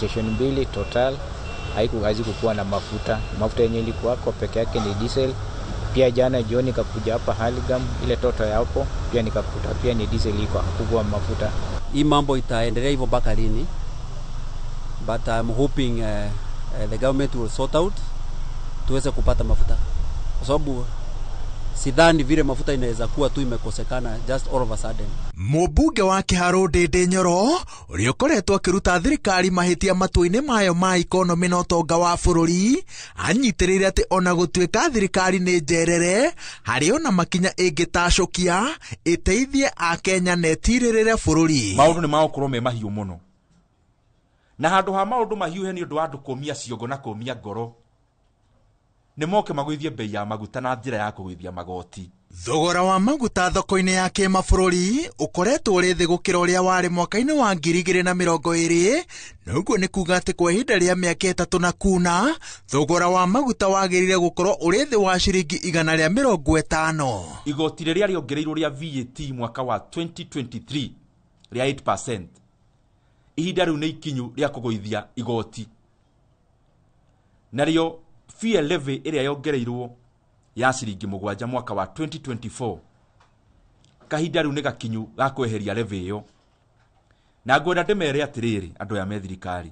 Station mbili Total hazikukuwa na mafuta. Mafuta yenye ilikuwako peke yake ni diesel. Pia jana jioni nikakuja hapa Haligam, ile Total ya hapo pia nikakuta pia ni diesel iko, hakukuwa mafuta. Hii mambo itaendelea hivyo mpaka lini? But I'm hoping the government will sort out tuweze kupata mafuta, kwa sababu sidhani vile mafuta inaweza kuwa tu imekosekana just all of a sudden. Mũmbunge wa Kĩharũ Ndĩndĩ Nyoro ũrĩa ũkoretwo akĩruta thirikari mahĩtia matua-inĩ mayo ma ikonomĩ na ũtonga wa bũrũri anyitĩrĩire atĩ ona gũtuĩka thirikari nĩ njerere harĩ ona makinya ĩngĩtacũkia ĩteithie akenya na ĩtirĩrĩre bũrũri. Maũndũ nĩ magũkorwo me mahiũ mũno, na handũ ha maũndũ mahiũhe nĩ ũndũ wa andũ kũmia ciongo na kũmia ngoro, nĩ moke magũithie bei ya maguta na njĩra ya kũgũithia magoti. Thogora wa maguta thoko-inĩ ya kĩmabũrũri ũkoretwo ũrĩ thĩ gũkĩra ũrĩa warĩ mwaka-inĩ wa 2020, na ũguo nĩ kuga atĩ kwa ihinda rĩa mĩaka 3 na kuna thogora wa maguta wagĩrĩire gũkorwo ũrĩ thĩ wa ciringi 150. Igoti rĩrĩa rĩongereirwo rĩa VAT mwaka wa 2023 rĩa 8%, ihinda rĩu nĩ ikinyu rĩa kũgũithia igoti. Narĩo fuel levy ĩrĩa yongereirwo ya ciringi 7 mwaka wa 2024, kahinda rĩu nĩ gakinyu ga kweheria levy ĩyo. Na ngwenda ndĩmere atĩrĩrĩ andũ aya me thirikari,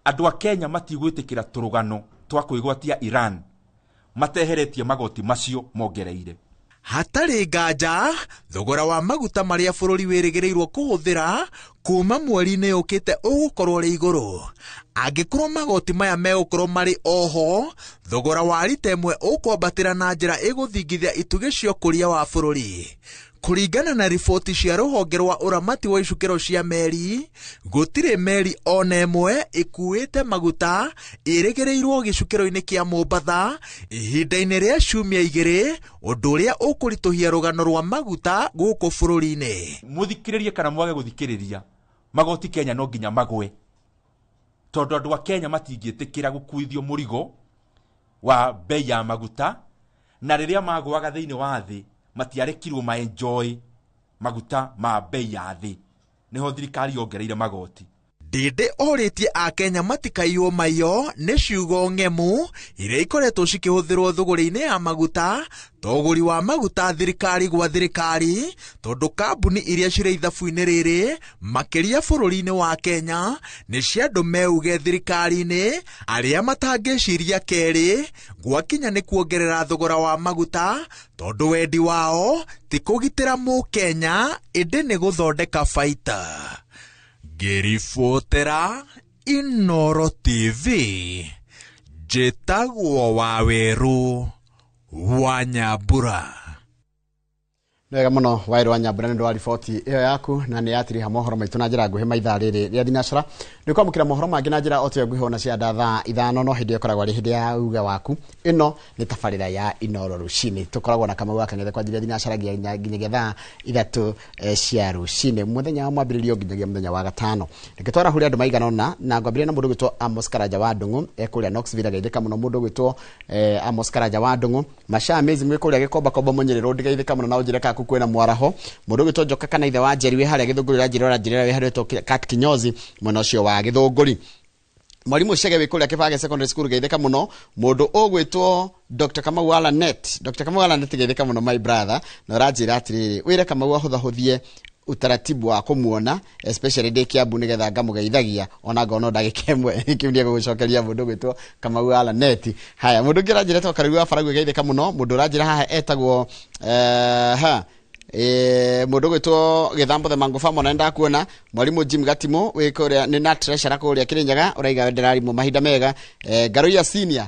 andũ a Kenya matigwĩtĩkĩra tũrũgano twa kwĩgwatia Iran mateheretie magoti macio mongereire. Hatarĩ nganja thogora wa maguta marĩa bũrũri wĩrĩgĩrĩirwo kũhũthĩra kuma mweri-inĩ ũkĩte ũgũkorwo ũrĩ igũrũ. Angĩkorwo magoti maya megũkorwo marĩ oho, thogora wa rita ĩmwe ũkwambatĩra na njĩra ĩgũthingithia itugĩ cia ũkũria wa bũrũri. Kũringana na riboti cia rũhonge rwa ũramati wa icukĩro cia meri, gũtirĩ meri ona ĩmwe ĩkuĩte maguta ĩrĩgĩrĩirwo gĩcukĩro-inĩ kĩa Mombatha ihinda-inĩ rĩa ciumia 2, ũndũ ũrĩa ũkũritũhia rũgano rwa maguta gũkũ bũrũri-inĩ. Mũthikĩrĩrie kana mwage gũthikĩrĩria, magoti Kenya no nginya magwe, tondũ andũ a Kenya matingĩtĩkĩra gũkuithio mũrigo wa bei ya maguta, na rĩrĩa magũaga thĩinĩ wa thĩ matiarekirwo ma enjoy maguta ma bei ya thĩ, nĩho thirikari yongereire magoti. Ndĩndĩ orĩtie akenya matikaiywo maiyo nĩ ciugo ng'emu iria ikoretwo cikĩhũthĩrwo thũgũrĩ-inĩ ya maguta, ta ũgũri wa maguta thirikari gwa thirikari, tondũ kambuni iria cirĩ ithabu-inĩ rĩrĩ makĩria bũrũri-inĩ wa Kenya nĩ cia andũ meuge thirikari-inĩ arĩa matangĩciria kerĩ gwakinya nĩ kuongerera thogora wa maguta, tondũ wendi wao ti kũgitĩra mũkenya ĩndĩ nĩ gũthondeka baita. Ngĩribotera Inooro TV, njĩtagwo Wawerũ wa Nyambura. Wega mũno Wawerũ wa Nyambura nĩ ũndũ wa riboti ĩyo yaku, na nĩ yatiriha mohoro maitũ na njĩra nguhĩ maithaa rĩrĩ rĩa thinacara. Nĩ kwamũkĩra mohoro mangĩ na njĩra o ta ĩyo nguhĩ ona cia thaa 5, no hĩndĩ ĩyo ĩkoragwo arĩ hĩndĩ ya uge waku. Ĩno nĩ tabarĩra ya Inooro rũcinĩ. Tũkoragwo na Kamau wa Kang'ethe kwanjĩrĩria thinacara nginyagia thaa 3 cia rũcinĩ, mũthenya wa mwambĩrĩrio nginyagia mũthenya wa gatano. Reke twarahũre andũ maigana ũna, na ngwambĩrĩria na mũndũ ũgwĩtwo Amos Karanja wa Ndung'u, e kũrĩa Knoxville, ageithĩka mũno mũndũ ũgwĩtwo Amos Karanja wa Ndung'u. Masha Amazing wĩ kũrĩa Gĩkomba Kombo Mũnyĩrĩ Road, geithĩka mũno na ũnjĩre kana kwĩna mwaraho. Mũndũ ũgwĩtwo Njoka kana ithe wa Njeri wĩ harĩa Gĩthũngũri, ũranjĩra ũranjĩrĩra wĩ harĩa wĩtwo Kat Kinyozi mwena ũcio wa Gĩthũngũri. Mwarimu Chege wĩ kũrĩa Kĩbage Secondary School, geithĩka mũno. Mũndũ ũgwĩtwo Dr. Kamau wa Lanet, Dr. Kamau wa Lanet, geithĩka mũno my brother, na ũranjĩra atĩrĩrĩ, wĩre Kamau ahũthahũthie utaratibu wa kũmuona especially ndĩ Kiambu nĩgetha ngamũgeithagia ona ngona ndagĩka ĩmwe kĩu nĩ egũgũcokeria mũndũ ũgwĩtwo Kamau wa Lanet. Haya, mũndũ ũngĩ ũranjĩra etagwo Karũri wa Baragwi, geithĩka mũno. Mũndũ ũranjĩra haha etagwo ha mũndũ ũgwĩtwo Gĩthambo the Mango Farm, ona nĩndakuona. Mwarimu Jim Gatimo wĩ kũrĩa nĩ na treasurer kũrĩa Kĩrĩnyaga, ũraiga ndĩrarimũ mahinda mega. Ngaruiya Senior,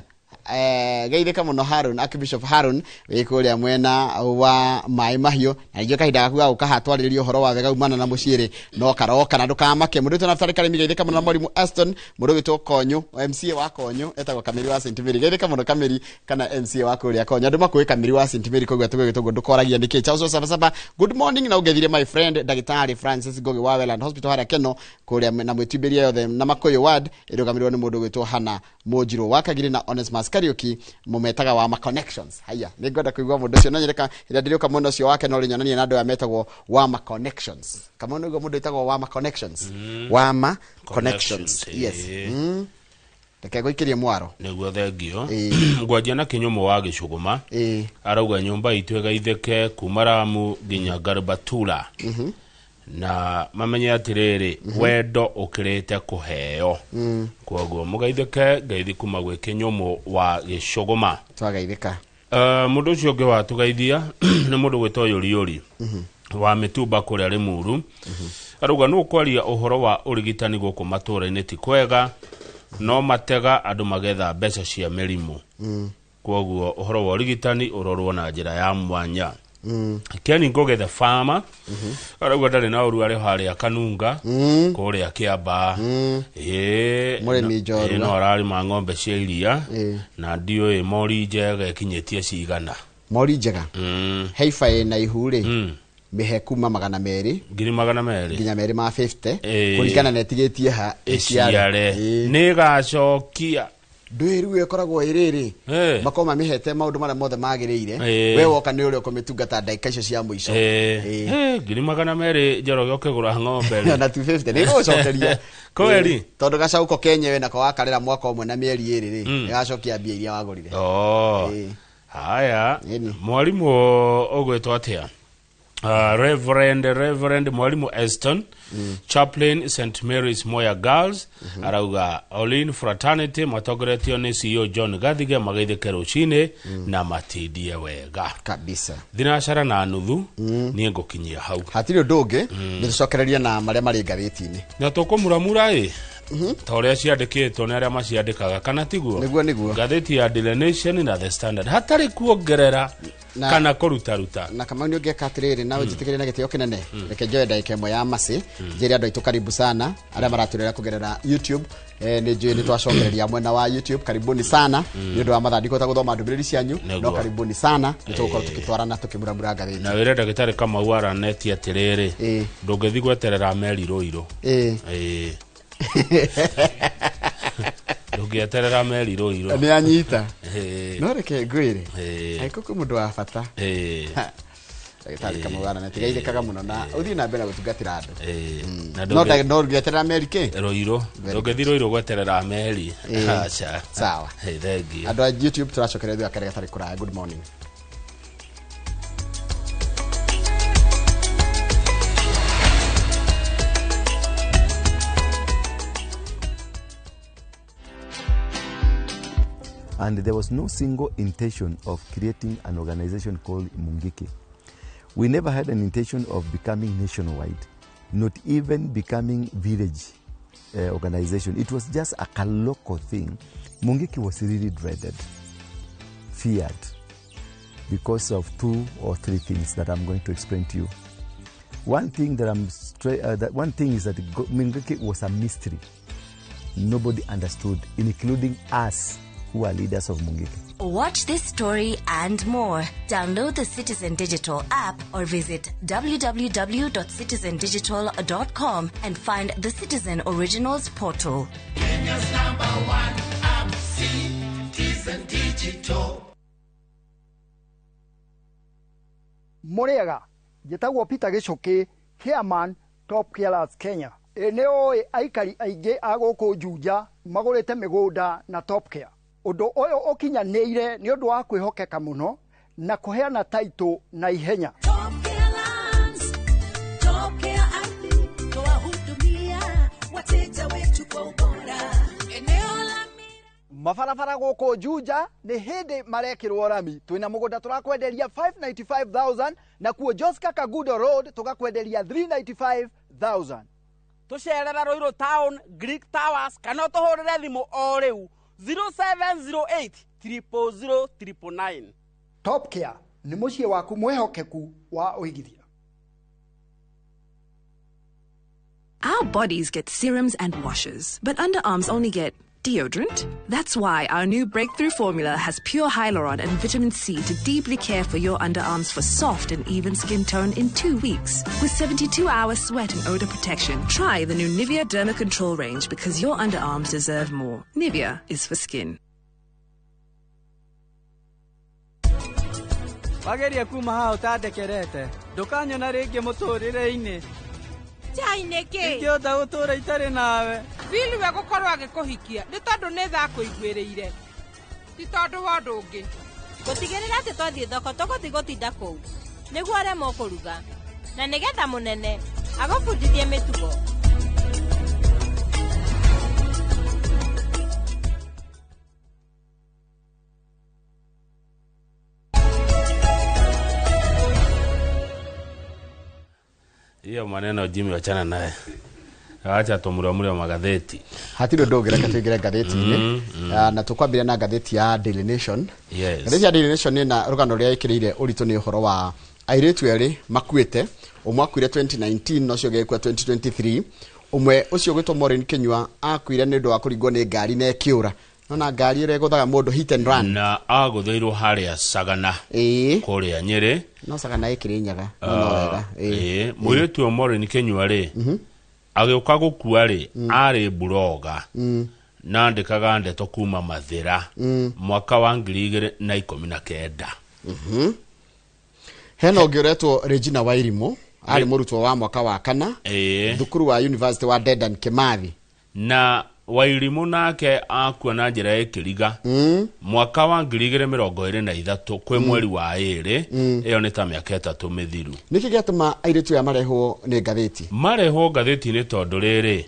geithĩka mũno Harun, Archbishop Harun wĩ kũrĩa mwena wa Maĩ Mahiũ, na ningĩ kahinda gaku ga gũka hatwarĩrĩria ũhoro wa wega umana na mũciĩ no karoka na ndũkamake. Mũndũ ũgwĩtwo Naftali Karĩmi, geithĩka mũno na mwarimu Aston. Mũndũ ũgwĩtwo Konyũ, MCA wa Konyũ etagwo Kamiri wa St Mary, geithĩka mũno Kamiri kana MCA wa kũrĩa Konyũ. Andũ makũĩ Kamiri wa St Mary, koguo tũgwĩtwo ũguo ndũkoragia nĩkĩ. Charles Saba Saba, good morning na ũngethire my friend Ndagĩtarĩ Francis Ngugi wa Welland Hospital harĩa Keno kũrĩa na mwĩtimbĩria yothe na Makũyũ ward ĩrũgamĩrĩrwo nĩ mũndũ ũgwĩtwo Hannah Mũnjirũ wa Kagiri na Onesmus Kariuki mumetaga wa ma connections. Haya nĩ ngwenda kũigua mũndũ ũcio no nyereka ĩrĩa ndĩrĩũka mwena ũcio wake no rĩnyonanie na andũ aya metagwo wa ma connections. Kama nĩguo mũndũ wĩtagwo wa ma connections. Wa ma connections. Yes. Reke ngũikĩrie mwaro. Nĩguo thengio. Ngwanjia na Kĩnyũmũ wa Gĩcũgũma. Arauga nyũmba itũ ĩgaithĩke kuma Ramu nginya Garbatula. Na mamenye atĩrĩrĩ wendo ũkĩrĩte kũheo. Kwoguo mũgaithĩke ngeithi kuma gwĩ Kĩnyũmũ wa Gĩcũgũma. Twagaithĩka. Mũndũ ũcio ũngĩ watũgeithia nĩ mũndũ gwĩtwo Yũriyũri wa Mĩtumba kũrĩa Rĩmuru. Arauga nũ kwaria ũhoro wa ũrigitani gũkũ matũũra-inĩ ti kwega, no matega andũ magetha mbeca cia mĩrimũ. Kwoguo ũhoro wa ũrigitani ũrorwo na njĩra ya mwanya. Ken Ngugi the farmer arauga ndarĩ na ũru arĩ harĩa Kanunga kũrĩa Kĩambaa. Mũrĩmi njorua. No ararĩma ng'ombe cia iria na ndiũĩ mori njega ĩkinyĩtie cigana. Mori njega heifa ĩna ihu rĩ mĩhe kuma 200 ngiri 200 nginya 250 kũringana na ĩtigĩtie ha ĩciare nĩ ĩgacokia ndwĩru ĩkoragwo ĩrĩrĩ makoma mĩhete maũndũ marĩa mothe magĩrĩire we woka nĩ ũrĩa ũkũmĩtungata ndagĩka icio cia mũico. Ngiri 200 Njoroge ũkĩgũra ng'ombe rĩ na 250 nĩ ĩgũcokeria kweli tondũ gacaũ ko kenyewe nako wakarera mwaka ũmwe na mĩeri ĩrĩ rĩ ĩgacokia mbia iria wagũrire. Haya mwarimũ ũgwĩtwo atĩa? Reverend Mwalimu Eston, Chaplain St. Mary's Moya Girls, arauga Olin Fraternity matongoretio nĩ CEO John Gathige magaithĩke rũcinĩ na matindie wega kabisa. Thinacara na nuthu niĩ ngũkinyia hau. Hatirĩ ũndũ ũngĩ nĩ tũcokereria na marĩa marĩ ngathĩti-inĩ na tũkũmuramura ĩ ta ũrĩa ciandĩkĩtwo nĩ arĩa maciandĩkaga kana tiguo? Nĩguo nĩguo. Ngathĩti ya Daily Nation na The Standard hatarĩ kuongerera kana kũrutaruta. Na Kamau nĩ ũngĩka atĩrĩrĩ na ũnjĩtĩkĩrie na gĩtĩo kĩnene reke njoe ndagĩka ĩmwe ya macĩ njĩre andũ aitũ karibu sana arĩa maratũrera kũgerera YouTube. Nĩ njũĩ nĩ twacokereria mwena wa YouTube karibuni sana nĩ ũndũ wa mathaa ndikũhota gũthoma ndũmĩrĩri cianyu no karibuni sana nĩ tũgũkorwo tũgĩtwarana tũkĩmuramura ngathĩti. Na wĩre ndagĩtarĩ Kamau aranetie atĩrĩrĩ ndũngĩthiĩ gweterera meri Rũirũ. Ndũngĩeterera meri Rũirũ. Nĩ anyita. No reke ngwĩre angĩkorwo kwĩ mũndũ wa bata ndagĩtarĩ Kamau araneti gaithĩkaga mũno na ũthiĩ na mbere na gũtungatĩra andũ. No ndũngĩeterera meri kĩ? Rũirũ. Ndũngĩthiĩ Rũirũ gweterera meri. Aca. Sawa. Thengiũ. Andũ a YouTube tũracokereria thutha karĩa gatarĩ kũraya. Good morning. And there was no single intention of creating an organization called Mungiki. We never had an intention of becoming nationwide, not even becoming village organization. It was just a local thing. Mungiki was really dreaded, feared, because of 2 or 3 things that I'm going to explain to you. One thing that one thing is that Mungiki was a mystery. Nobody understood, including us, who are leaders of Mungiki. Watch this story and more. Download the Citizen Digital app or visit www.citizendigital.com and find the Citizen Originals portal. Kenya's #1 app, Citizen Digital. Muriaga, njĩtagwo Peter Gĩcũkĩ, chairman Top Carers Kenya. Nĩ ũĩ aikari aingĩ a gũkũ Juja magũrĩte mĩgũnda na Top Care. Ũndũ ũyũ ũkinyanĩire nĩ ũndũ wa kwĩhokeka mũno na kũheana taitũ na ihenya. Mabarabara gũkũ Juja nĩ hĩndĩ marekĩrwo rami. Twĩna mũgũnda tũrakwenderia 595,000 na kuo Joska Kagudo Road tũgakwenderia 395,000. Tũcerera Ruiru Town, Greek Towers kana ũtũhũrĩre thimũ o rĩu 0708 000 999. Top Care nĩ mũciĩ waku mwĩhokeku wa ũigithia. Our bodies get serums and washes, but underarms only get deodorant. That's why our new breakthrough formula has pure hyaluron and vitamin C to deeply care for your underarms for soft and even skin tone in 2 weeks. With 72-hour sweat and odor protection, try the new Nivea Derma Control range because your underarms deserve more. Nivea is for skin. Wageria kuma haha ũtandekerete ndũkanyona rĩngĩ mũtũrĩre-inĩ. Chai nĩkĩ? Ingĩhota gũtũra itarĩ nawe. Bill we gũkorwo agĩkũhikia nĩ tondũ nĩ tha kũiguĩrĩire, ti tondũ wa ũndũ ũngĩ. Gũtigĩrĩra atĩ twathiĩ thoko tũgũthiĩ gũtinda kũu nĩguo aremwo kũruga na nĩgetha mũnene agũbundithie mĩtugo. Hiyo maneno Jimmy wachana naye. Acha tumuramure magatheti. Hatirĩ ũndũ ũngĩ, reke tũingĩre ngathĩti-inĩ. Na tũkwambĩrĩria na ngathĩti ya Daily Nation. Ngathĩti ya Daily Nation ĩna rũgano rũrĩa ĩkĩrĩire ũritũ nĩ ũhoro wa airĩtu erĩ makuĩte. Ũmwe akuire 2019 na ũcio ũngĩ agĩkua 2023. Ũmwe ũcio ũgwĩtwo Maureen Kinyua akuire nĩ ũndũ wa kũringwo nĩ ngari na ĩkĩũra. Nona ngari ĩrĩa ĩgũthaga mũndũ hit and run. Na agũthĩirwo harĩa Sagana. Kũrĩa Nyĩrĩ. No Sagana ĩkĩrĩ Nyaga. No wega. Mũirĩtu ũyũ Maureen Kinyua rĩ, agĩũka gũkua rĩ, arĩ buroga. Na andĩkaga ndeto kuma Mathĩra. Mwaka wa 2019. Hena ũngĩ ũretwo Regina Wairimu, arĩ mũrutwo wa mwaka wa kana. Thukuru wa University wa Dedan Kimathi. Na Wairimu nake akua na njĩra ya ĩkĩriga. Mwaka wa 2023 kwĩ mweri wa 2, ĩyo nĩ ta mĩaka 3 mĩthiru. Nĩkĩ gĩatũma airĩtu aya marehwo nĩ ngathĩti? Marehwo ngathĩti-inĩ tondũ rĩrĩ,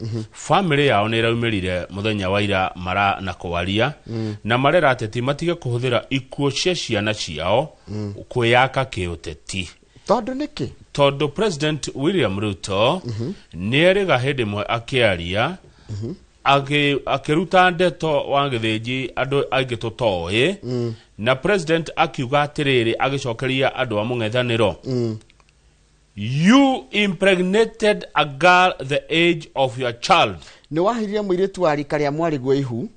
famĩlĩ yao nĩ ĩraumĩrire mũthenya wa ira mara na kwaria, na marera ateti matige kũhũthĩra ikuũ cia ciana ciao kwĩyaka kĩũteti. Tondũ nĩkĩ? Tondũ President William Ruto nĩ erĩga hĩndĩ ĩmwe akĩaria, akĩruta ndeto wa gĩthĩnji andũ aingĩ tũtoĩ, na president akiuga atĩrĩrĩ agĩcokeria andũ a mũng'ethanĩro, you impregnated a girl the age of your child. Nĩ wahirire mũirĩtu wa rika rĩa mwarĩguo ihu,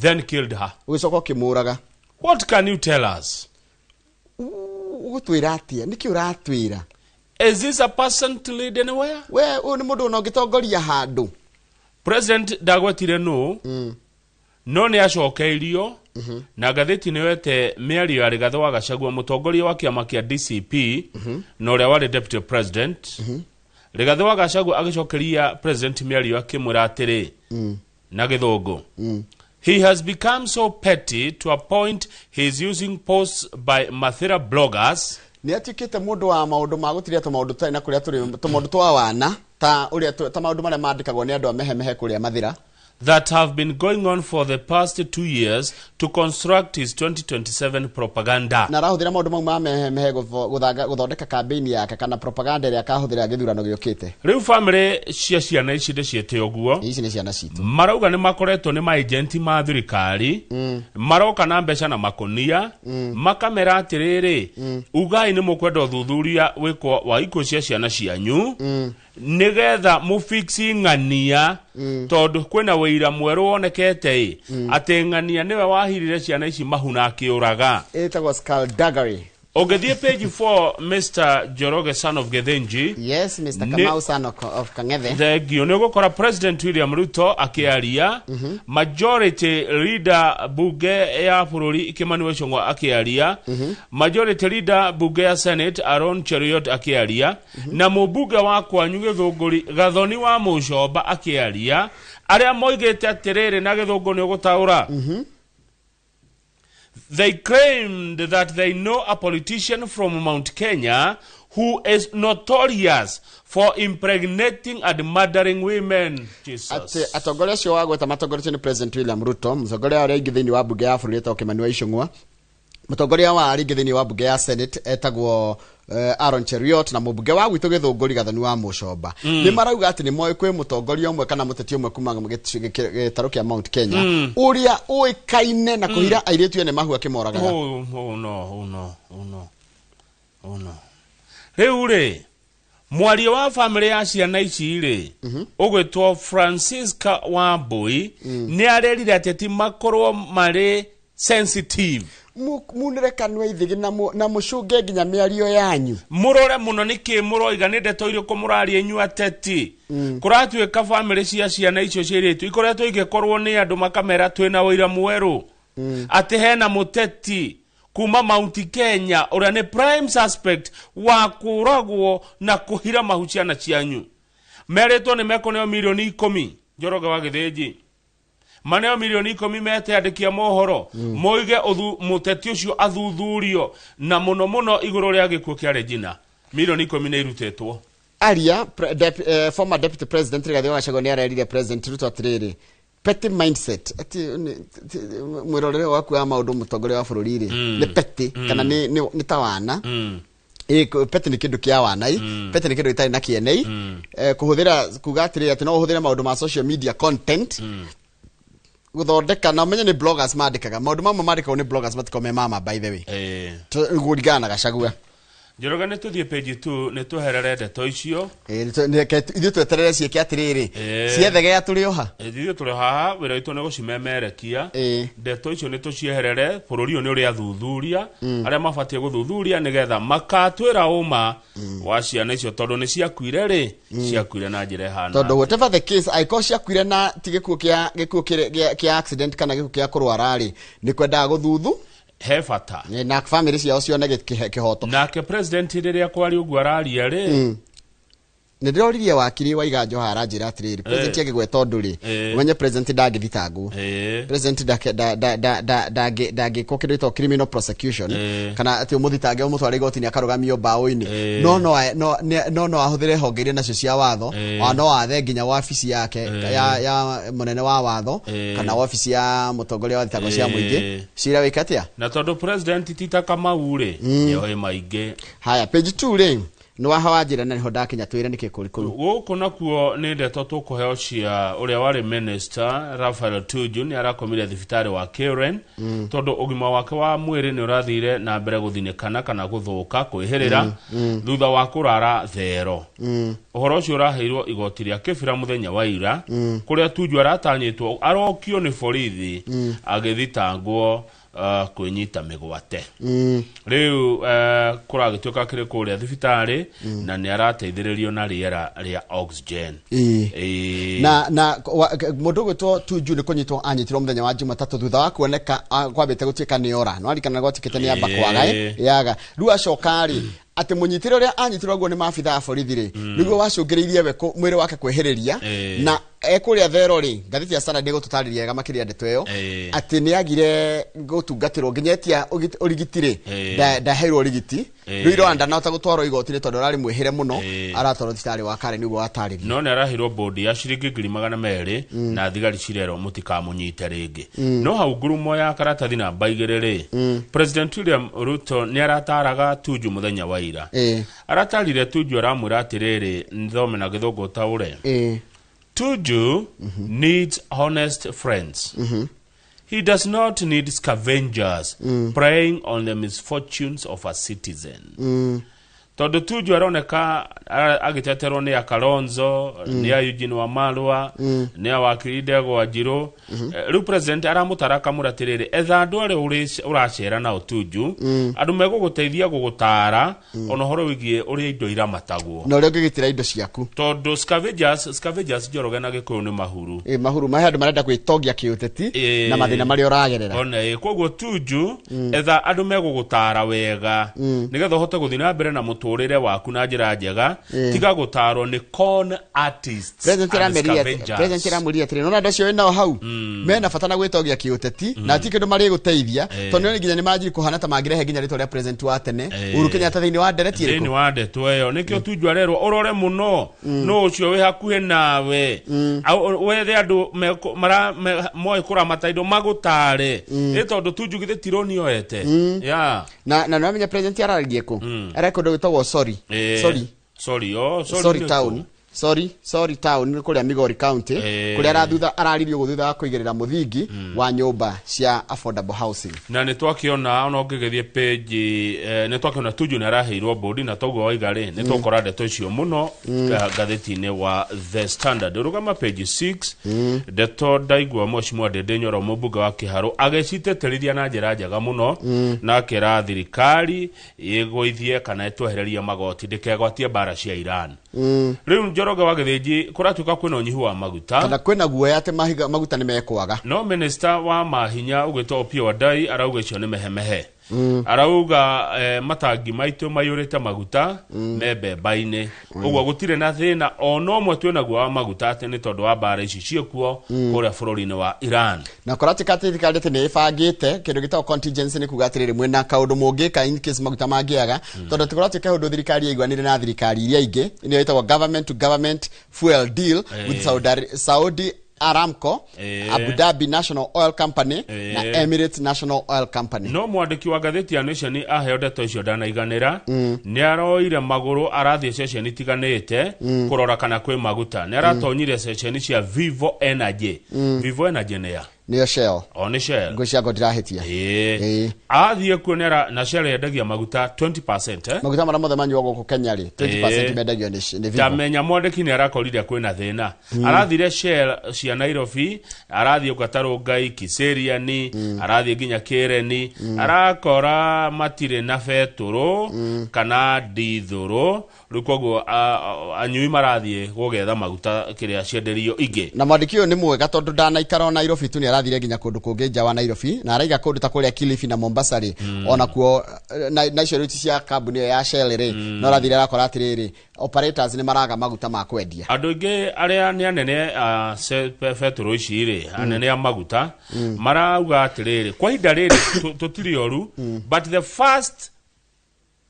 then killed her. Ũgĩcoka ũkĩmũraga. What can you tell us? Ũgũtwĩra atĩa? Nĩkĩ ũratwĩra? Is this a person to lead anywhere? We ũyũ nĩ mũndũ ona ũngĩtongoria handũ. President ndagwetire no, no nĩ acokeirio, na ngathĩti nĩ yoete mĩario ya Rigathĩ wa Gachagua mũtongoria wa kĩama kĩa DCP, na ũrĩa warĩ deputy president. Rigathĩ wa Gachagua agĩcokeria president mĩario akĩmwĩra atĩrĩ, na gĩthũngũ, he has become so petty to a point he is using posts by Mathira bloggers. Nĩ atuĩkĩte mũndũ wa maũndũ ma gũtiria tũmaũndũ tũtarĩ na kũrĩa tũrĩ, tũmaũndũ twa wana, ta ũrĩa ta maũndũ marĩa mandĩkagwo nĩ andũ a mehemehe kũrĩa Mathira. That have been going on for the past 2 years to construct his 2027 propaganda. Na arahũthĩra maũndũ mau ma mehemehe gũthondeka campaign yake kana propaganda ĩrĩa akahũthĩra gĩthurano gĩũkĩte. Rĩu famĩlĩ cia ciana ici ndĩciĩte ũguo. Ici nĩ ciana citũ. Marauga nĩ makoretwo nĩ maagenti ma thirikari, maroka na mbeca na makũnia, makamera atĩrĩrĩ, ugai nĩ mũkwenda ũthuthuria wĩkwo wa ikuũ cia ciana cianyu, nĩgetha mũfixi ng'ania, tondũ kwĩna wĩira mwerũ wonekete atĩ ng'ania nĩwe wahirire ciana ici mahu na akĩũraga. Ĩtagwo skullduggery. Ũngĩthiĩ page 4, Mr. Njoroge son of Githinji. Yes, Mr. Kamau son of Kang'ethe. Thank you. Nĩ ũgũkora President William Ruto akĩaria, Majority Leader bunge ya bũrũri Kimani Ichung'wa akĩaria, Majority Leader bunge ya Senate Aaron Cheruiyot akĩaria, na mũmbunge wa kwanyu Gĩthũngũri Gathoni wa Mũcomba akĩaria, arĩa moigĩte atĩrĩrĩ na gĩthũngũ nĩ ũgũtaũra. They claimed that they know a politician from Mount Kenya who is notorious for impregnating and murdering women. Jesus. Atongoria acio wa gweta matongoretio nĩ President William Ruto, mũtongoria ũrĩa aingĩ thĩinĩ wa bunge ya bũrũri etagwo Kimani wa Ichung'wa, mũtongoria wa arĩa aingĩ thĩinĩ wa bunge ya Senate etagwo Aaron Cheruiyot, na mũmbunge wa gwitũ Gĩthũngũri Gathoni wa Mũcomba. Nĩ marauga atĩ nĩ moĩ kwĩ mũtongoria ũmwe kana mũteti ũmwe kuma gĩtarũ kĩa Mount Kenya, ũrĩa ũĩkaine na kũhira airĩtu ene mahu akĩmoragaga. Oh no, oh no, oh no. Oh no. Rĩu rĩ, mwaria wa famĩlĩ ya ciana ici rĩ, ũgwĩtwo Francisca Wambui, nĩ arerire ateti makorwo marĩ sensitive. Munire kanua ithigi na mucunge nginya mĩario yanyu. Mũrore mũno nĩkĩ mũroiga, nĩ ndeto irĩkũ mũraria inyuĩ ateti. Kũratuĩka famĩlĩ cia ciana icio cia airĩtu ikoretwo igĩkorwo nĩ andũ makamera twĩna ũira mwerũ, atĩ hena mũteti Kuma Mount Kenya ũrĩa nĩ prime suspect wa kũragwo na kũhira mahu ciana cianyu merĩtwo nĩ mekũneo milioni 10 Njoroge wa Gĩthĩnji maneo milioni 10 mete andĩki a mohoro moige mũteti ũcio athuthurio na mũno mũno igũrũ rĩa gĩkuũ kĩa Regina. Milioni 10 nĩ irutĩtwo. Aria former deputy president Rigathi wa Gachagua nĩ arerire President Ruto atĩrĩrĩ, petty mindset ati mwĩrorere waku wa maũndũ mũtongoria wa bũrũri rĩ nĩ petty kana nĩ ta wana. Petty nĩ kĩndũ kĩa wana, petty nĩ kĩndũ gĩtarĩ na kĩene. Kũhũthĩra kuga atĩrĩrĩ atĩ no ũhũthĩre maũndũ ma social media content gũthondeka, na ũmenye nĩ bloggers mandĩkaga maũndũ mamwe mandĩkagwo nĩ bloggers matikoragwo me mama, by the way, kũringana na Gachagua. Njoroge, nĩ tũthiĩ page 2 nĩ tweherere ndeto icio. Ithuĩ tweterere ciĩke atĩrĩrĩ, ciethegea tũrĩ o ha. Ithuĩ tũrĩ haha, wĩra witũ nĩ gũcimemerekia ndeto icio, nĩ tũcieherere. Bũrũri ũyũ nĩ ũrĩ athuthuria arĩa mabatiĩ gũthuthuria nĩgetha makatwĩra ũma wa ciana icio, tondũ nĩ ciakuire rĩ, ciakuire na njĩra ĩhana Tondũ whatever the case, angĩkorwo ciakuire na ti gĩkuũ kĩa gĩkuũ kĩa accident kana gĩkuũ kĩa kũrwara rĩ, nĩ kwendaga gũthuthu he bata na family ciao cione kĩhoto. Nake president rĩrĩa kwaria ũguo araria rĩ, Nĩ ndĩroririe wakiri wa Iganjo haranjĩra atĩrĩrĩ, president agĩgweta ũndũ rĩ, ũmenye president ndangĩthitangwo. President ndangĩkwo kĩndũ gĩtagwo criminal prosecution kana atĩ ũmũthitange ũmũtware igoti-inĩ akarũgamio mbaũ-inĩ, no ahũthĩre honge iria nacio cia watho, ona no athe nginya wabici yake ya mũnene wa watho kana wabici ya mũtongoria wa thitango cia mũingĩ, cira wĩke atĩa. Na tondũ president ti ta Kamau rĩ, nĩoĩ maingĩ. Haya, page 2 rĩ, nĩ waha wanjĩra na nĩho ndakinya, twĩre nĩkĩ kũrĩ kũu. Gũkũ nakuo nĩ ndeto tũkũheo cia ũrĩa warĩ minister Raphael Tuju nĩ arakomire thibitarĩ wa Karen tondũ ũgima wake wa mwĩrĩ nĩ ũrathire na mbere gũthinĩkana kana gũthũka kwĩhĩrĩra thutha wa kũrara thero. Ũhoro ũcio ũraheirwo igoti rĩa Kĩbira mũthenya wa ira, kũrĩa Tuju aratanyĩtwo arokio nĩ borithi agĩthitangwo kwĩnyita mĩgwate. Rĩu kũragĩtuĩka kĩrĩ kũrĩa thibitarĩ na nĩ arateithĩrĩrio na rĩera rĩa oxygen. Na mũndũ ũgwĩtwo Tuju nĩ kũnyitwo anyitirwo mũthenya wa Jumatatũ thutha wa kuoneka kwambĩte gũtuĩka nĩ ora no arikana gwatuĩkĩte nĩ amba kwaga yaga rĩu acoka rĩ atĩ mũnyitĩre ũrĩa anyitirwo guo nĩ maabitha a borithi rĩ, nĩguo wacũngĩrĩirie we mwĩrĩ wake kwĩhĩrĩria na ekũrĩa thero rĩ. Ngathĩti ya Standard nĩgũtũtarĩria wega makĩria ndeto ĩyo, atĩ nĩ agire gũtungatĩrwo nginya etia ũrigiti rĩ, ndaheirwo ũrigiti. Rĩu irora ndanahota gũtwarwo igoti-inĩ tondũ ararĩ mwĩhĩre mũno, aratwarwo thibitarĩ wa Karen nĩguo watarĩria. No nĩ araheirwo bodi ya ciringi 200,000 na thigari cirerwo mũtikamũnyite rĩngĩ. No hau ngurumo ya karatathi namba 2 rĩ, President William Ruto nĩ arataraga Tuju mũthenya wa ira. Aratarire Tuju aramwĩra atĩrĩrĩ, thome na gĩthũngũ taũre. Tuju needs honest friends. He does not need scavengers preying on the misfortunes of a citizen. Tondũ Tuju aroneka agĩteterwo nĩ a Kalonzo, nĩ a Eugene Wamalwa, nĩ a wakiri Ndegwa Njirũ. Rĩu president aramũtara akamwĩra atĩrĩrĩ, etha andũ arĩa ũracera nao Tuju, andũ megũgũteithia gũgũtara ona ũhoro wĩgiĩ ũrĩa indo iramatagwo na ũrĩa ũngĩgitĩra indo ciaku, tondũ scavengers, Njoroge, na Gĩkũyũ nĩ mahuru. Ĩ, mahuru mahe andũ marenda gwĩtongia kĩũteti na mathĩna marĩa ũragerera. Ona ĩ koguo Tuju, etha andũ megũgũtara wega nĩgetha ũhote gũthiĩ na mbere na mũtũrĩre waku na njĩra njega. Tiga gũtarwo nĩ con artists President and aramwĩrire scavengers. President aramwĩrire atĩrĩ, nona andũ acio wĩ nao hau mena bata na gwĩtongia kĩũteti na ti kĩndũ marĩgũteithia, tondũ nĩ nginya nĩ manjiri kũhana ta mangĩrehe nginya rĩtwa rĩa president wa tene Uhuru Kenyatta thĩinĩ wa ndereti Thĩinĩ ĩrĩkũ. wa ndeto ĩyo nĩkĩo Tuju arerwo ũrore mũno no ũcio wĩ hakuhĩ nawe. Wethe andũ moĩ kũramata indo magũtare, ĩ tondũ Tuju githĩ ti rũni oete ya Na nĩwamenya president araragia kũ? Areka kũndũ gwĩtagwo Sorry. Sorry. Sorry, oh, sorry, Sorry nĩ town. kũ? Sorry town nĩ kũrĩa Migori County, kũrĩa arathutha araririo ũguo thutha wa kũigĩrĩra mũthingi wa nyũmba cia affordable housing. Na nĩ twakĩona ona ũngĩgĩthiĩ page nĩ twakĩona Tuju nĩ araheirwo bodi, na toguo waiga rĩ, nĩ tũkora ndeto icio mũno ngathĩti-inĩ wa The Standard. Rũgama page 6, ndeto ndaigua Mheshimiwa Ndindi Nyoro mũmbunge wa Kĩharũ agĩciteterithia na njĩra njega mũno na akĩra thirikari ĩgũithie kana ĩtwehererie magoti ndĩkegwatie mbara cia Iran. Rĩu Njoroge wa Gĩthĩnji, kũratuĩka kwĩna ũnyihu wa maguta kana kwĩna guoya atĩ maguta nĩ mekwaga. No minister wa mahinya ũgwĩtwo Opiyo Wandayi arauga icio nĩ mehemehe. Arauga matangi maitũ mayũrĩte maguta me mbemba-inĩ, ũguo gũtirĩ na thĩna ona ũmwe twĩnaguo wa maguta atĩ nĩ tondũ wa mbara ici ciĩkuo kũrĩa bũrũri-inĩ wa Iran. Na kũratuĩka atĩ thirikari atĩ nĩ ĩbangĩte kĩndũ gĩtagwo contingency, nĩ kuga atĩrĩrĩ, mwĩna kaũndũ mũngĩka in case maguta mangĩaga, tondũ atĩ kũratuĩka ũndũ thirikari yaiguanĩire na thirikari iria ingĩ, nĩyo ĩtagwo government to government fuel deal with Saudi Aramco, Abu Dhabi National Oil Company na Emirates National Oil Company. No mwandĩki wa ngathĩti ya Nation aheo ndeto icio ndanaiganĩra. Nĩ aroire magũrũ, arathiĩ ceceni itiganĩte kũrora kana kwĩ maguta. Nĩ aratonyire ceceni cia Vivo Energy. Vivo Energy nĩ ya Nĩyo Shell. O nĩ Shell. Ngwĩciria ngo ndirahĩtia. Ĩĩ, athiĩ kuo na Shell yendagia maguta 20%, eh? Maguta marĩa mothe manyuagwo gũkũ Kenya rĩ, 20% mendagio nĩ Vivo. Tamenya mwandĩki nĩ arakorire kwĩna thĩna. Arathire Shell cia Nairobi, arathiĩ Gatarũngai, Kiseriani, arathiĩ nginya Kĩreni, arakora matirĩ na betũrũ kana ndithũrũ. Rĩu koguo anyui marathiĩ gũgetha maguta kĩrĩa cienderio ingĩ. Na mwandĩki ũyũ nĩ mwega tondũ ndanaikara o Nairobi tu, nĩ arathire nginya kũndũ kũngĩ nja wa Nairobi, na araiga kũndũ ta kũrĩa Kilifi na Mombasa rĩ, onakuo na icio rĩu ti cia kambuni ĩyo ya Shell rĩ, no arathire arakora atĩrĩrĩ, operators nĩ maraga maguta ma kwendia. Andũ aingĩ arĩa nĩ anene a betũrũ ici rĩ, anene a maguta, marauga atĩrĩrĩ, kwa ihinda rĩrĩ tũtirĩ oru, but the first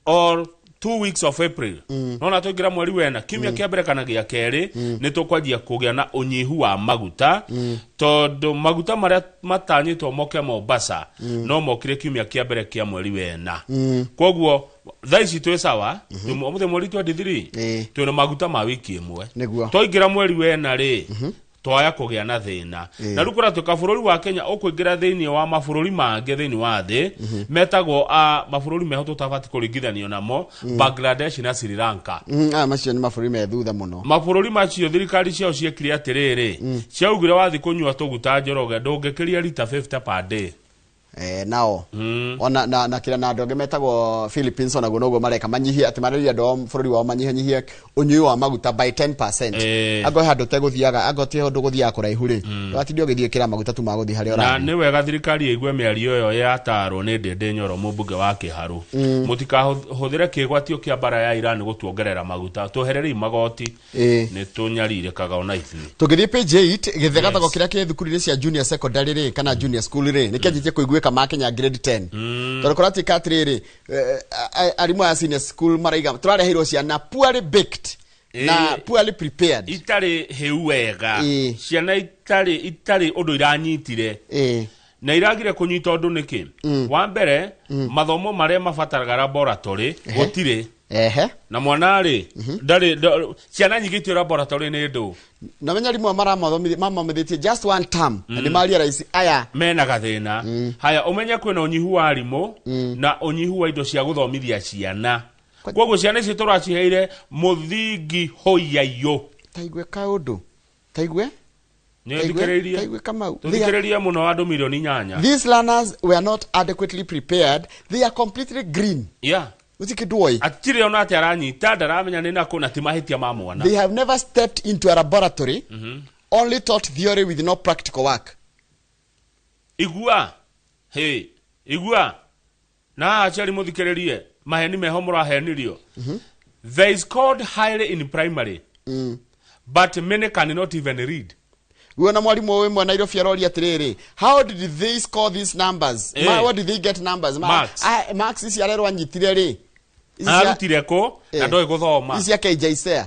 or 2 weeks of April, nona tũingĩra mweri wena, kiumia kĩa mbere kana gĩa kerĩ, nĩ tũkwanjia kũgĩa na ũnyihu wa maguta, tondũ maguta marĩa matanyĩtwo moke Mombasa no mokire kiumia kĩa mbere kĩa mweri wena. Koguo thaa ici twĩ sawa. Ũmũthĩ mweri 23, twĩna maguta ma wiki ĩmwe. Twaingĩra mweri wena rĩ, twaya kũgĩa na thĩna. Na rĩu kũratuĩka bũrũri wa Kenya ũkũingĩra thĩinĩ wa mabũrũri mangĩ thĩinĩ wa thĩ metagwo a mabũrũri meho tũtabati kũringithanio namo, Bangladesh na Sri Lanka. Aya macio nĩ mabũrũri me thutha mũno. Mabũrũri macio thirikari ciao ciekire atĩrĩrĩ, ciaugire wathi kũnyua tũguta, Njoroge, ndũngĩkĩria rita 50 per day. Nao ona na kira na andũ angĩ metagwo Philippines, onaguo noguo mareka, manyihie, atĩ mareria andũ ao bũrũri wao manyihanyihie ũnyui wa maguta by 10%. Ango he handũ tegũthiaga, ango ti ũndũ gũthiaga kũraihu rĩ, ndũgatinde ũgĩthiĩ maguta tu magũthiĩ harĩa Na ũrathiĩ. nĩ wega thirikari ĩigue mĩario ĩyo yatarwo nĩ Ndĩndĩ Nyoro, mũmbunge wa Kĩharũ. Mũtikahũthĩre kĩgwatio kĩa mbara ya Iran gũtuongerera maguta, twehererei magoti, nĩ tũnyarirĩkaga ona ithuĩ. Tũngĩthiĩ page 8, gĩthegathago kĩrĩa kĩ thukuru-inĩ cia junior secondary rĩ, kana junior school rĩ, nĩ kĩanjĩtie kũiguĩka makinya grade 10, tondũ kũratuĩka atĩrĩrĩ, arimũ aya senior school maraiga tũrareheirwo ciana poorly baked na poorly prepared. Itarĩ hĩu wega, ciana itarĩ ũndũ iranyitire na iragire kũnyita ũndũ nĩkĩ. Wa mbere, mathomo marĩa mabataraga laboratory gũtirĩ. Na mwana rĩ ndarĩ ciana nyingĩ itĩ laboratory nĩ ndũ. Na menya arimũ aya mamathomithĩtie just one term na nĩ marealize aya mena gathĩna. Haya, ũmenye kwĩna ũnyihu wa arimũ na ũnyihu wa indo cia gũthomithia ciana, koguo ciana icio tũraciheire mũthingi hũiyaiyũ. Taigue kaũndũ, taigue. Nĩ thikĩrĩrie. Taigue, Kamau. Tũthikĩrĩrie mũno, andũ milioni 8. These learners were not adequately prepared. They are completely green. Gũtirĩ kĩndũ oĩ. Atirĩ ona atĩ aranyita, ndaramenya nĩ nakũ, na ti mahĩtia ma mwana. They have never stepped into a laboratory, only taught theory with no practical work. Igua hĩ, igua na haha, aciari mũthikĩrĩrie, maheni meho mũrahenirio. There is called highly in primary, but many cannot even read. Wona mwarimũ wĩ Nairobi aroria atĩrĩrĩ, how did they score these numbers? Where did they get numbers? Marks. Ah, marks ici arerwo anyitire rĩ? Ici Arutire kũ na ndoĩ gũthoma? Ici cia KJSEA.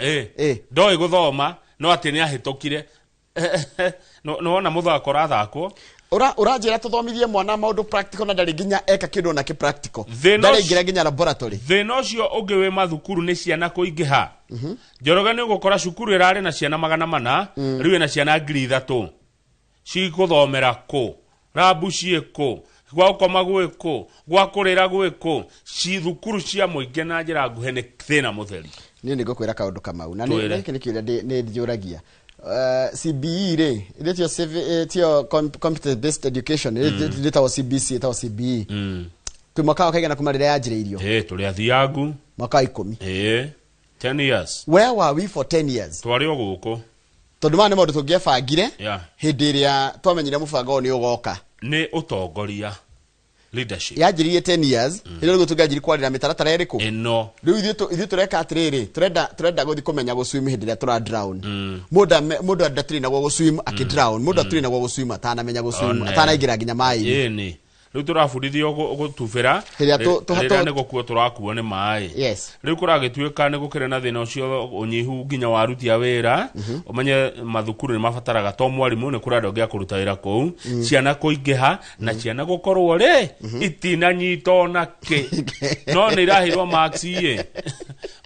Ndoĩ gũthoma, no atĩ nĩ ahĩtũkire. Nĩwona mũthako ũrathakwo. Ũranjĩra tũthomithie mwana maũndũ practical na ndarĩ nginya eka kĩndũ onake practical? Thĩna Ndarĩ ingĩra nginya laboratory. Thĩna ũcio ũngĩ wĩ mathukuru nĩ ciana kũingĩha. Njoroge, nĩ ũgũkora cukuru ĩrarĩ na ciana 400, rĩu ĩna ciana 3,000. Cigũthomera kũ? Rambu ciĩ kũ? Gwa gũkoma gwĩ kũ? Gwa kũrĩra gwĩ kũ? Ci thukuru cia mũingĩ na njĩra nguhĩ nĩ thĩna mũtheri. Niĩ nĩ ngũkwĩra kaũndũ, Kamau, na Twĩre. nĩ gĩkĩ nĩ kĩũria nĩ njũragia. CBE rĩ, ĩrĩa tiyo tiyo computer based education, ĩtagwo CBC, ĩtagwo CBE, twĩ mwaka wa kaigana kuma rĩrĩa yanjĩrĩirio? Ĩ, tũrĩ athiangu. Mwaka wa 10. Ĩ, 10 years. Where were we for 10 years? Twarĩ o gũkũ. Tondũ maya nĩ maũndũ tũngĩebangire hĩndĩ ĩrĩa twamenyire mũbango ũyũ nĩ ũgoka. Nĩ ũtongoria. Leadership Yanjĩrĩirie 10 years, hĩndĩ ĩyo tũngĩanjirie kwarĩra mĩtaratara ĩrĩkũ ĩno. Rĩu ithuĩ tũreka atĩrĩrĩ, tũrenda gũthiĩ kũmenya gũswim hĩndĩ ĩrĩa tũra drown. Mũndũ ndatrinagwo gũswim akĩdrown, mũndũ atrinagwo gũswim atanamenya gũswim, atanaingĩra nginya maĩ-inĩ. Ĩni rĩu tũrabundithio gũtubĩra Hĩrĩa rĩrĩa nĩ gũkuo tũrakuo nĩ maĩ. Rĩu kũragĩtuĩka nĩ gũkĩrĩ na thĩna ũcio, ũnyihu nginya wa aruti a wĩra. Ũmenye mathukuru nĩ mabataraga to mwarimũ, nĩ kũrĩ andũ angĩ a kũruta wĩra kũu, ciana kũingĩha na ciana gũkorwo rĩ itinanyita ona kĩ, no nĩ iraheirwo marks ĩ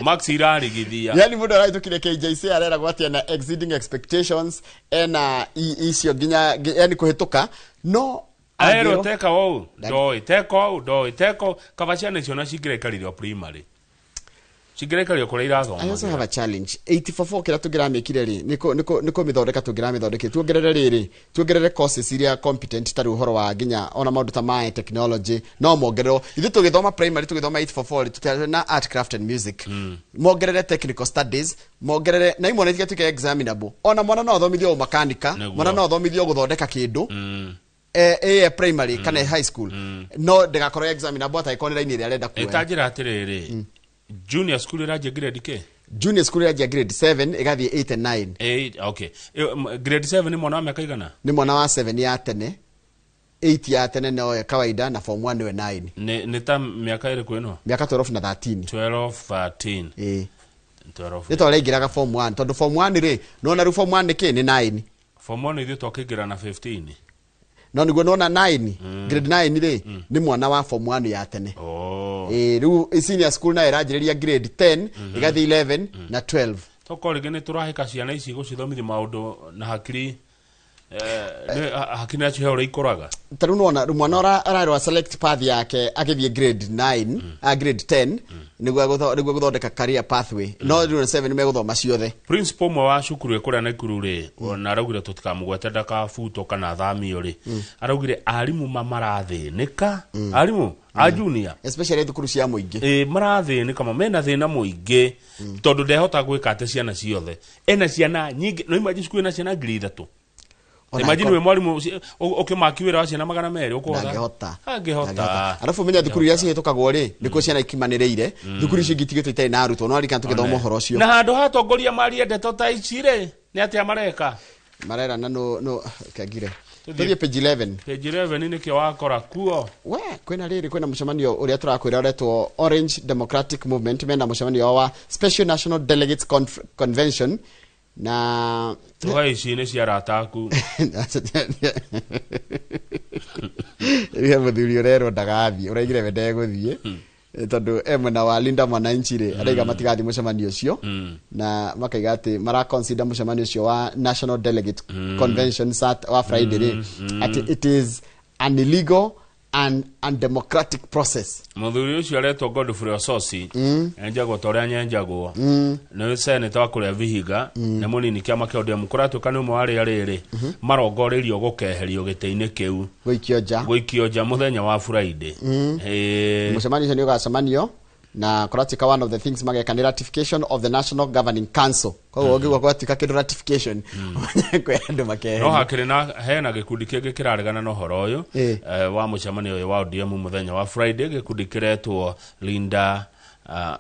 marks irarigithia. Yani mũndũ arahĩtũkire KJC areragwo atĩ ena exceeding expectations, ena icio nginya yani kũhĩtũka no aerwo angĩrwo- teka ũũ ndoĩ, teka ũũ ndoĩ, teka ũũ. Kaba ciana icio na cingĩraikarire o primary, cingĩraikario kũrĩa irathoma. I also have a challenge. 844 kĩrĩa tũngĩramĩkire rĩ, nĩ kũmĩthondeka tũngĩramĩthondekire, tuongerere rĩrĩ, tuongerere courses iria competent, ta rĩu ũhoro wa nginya ona maũndũ ta ma technology no mongererwo. Ithuĩ tũgĩthoma primary, tũgĩthoma 844 rĩ, tũtiarĩ na art, craft and music. Mongerere technical studies, mongerere na imwe itigatuĩke examinable. Ona mwana no athomithio ũmakanika, mwana no athomithio gũthondeka kĩndũ ĩ primary kana high school, no ndĩgakorwo examinable atangĩkorwo nĩ raini ĩrĩa arenda kuoya. Ĩtanjĩra atĩrĩrĩ, junior school ĩranjia grade kĩ? Junior school ĩranjia grade 7 ĩgathiĩ 8 and 9. Eight, okay. Grade 7 nĩ mwana wa mĩaka igana? Nĩ mwana wa 7 ya tene, 8 ya tene no kawaida, na form 1 nĩwe 9. Nĩ ta mĩaka ĩrĩkũ ĩno? Mĩaka 12 na 13. 12, 13. Ĩĩ. 12. Nĩ ta ũrĩa aingĩraga form 1, tondũ form 1 rĩ, nona rĩu form 1 nĩ kĩ? Nĩ 9. Form 1 ithuĩ twakĩingĩra na 15. No nĩguo nona 9, grade 9 rĩ, nĩ mwana wa form 1 ya tene. Ĩĩ, rĩu senior school nayo ĩranjĩrĩria grade 10, ĩgathiĩ 11 na 12. Tokorwo rĩngĩ nĩ tũrahĩka ciana ici gũcithomithia maũndũ na hakiri, hakiri nacio he ũrĩa ikũraga. Ta rĩu nĩwona rĩu mwana ararwa select path yake agĩthiĩ grade 9, a grade 10, nĩguo gũthondeka career pathway, no rĩu 7 megũthoma ciothe. Principal ũmwe wa cukuru ĩ kũrĩa Naikuru rĩ, na araugire tũtikamũgwete ndakabutwo kana athamio rĩ, araugire arimũ ma marathĩnĩka, arimũ a junior, especially thukuru cia mũingĩ. Ĩ marathĩnĩka, ma mena thĩna mũingĩ tondũ ndehota gwĩka atĩ ciana ciothe, ena ciana nyingĩ. No imagine cukuru ĩna ciana 3,000. Ona Imagine wĩ mwarimũ ũkĩmaki wĩra wa ciana 200 ũkũhota? Ndangĩhota. Angĩhota. Arabu menya thukuru iria cihĩtũkagwo rĩ, nĩkuo ciana ikimanĩrĩire. Thukuru icio ingĩ itigĩtwo itarĩ na arutwo, no arikana tũgĩthoma ũhoro ũcio. Na handũ ha atongoria marie ndeto ta ici rĩ, nĩ atĩa mareka? Marerana no kangire. Tũthiĩ page 11. Page 11 nĩkĩo wakora kuo. We kwĩna rĩrĩ, kwĩna mũcemanio ũrĩa tũrakwĩra ũretwo Orange Democratic Movement, mena mũcemanio wao wa Special National Delegates Convention na Tũhe ici nĩ cia arata aku. He mũthuri ũrerwo ndagathiĩ, ũraigire we ndegũthiĩ tondũ e mwena wa Linda Mwananchi rĩ, araiga matigathiĩ mũcemanio ũcio, na makaiga atĩ mara consider mũcemanio ũcio wa National Delegate Convention sat wa Friday rĩ, atĩ it is an illegal and undemocratic process. Mũthuri ũcio aretwo Godfrey Ososi, enjagwo ta ũrĩa nyenjagwo, nĩ seneta wa kũrĩa Vihiga, nĩ mũnini kĩama kĩa ODM. Kũratuĩka nĩ ũmwe wa arĩa rĩrĩ marongoreirio gũkeherio gĩtĩ-inĩ kĩu, gũikio nja. Gũikio nja mũthenya wa Friday. Mũcemanio ũcio nĩ ũgacemanio na kũratuĩka one of the things mageka nĩ ratification of the National Governing Council. Koguo ũngĩgua gwatuĩka kĩndũ ratification, kwĩ andũ no makeherio. Hakĩrĩ na hena gĩkundi kĩngĩ kĩraregana na ũhoro ũyũ wa mũcemanio ũyũ wa ODM mũthenya wa Friday, gĩkundi kĩretwo Linda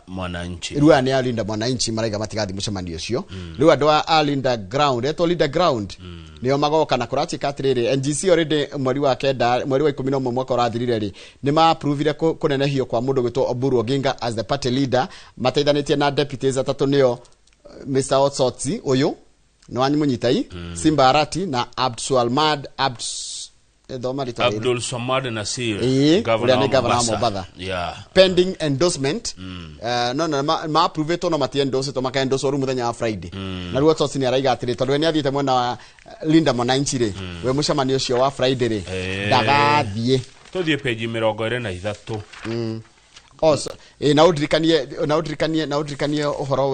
Mwananchi. Rĩu aya nĩ a Linda Mwananchi maraiga matigathiĩ mũcemanio ũcio. Rĩu andũ a Linda Ground, etwo Linda Ground, nĩo magoka. Na kũratuĩka atĩrĩrĩ, NGC already mweri wa kenda, mweri wa 11 mwaka ũrathirire rĩ, nĩ ma-approvire kũnenehio kwa mũndũ gwĩtwo Oburu Oginga as the party leader, mateithanĩtie na deputies atatũ, nĩo Mr. Osotsi ũyũ nĩ wanyimũnyitai, Simba Arati na Abdulswamad Abs thoma rĩtwa rĩrĩ. Abdul Samad Nasir, Ĩĩ, ũrĩa nĩ governor wa Mombatha. Pending endorsement. No ma-approvĩtwo no mati-endorsetwo, maka-endorse rĩu mũthenya wa Friday. Na rĩu Osotsi nĩ araiga atĩrĩ, tondũ we nĩ athiĩte mwena wa Linda Mwananchi rĩ, we mũcemanio ũcio wa Friday rĩ, ndagathiĩ. Tũthiĩ page 23. Oh, so, na ũndirikanie ũhoro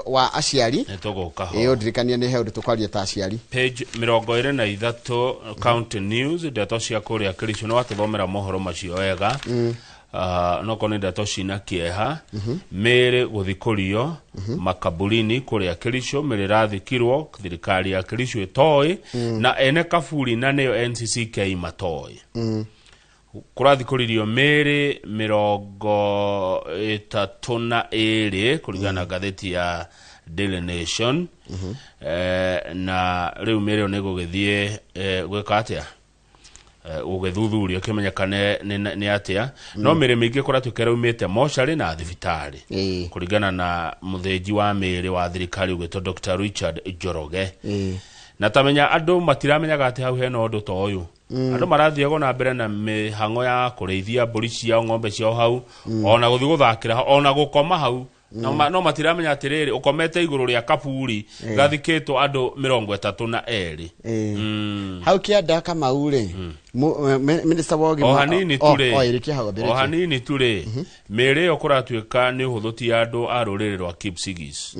wa aciari. Nĩ tũgũka ho. Ĩ, ũndirikanie nĩ he ũndũ tũkwaria ta aciari. Page 23, county news, ndeto cia kũrĩa Kericho. Nĩ watũthomera mohoro macio wega. No korwo nĩ ndeto cina kĩeha, mĩĩrĩ gũthikũrio makaburini kũrĩa Kericho, mĩĩrĩ ĩrathikirwo thirikari ya Kericho ĩtoĩ, na ene kaburi na nĩyo NCCK matoĩ. Kũrathikũririo mĩĩrĩ 32 kũringana na ngathĩti ya Daily Nation. Na rĩu mĩĩrĩ ĩyo nĩ gũgĩthiĩ gwĩka atĩa, gũgĩthuthurio kĩmenyekane nĩ atĩa. No mĩĩrĩ mĩingĩ kũratuĩka ĩraumĩte mocarĩ na thibitarĩ kũringana na mũthĩnji wa mĩĩrĩ wa thirikari ũgwĩtwo Dr. Richard Njoroge. Na tamenya andũ matiramenyaga atĩ hau hena ũndũ ta ũyũ. Andũ marathiago na mbere na mĩhang'o ya kũrĩithia mbũri ciao, ng'ombe ciao hau, ona gũthiĩ gũthakĩra hau, ona gũkoma hau. No matiramenya atĩrĩrĩ, ũkomete igũrũ rĩa kaburi gathikĩtwo andũ 32. Hau kĩanda Kamau rĩ, minister wa ũgima O hanini tu rĩ, o ĩrĩkia hau, o ambĩrĩrie. hanini tu rĩ, mĩĩrĩ ĩyo kũratuĩka nĩ ũhũthũ ti andũ a rũrĩrĩ rwa Kipsigis.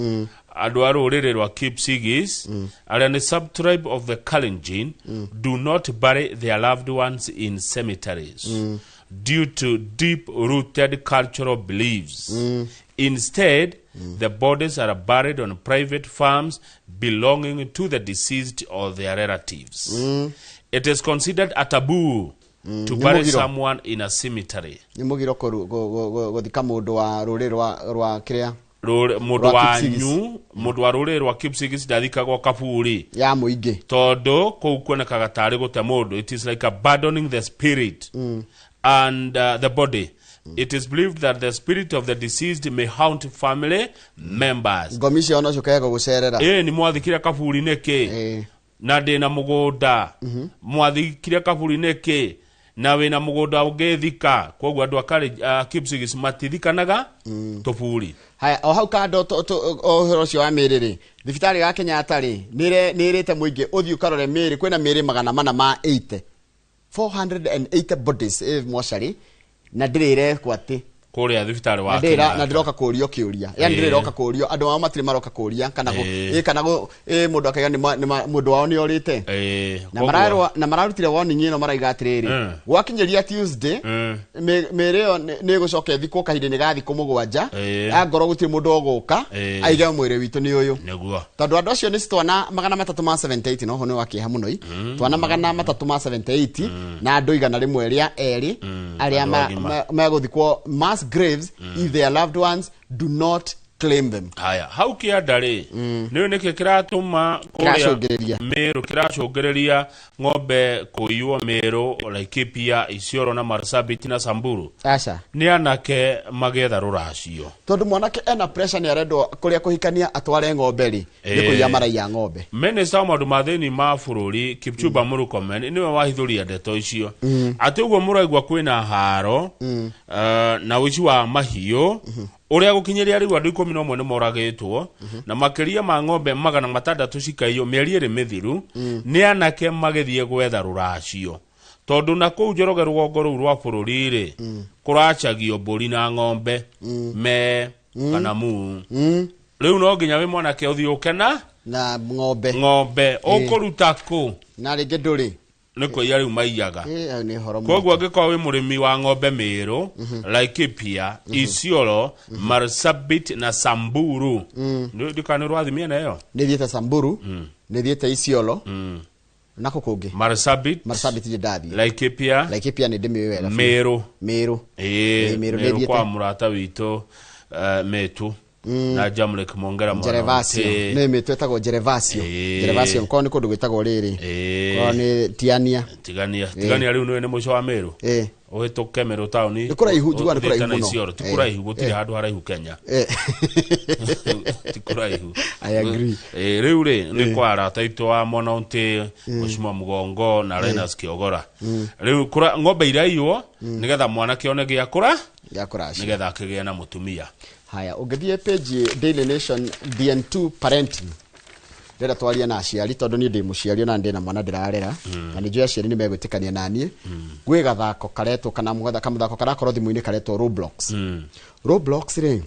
Andũ a rũrĩrĩ rwa Kipsigis arĩa nĩ subtribe of the Kalenjin do not bury their loved ones in cemeteries due to deep rooted cultural beliefs. Instead, the bodies are buried on private farms belonging to the deceased or their relatives. It is considered a taboo to Nĩ bury mũgiro. someone in a cemetery. Nĩ mũgiro gũthika mũndũ wa rũrĩrĩ rwa kĩrĩa Mũndũ Rwa Kipsigis. wanyu, mũndũ wa rũrĩrĩ rwa Kipsigis ndathikagwo kaburi ya mũingĩ tondũ kũu kuonekaga tarĩ gũte mũndũ. It is like abandoning the spirit and the body. It is believed that the spirit of the deceased may haunt family members. Ngomi ciao no ciũkaga gũgũcerera. Ĩ nĩ mwathikire kaburi nĩkĩ na ndĩna mũgũnda? Mwathikire kaburi nĩkĩ na wĩna mũgũnda ũngĩthika? Koguo andũ a Kipsigis matithikanaga tũburi. Haya, o hau kando o ũhoro ũcio wa mĩĩrĩ rĩ, thibitarĩ ya Kenyatta rĩ nĩ ĩrĩte mũingĩ ũthiĩ ũkarore mĩĩrĩ, kwĩna mĩĩrĩ 480, 480 bodies ĩ mocarĩ na ndĩrĩ ĩrekwo atĩ kũrĩa thibitarĩ wa na ndĩrĩ na Kenyatta. ndĩroka kũrio kĩũria, yani ndĩrĩ ĩroka kũrio, andũ ao matirĩ maroka kũria kana kana mũndũ akaiga mũndũ wao nĩ orĩte. Na mararwa na mararutire warning ĩno, maraiga atĩrĩrĩ, gwakinyĩria Tuesday mĩĩrĩ ĩyo nĩ ĩgũcoka ĩthikwo kahinda-inĩ ga thikũ 7, angorwo gũtirĩ mũndũ ũgũka aige mwĩrĩ witũ nĩ ũyũ, nĩguo tondũ andũ acio nĩ twana 378, no ho nĩ wa kĩeha mũno i twana 378 na andũ 102 arĩa andũ agima. Megũthikwo mass graves if their loved ones do not claim them. Haya, hau kĩanda rĩ, nĩ nĩkĩ kĩratũma kũrĩa Kĩracũngĩrĩria. Mĩrũ kĩracũngĩrĩria ng'ombe kũiywo Mĩrũ, Laikipia, Isiolo na Marsabit na Samburu? Aca. Nĩ anake magĩetha rũracio. Tondũ mwanake ena pressure, nĩ arendwo kũrĩa kũhikania atware ng'ombe rĩ, nĩ kũiya maraiya ng'ombe. Minista wa maũndũ ma thĩinĩ ma bũrũri Kipchumba Murkomen nĩwe wahithũria ndeto icio, atĩ ũguo mũraigua kwĩna haro na ũici wa mahiũ ũrĩa gũkinyĩria rĩu andũ 11 nĩ moragĩtwo na makĩria ma ng'ombe 600 cikaiywo mĩeri 2 mĩthiru, nĩ anake magĩthiĩ gwetha rũracio, tondũ na kũu Njoroge rũgongo rũu rwa bũrũri rĩ, kũracagio mbũri na ng'ombe me kana muu. Rĩu no nginya wĩ mwanake ũthiĩ ũkena na ng'ombe. Ng'ombe ũkũruta kũ? Na rĩngĩ ndũrĩ. Nĩ kũiya rĩu maiyaga. Hau nĩ ũhoro Koguo angĩkorwo wĩ mũrĩmi wa ng'ombe Mĩrũ, Laikipia, Isiolo, Marsabit na Samburu, ndikana nĩ rwathi mĩena ĩyo. Nĩ thiĩte Samburu, nĩ thiĩte Isiolo, nako kũngĩ Marsabit. Marsabit nĩ ndathiĩ. Laikipia. Laikipia nĩ ndĩmĩũĩ wega biũ. Mĩrũ. Mĩrũ. Ĩĩ, Mĩrũ nĩ Mĩrũ thiĩte. kwa mũrata witũ Metu na Jamlek Mongera mwana Njerevasio. Nĩ mĩtũ ĩtagwo Njerevasio. Njerevasio korwo nĩ kũndũ gwĩtagwo rĩrĩ, korwo nĩ Tiania. Tigania. Tigania rĩu nĩ mũico wa Mĩrũ, ũhĩtũke Mĩrũ taũni. Nĩ kũraihu, njiguaga nĩ ũthiĩte kũraihu na mũno. Isiolo. Ti kũraihu, gũtirĩ handũ haraihu Kenya, ti kũraihu. I agree. Rĩu rĩ, nĩ kwa arata aitũ wa Monaunti, Mheshimiwa Mugongo na Linus Kiogora. Rĩu ng'ombe iraiywo nĩgetha mwanake one gĩa kũra gĩa kũracia nĩgetha akĩgĩe na mũtumia. Haya, ũngĩthiĩ page Daily Nation, DN2 parenting, ndĩrenda twarie na aciari tondũ niĩ ndĩ mũciari ona ndĩ na mwana ndĩrarera, na nĩ njũĩ aciari nĩ megwĩtĩkania na niĩ. Gwĩ gathako karetwo kana kamũthako karakorwo thimũ-inĩ karetwo Roblox. Roblox rĩ,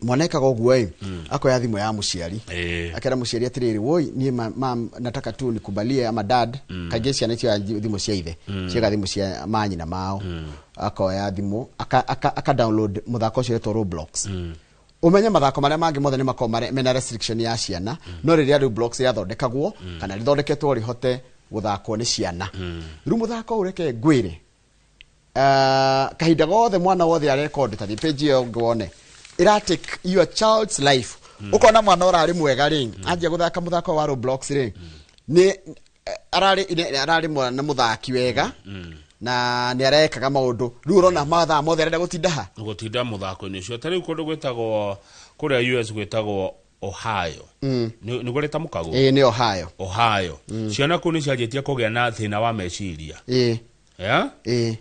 mwana ekaga ũguo ĩ, akoya thimũ ya mũciari, akera mũciari atĩrĩrĩ, woi niĩ mam nataka tu nikubalie, ama dad. Kaingĩ ciana itioya thimũ cia ithe, ciaga thimũ cia manyina mao. Akoya thimũ aka download mũthako ũcio wetwo Roblox. Umenye mathako marĩa mangĩ mothe nĩ makoragwo mena restriction ya ciana, no rĩrĩa Roblox rĩathondekagwo kana rĩthondeketwo rĩhote gũthakwo nĩ ciana. Rĩu mũthako ũyũ, reke ngwĩre, Kahinda gothe mwana wothe areka ũndũ ta page ĩyo ngwone ĩra take your child's life. Ũkona mwana ũrarĩ mwega rĩ, anjia gũthaka mũthako wa Roblox rĩ, nĩ ararĩ mwana mũthaki wega na nĩ arekaga maũndũ. Rĩu ũrona mathaa mothe arenda gũtinda ha gũtinda mũthako-inĩ ũcio. Ta rĩu kũndũ gwĩtagwo kũrĩa US gwĩtagwo Ohio, nĩguo rĩtamũkagwo? Ĩĩ, nĩ Ohio. Ohio, ciana kũu nĩ cianjĩtie kũgĩa na thĩna wa meciria. Yeah? Ĩĩ.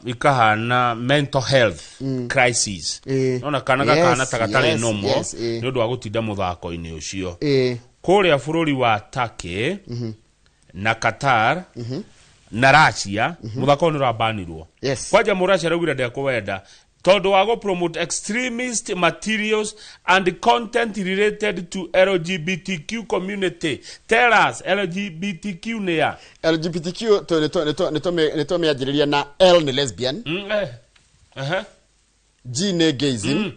Ikahana mental health crisis. Nona kana gakahana ta gatarĩ normal nĩ ũndũ wa gũtinda mũthako-inĩ ũcio. Kũrĩa bũrũri wa Turkey na Qatar na Russia, mũthako ũyũ nĩ ũrabanirwo. Kwanja mũracia araugire ndekũwenda tondũ wa gũ-promote extremist materials and content related to LGBTQ community. Tell us, LGBTQ nĩ ya? LGBTQ nĩ tũmĩanjĩrĩria na L nĩ lesbian, G nĩ gayism,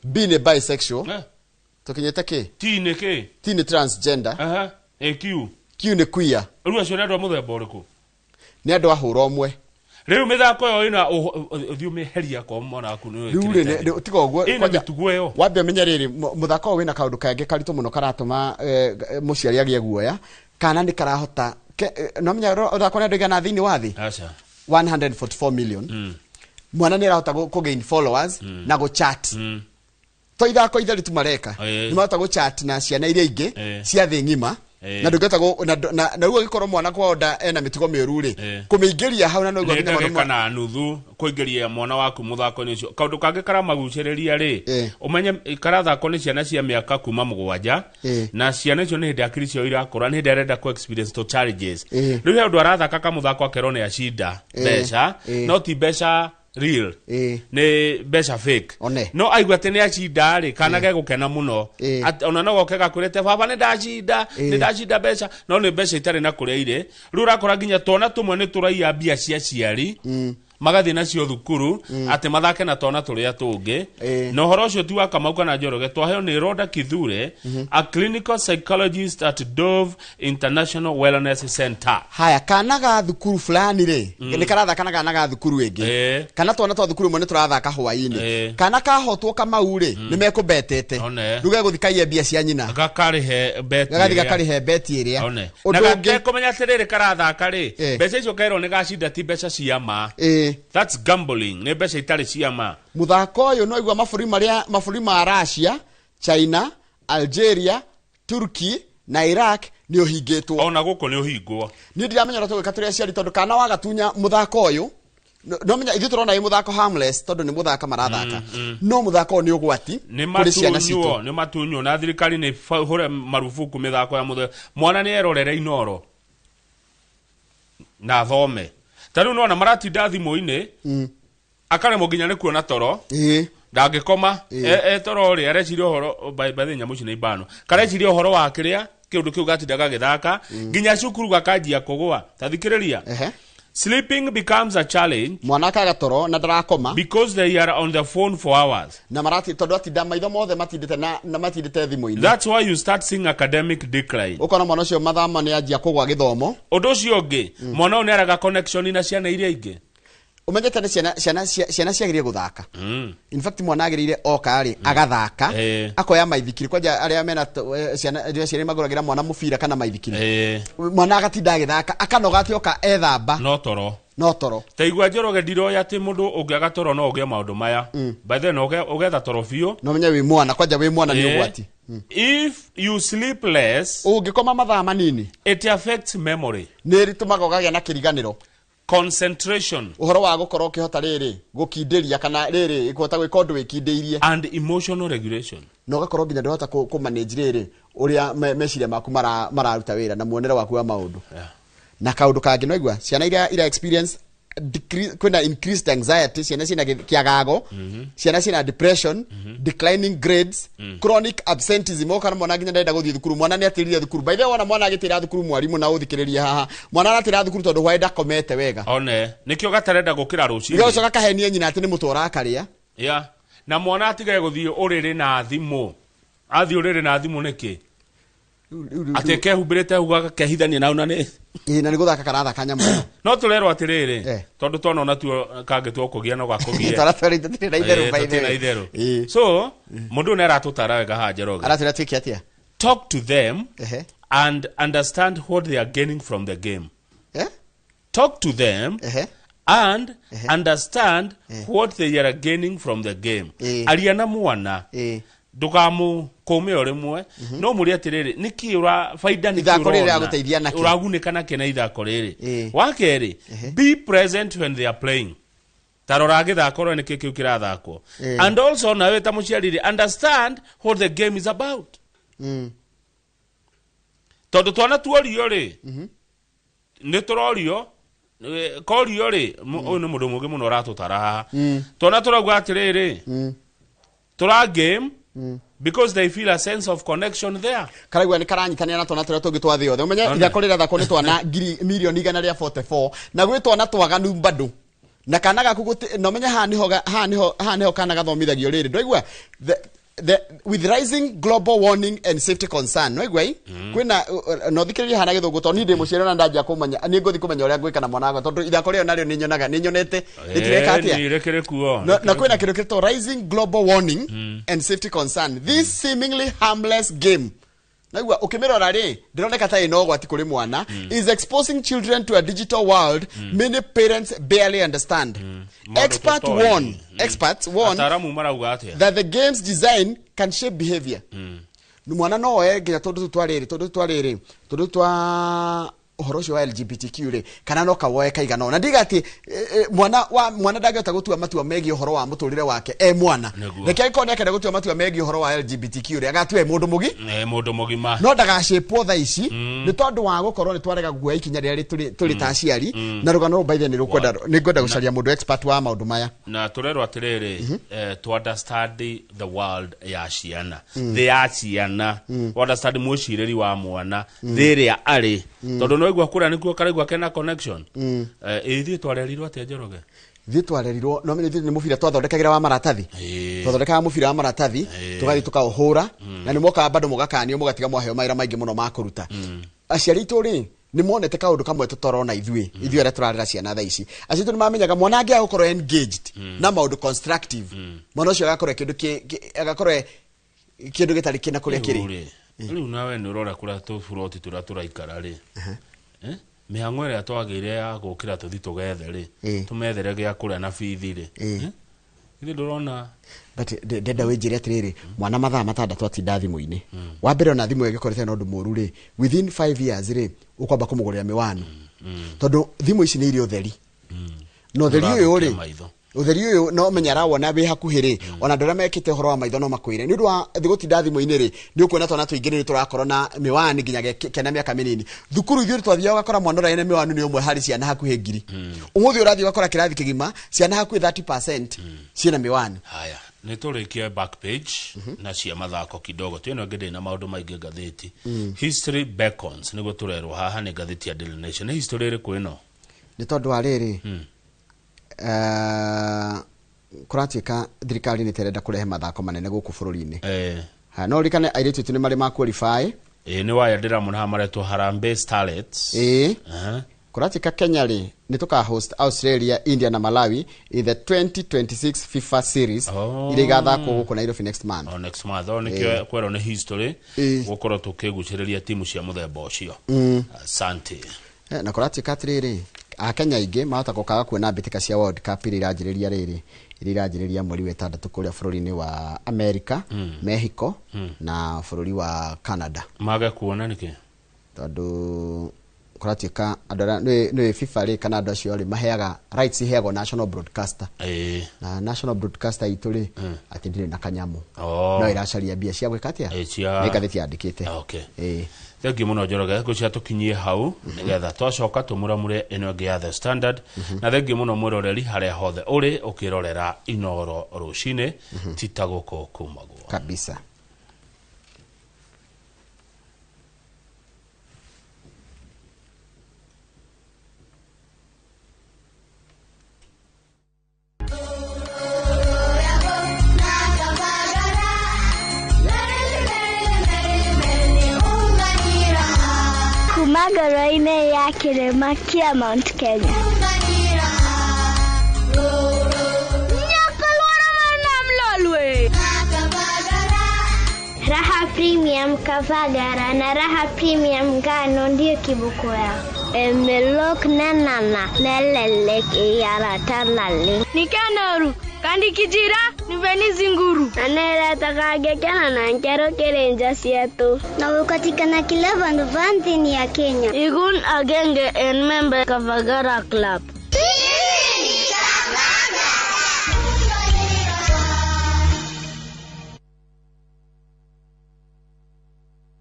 B nĩ bisexual, tũkinyĩte kĩ? T nĩ kĩ? T nĩ transgender. A Q. Q nĩ queer. Rĩu acio nĩ andũ a mũthemba ũrĩkũ? Nĩ andũ a hũra ũmwe. Rĩu mĩthako ĩyo ĩna ũthiĩ ũmĩheria kwa mwana waku nĩ Rĩu rĩ, tiga ũguo. Ĩna Kwanja- mĩtugo ĩyo. Wambe ũmenye rĩrĩ, mũthako ũyũ wĩna kaũndũ kangĩ karitũ mũno karatũma mũciari agĩe guoya kana nĩ karahota no menya ũthako nĩ andũ aigana thĩinĩ wa thĩ? Aca. 144 million. Mwana nĩ arahota kũ gain followers na gũ chat, to ithako itheri tu mareka, nĩ marahota gũ chat na ciana iria ingĩ cia thĩ ng'ima. Na ndũngĩhota na rĩu angĩkorwo mwana kwao nda ena mĩtugo mĩũru rĩ, kũmĩingĩria hau na noguo Nĩ nginya mwana ndagĩka na nuthu kũingĩria mwana waku mũthako-inĩ ũcio. Kaũndũ kangĩ karamagucĩrĩria rĩ, ũmenye karathakwo nĩ ciana cia mĩaka kuma 7, na ciana icio nĩ hĩndĩ akiri ciao irakũra, nĩ hĩndĩ arenda kũ experience to challenges. Rĩu he ũndũ arathaka kamũthako akerwo nĩ acinda mbeca, no ti mbeca real, nĩ mbeca fake. One. No aigua atĩ nĩ acinda rĩ, kana gegũkena mũno. Ona no goke gakwĩrĩte, "Baba, nĩ ndacinda, nĩ ndacinda mbeca," no nĩ mbeca itarĩ na kũrĩa irĩ. Rĩu ũrakora nginya twana tũmwe nĩ tũraiya mbia cia ciari, magathiĩ nacio thukuru atĩ mathake na twana tũrĩa tũngĩ. Na ũhoro ũcio ti wa Kamau kana Njoroge, twaheo nĩ Rhoda Kithure, a clinical psychologist at Dove International Wellness Center. Haya, kana ga thukuru fulani rĩ, nĩ karathaka na kana ga thukuru ĩngĩ, kana twana twa thukuru ĩmwe nĩ tũrathaka hwaĩ-inĩ, kana kahotwo Kamau rĩ, nĩ mekũmbetete. One. Rĩu gegũthiĩ kaiye mbia cia nyina. Gakarĩhe beti Gagathiĩ ĩrĩa. gakarĩhe beti ĩrĩa. One. Ũndũ Na ũngĩ gatekũmenya atĩrĩrĩ, karathaka rĩ, mbeca icio kerwo nĩ gacinda ti mbeca cia ma. That's gambling, nĩ mbeca itarĩ cia ma. Mũthako ũyũ no igua mabũrũri marĩa, mabũrũri ma Russia, China, Algeria, Turkey na Iraq nĩ ũhingĩtwo. Ona gũkũ nĩ ũhingwo. Niĩ ndiramenya ũrĩa tũgwĩka tũrĩ aciari, tondũ kana wagatunya mũthako ũyũ, no menya ithuĩ tũrona wĩ mũthako harmless tondũ nĩ mũthaka marathaka, no mũthako ũyũ nĩ ũgwati Nĩ kũrĩ ciana citũ. matunywo, nĩ matunywo, na thirikari nĩ hũre marubuku mĩthako ya mũthemba. Mwana nĩ erorere Inoro na athome. Ta rĩu nona maratinda thimũ-inĩ, akaremwo nginya nĩ kuona toro, ndangĩkoma. E toro rĩ, areciria ũhoro by the nyamũ ici nĩ ibano, kareciria ũhoro wa kĩrĩa kĩũndũ kĩu gatinda gagĩthaka, nginya cukuru gakanjia kũgũa. Ta thikĩrĩria, sleeping becomes a challenge. Mwana akaga toro na ndarakoma because they are on the phone for hours. Na marati tondũ atinda maitho mothe matindĩte na matindĩte thimũ-inĩ. That's why you start seeing academic decline. Ũkona mwana ũcio mathama nĩ anjia kũgwa gĩthomo. Ũndũ ũcio ũngĩ, mwana ũyũ nĩ araga connection na ciana iria ingĩ. Ũmenyete nĩ ciana ciagĩrĩire gũthaka. In fact, mwana agĩrĩire oka rĩ, agathaka, akoya maithikiri, kwanja arĩa mena ciana, arĩa aciari magũragĩra mwana mũbira kana maithikiri, mwana agatinda agĩthaka, akanoga atĩ oka ethamba no toro. No toro. Ta igua Njoroge, ndiroya atĩ mũndũ ũngĩaga toro no ũgĩe maũndũ maya. By then ũgetha toro biũ. No menye wĩ mwana, kwanja wĩ mwana nĩ ũgwati. If you sleep less, ũngĩkoma mathaa manini, it affects memory, nĩ rĩtũmaga ũkagĩa na kĩriganĩro, concentration, ũhoro wa gũkorwo ũkĩhota rĩrĩ gũkindĩria kana rĩrĩ kũhota gwĩka ũndũ wĩkindĩirie, and emotional regulation. Na ũgakorwo nginya ndũhota kũ manage rĩrĩ ũrĩa meciria maku mararuta wĩra na muonere waku wa maũndũ. Na kaũndũ kangĩ, no igua ciana iria ira experience kwĩna increased anxiety, ciana ciĩna kĩagago, ciana ciĩna depression, declining grades, chronic absenteeism, ũkona mwana nginya ndarenda gũthiĩ thukuru, mwana nĩ atĩrire thukuru. By the way, wona mwana agĩtĩra thukuru, mwarimũ na ũthikĩrĩrie haha, mwana aratĩra thukuru tondũ hwaĩ ndakomete wega. One nĩkĩo gatarenda gũkĩra rũcinĩ. Gĩgacoka kahenie nyina atĩ nĩ mũtwe ũrakarĩa. Yeah. Na mwana atige gũthiĩ ũrĩrĩ na thimũ. Athiĩ ũrĩrĩ na thimũ nĩkĩ? Atĩ kehumbĩrĩte ũguo agakehithania nau na nĩ Ĩĩ, na nĩ gũthaka karathaka nyamũ ĩno. No tũrerwo atĩrĩrĩ, tondũ twana ona tuo kangĩtua kũgia no gakũgie. Twana twarĩ tũtirĩ na itherũ, by the Tũtirĩ na way. itherũ. So mũndũ ũyũ nĩ aratũtara wega haha, Njoroge. Aratwĩra twĩke atĩa? Talk to them Ehe. and understand what they are gaining from the game. Eh? Talk to them Ehe. and understand what they are gaining from the game. Aria na mwana, ndũkamũkũme o rĩmwe, no mũrie atĩrĩrĩ, nĩkĩ ũra baida, nĩkĩ Ithako rĩrĩ ũrona? rĩragũteithia nakĩ? Ũragunĩka nakĩ na ithako rĩrĩ? Wa kerĩ, be present when they are playing. Ta rora gĩthako rore nĩkĩ kĩu kĩrathakwo. And also nawe ta mũciari rĩ, understand what the game is about, tondũ twana tuorio rĩ, nĩ tũrorio korio rĩ, ũyũ nĩ mũndũ mũngĩ mũno ũratũtara haha. Twana tũrauga atĩrĩrĩ, tũra game because they feel a sense of connection there. Karaigua nĩ karanyitanĩra na twana tũrĩa tũngĩ twa thĩ yothe. Ũmenye Ona. ithako rĩrĩa thakwo nĩ twana ngiri mirioni 144, na gwĩ twana twaganu bado na kana gaku gũti, na ũmenye haha nĩho haha nĩho kana gathomithagio rĩrĩ, ndwaigua the with rising global warning and safety concern, nwaigua i kwĩna no thikĩrĩrie hana gĩthũngũ, tondũ niĩ ndĩ mũciari na ndanjia kũmenya nĩ ngũthiĩ kũmenya ũrĩa ngwĩka na mwana wakwa, tondũ ithako rĩo narĩo nĩ nyonaga, nĩ nyonete rĩtireka atĩa. Rĩkĩrĩ kuo. Na kwĩna kĩndũ kĩtwo rising global warning and safety concern. This seemingly harmless game, naigua ũkĩmĩrora rĩ, ndĩroneka ta ĩna ũgwati kũrĩ mwana, is exposing children to a digital world many parents barely understand. Maũndũ Expert tũtoĩ. warn, experts warn Ataaramu marauga atĩa? that the game's design can shape behavior. Mwana no oe nginya tũndũ tũtũ twa rĩrĩ, tũndũ twa rĩrĩ, tũndũ twa ũhoro ũcio wa LGBTQ rĩ, kana no kawoe kaigana ũna. Ndiga atĩ mwana wa mwana ndangĩhota gũtua matua megiĩ ũhoro wa mũtũrĩre wake e mwana. Nĩguo. Reke angĩkorwo nĩakenda gũtua matua megiĩ ũhoro wa LGBTQ rĩ, agatua e mũndũ mũgi Mũndũ mũgima. No ndagacĩpwo thaa ici nĩ tondũ wa gũkorwo nĩ twarega kuoya ikinya rĩrĩa tũrĩ ta aciari. Na rũgano rũu by the way, nĩ ngwenda gũcaria mũndũ expert wa maũndũ maya. Na tũrerwo atĩrĩrĩ, to understand the world ya ciana, thĩ ya ciana, understand mwĩcirĩri wa mwana, thĩ ĩrĩa arĩ, tondũ no igua kũrĩa nĩkuo karaigua kena connection. Ithuĩ twarerirwo atĩa, Njoroge? Ithuĩ twarerirwo no menye ithuĩ nĩ mũbira twathondekagĩra wa maratathi. Twathondekaga mũbira wa maratathi, tũgathiĩ tũkaũhũra, na nĩ mokaga bado mũgakanio, mũgatiga mwaheo mawĩra maingĩ mũno ma kũruta. Aciari aitũ rĩ, nĩ monete kaũndũ kamwe tũtorona ithuĩ, ithuĩ arĩa tũrarera ciana thaa ici. Aciari aitũ nĩ mamenyaga mwana angĩaga gũkorwo engaged na maũndũ constructive, mwana ũcio agakorwo kĩndũ agakorwo kĩndũ gĩtarĩ kĩna kũrĩa kĩrĩ. Rĩu rĩ, rĩu nawe nĩ ũrora kũrĩa tũburoti tũrĩa tũraikara rĩ, mĩhang'o ĩrĩa twagĩire ya gũkĩra tũthi tũgethe rĩ, tũmethere gĩa kũrĩa na bithi rĩ, ithuĩ ndũrona. But ndenda wĩnjĩre atĩrĩrĩ, mwana mathaa 6 atinda thimũ-inĩ, wa mbere ona thimũ ĩyo ĩngĩkorwo ĩtarĩ na ũndũ mũru rĩ, within 5 years rĩ, ũkwamba kũmũgũrĩra mĩwani, tondũ thimũ ici nĩ irĩ ũtheri, na ũtheri ũyũ rĩ, Ũrathũkia maitho. Ũtheri ũyũ no menya arawona wĩ hakuhĩ rĩ, ona andũ arĩa mekĩte ũhoro wa maitho no makwĩre nĩ ũndũ wa gũtinda thimũ-inĩ rĩ, nĩ ũkuona twana tũingĩ nĩ tũrakorwo na mĩwani nginya kena mĩaka mĩnini. Thukuru ithuĩ twathiaga ũgakora mwana ũrĩa ena mĩwani nĩ ũmwe harĩ ciana hakuhĩ 1000. Ũmũthĩ ũrathiĩ ũgakora kĩrathi kĩgima ciana hakuhĩ 30% ciĩna mĩwani. Haya, nĩ tũrĩkie back page na cia mathako kidogo tu, ĩno ĩngĩ ndĩrĩ na maũndũ maingĩ ngathĩti. History beckons nĩguo tũrerwo haha nĩ ngathĩti ya Daily Nation. Nĩ history ĩrĩkũ ĩno? Nĩ tondũ wa rĩrĩ, kũratuĩka thirikari nĩ terenda kũrehe mathako manene gũkũ bũrũri-inĩ. Ha, no ririkane airĩtu aitũ nĩ marĩ ma qualify. Ĩ, nĩ waya ndĩramona haha maretwo Harambee Starlets. Ĩĩ. Kũratuĩka Kenya rĩ, nĩ tũka host Australia, India na Malawi in the 2026 FIFA series iria igathakwo gũkũ Nairobi next month. O next month, o nĩkĩo kwerwo nĩ history gũkorwo tũkĩgucĩrĩria timu cia mũthemba ũcio. Asante. Na kũratuĩka atĩrĩrĩ, akenya aingĩ mahota gũkaga kuona mbĩtĩka cia World Cup iria iranjĩrĩria rĩrĩ, iria iranjĩrĩria mweri wa ĩtandatũ kũrĩa bũrũri-inĩ wa America, Mexico na bũrũri wa Canada. Mage kuona nĩkĩ? Tondũ kũratuĩka andũ arĩa nĩ FIFA rĩ, kana andũ acio rĩ, maheaga rights, iheagwo national broadcaster, na national broadcaster itũ rĩ, atĩ ndĩrĩ na kanyamũ, no ĩracaria mbia cia gwĩka atĩa. Ĩ, nĩ ngathĩti yandĩkĩte. Okay. Thengiũ mũno Njoroge, ngũcia tũkinyie hau nĩgetha twacoka tũmuramure ĩno ĩngĩ ya The Standard. Na thengiũ mũno mwĩroreri harĩa hothe ũrĩ ũkĩrorera Inoro rũcinĩ, ti ta gũkũ kumagwo kabisa. Kĩrĩma kĩa Mount Kenya. Raha Premium Kavagara na Raha Premium ngano ndiyo kiboko yao. Emelok nanana nelelek iyaratalale. Nikanoru kandi kijira niveni zinguru. Anera na nkero kerenja sietu. Na ukatikana kila vandu vanthini ya Kenya. Igun agenge en member Kavagara Club.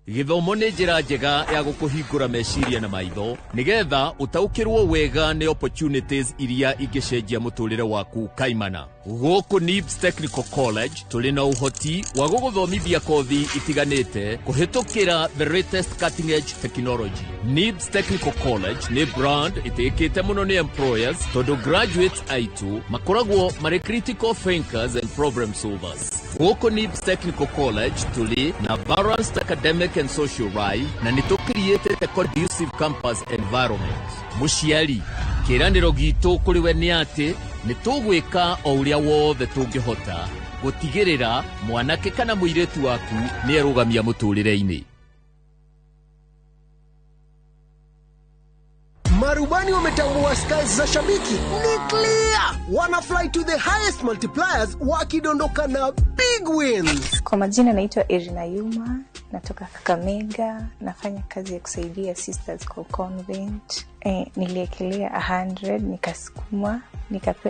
Gĩthomo nĩ njĩra njega ya gũkũhingũra meciria na maitho nĩgetha ũtaũkĩrwo wega nĩ opportunities iria ingĩcenjia mũtũrĩre waku kaimana. Gũkũ NIBS Technical College tũrĩ na ũhoti wa gũgũthomithia kothi itiganĩte kũhĩtũkĩra the latest cutting edge technology. NIBS Technical College nĩ brand ĩtĩkĩte mũno nĩ employers tondũ graduates aitũ makoragwo marĩ critical thinkers and problem solvers. Gũkũ NIBS Technical College tũrĩ na balanced academic and social life na nĩ tũcreatĩte conducive campus environment. Mũciari, kĩĩranĩro gitũ kũrĩ we nĩ atĩ nĩ tũgwĩka o ũrĩa wothe tũngĩhota gũtigĩrĩra mwanake kana mũirĩtu waku nĩ erũgamia mũtũrĩre-inĩ. Marubani wametambua skies za shabiki ni clear, wana fly to the highest multipliers wakidondoka na big wins. Kwa majina naitwa Irina Yuma, natoka Kakamega, nafanya kazi ya kusaidia Sisters kwa convent. Niliekelea 100 nikasukuma,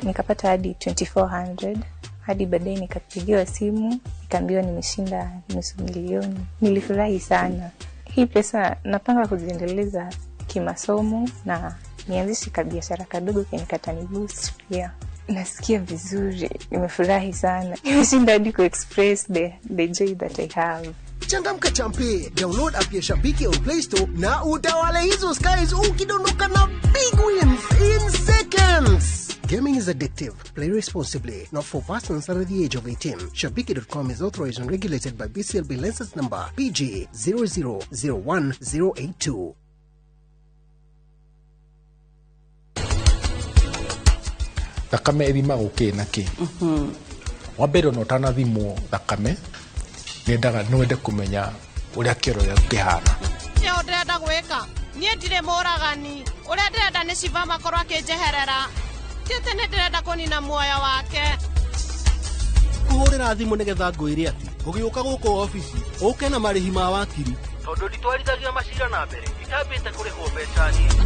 nikapata hadi 2400, hadi baadaye nikapigiwa simu, nikaambiwa nimeshinda 500,000. Nilifurahi sana. Hii pesa napanga kuziendeleza kimasomo na nianzishe kabiashara kadogo kenye kataniboost pia. Nasikia vizuri, nimefurahi sana. Nimeshinda hadi ku-express the joy that I have. Changamka champe, download app ya Shabiki on Play Store na utawale hizo skies ukidondoka na big wins in seconds. Gaming is addictive. Play responsibly. Not for persons under the age of 18. Shabiki.com is authorized and regulated by BCLB license number PG 0001082. Thakame ĩthimagwo kĩ na kĩ. Wa mbere ona ũtanathimwo thakame nĩendaga nĩwende kũmenya ũrĩa kĩoro gĩaku kĩhana. Nĩo ndĩrenda gwĩka niĩ ndirĩ mũragani, ũrĩa ndĩrenda nĩ Shiva makorwo akĩnjeherera, ti atĩ nĩ ndĩrenda kũnina muoyo wake. Kũhũrĩra thimũ nĩgetha ngwĩre atĩ ũgĩũka gũkũ obici ũke na marĩhi ma wakiri, tondũ nditwarithagia macira na mbere itambĩte kũrĩhwo mbeca nyingĩ.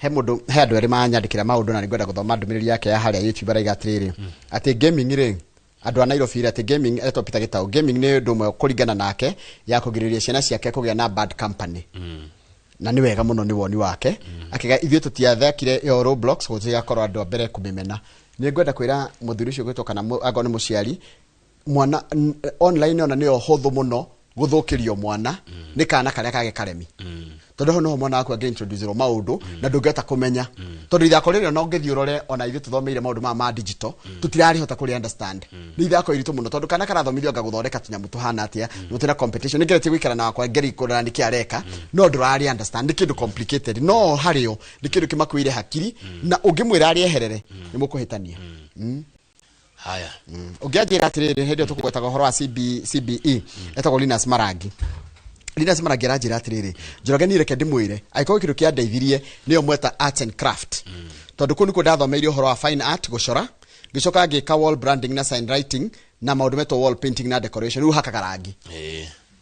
He mundu he andu eri manyandikira maundu na ningwenda guthoma ndumiriri yake ya haria YouTube araiga atiriri ati gaming ri andu a Nairobi ri ati gaming etwo Peter Gitau gaming ni undu umwe kuringana nake ya kugiriria ciana ciake kugia na bad company na ni wega muno ni woni wake akiga ithuĩ tutiathakire iyo Roblox gutigakorwo andu a mbere kumimena. Ni ngwenda kwira muthuri ucio gwitwo kana angorwo ni muciari mwana online ona niyo huthu muno guthukirio mwana ni kana karia kage karemi tondu ho no mwana waku angi-introduce maundu na ndungihota kumenya tondu ithako rĩrĩ ona ũngĩthiĩ ũrore ona ithuĩ tuthomeire maundu maya ma digital tutirarihota kũrĩ understand. Nĩ ithako iritũ mũno tondu kana karathomithio anga gũthondeka tũnyamũ tũhana atĩa nĩ competition nĩngeretie gũikara na wakwa ngeri kũrora nĩkĩ areka no ndũrarĩ understand nĩ kĩndũ complicated no harĩo nĩ kĩndũ kĩmakuire hakiri na ũngĩmwĩra arĩeherere nĩ mũkũhĩtania. Haya. Ũngĩanjĩra atĩrĩrĩ hĩndĩ ĩyo tũkũgwetaga ũhoro wa CBE etagwo Linus Marangi. Linus Marangi aranjĩra atĩrĩrĩ Njoroge niĩ reke ndĩmwĩre angĩkorwo kĩndũ kĩandeithirie nĩyo mweta arts and craft tondũ kũu nĩkuo ndathomeire ũhoro wa fine art gũcora ngĩcoka ngĩka wall branding na sign writing na maũndũ metwo wall painting na decoration rĩu hakaga rangi.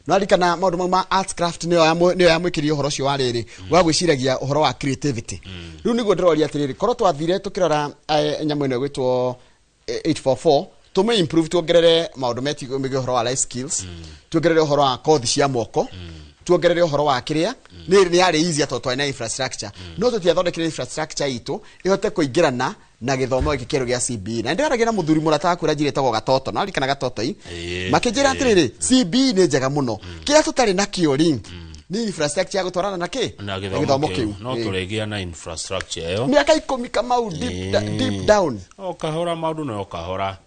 No arikana maũndũ mau ma arts craft nĩyo yamwĩkĩrire ũhoro ũcio wa rĩrĩ wa gwĩciragia ũhoro wa creativity. Rĩu nĩguo ndĩroria atĩrĩrĩ korwo twathire tũkĩrora nyamũ ĩno ĩgwĩtwo 844 tume improve tuongerere maundu megiĩ ũhoro wa life skills tuongerere ũhoro wa kothi cia moko tuongerere ũhoro wa kĩrĩa nĩ yarĩ easy tondũ twarĩ na infrastructure no tũtiathondekire infrastructure itũ ĩhote kũingĩrana na gĩthomo gĩkĩ kĩerũ gĩa CBE. Na ndĩraragia na mũthuri mũrata wakwa ũrĩa njirĩtagwo Gatoto, na aririkana Gatoto i makĩnjĩra atĩrĩrĩ, CBE nĩ njega mũno, kĩrĩa tũtarĩ nakĩo rĩ nĩ infrastructure ya gũtwarana na kĩ na gĩthomo kĩu no tũrĩgĩa na infrastructure ĩyo mĩaka 10 Kamau, deep down o kahora maũndũ no kahora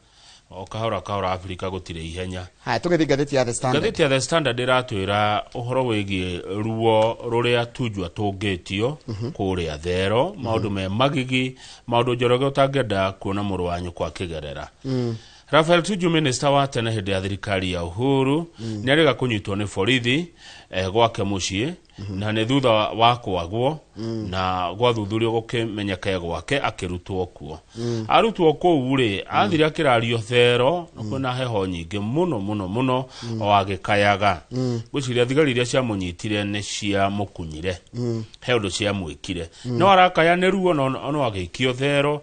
o kahora kahora Afrika gũtirĩ ihenya. Haya, tũgĩthiĩ ngathĩti ya The Standard. Ngathĩti ya The Standard ĩratwĩra ũhoro wĩgiĩ ruo rũrĩa Tuju atũngĩtio kũrĩa Thero, maũndũ me magigi, maũndũ Njoroge ũtangĩenda kuona mũrũ wa nyũkwa akĩgerera. Raphael Tuju, minister wa tene hĩndĩ ya thirikari ya Uhuru, nĩ arĩga kũnyitwo nĩ borithi gwake mũciĩ, na nĩ thutha wa kwagwo na gwathuthurio gũkĩmenyeka gwake akĩrutwo kuo. Arutwo kũu rĩ, athire akĩrario Thero, na kwĩna heho nyingĩ mũno mũno mũno o agĩkayaga. Ngwĩciria thigari iria ciamũnyitire nĩ ciamũkunyire, he ũndũ ciamwĩkire, no arakaya nĩ ruo, no agĩikio Thero.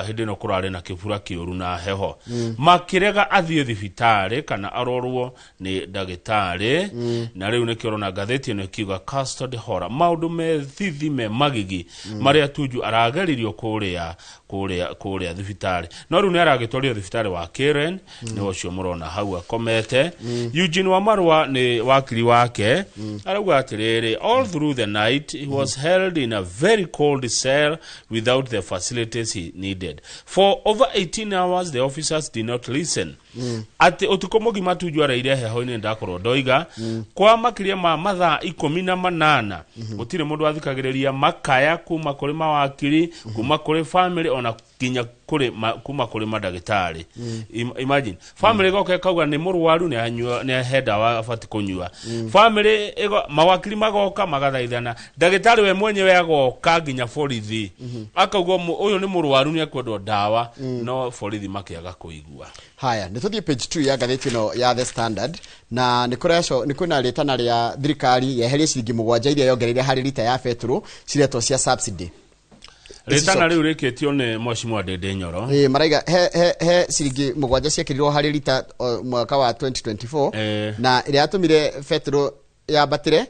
Hĩndĩ ĩno kũrarĩ na kĩbura kĩũru na heho, makĩrega athiĩ thibitarĩ kana arorwo nĩ ndagĩtarĩ. Na rĩu nĩkĩo ũrona ngathĩti ĩno ĩkiuga custody horror, maũndũ me thithi me magigi marĩa Tuju arageririo kũrĩa kũrĩa kũrĩa thibitarĩ, no rĩu nĩ aragĩtwario thibitarĩ wa Karen, nĩ ũcio mũrona hau akomete. Eugene Wamarwa nĩ wakiri wake, arauga atĩrĩrĩ, all through the night he was held in a very cold cell without the facilities he needed. For over 18 hours the officers did not listen. Atĩ ũtukũ mũgima Tuju araire heho-inĩ, ndakorwo ndoiga kwa makĩria ma mathaa 18 gũtirĩ mũndũ athikagĩrĩria makaya kuma kũrĩ mawakiri, kuma kũrĩ family, ona nginya kũrĩ kuma kũrĩ mandagĩtarĩ. Imagine family ĩgoka ĩkauga nĩ mũrwaru, nĩ ahe ndawa abatiĩ kũnyua. Family mawakiri magoka magathaithana, ndagĩtarĩ we mwenyewe agoka nginya borithi akauga ũyũ nĩ mũrwaru, nĩ ekwendwo ndawa, no borithi makĩaga kũigua. Haya, nĩ tũthiĩ page 2 ya ngathĩti ĩno ya The Standard, na nĩ kwĩna rĩtana rĩa thirikari yeherie ciringi 7 iria yongereire harĩ rita ya betũrũ ciretwo cia subsidy. Rĩtana rĩu rĩkĩtio nĩ Mheshimiwa Ndindi Nyoro. Maraiga he ciringi 7 ciekĩrirwo harĩ rita mwaka wa 2024, na ĩrĩa yatũmire betũrũ yambatĩre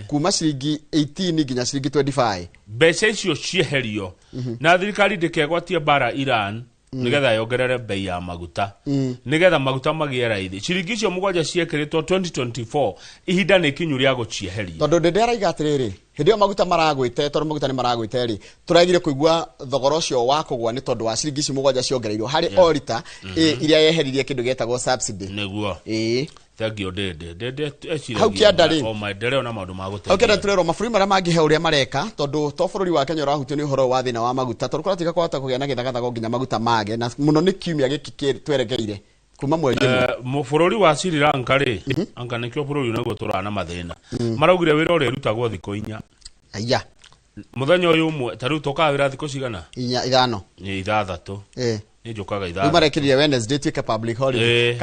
kuma ciringi 18 nginya ciringi 25. Mbeca icio cieherio na thirikari ndĩkegwatie bara Iran nigetha yongerere bei ya maguta, nigetha maguta magĩe raithi. Ciringi icio 7 ciekĩrĩtwo 2024, ihinda nĩ ikinyu rĩa gũcieheria. Tondũ Ndindi araiga atĩrĩrĩ, hĩndĩ ĩyo maguta maragwĩte, tondũ maguta nĩ maragwĩte rĩ, tũragire kũigua thogora ũcio wa kũgwa nĩ tondũ wa ciringi ici 7 ciongereirwo harĩ o rita iria yeheririe kĩndũ gĩetagwo subsidy. Nĩguo. Thank you Ndindi. Ndindi hau kĩanda rĩ, o maendeleo na maũndũ ma gũteithia. Hau kĩanda tũrerwo mabũrũri marĩa mangĩhe ũrĩa mareka, tondũ to bũrũri wa Kenya ũrahutio nĩ ũhoro wa thĩna wa maguta, tondũ kũratuĩka kwahota kũgĩa na gĩthagathago nginya maguta mage, na mũno nĩ kiumia gĩkĩ twerekeire kuma mweri ũmwe. Bũrũri wa Sri Lanka rĩ, anga nĩkĩo bũrũri naguo tũrana mathĩna, maraugire wĩra ũrĩrutagwo thikũ 4. Aya. Mũthenya ũyũ ũmwe, ta rĩu tũkaga wĩra thikũ cigana? 5. Nĩ 6. Nĩ njũkaga 6. Rĩu marekĩrire Wednesday ĩtuĩke public holiday.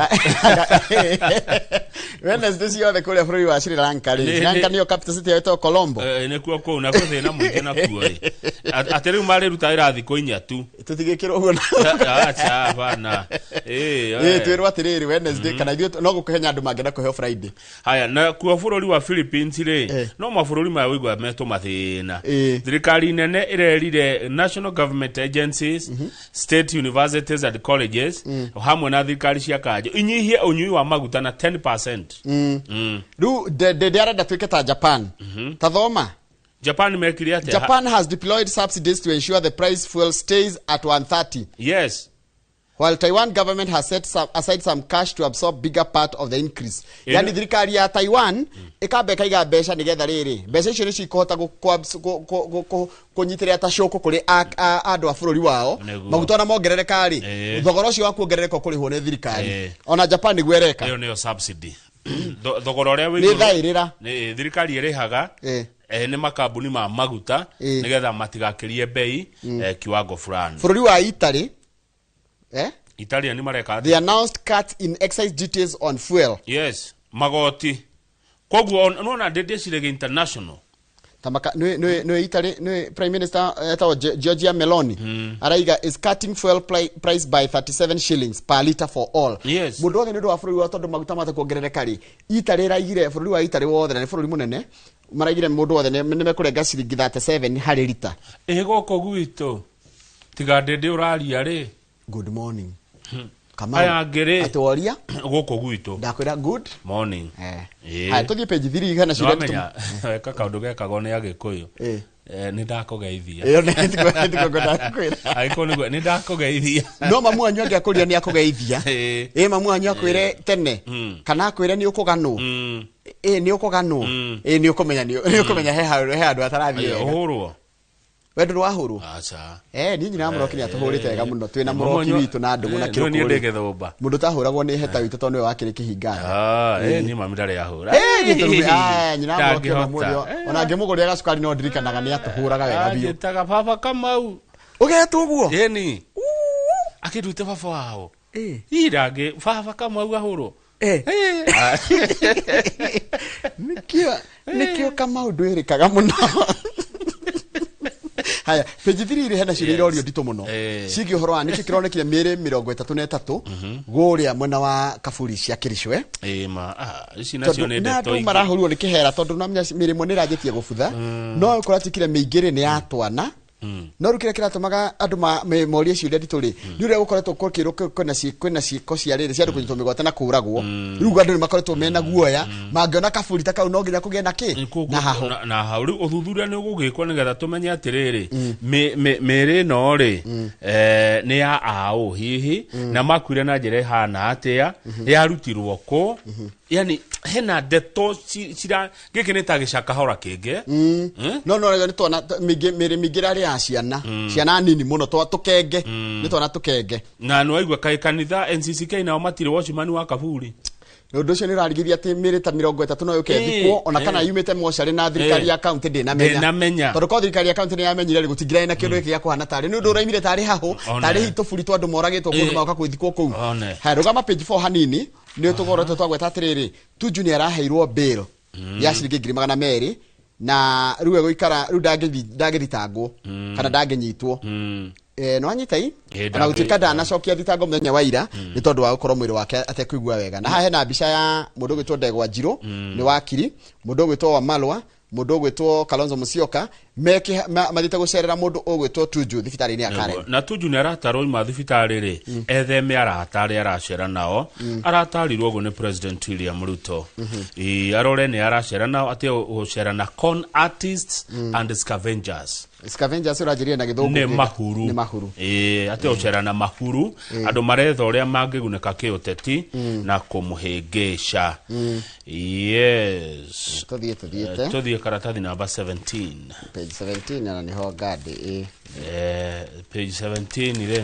Wednesday ciothe kũrĩa bũrũri wa Sri Lanka rĩ. Sri Lanka nĩyo capital city ĩtagwo Colombo. Nĩkuo kũu, na kwĩ thĩna mũingĩ nakuo rĩ. Atĩ rĩu marĩruta wĩra thikũ 4 tu. Tũtigĩkĩrwo ũguo. Acha, hapana. Twĩrwo atĩrĩrĩ Wednesday, kana ithuĩ no gũkũhenya andũ mangĩenda kũheo Friday. Haya, na kuo bũrũri wa Philippines rĩ, no mabũrũri maya ũigua metwo mathĩna. Thirikari nene ĩrerire national government agencies, state universities and colleges, hamwe na thirikari cia kanjũ inyihie ũnyui wa maguta na 10%. Rĩu Ndindi arenda tuĩke ta Japan. Ta thoma. Japan mekire atĩa? Japan has deployed subsidies to ensure the price fuel stays at 130. Yes. While Taiwan government has set aside some cash to absorb bigger part of the increase. Yani thirikari ya Taiwan ĩkamba ĩkaiga mbeca nĩgetha rĩrĩ, mbeca icio nĩcio ikũhota kũnyitĩrĩra ta cũkũ kũrĩ andũ a bũrũri wao. Maguta ona mongerereka rĩ, thogora ũcio wa kuongerereka ũkũrĩhwo nĩ thirikari. Ona Japan nĩguo ĩreka. Ĩyo nĩyo subsidy. Thogora ũrĩa wĩ igũrũ nĩ thaĩrĩra. Nĩ thirikari ĩrĩhaga nĩ makambuni ma maguta nĩgetha matigakĩrie bei kiwango fulani. Bũrũri wa Italy, Italia ni mareka. They announced cut in excise duties on fuel. Yes, magoti. Koguo nona Ndindi cirege international. Tamaka no Italy no Prime Minister etagwo Giorgia Meloni araiga is cutting fuel price by 37 shillings per liter for all. Yes. Mundu wothe nĩ ũndũ wa bũrũri wa tondũ maguta mate kuongerereka rĩ, Italy ĩraigire bũrũri wa Italy wothe na nĩ bũrũri mũnene, maraigire mũndũ wothe nĩ mekũrenga ciringi 37 harĩ lita. Ĩ gũkũ gwitũ Tiga ndĩndĩ ũraria rĩ. Good morning. Kamau. Aya angĩ rĩ. Atĩ woria gũkũ gwitũ. Ndakwĩra good morning. Eh. Haya, tũthiĩ page 3 kana ciũria. Nĩwamenya weka kaũndũ gekagwo nĩ Agĩkũyũ. Nĩ ndakũgeithia. Ĩyo nĩ tiguo ngwendaga kwĩra. Agĩkũyũ nĩguo nĩ ndakũgeithia. No mamu wanyu angĩakũria nĩ akũgeithia. Ĩ mamu wanyu akwĩre tene kana akwĩre nĩ ũkũganwo. Ĩ nĩ ũkũganwo. Ĩ nĩ ũkũmenya nĩ ũkũmenya he handũ he handũ atarathiĩ wega. Ũhũrwo. We ndũrĩ wahũrwo? Aca. Niĩ nyina wa Mũroki nĩ atũhũrĩte wega mũno. Twĩna Mamu Mũroki wanyu- witũ na ndũgũ na Niĩ niĩ kĩrũkũ ndĩ rĩ. gĩthũmba. Mũndũ ũtahũragwo nĩ heta witũ tondũ nĩwe wakĩrĩ kĩhinga. Ah, niĩ mami ndarĩ ahũra. Nyina wa Mũroki ona Ndangĩhota. mũthĩ ona angĩmũgũrĩra gacukari no ndirikanaga nĩ atũhũraga wega biũ. Anjĩtaga baba Kamau. Ũgetwo ũguo? Ĩni. Akĩnduĩte baba wao. Ii ndangĩ baba Kamau ahũrwo. Nĩkĩo Kamau ndwĩrĩkaga mũno. Haya, page 3 rĩ hena ciũria irorio nditũ mũno ciĩgiĩ ũhoro wa nĩkĩ kĩronekire mĩĩrĩ 33 gũrĩa mwena wa kaburi cia Kĩricwe. Ĩ ma, ici nacio Tondũ nĩ na ndeto andũ ingĩ. marahũrirwo nĩ kĩhera tondũ namenya mĩĩrĩ ĩmwe nĩ ĩranjĩtie gũbutha no kũratuĩkire mĩingĩ rĩ nĩ ya twana. No rĩu kĩrĩa kĩratũmaga andũ morie ciũria nditũ rĩ nĩ ũrĩa gũkoretwo gũkĩrwo kwĩna ciĩko cia rĩrĩ cia andũ kũnyitwo mĩgwate na kũũragwo. Rĩu andũ nĩ makoretwo mena guoya mangĩona kaburi ta kau no nginya kũgĩe na kĩ na hahũ. Na hau rĩu ũthuthuria nĩ ũgũgĩkwo nĩgetha tũmenye atĩrĩrĩ mĩĩrĩ ĩno rĩ nĩ ya aũ hihi na makuire na njĩra ĩhana atĩa yarutirwo kũ, yani hena ndeto cira gĩkĩ nĩ ta gĩcakahora kĩngĩ. No no nĩ twana mĩingĩ mĩĩrĩ mĩingĩ ĩrarĩ ya ciana ciana nini mũno twa tũkenge nĩ twana tũkenge. Na nĩ waigua kaĩ kanitha NCCK nao matirĩ watchman wa kaburi. Ũndũ ũcio nĩ ũrarigithia atĩ mĩĩrĩ ta 30 no yũke ĩthikwo ona kana yumĩte mocarĩ na thirikari ya kaunti ndĩnamenya. Ndĩnamenya. Tondũ korwo thirikari ya kaunti nĩ yamenyire rĩ gũtingĩrarĩ na kĩũndũ gĩkĩ gĩa kũhana tarĩ nĩ ũndũ ũraimire tarĩ hahũ tarĩ hihi tũburi twa andũ moragĩtwo kũndũ magoka gwĩthikwo kũu. Haya, rũgama page 4 hanini nĩ tũgorete twagweta atĩrĩrĩ Tuju nĩ araheirwo bail ya ciringi 200,000 na rĩu egũikara rĩu ndangĩthitangwo kana ndangĩnyitwo. No anyita i ona gũtuĩka ndanacokia thitango mũthenya wa ira nĩ tondũ wa gũkorwo mwĩrĩ wake atekũigua wega. Na haha hena mbica ya mũndũ ũgwĩtwo Ndegwa Njirũ nĩ wakiri, mũndũ ũgwĩtwo Wamalwa, mũndũ ũgwĩtwo Kalonzo Musyoka mathiĩte gũcerera mũndũ ũgwĩtwo Tuju thibitarĩ-inĩ ya Karen. Na Tuju nĩ aratarwo ima thibitarĩ rĩ etheme arata arĩa aracera nao. Aratarirwo ũguo nĩ President William Ruto. Ĩ, arore nĩ aracera nao atĩ gũcera na con artists and scavengers. Scavengers ũranjĩrire na gĩthũngũ nĩ mahuru. Nĩ mahuru. Ĩ, atĩ gũcera na mahuru andũ maretha ũrĩa mangĩgunĩka kĩũteti na kũmũhĩngĩca. Yes. Tũthiĩ tũthiĩte. Tũthiĩ karatathi namba 17. Page 17 na nĩho ngandĩ ĩ. Page 17 rĩ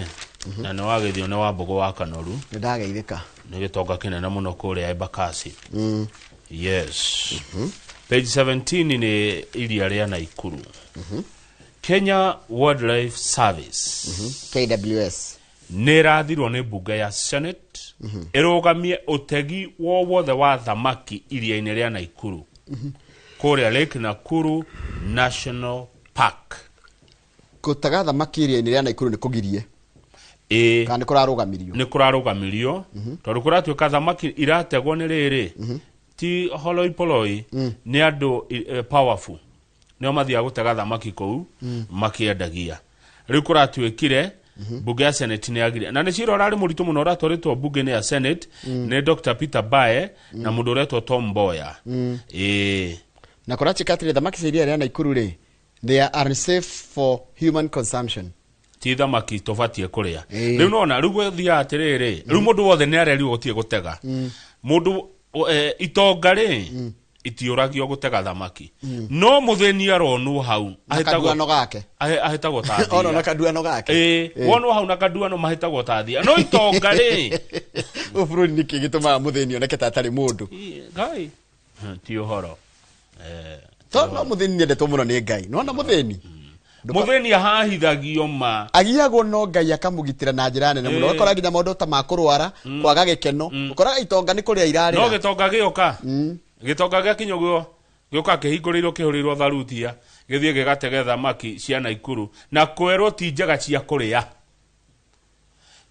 na nĩ wagĩthio nĩ Wambũgũ wa Kanoru. Nĩ ndageithĩka. Nĩ gĩtonga kĩnene mũno kũrĩa Embakasi. Yes. Page 17 nĩ iria rĩa Naikuru. Kenya Wildlife Service KWS nĩ ĩrathirwo nĩ mbunge ya Senate ĩrũgamie ũtegi wowothe wa thamaki iria-inĩ rĩa Naikuru kũrĩa Lake Nakuru National Park. Gũtega thamaki iria-inĩ rĩa Naikuru nĩ kũgirie. Kana nĩ kũrarũgamirio? Nĩ kũrarũgamirio tondũ kũratuĩka thamaki irategwo nĩ rĩrĩ ti holoipoloi nĩ andũ powerful nĩo mathiaga gũtega thamaki kũu makĩendagia. Rĩu kũratuĩkire mbunge ya Senate nĩ yagire na nĩ cira ũrarĩ mũritũ mũno ũratwarĩtwo mbunge-inĩ ya Senate nĩ Dr. Peter Bae na mũndũ ũretwo Tom Mboya. Na kũratuĩka atĩrĩ thamaki cia iria rĩa Naikuru rĩ they are unsafe for human consumption. Ti thamaki tũbatiĩ kũrĩa. Rĩu nona rĩu gwĩthiaga atĩrĩrĩ rĩu mũndũ wothe nĩ arerirwo gũtirĩ gũtega. Mũndũ itonga rĩ itiũragio gũtega thamaki no mũthĩni aronwo hau Na kaduano gake ahĩtagwo ta thia. Ono na kaduano gake. Wonwo hau na kaduano mahĩtagwo ta thia no itonga rĩ ũyũ bũrũri nĩkĩ gĩtũmaga mũthĩni oneke ta atarĩ mũndũ? Ngai ti ũhoro. Tondũ no mũthĩni nĩendetwo mũno nĩ Ngai. Nĩwona mũthĩni? Mũthĩni ahahithagio ma agiagwo no Ngai akamũgitĩra na njĩra nene mũno. Ũgakora nginya maũndũ ta ma kũrwara kwaga gĩkeno ũkoraga itonga nĩ kũrĩa irarĩra. No gĩtonga gĩũka gĩtonga gĩakinya ũguo gĩũka kĩhingũrĩirwo kĩhũrĩirwo tharutia gĩthiĩ gĩgatege thamaki cia Naikuru na kwerwo ti njega cia kũrĩa.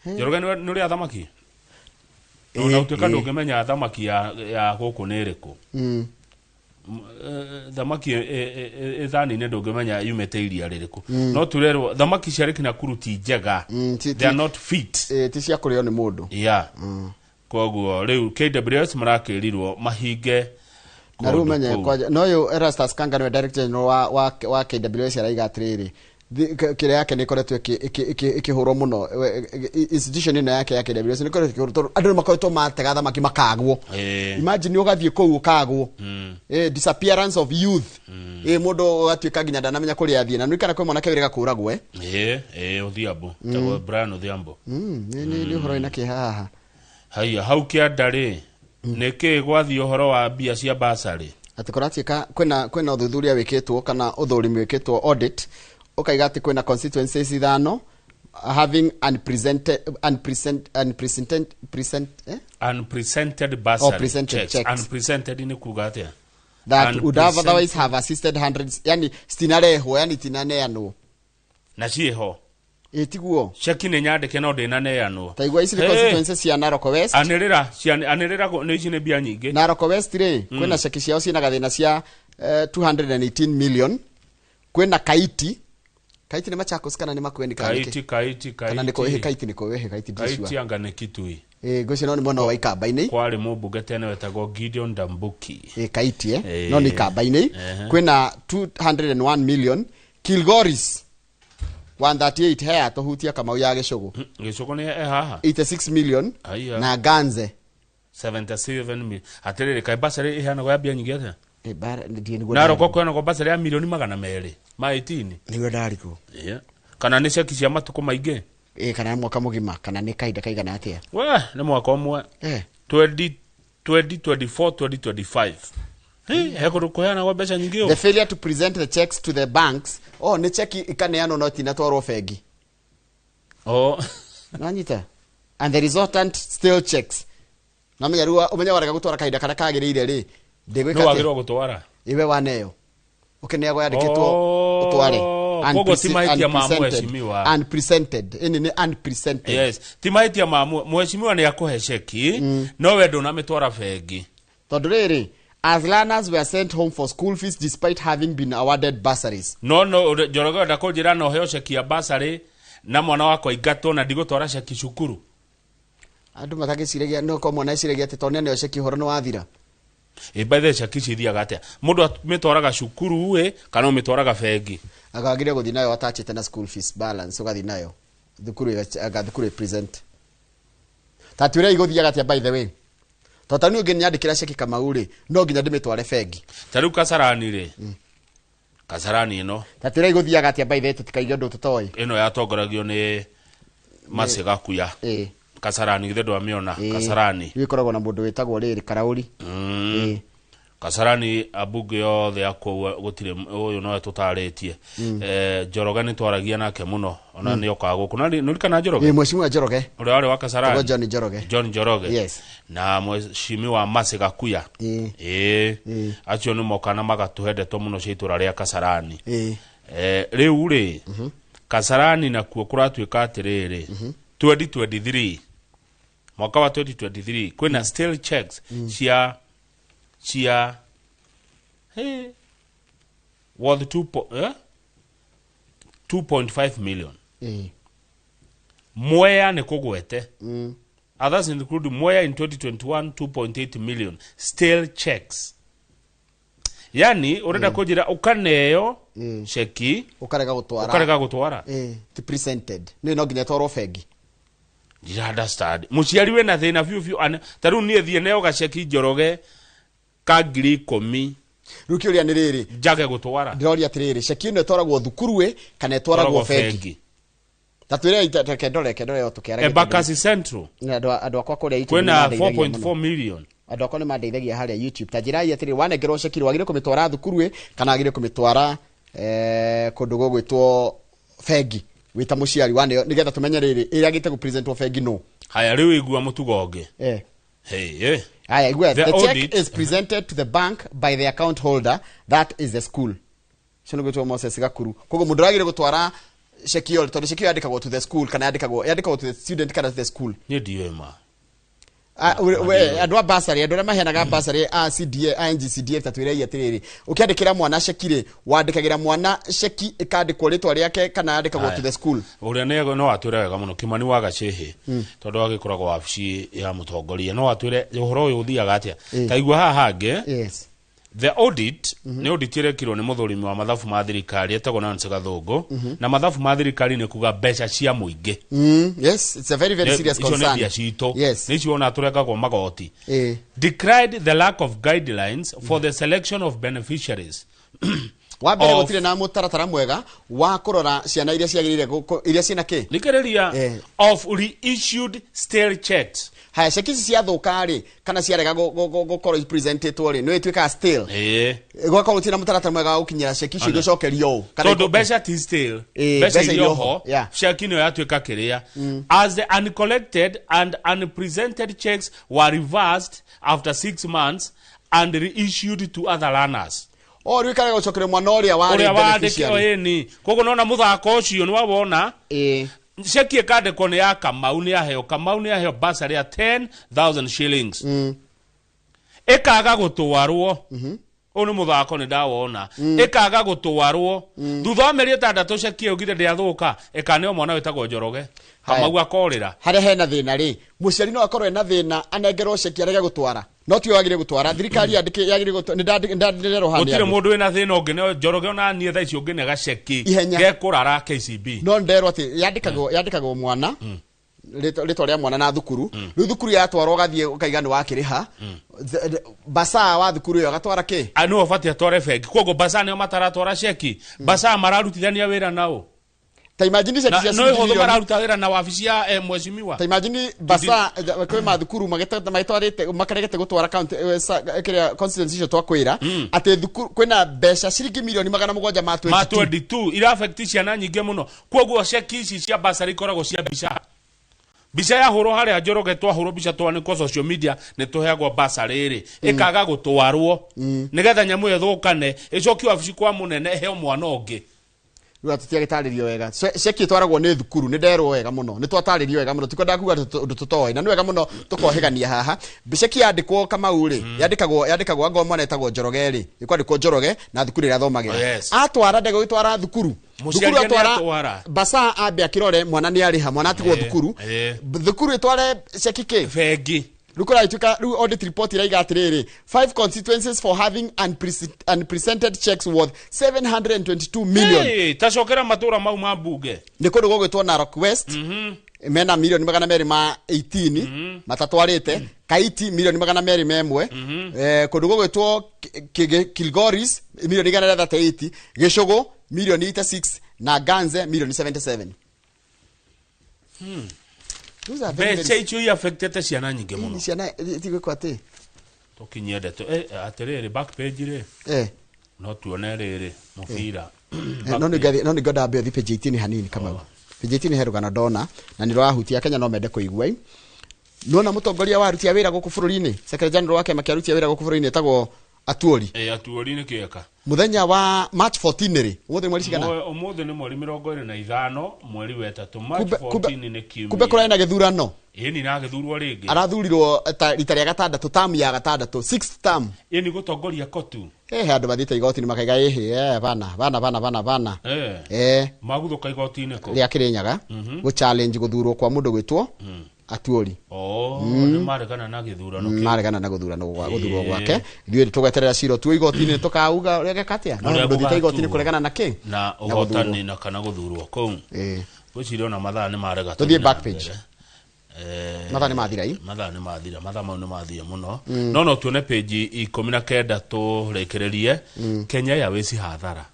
Njoroge nĩ ũrĩa thamaki? Ona ũtuĩka ndũngĩmenya thamaki ya gũkũ nĩ ĩrĩkũ. Thamaki ithani-inĩ ndũngĩmenya yumĩte iria rĩrĩkũ. No turerwo thamaki cia Lake Nakuru ti njega. They are not fit. Ti cia kũrĩo nĩ mũndũ. Yeah. Koguo rĩu KWS marakĩrirwo mahinge na rĩu kũndũ menye kũu. Kwanja no ũyũ Erastus Kanga nĩwe director general wa KWS araiga atĩrĩrĩ, kĩrĩa yake nĩ ĩkoretwo ĩkĩhũrwo mũno. Institution ĩno yake ya KWS nĩ ĩkoretwo ĩkĩhũrwo tondũ andũ nĩ makoretwo matega thamaki makagwo. Imagine ũgathiĩ kũu ũkagwo. Disappearance of youth. Mũndũ ũgatuĩka nginya ndanamenya kũrĩa athiĩ na nĩkana kwĩ mwanake wĩrĩga kũragwo. Ĩĩ, Odhiambo. Tagwo Brian Odhiambo. Nĩ ũhoro wĩna kĩeha haha. Haya, hau kĩanda rĩ, nĩkĩ gwathiĩ ũhoro wa mbia cia basarĩ? Atĩ kũratuĩka kwĩna ũthuthuria wĩkĩtwo kana ũthũrimi wĩkĩtwo, audit, ũkaiga atĩ kwĩna constituencies ithano having unpresented unpresent unpresented present, eh? Unpresented bursary Oh, presented checks. Checks. Unpresented nĩ kuga atĩa? That would have Unpresented. otherwise have assisted hundreds, yani citinarehwo, yani tinaneanwo. Na ciĩho. Ĩ tiguo. Ceki nĩ nyandĩke no ndĩnaneanwo. Ta igua ici nĩ Hey! constituencies cia Narok West. Anĩrĩra anĩrĩra nĩ ici nĩ mbia nyingĩ. Narok West rĩ, kwĩna ceki ciao ciĩna gathĩna cia 218 million. Kwĩna Kaiti. Kaiti nĩ Machakos kana nĩ Makueni kana nĩ kĩ? Kaiti, Kaiti, Kana nĩ kũ? Kaiti. Ĩhĩ, Kaiti nĩ kũ? Ĩhĩ, Kaiti Kaiti ndicua. anga nĩ Kitui. Ĩ ngwĩciria no nĩ mwena wa Ikamba-inĩ. Kwarĩ mũmbunge tene wetagwo Gideon Ndambuki. Ĩ Kaiti, eh. Ĩ. No nĩ Ikamba-inĩ. Kwĩna 201 million. Kilgoris 138, hea tũhutia Kamau ya Gĩcũgũ. Gĩcũgũ nĩ e haha. 86 million. Aya. Na Ganze. 77 million. Atĩrĩrĩ, kaĩ basarĩ ĩheanagwo ya mbia nyingĩ atĩa? Ĩ, ndiĩ nĩguo. Narok kũheanagwo basarĩ ya milioni 218. Nĩguo ndarigwo. Yeah. Kana nĩ ceki cia matukũ maingĩ? Ĩ, kana nĩ mwaka mũgima kana nĩ kahinda kaigana atĩa? We, nĩ mwaka ũmwe. 20 2024 2025. Hey, he kũndũ kũheanagwo mbeca nyingĩ The ũũ? failure to present the checks to the banks. Oh, nĩ cheki ikaneanwo no tinatwarwo bengi. Oh. Nanyita. And the resultant stale checks. Namenya rĩu ũmenye warega gũtwara kahinda karĩa kagĩrĩire rĩ, ndĩgwĩka Nĩ atĩa? wagĩrĩirwo gũtwara. Iwe waneo. Ũkĩneagwo yandĩkĩtwo ũtware. Koguo ti mahĩtia ma Unpresented. mheshimiwa. Unpresented. Ĩni nĩ unpresented. Yes, ti mahĩtia ma mheshimiwa nĩ akũhe ceki no we ndũnamĩtwara bengi. Tondũ rĩrĩ, as learners were sent home for school fees despite having been awarded bursaries. No Njoroge enda kũnjĩra no heo ceki ya basarĩ na mwana wakwa ingatwo na ndigũtwara ceki cukuru? Andũ matagĩciragia no ko mwana eciragia atĩ tondũ nĩaneo ceki ũhoro nĩ wathira. Ĩ, by the way, ceki cithiaga atĩa? Mũndũ amĩtwaraga cukuru ĩ kana ũmĩtwaraga bengi? Agagire gũthiĩ nayo atachĩte na school fees balance, ũgathiĩ nayo thukuru ĩga thukuru ĩ present. Ta twĩre igũthiaga atĩa, by the way, tondũ ta niĩ ũngĩnyandĩkĩra ceki Kamau rĩ, no nginya ndĩmĩtware bengi. Ta rĩu Kasarani rĩ, Kasarani ĩno. Ta twĩre igũthiaga atĩa, by the way, tũtikaige ũndũ tũtoĩ. Ĩno yatongoragio nĩ Macigakuya. Kasarani githĩ ndwamĩona? Kasarani. Rĩu ĩkoragwo na mũndũ wĩtagwo rĩrĩ Karaũri. Kasarani ambunge othe a kũu gũtirĩ ũyũ nowe tũtarĩtie. Njoroge nĩ twaragia nake mũno ona nĩ okaga gũkũ na nĩ ũririkana Njoroge? Ĩ, mheshimiwa Njoroge. Ũrĩa warĩ wa Kasarani. Etagwo John Njoroge. John Njoroge. Yes. Na mheshimiwa Macigakuya. Ĩĩ, acio nĩ moka na magatũhe ndeto mũno cia itũra rĩa Kasarani. Rĩu rĩ, Kasarani nakuo kũratuĩka atĩrĩrĩ, 2023, mwaka wa 2023, kwĩna stale checks cia hey, worth 2 2.5 million. Mwea nĩ kũgwete. Others include Mwea in 2021, 2.8 million stale checks. Yani ũrenda kũnjĩra ũkaneo ceki ũkarega gũtwara. Ũkarega gũtwara. Ĩ, ti presented, nĩ no nginya ĩtwarwo bengi. Ndira understand mũciari wĩna thĩna biũ biũ ta rĩu niĩ thiĩ neo gaceki Njoroge ka 10,000. Rĩu kĩũria nĩ rĩrĩ, njage gũtwara. Ndĩroria atĩrĩrĩ, ceki ĩno ĩtwaragwo thukuru ĩ kana ĩtwaragwo Ĩtwaragwo bengi? Ta twĩre, reke ndore, reke ndore o tũkĩaragia. Embakasi Central. Na andũ akwa kũrĩa YouTube kwĩna nĩ mandeithagia mũno. 4.4 million. Andũ akwa nĩ mandeithagia harĩa YouTube. Ta njĩrai atĩrĩrĩ, wanengerwo ceki rĩ, wagĩrĩire kũmĩtwara thukuru ĩ kana wagĩrĩire kũmĩtwara kũndũ gũgwĩtwo bengi wĩ ta mũciari waneo, nĩgetha tũmenye rĩrĩ ĩrĩa gũpresentwo bengi no. Haya, rĩu igua mũtugo ũngĩ. Hey, eh. Aya, igua, The the check audit is presented to the bank by the account holder, that is the school. Ũcio nĩ gwĩtwo Moses Gakuru. Koguo mũndũ ũragĩrĩire gũtwara ceki ĩyo, tondũ ceki ĩyo yandĩkagwo to the school kana yandĩkagwo to the student kana to the school? Niĩ ndiũĩ ma. Andũ a bursary, andũ arĩa maheanaga bursary a CDA, a NGCDF, ta twĩrei atĩrĩrĩ, ũkĩandĩkĩra mwana ceki rĩ, wandĩkagĩra mwana ceki ĩkandĩkwo rĩtwa rĩake kana yandĩkagwo to the school? Ũrĩa nĩ no atwĩre wega mũno Kimani wa Gacĩhĩ, tondũ agĩkoragwo wabici ya mũtongoria, no atwĩre ũhoro ũyũ ũthiaga atĩa. Ta igua haha hangĩ. Yes. The audit, nĩ audit ĩrekirwo nĩ mũthũrimi wa mathabu ma thirikari etagwo Nancy Gathũngũ, na mathabu ma thirikari nĩ kuga mbeca cia mũingĩ. Yes, it's a very very serious icio nĩ concern. mbia citũ. Yes. Nĩ icio ona tũrengagwo magoti. Decried the lack of guidelines for the selection of beneficiaries. Wa mbere, gũtirĩ na mũtaratara mwega wa kũrora ciana iria ciagĩrĩire iria ciĩna kĩ. Thikĩrĩria, of reissued stale checks. Haya, ceki ici ciathũka rĩ, kana ciarega gũkorwo ipresentetwo rĩ, nĩ ituĩkaga stale. Gwakorwo gũtirĩ na mũtaratara mwega wa gũkinyĩra ceki icio igĩcokerio ũũ. Kana Tondũ mbeca ti stale. Mbeca mbeca irĩ irĩ oho. oho, ceki nĩyo yatuĩka kĩrĩa, as the uncollected and unpresented checks were reversed after 6 months and reissued to other learners. O rĩu ĩkarega gũcokerio mwana ũrĩa warĩ ũrĩa wandĩkirwo. beneficiary. Ĩni koguo nona mũthako ũcio nĩ wawona, ceki ĩkandĩkwo nĩ ya Kamau, nĩ aheo Kamau, nĩ aheo bursary ya 10,000 shillings, ĩkaga gũtwarwo. Ũyũ nĩ mũthako nĩ ndawona. Ĩkaga gũtwarwo thutha wa mĩeri 6, ceki ĩyo githĩ ndĩathũka, ĩkaneo mwana wĩtagwo Njoroge. Kamau akorĩra. Harĩa hena thĩna rĩ, mũciari no akorwo ena thĩna, anengerwo ceki arege gũtwara, no tiwe wagĩrĩire gũtwara, thirikari yandĩke yagĩrĩire gũtwara. Nĩ nderwo haha nĩ Gũtirĩ andũ. Mũndũ wĩna thĩna ũngĩ nĩ Njoroge, ona niĩ thaa ici ũngĩnega ceki Ihenya. gekũrara KCB. No nderwo atĩ yandĩkagwo mwana, rĩtwa rĩa mwana na thukuru. Rĩu thukuru yatwarwo, ũgathiĩ ũkaiga nĩ wakĩrĩha, basaa wa thukuru ĩyo agatwara kĩ? Ah, nĩwe ũbatiĩ atware bengi. Koguo basaa nĩo mataratwara ceki, basaa mararutithania wĩra nao. Ta imagine ceki Na cia no ciringi ihũthũ milioni mararuta wĩra na wabici ya mheshimiwa. Ta imagine basaa kwĩ mathukuru magĩtwarĩte, makaregete gũtwara county, kĩrĩa constituency icio twakwĩra atĩ thukuru kwĩna mbeca ciringi milioni 700 ma ma 22. 22 ira affect ciana nyingĩ mũno. Koguo ceki ici cia basari ikoragwo cia mbica, mbica yahũrwo harĩa Njoroge, twahũrwo mbica twanĩkwo social media nĩ tũheagwo basarĩ rĩ, ĩkaga gũtwarwo nĩgetha nyamũ ĩyo ĩthũkane, ĩcokio wabici kwa mũnene, ĩheo mwana ũngĩ. Rĩu tũtiagĩtarĩrio wega. Ceki ĩtwaragwo nĩ thukuru, nĩ nderwo wega mũno, nĩ twatarĩrio wega mũno, tikwendaga kuga ũndũ tũtoĩ, na nĩ wega mũno tũkohĩgania haha. Ceki yandĩkwo Kamau rĩ, yandĩkagwo angorwo mwana etagwo Njoroge rĩ, ĩkwandĩkwo Njoroge na thukuru ĩrĩa athomagĩra. Atwara ndegũgĩtwara thukuru. Mũciari Thukuru nĩ atwara atwara. basaa ambe akĩrore mwana nĩ arĩha, mwana atigwo thukuru, thukuru ĩtware ceki kĩ? Bengi. Rĩu kũragĩtuĩka rĩu audit report iraiga atĩrĩrĩ, five constituencies for having unpresented checks worth 722 million. Hey, tacokera matũra mau ma mbunge. Nĩ kũndũ gũgwĩtwo Narok West, mena milioni 218 ma matatwarĩte, Kaiti milioni 201, kũndũ gũgwĩtwo Kilgoris milioni 138, Gĩcũgũ milioni 86 na Ganze milioni 77. Those are very, Mbeca very icio iaffectete ciana nyingĩ mũno. Ciana tigwĩkwo atĩ Tũkinyie ndeto atĩrĩrĩ, back page rĩ, no tuone rĩrĩ mũbira. No nĩ ngwenda ambe ũthiĩ page 18 hanini, Kamau. Page 18 he rũgano ndona na nĩ rũrahutia Kenya, no mende kũigua. I nona mũtongoria wa aruti a wĩra gũkũ bũrũri-inĩ, secretary general wa kĩama kĩa aruti a wĩra gũkũ bũrũri-inĩ, etagwo Atuori. Atuori nĩ kĩeka. Mũthenya wa March 14 rĩ, ũmũthĩ nĩ mweri cigana? Ũmũthĩ nĩ mweri 25 mweri wa ĩtatũ, March 14 nĩ kiumia. Kumbe kũrarĩ na gĩthurano. Ĩni nagĩthurwo rĩngĩ. Arathurirwo ta rita rĩa gatandatũ, term ya gatandatũ, sixth term. Ĩni gũtongoria kotu. He andũ mathiĩte igoti-inĩ makaiga ĩhĩ, bana bana bana bana bana. Maguthũka igoti-inĩ kũ? Rĩa Kĩrĩnyaga, gũ challenge gũthurwo kwa mũndũ gwĩtwo Atuori. Oh, nĩ maregana na gĩthurano kĩu. Maregana na gũthurano gũthurwo gwake. Ithuĩ tũgweterera cira tuo igoti-inĩ, tũkauga ũrĩa geka atĩa. No Ũrĩa mũndũ ũthiĩte igoti-inĩ gũgatuo. kũregana na kĩ? Na Na ũhotani na kana gũthurwo kũu. Ngwĩciria ona mathaa nĩ marega. Tũthiĩ Tũthiĩ na back page. mbere. Mathaa nĩ mathira i. Mathaa nĩ mathira, mathaa mau nĩ mathira mũno. No tuone page 19 tũrĩkĩrĩrie. Kenya Airways hathara.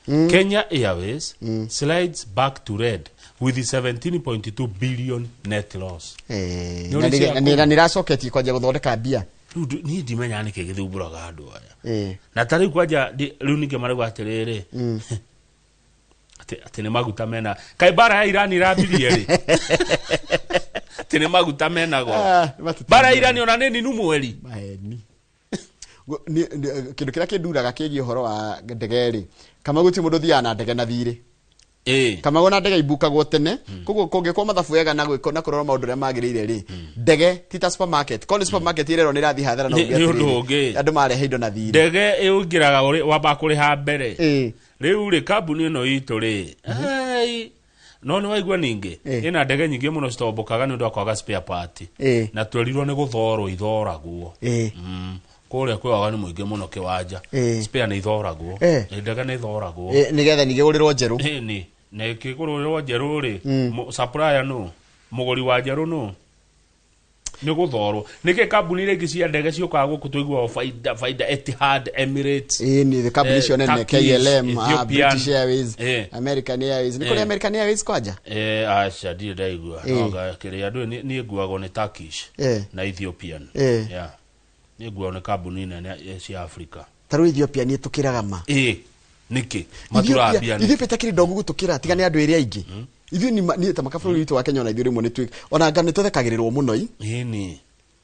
Kenya Airways slides back to red with 17.2 billion net loss. Nĩ ũrĩ cia Na nĩracoketie kwanjia gũthondeka mbia. Rĩu niĩ ndimenyaga nĩkĩ gĩthumbũraga andũ aya, na ta rĩu kwanja rĩu ningĩ marauga atĩrĩrĩ, atĩ nĩ maguta mena, kaĩ mbara ya Irani irambirie rĩ, atĩ nĩ maguta mena goro. Ah, nĩ Mbara ya Irani ona nĩ ninu mweri. Maheni. Kĩndũ kĩrĩa kĩnduraga kĩgiĩ ũhoro wa ndege rĩ, kama gũtirĩ mũndũ ũthiaga na ndege na thirĩ. Kamau ona ndege ibukagwo tene koguo kũngĩkwo mathabu wega na gwĩko na kũrora maũndũ ũrĩa magĩrĩire rĩ, ndege ti ta supermarket, korwo nĩ supermarket ĩrerwo nĩ ĩrathiĩ hathara na Nĩ ũngĩ nĩ ũndũ atĩrĩrĩ, ũngĩ. Andũ marehe indo na thirĩ. Ndege ĩũingĩraga wamba kũrĩha mbere. Rĩu rĩ, kambuni ĩno itũ rĩ, ai, no nĩ waigua ningĩ ĩna ndege nyingĩ mũno citombũkaga nĩ ũndũ wa kwaga spare part. Na twerirwo nĩ gũthorwo ithoragwo. Kũrĩa kwĩ waganu mũingĩ mũno kĩwanja. Spare nĩ ithoragwo. Ndege nĩ ithoragwo. Nĩgetha ningĩ gũrĩrwo njerũ. Ĩni na ĩkĩgũrĩrwo njerũ rĩ, supplier nũ, mũgũri wa njerũ nũ, nĩ gũthorwo. Nĩkĩ kambuni iria ingĩ cia ndege ciũkaga gũkũ tũiguaga baida baida, Etihad, Emirates, Ĩni kambuni icio nene, Turkish, KLM, Ethiopian. British Airways, American Airways. Nĩ kũrĩ American Airways kwanja? Aca, ndirĩ ndaigua. No kĩrĩa andũ niĩ nguagwo nĩ Turkish na Ethiopian. Yeah. Niĩ nguagwo nĩ kambuni nene cia Africa. Ta rĩu Ethiopia nĩ ĩtũkĩraga ma. Nĩkĩ maturambia nĩ Ethiopia takĩrĩ ndogu gũtũkĩra, tiga nĩ andũ ĩrĩa aingĩ. Ithuĩ nĩ ta makabũrũri witũ wa Kenya, ona ithuĩ rĩmwe nĩ ona nga nĩ tũthekagĩrĩrwo mũno i. Ĩni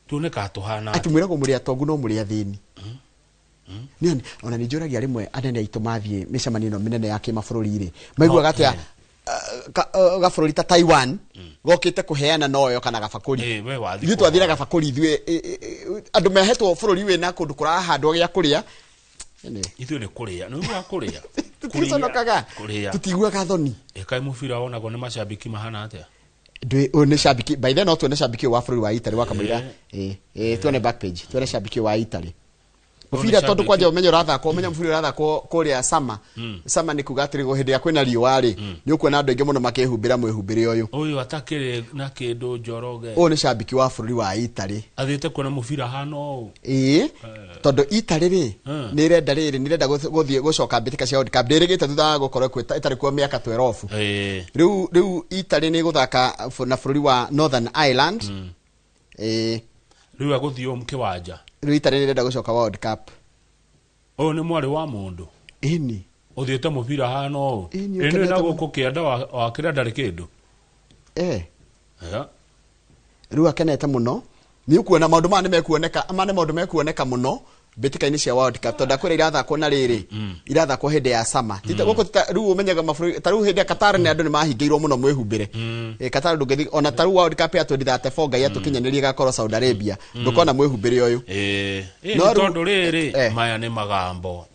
tuonekaga tũhana atĩ mwĩragwo mũrĩ atongu no mũrĩ athĩni. Nĩ ona nĩ njũragia rĩmwe anene aitũ mathiĩ mĩcemanio ĩno mĩnene ya kĩmabũrũri rĩ, maiguaga atĩa gabũrũri ta Taiwan gokĩte kũheana noyo kana gabakũri. We wathiĩ Ithuĩ twathire gabakũri ithuĩ andũ mehetwo bũrũri wĩna kũndũ kũrahandwo gĩa kũrĩa. Anyway. Ithuĩ nĩ kũrĩa, nĩ ũguo kũrĩa. Tũticonokaga. Kũrĩa. Tũtiguaga thoni. Ĩkaĩ mũbira wonagwo nĩ macambĩki mahana atĩa? Ndwĩ ũyũ nĩ cambiki, by then no tuone cambiki ũyũ wa bũrũri wa Italy wakamũira. Tuone back page, tuone cambiki ũyũ wa Italy. Mũbira tondũ kwanja ũmenye ũrathakwo, ũmenye mũbira ũrathakwo kũrĩa sama. Sama nĩ kuga atĩrĩ, hĩndĩ ĩrĩa kwĩna riũa rĩ, nĩ ũkuona andũ aingĩ mũno makĩhumbĩra mwĩhumbĩre ũyũ. Ũyũ atakĩrĩ na kĩndũ Njoroge. Ũyũ nĩ cambiki wa bũrũri wa Italy. Athiĩte kuona mũbira hana ũũ. Tondũ Italy rĩ, nĩ ĩrenda rĩrĩ, nĩ ĩrenda gũthiĩ gũcoka mbĩtĩka cia World Cup. Ndĩrĩgĩte thutha wa gũkorwo ĩtarĩ kuo mĩaka 12. Rĩu Italy nĩ ĩgũthaka na bũrũri wa Northern Ireland. Rĩu agũthiĩ ũũ kĩwanja. Rĩu Italy nĩ ĩrenda gũcoka World Cup. Ũyũ nĩ mwarĩ wa mũndũ. Ĩni. Ũthiĩte mũbira hana ũũ. Ĩni, Ĩno ũkenete ĩna mũno. gũkũ kĩanda wa kĩrĩa ndarĩ kĩndũ. Rĩu akenete mũno. Nĩ ũkuona maũndũ maya nĩ mekuoneka, maya nĩ maũndũ mekuoneka mũno mbĩtĩka-inĩ cia World Cup, tondũ ndakwĩra irathakwo na rĩrĩ, irathakwo hĩndĩ ya summer. Tita gũkũ tita, rĩu ũmenyaga mabũrũri, ta rĩu hĩndĩ ya Qatar nĩ andũ nĩ mahingĩirwo mũno mwĩhumbĩre. Qatar ndũngĩthiĩ, ona ta rĩu World Cup ya 2034 Ngai atũkinyanĩrie ĩgakorwo Saudi Arabia, ndũkona mwĩhumbĩre ũyũ. No Nĩ rĩu tondũ rĩrĩ, maya nĩ magambo.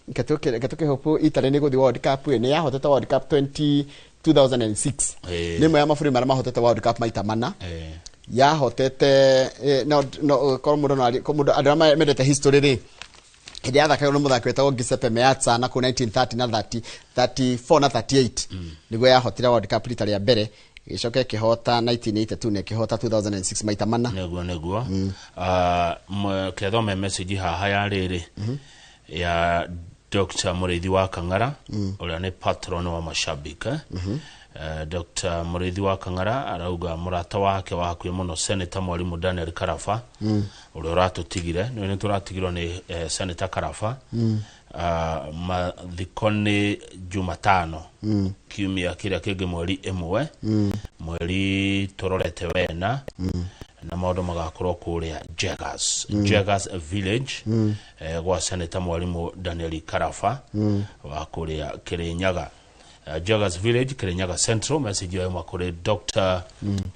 Reke tũkĩhope Italy nĩ gũthiĩ World Cup ĩ, nĩ yahotete World Cup 2006. Nĩ ĩmwe ya mabũrũri marĩa mahotete World Cup maita mana. Yahotete, no, no, korwo mũndũ no korwo mũndũ, andũ arĩa mendete history rĩ, hĩndĩ yathakagĩrwo nĩ mũthaki wetagwo Giuseppe Meazza na kũu 1930 na 34 na 38. Nĩguo yahotire World Cup rita rĩa mbere, ĩgĩcoka ĩkĩhota 1982 na ĩkĩhota 2006 maita mana. Nĩguo, nĩguo. Kethome message haha ya rĩrĩ ya Dr. Mũrĩithi wa Kang'ara, ũrĩa nĩ patron wa mashabiki. Dr. Mũrĩithi wa Kang'ara arauga mũrata wake wa hakuhĩ mũno Senator Mwalimu Daniel Karaba, ũrĩa ũratũtigire, nĩ tũratigirwo nĩ Senator Karaba. Mathiko nĩ Jumatano, kiumia kĩrĩa kĩngĩ mweri 1, mweri tũrorete wena, na maũndũ magakorwo kũrĩa Jegas, Jegas Village, gwa Senator Mwalimu Daniel Karaba wa kũrĩa Kirinyaga. Jegas Village, Kirinyaga Central. Message yauma kũrĩ Dr.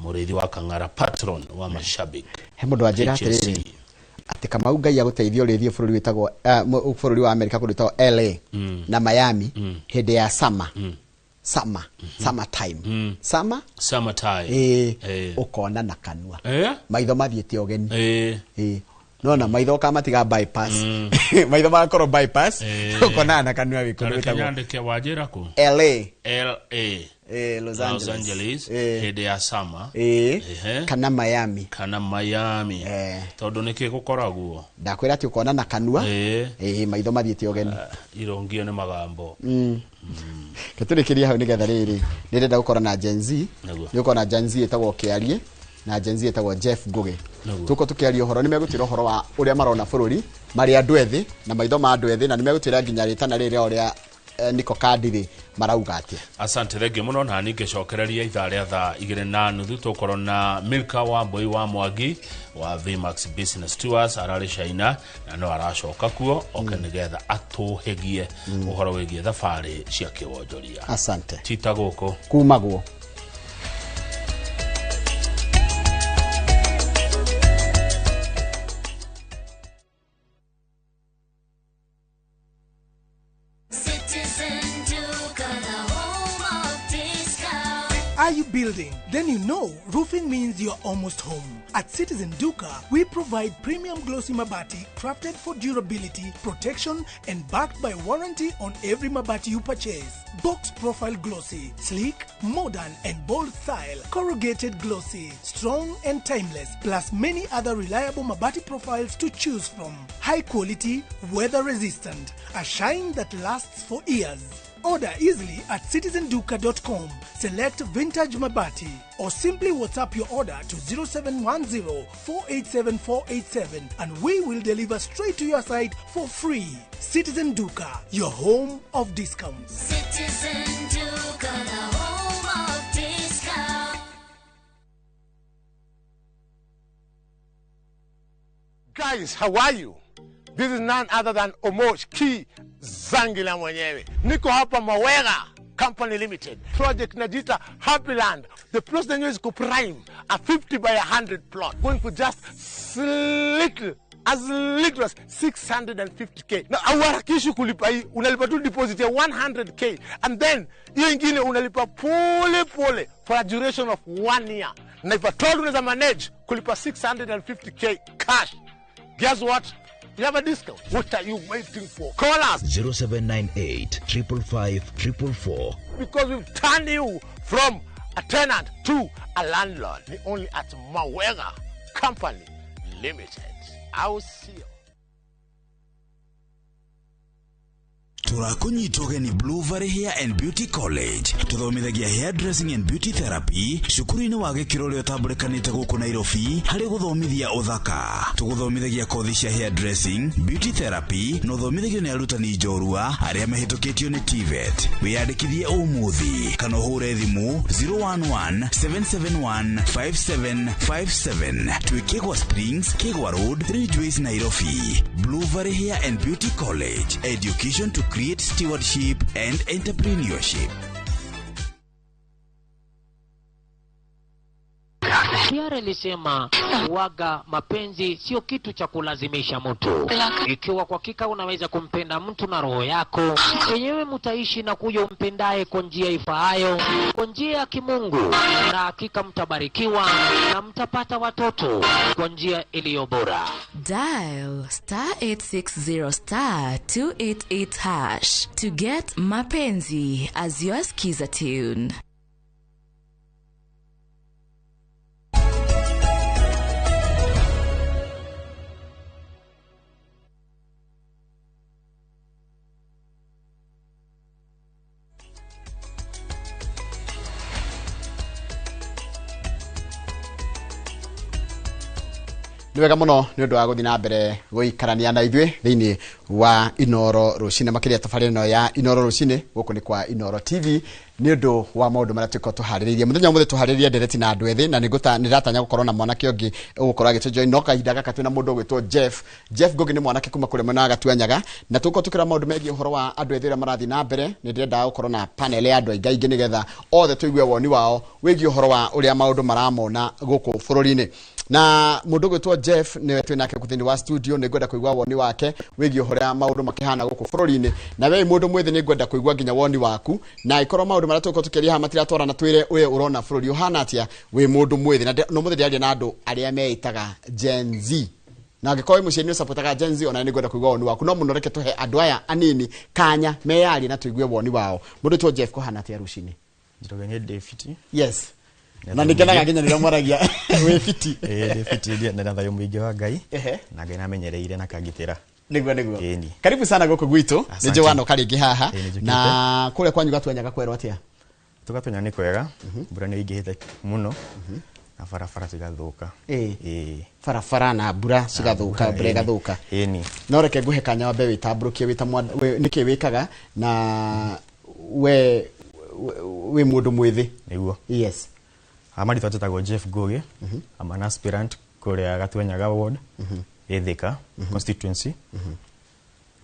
Mũrĩithi wa Kang'ara, patron wa mashabiki. He mũndũ wanjĩra HSC. atĩrĩrĩ, atĩ Kamau Ngai agũteithia ũrĩthiĩ bũrũri wĩtagwo, bũrũri wa Amerika kũndũ wĩtagwo LA na Miami hĩndĩ ya summer. Summer. Summer time. Summer? Summer time. Ũkona na kanua. Maitho mathiĩte ũgeni. Nona maitho ũkamatiga bypass. Maitho magakorwo bypass. Ũkona na kanua wĩ kũndũ Tareke wĩtagwo nyandĩke wanjĩra kũ? LA. LA. Los Los Angeles. Angeles, hĩndĩ ya summer. Kana Miami. Kana Miami. Tondũ nĩkĩ gũkoragwo? Ndakwĩra atĩ ũkona na kanua. Maitho mathiĩte ũgeni. Irongio nĩ magambo. Tũrĩkĩrie hau nĩgetha rĩrĩ, nĩndĩrenda gũkorwo na Gen Z. Nĩguo. Nĩ gũkorwo na Gen Z ĩtagwo Kĩarie na Gen Z ĩtagwo Jeff Ngugi. Nĩguo. Tũkorwo tũkĩaria ũhoro, nĩ megũtwĩra ũhoro wa ũrĩa marona bũrũri marĩ andũ ethĩ na maitho ma andũ ethĩ, na nĩ megũtwĩra nginya rĩtana rĩrĩ rĩao rĩa niko kandi rĩ marauga atia. Asante thengiũ mũno na niĩ ngĩcokereria ithaa rĩa thaa 2:30 tũkorwo na Milka wa Mbui wa Mwangi wa Vmax Business Tours ararĩ China na no aracoka kuo oke nĩgetha atũhĩgie ũhoro wĩgiĩ thabarĩ cia kĩwonjoria. Asante. Tita gũkũ kumagwo. Are you building? Then you know roofing means you're almost home. At Citizen Duka, we provide premium glossy mabati crafted for durability, protection, and backed by warranty on every mabati you purchase. Box profile glossy, sleek, modern, and bold style. Corrugated glossy, strong and timeless, plus many other reliable mabati profiles to choose from. High quality, weather resistant, a shine that lasts for years. Order easily at citizenduka.com. Select Vintage Mabati or simply WhatsApp your order to 0710 487 487 and we will deliver straight to your site for free. Citizen Duka, your home of discounts. Citizen Duka, the home of discounts. Guys, how are you? This is none other than Omosh Ki Zangila mwenyewe. Niko hapa Mawega Company Limited. Project Najita Happy Land. The plot yenyewe is prime, a 50 by 100 plot. Going for just little, as little as 650k. Na hauharakishi kulipa hii, unalipa tu deposit ya 100k. And then, hiyo ingine unalipa pole pole for a duration of 1 year. Na if at all unaweza manage kulipa 650k cash. Guess what? You have a discount. What are you waiting for? Call us. 0798 555 444. Because we've turned you from a tenant to a landlord. Only at Mawega Company Limited. I will see you. Tũrakũnyita ũgeni Blue Valley Hair and Beauty College. Tũthomithagia hair dressing and beauty therapy cukuru-inĩ wa gĩkĩro ũrĩa ũtambũrĩkanĩte gũkũ Nairobi harĩ gũthomithia ũthaka. Tũgũthomithagia kothi cia hair dressing, beauty therapy na ũthomithagio nĩ arutani njorua arĩa mahĩtũkĩtio nĩ TVET. Wĩyandĩkithie ũmũthĩ kana ũhũre thimũ 011 771 5757. Twĩ Kĩgwa Springs, Kĩgwa Road, Ridgeways, Nairobi. Blue Valley Hair and Beauty College. Education to create stewardship and entrepreneurship. Kiara ilisema waga mapenzi sio kitu cha kulazimisha mtu. Ikiwa kwa hakika unaweza kumpenda mtu na roho yako yenyewe, mtaishi na kuyo mpendaye kwa njia ifaayo, kwa njia ya kimungu, na hakika mtabarikiwa na mtapata watoto kwa njia iliyo bora. Dial star 860 star 288 hash to get Mapenzi as your skiza tune. Nĩ wega mũno nĩ ũndũ wa gũthiĩ na mbere gũikarania na ithuĩ thĩinĩ wa Inoro Rũcinĩ, makĩria tabarĩra ĩno ya Inoro Rũcinĩ gũkũ nĩ kwa Inoro TV, nĩ ũndũ wa maũndũ marĩa tũkorwo tũharĩrĩirie mũthenya ũmũthĩ. Tũharĩrĩrie ndereti na andũ ethĩ, na nĩndĩratanya gũkorwo na mwanake ũngĩ ũgũkorwo agĩtũjoin, no kahinda gaka twĩna mũndũ ũgwĩtwo Jeff. Jeff Ngugi nĩ mwanake kuma kũrĩa mwena wa Gatuanyaga, na tũgũkorwo tũkĩra maũndũ megiĩ ũhoro wa andũ ethĩ ũrĩa marathiĩ na mbere. Nĩ ndĩrendaga gũkorwo na panel ya andũ aingĩ aingĩ nĩgetha othe tũigue woni wao wĩgiĩ ũhoro wa ũrĩa maũndũ maramona gũkũ bũrũri-inĩ. Na mũndũ ũgwĩtwo Jeff nĩwe twĩ nake thĩinĩ wa studio, nĩ ngwenda kũigua woni wake wĩgiĩ ũrĩa maũndũ makĩhana gũkũ bũrũri-inĩ. Na we mũndũ mwĩthĩ nĩ ngwenda kũigua nginya woni waku, na ĩkorwo maũndũ marĩa tũgũkorwo tũkĩaria haha matiratwarana, twĩre we ũrona bũrũri ũhana atĩa wĩ mũndũ mwĩthĩ. Na no mũthĩ ndĩraria na andũ arĩa meĩtaga Gen Z, na angĩkorwo wĩ mũciari nĩ ũcapotaga Gen Z, ona nĩ ngwenda kũigua woni waku. No mũno reke tũhe andũ aya anini kanya meyarie na tũigue woni wao. Mũndũ ũgwĩtwo Jeff, kũhana atĩa rũcinĩ? Njĩroge nĩ ndĩ fiti. Yes. Na nĩngenaga nginya rĩrĩa mwaragia wĩ fiti. Ĩĩ ndĩ fiti, ndĩ na thayũ mũingĩ wa Ngai na Ngai namenyereire na kangitĩra. Nĩguo nĩguo. Karibu sana gũkũ gwitũ. Nĩ njũĩ wanoka rĩngĩ haha. Na kũrĩa kwanyu Gatuanyaga kwerwo atĩa? Tũgatuanya nĩ kwega, mbura nĩ ĩingĩhĩte mũno. Na barabara cigathuka. Ĩĩ. Barabara na mbura cigathuka, mbura ĩgathuka. Ĩni. No reke nguhe kanya wambe wĩtambũrũkie wĩta nĩkĩ wĩkaga na we wĩ mũndũ mwĩthĩ. Nĩguo. Yes. Marĩtwa njĩtagwo Jeff Ngugi. I'm an aspirant kũrĩa Gatuanyaga ward, ĩ Thika constituency.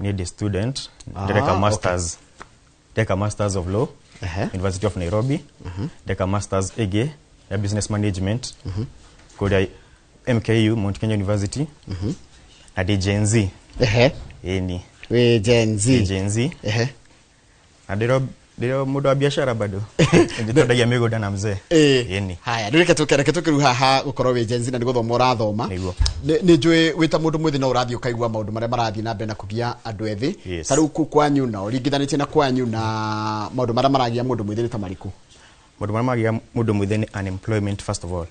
Niĩ ndĩ student, ndĩreka masters. Ndeka masters of law, University of Nairobi. Ndeka masters ĩngĩ ya business management kũrĩa MKU, Mount Kenya University. Na ndĩ Gen Z. Ĩni. Wĩ Gen Z. Ndĩ Gen Z. Na ndĩro mũndũ wa biashara bado. Ndĩtondagia mĩgũnda na mzee. Ĩni. Haya, rĩu reke tũkĩru haha gũkorwo wĩ Gen Z na nĩ gũthoma ũrathoma. Nĩguo. Nĩ njũĩ wĩ ta mũndũ mwĩthĩ no ũrathiĩ ũkaigua maũndũ marĩa marathiĩ na mbere na kũgia andũ ethĩ. Ta rĩu kũu kwanyu na ũringithanĩtie na kwanyu na maũndũ marĩa maragia mũndũ mwĩthĩ nĩ ta marĩkũ? Maũndũ marĩa maragia mũndũ mwĩthĩ nĩ unemployment first of all.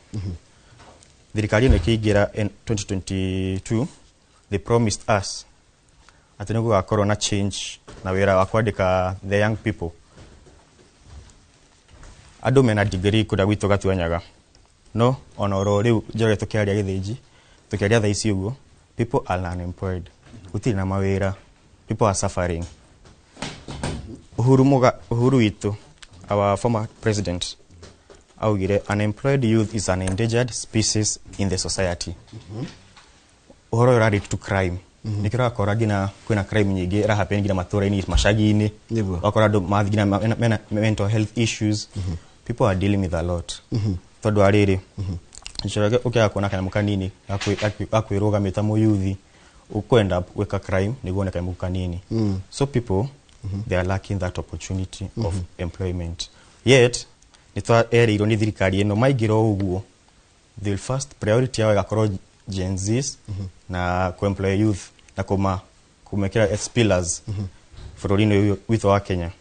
Thirikari ĩno ĩkĩingĩra in 2022, they promised us atĩ nĩ gũgakorwo na change na wĩra wa kwandĩka the young people. Andũ mena degree kũrĩa gwitũ Gatuanyaga, no ona oro rĩu Njoroge tũkĩaria gĩthĩnji, tũkĩaria thaa ici ũguo, people are unemployed. Gũtirĩ na mawĩra. People are suffering. Uhuru witũ, our former president, augire unemployed youth is an endangered species in the society. Ũhoro ũyũ ũrarelate to crime. Nĩkĩo ũrakora nginya kwĩna crime nyingĩ ĩrahappen nginya matũra-inĩ, macagi-inĩ. Ũgakora andũ mathiĩ nginya mena mental health issues. People are dealing with a lot. Tondũ wa rĩrĩ, Njoroge ũkĩaga kuona kanyamũ kanini gakwĩrũgamia ta mũyuthi, ũkwenda gwĩka crime nĩguo wone kanyamũ kanini. So people, they are lacking that opportunity of employment. Yet, nĩ twerĩirwo nĩ thirikari ĩno maingĩra o ũguo, the first priority yao ĩgakorwo Gen Zs na ku-employ youth na kũmekĩra as pillars bũrũri-inĩ ũyũ witũ wa Kenya.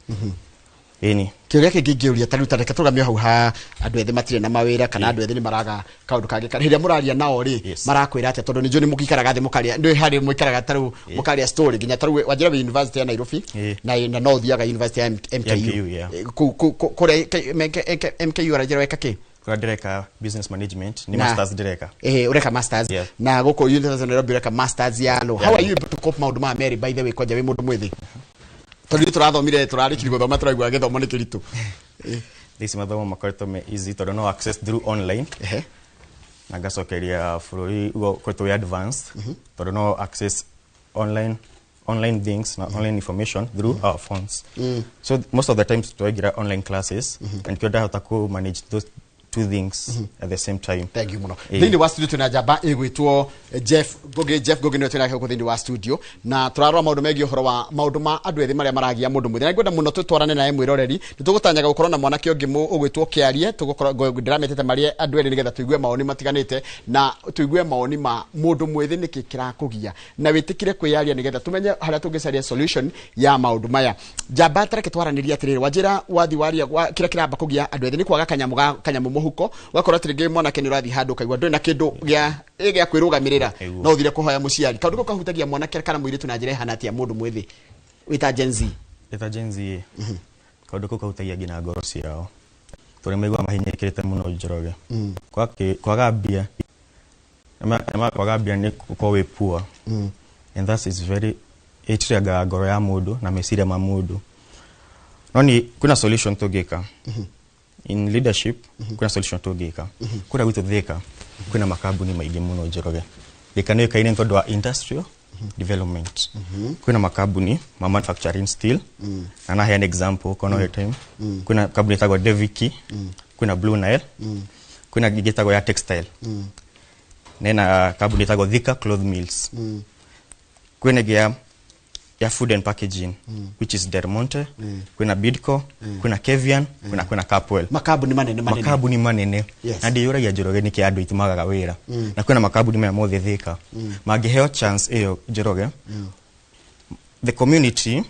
Ĩni. Kĩũria kĩngĩ ingĩũria ta rĩu ta reke tũrũgamie hau ha andũ ethĩ matirĩ na mawĩra kana andũ ethĩ nĩ maraga kaũndũ kangĩ. Hĩndĩ ĩrĩa mũraria nao rĩ, marakwĩra atĩa? Tondũ nĩ njũĩ nĩ mũgĩikaraga thĩ mũkaria, nĩ harĩ mũikaraga ta rĩu mũkaria story nginya ta rĩu wanjĩra wĩ University ya Nairobi na no ũthiaga University ya MKU. Kũrĩa MKU aranjĩra weka kĩ? Kũrĩa ndĩreka business management, nĩ masters ndĩreka. Ũreka masters. Na gũkũ University of Nairobi ũreka masters ya law. How are you able to cope maũndũ maya merĩ by the way kwanja wĩ mũndũ mwĩthĩ? Tondũ ithuĩ tũrathomire tũrarĩkirie gũthoma tũraigua gĩthomo nĩ kĩritũ. Thaa ici mathomo makoretwo me easy tondũ no access through online. Na ngacokeria bũrũri ũguo ũkoretwo wĩ advanced tondũ no access online things na online information through our phones. So most of the times twaingĩra online classes and nĩkĩo ndahota kũ manage those two things at the same time. Thank you muno. Thĩinĩ wa studio twĩna njamba ĩgwĩtwo Jeff Ngugi. Jeff Ngugi nĩwe twĩnake gũkũ thĩinĩ wa studio na tũrarora maũndũ megiĩ ũhoro wa maũndũ ma andũ ethĩ marĩa maragia mũndũ mwĩthĩ. Na ngwenda mũno tũtwarane naye mwĩroreri, nĩ tũgũtanyaga gũkorwo na mwanake ũngĩ ũgwĩtwo Kĩarie, tũgũkorwo ndĩrametĩte marĩa andũ erĩ nĩgetha tũigue maoni matiganĩte na tũigue maoni ma mũndũ mwĩthĩ nĩkĩ kĩrakũgia na wĩtĩkire kwĩyaria nĩgetha tũmenye harĩa tũngĩcaria solution ya maũndũ maya. Njamba tareke twaranĩrie atĩrĩrĩ, wanjĩra wathi waria kĩrĩa kĩramba kũgia andũ ethĩ nĩ kwaga kanyamũ mũhuko, ũgakora atĩ rĩngĩ mwanake nĩ ũrathiĩ handũ ũkaigua ndũrĩ na kĩndũ gĩa kwĩrũgamĩrĩra, no ũthire kũhoya mũciari. Kaũndũ kau kahutagia mwanake kana mũirĩtu na njĩra ĩhana atĩa mũndũ mwĩthĩ wĩta Gen Z? Wĩta Gen Z, kaũndũ kau kahutagia nginya ngoro ciao tondũ nĩmaiguaga mahinyĩrĩkĩte mũno Njoroge. Kwaga mbia, kwaga mbia nĩ gũkorwo wĩ poor. And that is very, ĩtiraga ngoro ya mũndũ na meciria ma mũndũ. No nĩ kwĩna solution tũngĩka. In leadership, kwĩna solution tũngĩka. Kũrĩa gwitũ Thika, kwĩna makambuni maingĩ mũno Njoroge. Thika nĩ yũĩkaine nĩ tondũ wa industrial development. Kwĩna makambuni ma manufacturing steel. Na naheana example kono he time. Kwĩna kambuni ĩtagwo Deviki, kwĩna Blue Nile, kwĩna ĩngĩ ĩtagwo ya textile. Na ĩna kambuni ĩtagwo Thika Cloth Mills. Kwĩna ĩngĩ ya food and packaging, which is Del Monte, kwĩna Bidco, kwĩna Kevian, kwĩna Capwell. Makambuni manene manene. Makambuni manene. Na ndiyũragia Njoroge nĩkĩ andũ aitũ magaga wĩra. Na kwĩna makambuni maya mothe Thika. Mangĩheo chance ĩyo Njoroge, the community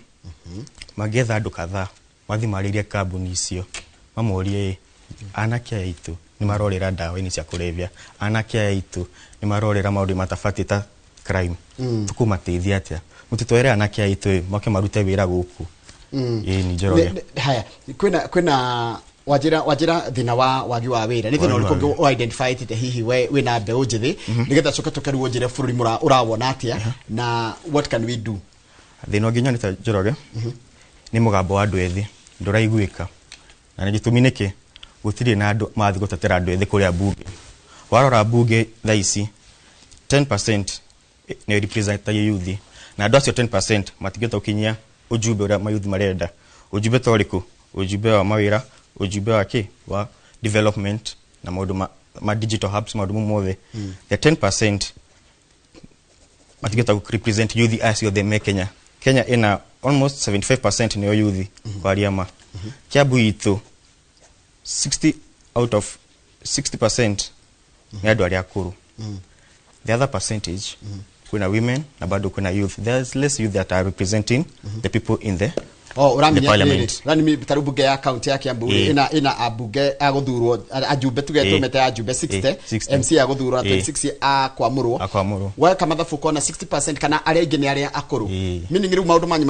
mangĩetha andũ kadhaa mathiĩ marĩrie kambuni icio, mamorie anake aya aitũ nĩ marorĩra ndawa-inĩ cia kũrebia, anake aya aitũ nĩ marorĩra maũndũ matabatiĩ ta crime. Tũkũmateithia atĩa? Mũtitwere anake aitũ moke marute wĩra gũkũ. Ĩĩ nĩ Njoroge. Haya, kwĩna Wajira thina wa wagi wa wira ni thina uriku o identify te hihi we wina mbeu njithi nigetha coke tukeruo njire bururi mura urawona atia na what can we do. Thina ũngĩ nyonete Njoroge nĩ mũgambo wa andũ ethĩ ndũraiguĩka, na nĩ gĩtũmi nĩkĩ gũtirĩ na andũ mathiĩ gũtetera andũ ethĩ kũrĩa mbunge. Warora mbunge thaa ici 10% nĩ representagia youth, na andũ acio 10% matingĩhota gũkinyia ujumbe ũrĩa mayouth marenda. Ujumbe ta ũrĩkũ? Ujumbe wa mawĩra, ujumbe wa kĩ wa development na maũndũ ma digital hubs, maũndũ mau mothe. The 10% matingĩhota gũ represent youth acio othe me Kenya. Kenya ina almost 75% nĩo youth kwaria ma. Kiambu itũ 60 out of 60% nĩ andũ arĩa akũrũ. The other percentage kuna women na bado kuna youth. There's less youth that are representing the people in the uramenya rani taru bunge ya county ya Kiambu ina abunge aguthurwo ajumbe tuge tumete ajumbe 60 MC aguthurwo 26 a kwamurwo weka mathabu kona 60% kana aria ingi ni aria akuru meaning riu maundu manyu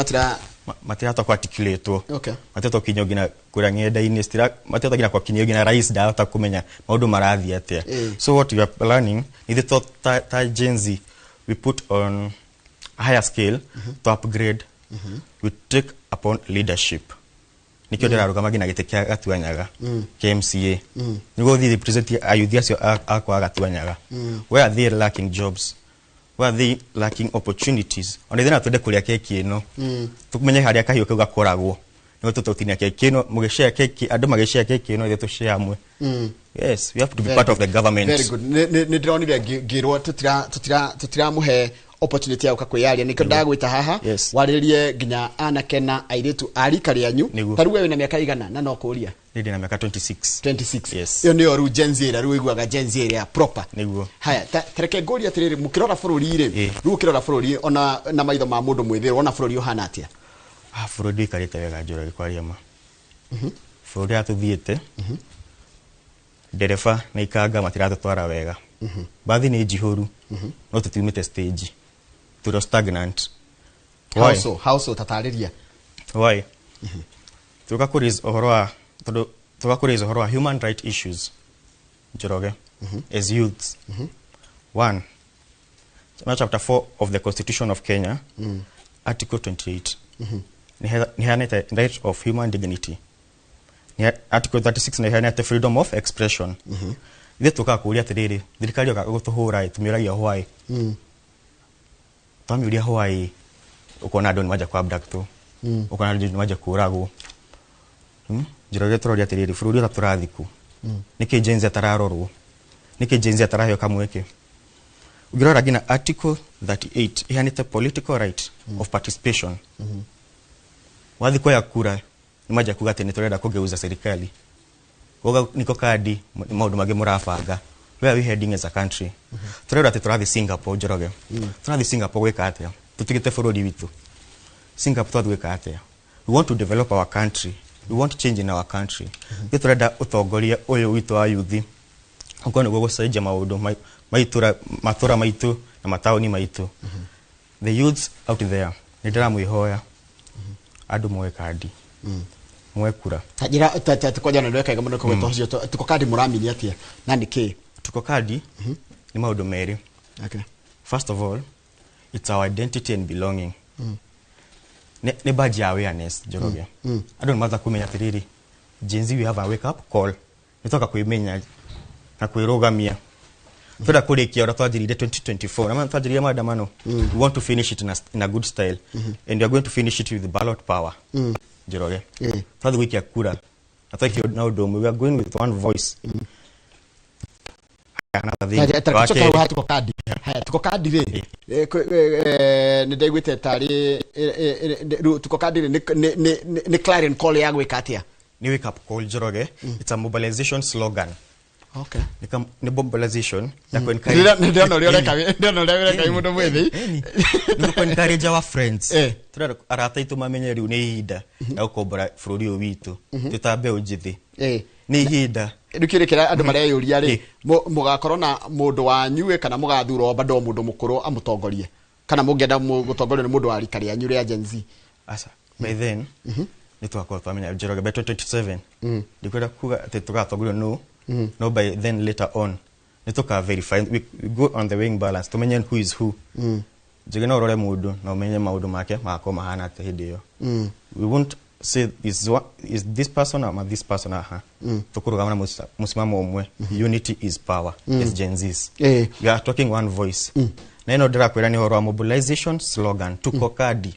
matirahota kuarticulate. Okay, matirahota kinyio ngina kuria ng'enda-inĩ, matirahota nginya kwa kinyio nginya rais ndahota kumenya maundu marathie atia. So what we are planning ni ta Gen Z we put on a higher scale to upgrade. We take upon leadership. Nikio ndĩrarũgama nginya gĩtĩ kĩa Gatuanyaga KMCA nĩguo thiĩ represent ayuthi acio akwa Gatuanyaga. Where are they lacking jobs? Where are they lacking opportunities? Ona ithuĩ no twende kũrĩa keki ĩno, tũmenye harĩa kahiũ kau gakoragwo nĩguo tũtotinia keki ĩno, mũgĩshare keki, andũ magĩshare keki ĩno ithuĩ tũshare hamwe. Yes, we have to be part of the government. Very good. Nĩ ndĩronire ngĩrwo tũtiramũhe opportunity ya kwĩyaria nikio ndagwĩta haha warĩrĩrie nginya anake na airĩtu a rika rĩanyu. Ta rĩu we wĩna mĩaka igana na no kũria? Niĩ ndĩna mĩaka 26. 26. Yes. Ĩyo nĩyo rĩu Gen Z ĩrĩa rĩu ĩiguaga Gen Z ĩrĩa proper. Nĩguo. Haya, ta reke ngũrie atĩrĩrĩ, mũkĩrora bũrũri rĩ, rĩu ũkĩrora bũrũri ona na maitho ma mũndũ mwĩthĩ, wona bũrũri ũhana atĩa? Bũrũri ũikarĩte wega Njoroge kwaria ma. Bũrũri ũrĩa tũthiĩte, ndereba na ikanga matiratũtwara wega. Bathi nĩ njihũru, no tũtiumĩte stage. Tũrĩ stagnant. Why? How so? Tatarĩria. Why? Tuka kũraise ũhoro wa tondũ tuka kũraise ũhoro wa human right issues Njoroge as youths. One, chapter 4 of the Constitution of Kenya, Article 28 nĩheanĩte right of human dignity. Article 36 nĩheanĩte freedom of expression. Ithuĩ tũkaga kũũria atĩrĩrĩ, thirikari yoka gũtũhũra ĩ, tũmĩũragia why? Twamĩũria why, ũkona andũ nĩ manjia kũ-abductwo, ũkona andũ nĩ manjia kũũragwo. Njoroge tũroria atĩrĩrĩ, bũrũri ũrĩa tũrathiĩ kũ? Nĩkĩ Gen Z atararorwo? Nĩkĩ Gen Z ataraheo kamweke? Ũngĩrora nginya Article 38 ĩheanĩte political right of participation. Wathiĩ kuoya kura nĩ manjia kuga atĩ nĩ tũrenda kũgeuza serikali. Koga niko kadi maũndũ mangĩ mũrabanga. Where are we heading as a country? Tũrerwo atĩ tũrathiĩ Singapore Njoroge. Tũrathiĩ Singapore gwĩka atĩa? Tũtigĩte bũrũri witũ. Singapore tũrathiĩ gwĩka atĩa? We want to develop our country. We want change in our country. Ithuĩ tũrenda ũtongoria ũyũ witũ wa youth ũkorwo nĩguo gũcenjia maũndũ maitũra matũra maitũ na mataũni maitũ. The youths out there, nĩ ndĩramwĩhoya andũ moe kandi, moe kura. Njĩra tukonja na ndweka mũno kũgweta ũcio tuko kandi mũramini atĩa na nĩ kĩ? Tuko kandi nĩ maũndũ merĩ. Okay. First of all, it's our identity and belonging. Nĩ badge ya awareness Njoroge. Andũ nĩ matha kũmenya atĩrĩrĩ, Gen Z we have a wake up call. Nĩ twoka kwĩmenya na kwĩrũgamia. Twenda kũrĩkia ũrĩa twanjĩrĩirie 2024. Na twanjĩrĩirie maandamano. We want to finish it in a good style. And we are going to finish it with ballot power. Njoroge. Twathiĩ gũikia kura. Na twaikia na ũndũ ũmwe. We are going with one voice. Tuko kandi. Haya, tuko kandi rĩ. Nĩ ndaiguĩte tarĩ tuko kandi rĩ nĩ clarion call ya gwĩka atĩa? Nĩ wake up call Njoroge. It's a mobilization slogan. Okay. Nĩ mobilization ya ndĩrona ũrĩa ũreka ndĩrona ũrĩa ũreka wĩ mũndũ mwĩthĩ. Nĩ kũ encourage our friends. Tũrenda arata aitũ mamenye rĩu nĩ ihinda rĩa gũkombora bũrũri ũyũ witũ. Twĩ ta mbeũ njĩthĩ. Nĩ ihinda. Rĩu kĩũria kĩrĩa andũ mareyũria rĩ, mũgakorwo na mũndũ wanyu kana mũgathurwo bado mũndũ mũkũrũ amũtongorie, kana mũngĩenda gũtongorio nĩ mũndũ wa rika rĩanyu rĩa Gen Z? Aca. By then Nĩ tũgakorwo twamenya Njoroge by 2027. Ndikwenda kuga atĩ tũgatongorio no. No, by then later on nĩ tũka verify, we go on the weighing balance, tumenye who is who. Njege no ũrore mũndũ na ũmenye maũndũ make magakorwo mahana atĩa hĩndĩ ĩyo. We won't say is, is this person ama this person, aha. Tũkũrũgama na mũsimamo ũmwe. Unity is power. As Gen Zs, we are talking one voice. Na ĩno ndĩrakwĩra nĩ ũhoro wa mobilization slogan, tuko kadi,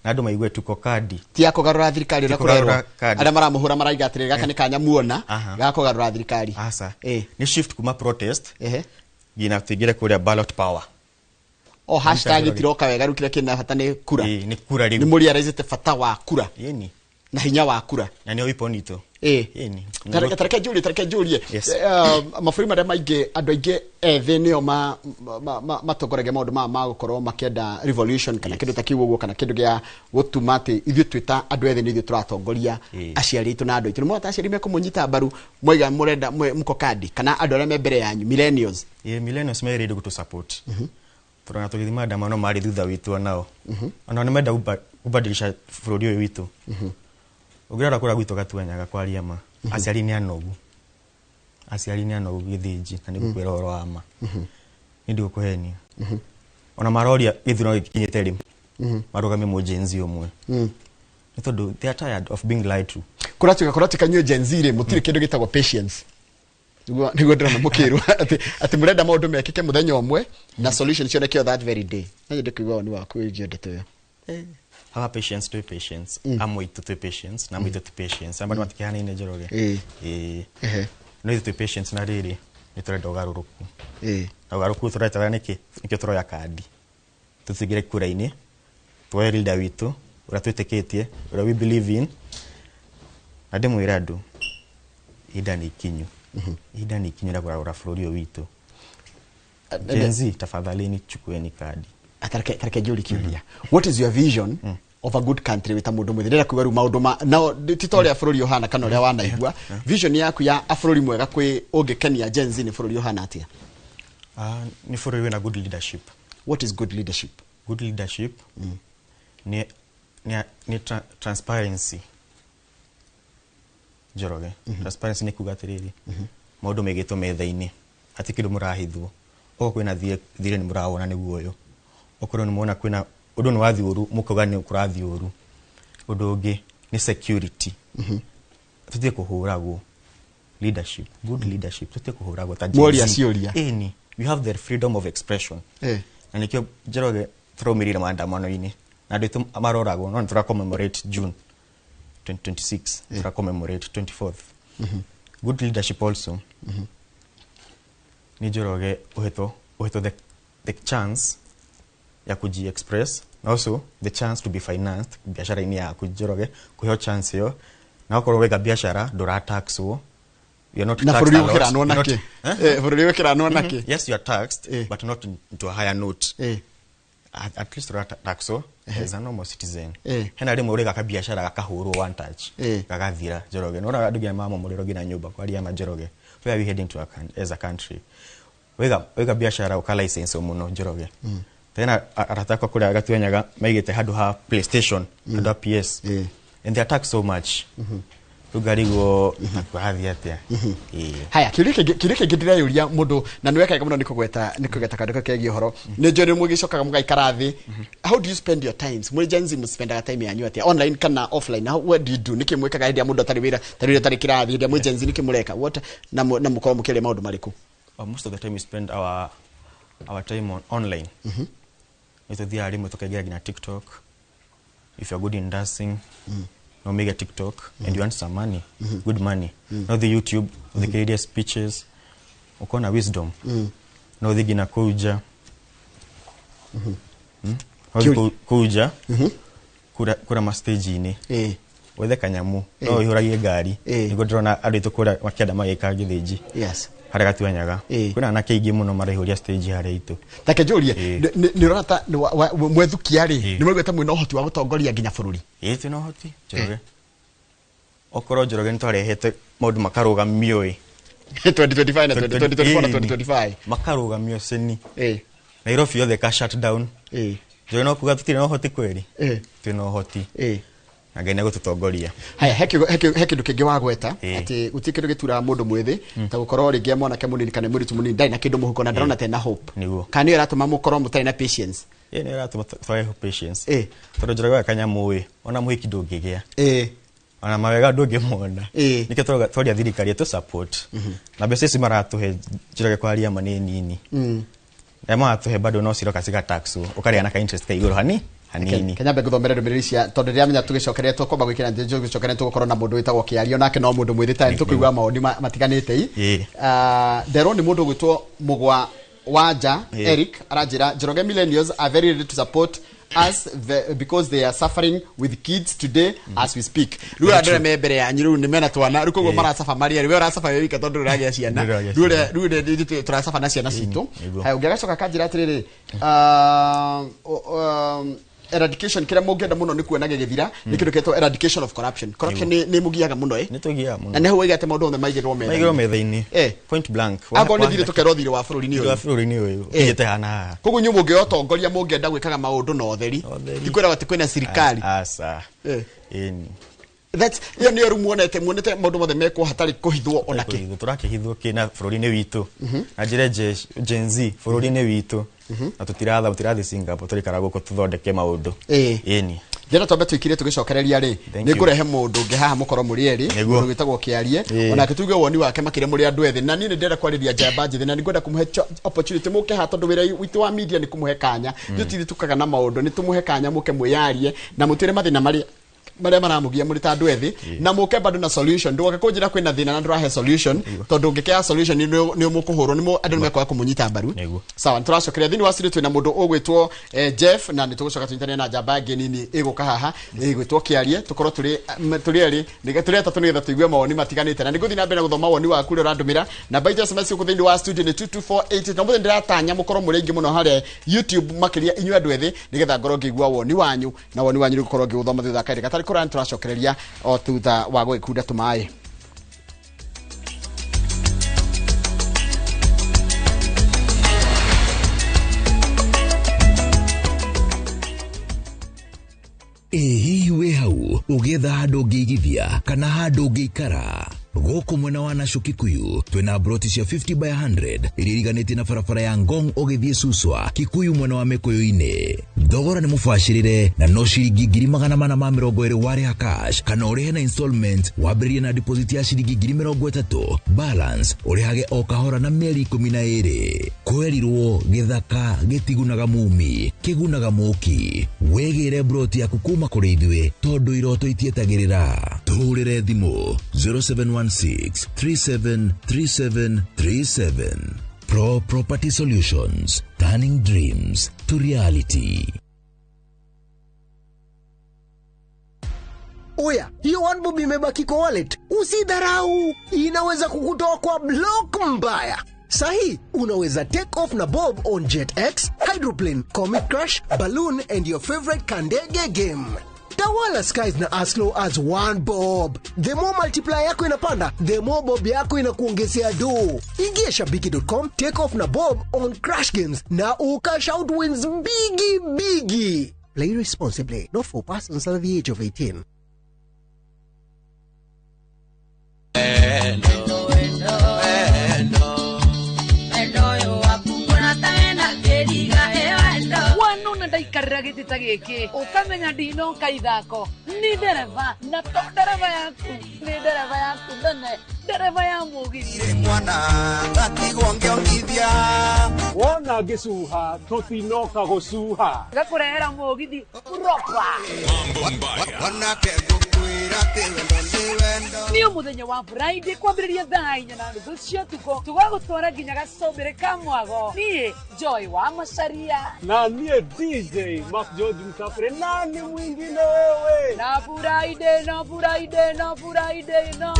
na andũ maigue tuko kadi. Ti ya kũgarũra thirikari ũrĩa Ti kũgarũra kũrerwo. Kadi. Arĩa maramũhũra maraiga atĩrĩrĩ, gaka nĩ kanya muona Aha. ga kũgarũra thirikari. Aca, nĩ shift kuma protest nginya tũingĩre kũrĩa ballot power. O hashtag itiroka wega rĩu, kĩrĩa kĩna bata nĩ kura. Nĩ kura rĩu. Nĩ mũrealizĩte bata wa kura Ĩni. na hinya wa kura. Na nĩyo weapon itũ. Ĩni. Tareke njũrie. Yes. Mabũrũri marĩa maingĩ, andũ aingĩ ethĩ nĩo matongoragia maũndũ maya ma gũkorwo makĩenda revolution kana kĩndũ ta kĩu ũguo, kana kĩndũ gĩa gũtuma atĩ ithuĩ twĩ ta andũ ethĩ nĩ ithuĩ tũratongoria aciari aitũ na andũ aitũ. Nĩ mwona aciari mekũmũnyita mbaru mwaiga mũrenda mko kadi, kana andũ arĩa me mbere yanyu, millennials? Ĩ, millennials me ready gũtũ support. Tũrona tũgĩthiĩ maandamano marĩ thutha witũ, onao onao nĩ menda kubadilisha bũrũri ũyũ witũ. Ũngĩrora kũrĩa gwitũ Gatuanyaga, kwaria ma, aciari nĩ anogu, aciari nĩ anogu gĩthĩnji, na nĩ ngũkwĩra ũhoro wa ma, nĩ ndigũkũhenia. Ona maroria gĩthurano gĩkinyĩte rĩ marũgamie mũ Gen Z ũmwe, nĩ tondũ they are tired of being lied to. Kũratuĩka inyuĩ Gen Z rĩ, mũtirĩ kĩndũ gĩtagwo patience. Nĩguo ndĩrona mũkĩrwo atĩ mũrenda maũndũ mekĩke mũthenya ũmwe na solution cioneke o that very day. No nyende kũigua woni waku wĩgiĩ ndeto ĩyo. Haha patience, twĩ patience. Amwe itũ twĩ patience na amwe itũ ti patience, amba matikĩhanaine, Njoroge. Ĩĩ. No ithuĩ twĩ patience, na rĩrĩ nĩ tũrenda ũgarũrũku. Na ũgarũrũku tũretara nĩkĩ? Nĩkĩo tũroya kandi, tũtingĩre kura-inĩ, tuoye leader witũ ũrĩa twĩtĩkĩtie, ũrĩa we believe in. Na ndĩmwĩre andũ, ihinda nĩ ikinyu, ihinda nĩ ikinyu rĩa kũgarũra bũrũri ũyũ witũ. Gen Z, tafadhalini chukueni kadi. Tareke njũrie kĩũria. What is your vision of a good country wĩ ta mũndũ mwĩthĩ? Ndĩrenda kuga rĩu maũndũ ma no ti ta ũrĩa bũrũri ũhana kana ũrĩa wanaigua. Vision yaku ya a bũrũri mwega kwĩ ũngĩkenia Gen Z nĩ bũrũri ũhana atĩa? Ah, nĩ bũrũri wĩna good leadership. What is good leadership? Good leadership nĩ transparency, Njoroge. Transparency nĩ kuga atĩrĩrĩ, maũndũ maigĩtwo metha-inĩ, hatirĩ kĩndũ mũrahithwo. Okorwo kwĩna thirĩ, thirĩ nĩ mũrawona nĩguo ũyũ. Okorwo nĩ muona kwĩna ũndũ nĩ wathiĩ ũru, mũkauga nĩ kũrathiĩ ũru. Ũndũ ũngĩ nĩ security, tũtige kũhũragwo. Leadership, good leadership, tũtige kũhũragwo ta Gen Mworia Z. ciũria. Ĩni, we have the freedom of expression. Na nĩkĩo, Njoroge, tũraumĩrire maandamano-inĩ na andũ aitũ maroragwo, no nĩ tũra commemorate June 2026, tũra commemorate 24th. Good leadership also nĩ, Njoroge, ũhetwo the chance ya kuji express na also the chance to be financed biashara-inĩ yaku. Njoroge, kũheo chance ĩyo, na okorwo weka biashara ndũrataxwo. You're not Na taxed bũrũri a lot. ũkĩranwo You're not- nakĩ? Eh? Bũrũri ũkĩranwo nakĩ? Yes, you are taxed, but not into a higher note. At least ũrataxwo as a normal citizen. Hena rĩmwe ũrĩga kabiashara gakahũrwo one touch, gagathira, Njoroge. Nĩwona andũ nginya mamomorerwo nginya nyũmba. Kwaria ma, Njoroge, where are we heading to as a country? Wega biashara ũka license mũno, Njoroge. Tena arata akwa kũrĩa Gatuanyaga maigĩte handũ ha PlayStation, handũ ha PS, and they are taxed so much. Rĩu ngarigwo kũrathiĩ atĩa. Ĩĩ. Haya, kĩũria kĩngĩ ndĩreyũria mũndũ, na nĩ wekaga mũno nĩ kũgweta kandũ kegiĩ ũhoro, nĩ njũĩ nĩ mũgĩcokaga mũgaikara thĩ. How do you spend your times? Mũrĩ Gen Z mũspendaga time yanyu atĩa, online kana offline? How, what do you do? Nĩkĩ mwĩkaga hĩndĩ ĩrĩa mũndũ atarĩ wĩra, tarĩ wĩra, tarĩ kĩrathi? Hĩndĩ ĩrĩa mwĩ Gen Z, nĩkĩ mũreka? What na mũkorwo mũkĩaria maũndũ marĩkũ? Most of the time we spend our time on online. Nĩ tũthiaga rĩmwe tũkaingĩra nginya TikTok. If you're good in dancing, no make a TikTok and you want some money, good money. No the YouTube, ũthikĩrĩrie speeches, ukona wisdom. No ũthiĩ nginya kũu nja. No ũthiĩ kũu nja, kũrĩa ma stage-inĩ, wethe kanyamũ, no ũihũragie ngari. Nĩguo ndĩrona andũ aitũ kũrĩa makĩenda magĩka gĩthĩnji harĩa Gatuanyaga. Kwĩna anake aingĩ mũno maraihũria stage harĩa itũ. Take njũrie, nĩ ũrona ta mwethukia rĩ, nĩ mũraigua ta mwĩna ũhoti wa gũtongoria nginya bũrũri? Ĩĩ, twĩna ũhoti, Njoroge. Okorwo, Njoroge, nĩ twarehete maũndũ makarũgamio ĩ 2025 na 2024 na 2025. Makarũgamio ceni Nairobi yothe ka shut down. Njoroge, no kuga tũtirĩ na ũhoti kweri? Twĩna ũhoti. Na Ngai nĩegũtũtongoria. Haya, he kĩndũ kĩngĩ wagweta atĩ gũtirĩ kĩndũ gĩturaga mũndũ mwĩthĩ ta gũkorwo rĩngĩ mwanake mũnini kana mũirĩtu mũnini ndarĩ na kĩndũ mũhuko na ndarona tena hope. Nĩguo. Kana nĩyo ĩratũma mũkorwo mũtarĩ na patience? Ĩĩ, nĩyo ĩratũma twage patience. Tondũ Njoroge wa kanyamũ ĩ, ona mũhiki ndũngĩgĩa. Ona mawega ndũngĩmona. Nĩkĩo twaria thirikari ĩtũ support. Na mbeca ici maratũhe Njoroge kwaria ma nĩ nini. Na maratũhe bado no ciroka cigataxwo, ũkarĩa na ka interest ka igũrũ hani hanini. Kenya mbe nguthomere ndũmĩrĩri cia tondũ ndĩramenya tũgĩcokeria tũkwamba gwĩkĩra njĩra tũgĩcokeria tũgũkorwo na mũndũ wĩtagwo Kĩario nake no mũndũ mwĩthĩ ta tũkũigua mawoni matiganĩte i. Nderwo nĩ mũndũ ũgwĩtwo Mũgwa Wanja Eric aranjĩra Njoroge millennials are very ready to support us because they are suffering with kids today as we speak. Rĩu andũ arĩa me mbere yanyu rĩu nĩ mena twana, rĩu koguo maracaba marĩ erĩ, we ũracaba wĩ wika tondũ ndũragĩa ciana, rĩu tũracaba na ciana citũ. Haya, ũngĩ agacoka akanjĩra atĩrĩrĩ, eradication kĩrĩa mũngĩenda mũno nĩ kuona gĩgĩthira nĩ kĩndũ kĩetwo eradication of corruption. Corruption nĩ mũgiaga mũno ĩ. Nĩ tũgiaga mũno. Na nĩ hau oiga atĩ maũndũ mothe maigĩrwo metha-inĩ. Maigĩrwo metha-inĩ. Point blank. Angorwo nĩ thirĩ tũkerwo thirĩ wa bũrũri nĩ ũyũ. Wa bũrũri nĩ ũyũ. Ũkinyĩte hana haha. Koguo inyuĩ mũngĩoya ũtongoria mũngĩenda gwĩkaga maũndũ na ũtheri. Ti kwĩragwo atĩ kwĩna thirikari. Aca. Ĩni. That's iyo nĩyo rĩu muonete maũndũ mothe mekwo hatarĩ kũhithwo ona kĩ. Tũrakĩhithwo kĩ na bũrũri-inĩ witũ. Na njĩre Gen Z bũrũri-inĩ witũ. Na tũtirathiĩ Singapore, tũrĩikara gũkũ tũthondeke maũndũ. Ĩni. Njĩra twambe tũikire tũgĩcokereria rĩ, nĩ ngũrehe mũndũ ũngĩ haha mũkorwo mũrĩ erĩ, mũndũ wĩtagwo Kĩarie, onake tuge woni wake makĩria mũrĩ andũ ethĩ. Na niĩ nĩ ndĩrenda kwarĩria njamba njĩthĩ na nĩ ngwenda kũmũhe opportunity mũke haha tondũ wĩra witũ wa media nĩ kũmũhe kanya. Ithuĩ tithuĩ tũkaga na maũndũ, nĩ tũmũhe kanya mũke mwĩyarie na mũtwĩre mathĩna marĩa maramũgia mũrĩ ta andũ ethĩ, na mũke bado na solution. Ndũgoke kũnjĩra kwĩna thĩna na ndũrahe solution, tondũ ũngĩkĩaga solution nĩ mũkũhũrwo, nĩ andũ nĩ mekwaga kũmũnyita mbaru. Sawa, nĩ tũracokeria thĩinĩ wa studio twĩna mũndũ ũgwĩtwo Jeff, na nĩ tũgũcoka tũnyitanĩre na njamba ĩngĩ nini ĩgũka haha ĩgwĩtwo Kĩarie, tũkorwo tũrĩ erĩ tũrĩ atatũ nĩgetha tũigue mawoni matiganĩte. Na nĩ ngũthiĩ na mbere na gũthoma woni waku ũrĩa ũrandũmĩra. Namba itũ ya SMS gũkũ thĩinĩ wa studio nĩ 22488. Na ũmũthĩ ndĩratanya mũkorwo mũrĩ aingĩ mũno harĩa YouTube makĩria inyuĩ andũ ethĩ, nĩgetha ngorwo ngĩigua woni wanyu, na woni wanyu nĩngũkorwo ngĩũthoma thutha wa kahinda gatarĩ kũraya. Tũracokereria o thutha wa gwĩkunda tũmaĩ. Ĩ hihi wĩ hau ũgĩetha handũ ũngĩigithia kana handũ ũngĩikara? Gũkũ mwena wa Nashu Kikuyu twĩna broti cia 50 by 100 iria iriganĩtie na barabara ya Ngong ũgĩthiĩ Suswa Kikuyu mwena wa Mĩkũyũ-inĩ. Thogora nĩ mũbacĩrĩre na no ciringi 420 warĩha cash kana ũrĩhe na installment, wambĩrĩrie na deposit ya ciringi 30,000, balance ũrĩhage o kahora na mĩeri 12. Kwerirwo gĩthaka gĩtigunaga mumi, kĩgunaga mũki. Wĩgĩre broti yaku kuma kũrĩ ithuĩ tondũ iroto itietagĩrĩra. Tũhũrĩre thimũ 0716 373737. Pro Property Solutions, turning dreams to reality. Oya, hiyo one bob imebaki kwa wallet. Usidharau, inaweza kukutoa kwa block mbaya. Sahi, unaweza take off na bob on JetX, Hydroplane, Comet Crash, Balloon and your favorite Kandege game. Tawala skies na as low as 1 bob. The more multiplier yako inapanda, the more bob yako inakuongezea do. Ingia shabiki.com, take off na bob on Crash Games na ukash out wins bigi bigi. Play responsibly. Not for persons under the age of 18. Ndaikarĩra gĩtĩ ta gĩkĩ ũkamenya ndinoka ithako ni ndereba na to ndereba yaku nĩ ndereba yaku nene ndereba ya mũgithi mwana ngatigwo ngĩongithia wona ngĩcuha tũtinoka gũcuha gakũrehera mũgithi proper wanake ngũkwĩra atĩ wendo nĩ wendo nĩ mũthenya wa Friday kwambĩrĩria thaa 4:30 cia ũtukũ tũgagũtwara nginya gacũmbĩrĩ ka mwago. Niĩ Joy wa Macharia na niĩ DJ Mark George Msafiri, nani mwingine wewe na Friday no Friday no Friday no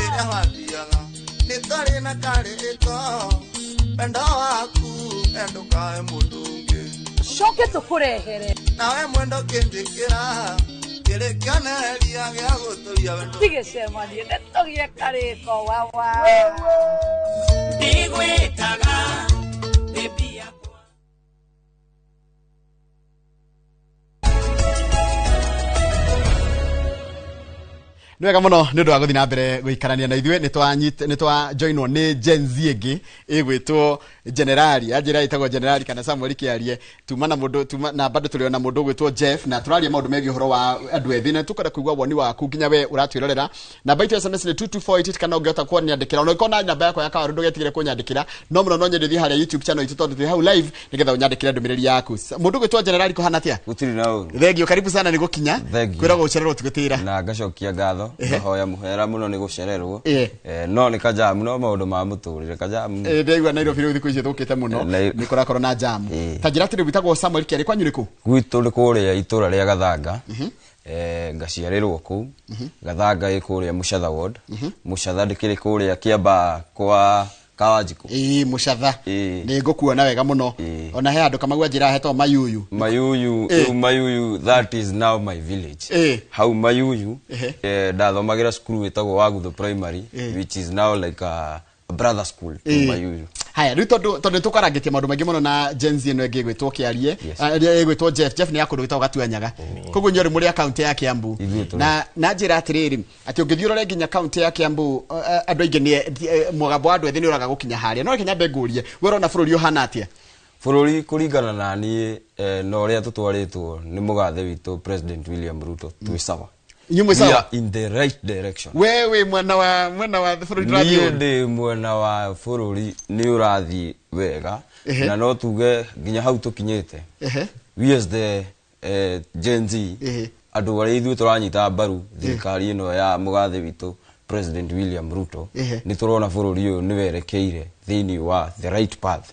nĩ tarĩ na karĩto wendo waku endukae mũndũ ũngĩ coke tũkũrehere nawe mwendo kĩnjĩkĩra kĩrĩ kĩonereria gĩa gũtũria wendo tigĩcemanie nĩ tũgĩe karĩko wawa ndigwĩtaga baby. Nĩ wega mũno nĩ ũndũ wa gũthiĩ na mbere gũikarania na ithuĩ. Nĩ twa joinwo nĩ Gen Z ĩngĩ ĩgwĩtwo Generali, anjĩra ĩtagwo Generali kana Samuel Kĩarie. Tuma na mũndũ tuma na bado tũrĩ ona mũndũ ũgwĩtwo Jeff, na tũraria maũndũ megiĩ ũhoro wa andũ ethĩ, na tũkwenda kũigua woni waku nginya we ũratwĩrorera. Namba itũ ya SMS nĩ 22488, kana ũngĩhota kũnyandĩkĩra ona ũngĩkorwo na namba yakwa ya kawaru, ndũgetigĩre kũnyandĩkĩra. No mũno no nyende ũthiĩ harĩa YouTube channel itũ, tondũ twĩ hau live, nĩgetha ũnyandĩkĩre ndũmĩrĩri yaku. Mũndũ ũgwĩtwo Generali, kũhana atĩa? Gũtirĩ na ũru. Thengio, karibu sana nĩ gũkinya. Thank you. Kwĩragwo gũcererwo ti gũtĩra. Na ngacokia ngatho, ngahoya mũhera mũno nĩ gũcererwo. No nĩ kajamu, no maũndũ ma mũtũrĩre kajamu. Ndĩraigua Nairobi rĩu thikũ ici ĩthũkĩte mũno, nĩ kũrakorwo na jamu. Ta njĩra atĩrĩ, wĩtagwo Samuel Kĩarĩ, kwanyu nĩ kũ? Gwitũ nĩ kũrĩa itũra rĩa Gathanga. Ngaciarĩrwo kũu Gathanga, ĩ kũrĩa Mũcatha ward. Mũcatha ndĩkĩrĩ kũrĩa Kĩambaa kwa Kawanjikũ. Ĩĩ, Mũcatha nĩ ngũkuona wega mũno. Ona he handũ Kamau anjĩra hetagwo Mayuyu. Mayuyu. Rĩu Mayuyu, that is now my village. Hau Mayuyu ndathomagĩra cukuru wĩtagwo Wagutho Primary, which is now like a brother school to Mayuyu. Haya, rĩu tondũ tũkarangĩtie maũndũ maingĩ mũno na Gen Z ĩno ĩngĩ ĩgwĩtwo Kĩarie, ĩrĩa ĩgwĩtwo Jeff. Jeff nĩ ya kũndũ gwĩtagwo Gatuanyaga, koguo inyuĩ mũrĩ a kaunti ya Kiambu. Ithuĩ tũrĩ. Na njĩra atĩrĩrĩ, atĩ ũngĩthiĩ ũrore nginya kaunti ya Kiambu, andũ aingĩ nĩ mũgambo wa andũ ethĩ nĩ ũraga gũkinya harĩa. No reke nyambe ngũrie, we ũrona bũrũri ũhana atĩa? Bũrũri kũringana na niĩ, na ũrĩa tũtwarĩtwo nĩ mũgathe witũ President William Ruto, twĩ sawa. Inyuĩ mwĩ We sawa? are in the right direction. We wĩ mwena wa bũrũri ndũrathiĩ Niĩ ũru? ndĩ mwena wa bũrũri nĩ ũrathiĩ wega. Na no tuge nginya hau tũkinyĩte, we as the Gen Z, andũ arĩa ithuĩ tũranyita mbaru thirikari ĩno ya mũgathe witũ President William Ruto, nĩ tũrona bũrũri ũyũ nĩ werekeire thĩinĩ wa the right path.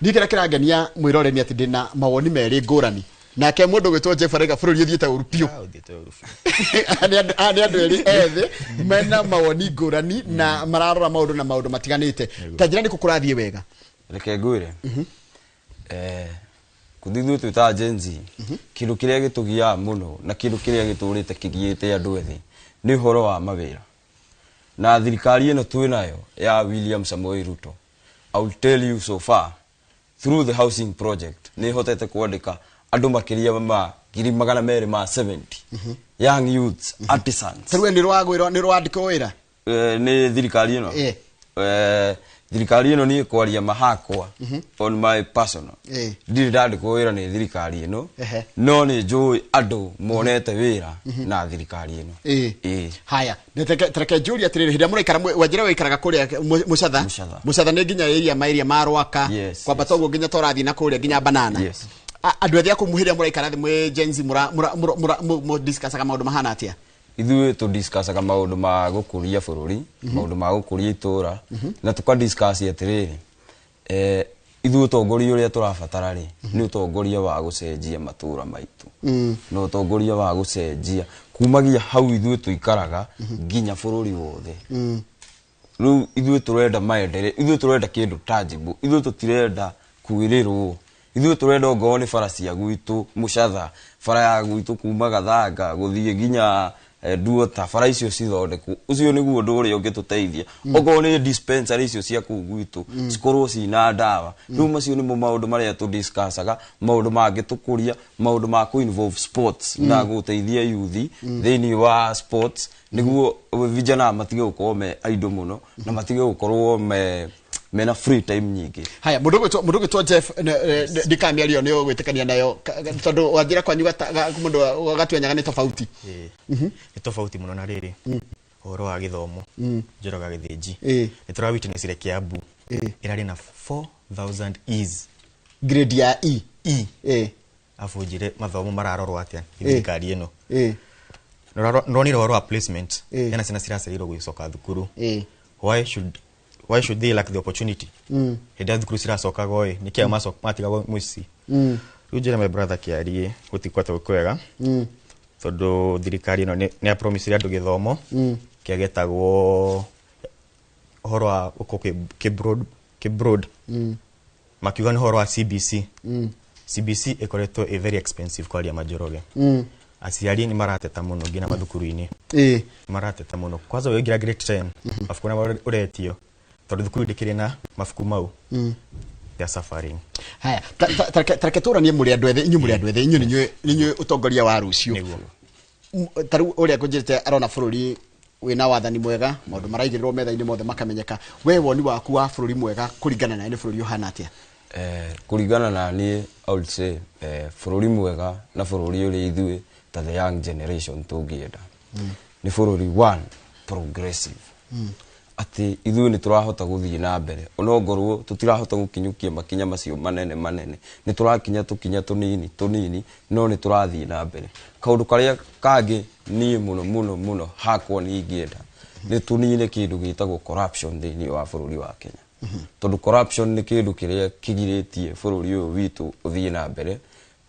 Niĩ kĩrĩa kĩrangenia mwĩrore nĩ atĩ ndĩna mawoni merĩ ngũrani. Nake mũndũ gwĩtwo Jeff arauga bũrũri ũthiĩte ũru biũ. Aya nĩ andũ erĩ ethĩ mena mawoni ngũrani na mararora maũndũ na maũndũ matiganĩte. Ta njĩra nĩkũ kũrathiĩ wega? Reke ngwĩre, kũthi ithuĩ twĩ ta Gen Z, kĩndũ kĩrĩa gĩtũgiaga mũno na kĩndũ kĩrĩa gĩtũrĩte kĩgiĩte andũ ethĩ nĩ ũhoro wa mawĩra. Na thirikari ĩno twĩ nayo ya William Samoei Ruto, I will tell you, so far through the housing project nĩ ĩhotete kwandĩka andũ makĩria ma 270,000 young youths, artisans. Tarĩu we nĩ rwagwĩrwo, nĩ rwandĩkwo wĩra? Nĩ thirikari ĩno? Thirikari ĩno niĩ kwaria mahakwa, on my personal, ndirĩ ndandĩkwo wĩra nĩ thirikari ĩno, no nĩ njũĩ andũ monete wĩra na thirikari ĩno. Haya, reke njũrie atĩrĩrĩ, hĩndĩ ĩrĩa mũraikara wanjĩra wĩikaraga kũrĩa Mũcatha. Mũcatha nĩ nginya area ma ma Rwaka, kwambata ũguo nginya torathiĩ na kũrĩa nginya Banana. Andũ ethĩ a kũu, hĩndĩ ĩrĩa mũraikara thĩ mwĩ Gen Z, mũ discussaga maũndũ mahana atĩa? Ithuĩ tũdiscussaga maũndũ ma gũkũria bũrũri, maũndũ ma gũkũria itũra, na tũkadiscuss atĩrĩrĩ, ithuĩ ũtongoria ũrĩa tũrabatara rĩ, nĩ ũtongoria wa gũcenjia matũra maitũ, na ũtongoria wa gũcenjia kumagia hau ithuĩ tũikaraga nginya bũrũri wothe. Rĩu ithuĩ tũrenda maendeleo, ithuĩ tũrenda kĩndũ tangible, ithuĩ tũtirenda kwĩrĩrwo. Ithuĩ tũrenda ongorwo nĩ bara cia gwitũ Mũcatha, bara ya gwitũ kuma Gathanga gũthiĩ nginya Nduota, bara icio cithondekwo. Ũcio nĩguo ũndũ ũrĩa ũngĩtũteithia. Okorwo nĩ dispensary icio cia kũu gwitũ cikorwo cina ndawa. Rĩu macio nĩmo maũndũ marĩa tũdiscussaga, maũndũ mangĩtũkũria, maũndũ ma kũ-involve sports na gũteithia youth thĩinĩ wa sports, nĩguo vijana matige gũkorwo me idle mũno na matige gũkorwo me mena free time nyingĩ. Haya, mũndũ ũgwĩtwo Jeff, ndikamĩario nĩ ũgwĩtĩkania nayo, tondũ wanjĩra kwanyu mũndũ gatuanyaga nĩ tofauti. Nĩ tofauti mũno. Na rĩrĩ, ũhoro wa gĩthomo, Njoroge Gĩthĩnji, nĩ tũra witnessire Kiambu ĩrarĩ na 4000 Es. Grade ya E? E. Afu njĩre mathomo mararorwo atĩa nĩ thirikari ĩno? Nĩũronire ũhoro wa placement? Hena ciana ciracereirwo gũcoka thukuru. Why should they lack the opportunity hĩndĩ ĩrĩa thukuru ciracokagwo? Ĩ nĩkĩo matigagwo mũciĩ. Rĩu njĩre my brother Kĩarie, gũtikwata gwĩ kwega, tondũ thirikari ĩno nĩ apromisire andũ gĩthomo kĩrĩa gĩtagwo ũhoro wa gũkorwo kĩ broad. Makiuga nĩ ũhoro wa CBC. CBC ĩkoretwo ĩ very expensive, kwaria Manjoroge. Aciari nĩ marateta mũno nginya mathukuru-inĩ. Nĩ marateta mũno, kwanza ũngĩra grade 10, mabuku marĩa ũretio, tondũ thukuru ndĩkĩrĩ na mabuku mau. They are suffering. Haya, tareke tũranie. Mũrĩ andũ ethĩ, inyuĩ mũrĩ andũ ethĩ, inyuĩ nĩnyuĩ ũtongoria wa rũciũ. Ta rĩu ũrĩa ngũnjĩrĩte arona bũrũri Wĩna wathani mwega, maũndũ maraigĩrĩrwo metha-inĩ mothe makamenyeka. We woni waku wa bũrũri mwega kũringana na nĩ bũrũri ũhana atĩa? Kũringana na niĩ, I would say bũrũri mwega na bũrũri ũrĩa ithuĩ ta the young generation tũngĩenda nĩ bũrũri one progressive, atĩ ithuĩ nĩ tũrahota gũthiĩ na mbere, onongorwo tũtirahota gũkinyũkia makinya macio manene manene, nĩ tũrakinya tũkinya tũnini tũnini, no nĩ tũrathiĩ na mbere. Kaũndũ karĩa kangĩ niĩ mũno mũno mũno hakwa niĩ ingĩenda nĩ tũnine kĩndũ gĩtagwo corruption thĩinĩ wa bũrũri wa Kenya, tondũ corruption nĩ kĩndũ kĩrĩa kĩgirĩtie bũrũri ũyũ witũ ũthiĩ na mbere.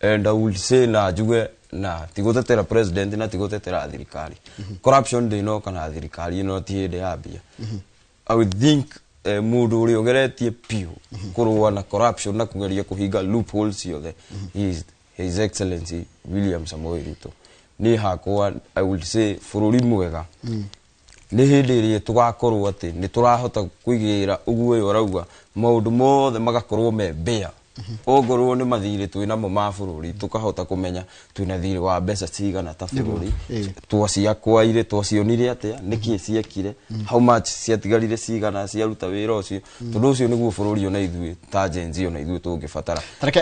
And I would say, na njuge, na ti gũtetera president na ti gũtetera thirikari, corruption ndĩnoka na thirikari ĩno, ti hĩndĩ yambia. I would think mũndũ ũrĩa ũgeretie piũ kũrũa na corruption na kũgeria kũhinga loopholes ciothe is His Excellency William Samoei Ruto. Niĩ hakwa I would say bũrũri mwega nĩ hĩndĩ ĩrĩa tũgakorwo atĩ nĩ tũrahota kũigĩra ũguo ũyũ arauga, maũndũ mothe magakorwo me mbĩa, ongorwo nĩ mathirĩ twĩnamo ma bũrũri, tũkahota kũmenya twĩna thirĩ wa mbeca cigana ta bũrũri, twaciakwaire, twacionire atĩa, nĩkĩ ciekire, how much ciatigarire, cigana ciaruta wĩra ũcio, tondũ ũcio nĩguo bũrũri ona ithuĩ ta Gen Z ona ithuĩ tũngĩbatara.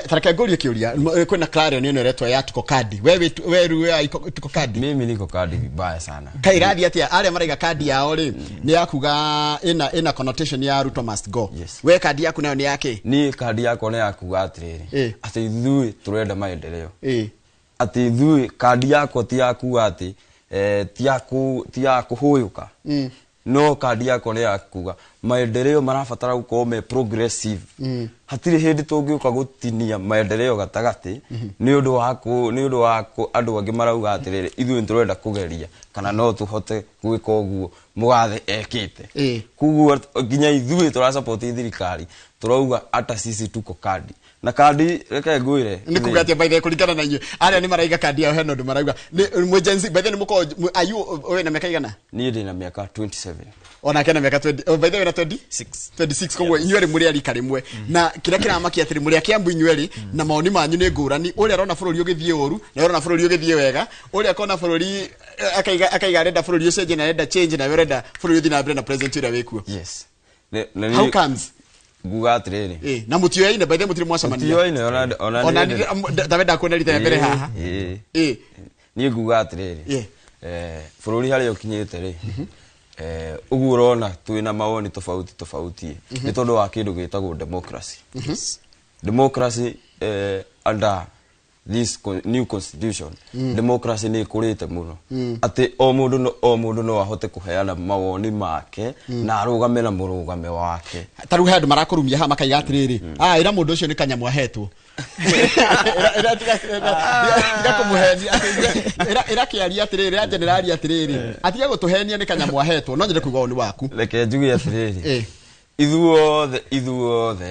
Tareke ngũrie kĩũria. Kwĩna Clarion ĩno ĩretwo ya Tuko Kadi. We we rĩu ya Tuko Kadi? Mimi niko kadi vibaya sana. Kairathi atĩa arĩa maraiga kandi yao rĩ nĩ ya kuga ĩna connotation ya Ruto must go. We kandi yaku nayo nĩ yake? Niĩ kandi yakwa nĩ ya kuga atĩrĩrĩ, atĩ ithuĩ tũrenda maendeleo, atĩ ithuĩ kandi yakwa ti ya kuga atĩ ti ya kũhũyũka, no kandi yakwa nĩ ya kuga maendeleo marabatara gũkorwo me progressive. Hatirĩ hĩndĩ tũngĩũka gũtinia maendeleo gatagatĩ nĩ ũndũ wa andũ angĩ marauga atĩrĩrĩ, ithuĩ nĩtũrenda kũgeria kana no tũhote gwĩka ũguo mũgathe ekĩte. Koguo nginya ithuĩ tũrasupport thirikari, tũrauga ata sisi tuko kadi na kandi. Reke ngwĩre. Nĩ kuga atĩa, by the way, kũringana na inyuĩ arĩa nĩ maraiga kandi yao hena ũndũ marauga nĩ mwĩ Gen Z? By the way, nĩ mũkorwo ayu wĩna mĩaka igana? Niĩ ndĩ na mĩaka 27. Onake na mĩaka 20. Oh, by the way, na 26, 26. Koguo inyuĩ erĩ mũrĩ a rika rĩmwe, na kĩrĩa kĩramakia atĩrĩ, mũrĩ a Kiambu inyuĩ erĩ, na mawoni manyu nĩ ngũrani. Ũrĩa arona bũrũri ũgĩthiĩ ũru na ũrĩa arona bũrũri ũgĩthiĩ wega, ũrĩa akona bũrũri akaiga arenda bũrũri ũcenjie na arenda change, na we ũrenda bũrũri ũthiĩ na mbere na president ũrĩa wĩkuo. Yes. How comes? Nguga atĩrĩrĩ, na mũtioyaine, by the way, mũtirĩ mwacemania? Tũtioyaine, ona ona tawe ndakuona rita rĩa mbere haha. Niĩ nguga atĩrĩrĩ, bũrũri harĩa ũkinyĩte rĩ, ũguo ũrona twĩna mawoni tofauti tofauti nĩ tondũ wa kĩndũ gĩtagwo democracy. Democracy under this new constitution, democracy nĩ ĩkũrĩte mũno, atĩ o mũndũ no ahote kũheana mawoni make na arũgame na mũrũgame wake. Ta rĩu he andũ marakũrumia haha makaiga atĩrĩrĩ, ĩra mũndũ ũcio nĩ kanyamũ ahetwo. Tiga kũmũhenia. Ĩra kĩaria atĩrĩrĩ, ĩra generali atĩrĩrĩ, atige gũtũhenia, nĩ kanyamũ ahetwo. No nyende kũigua woni waku. Reke njuge atĩrĩrĩ, ithuothe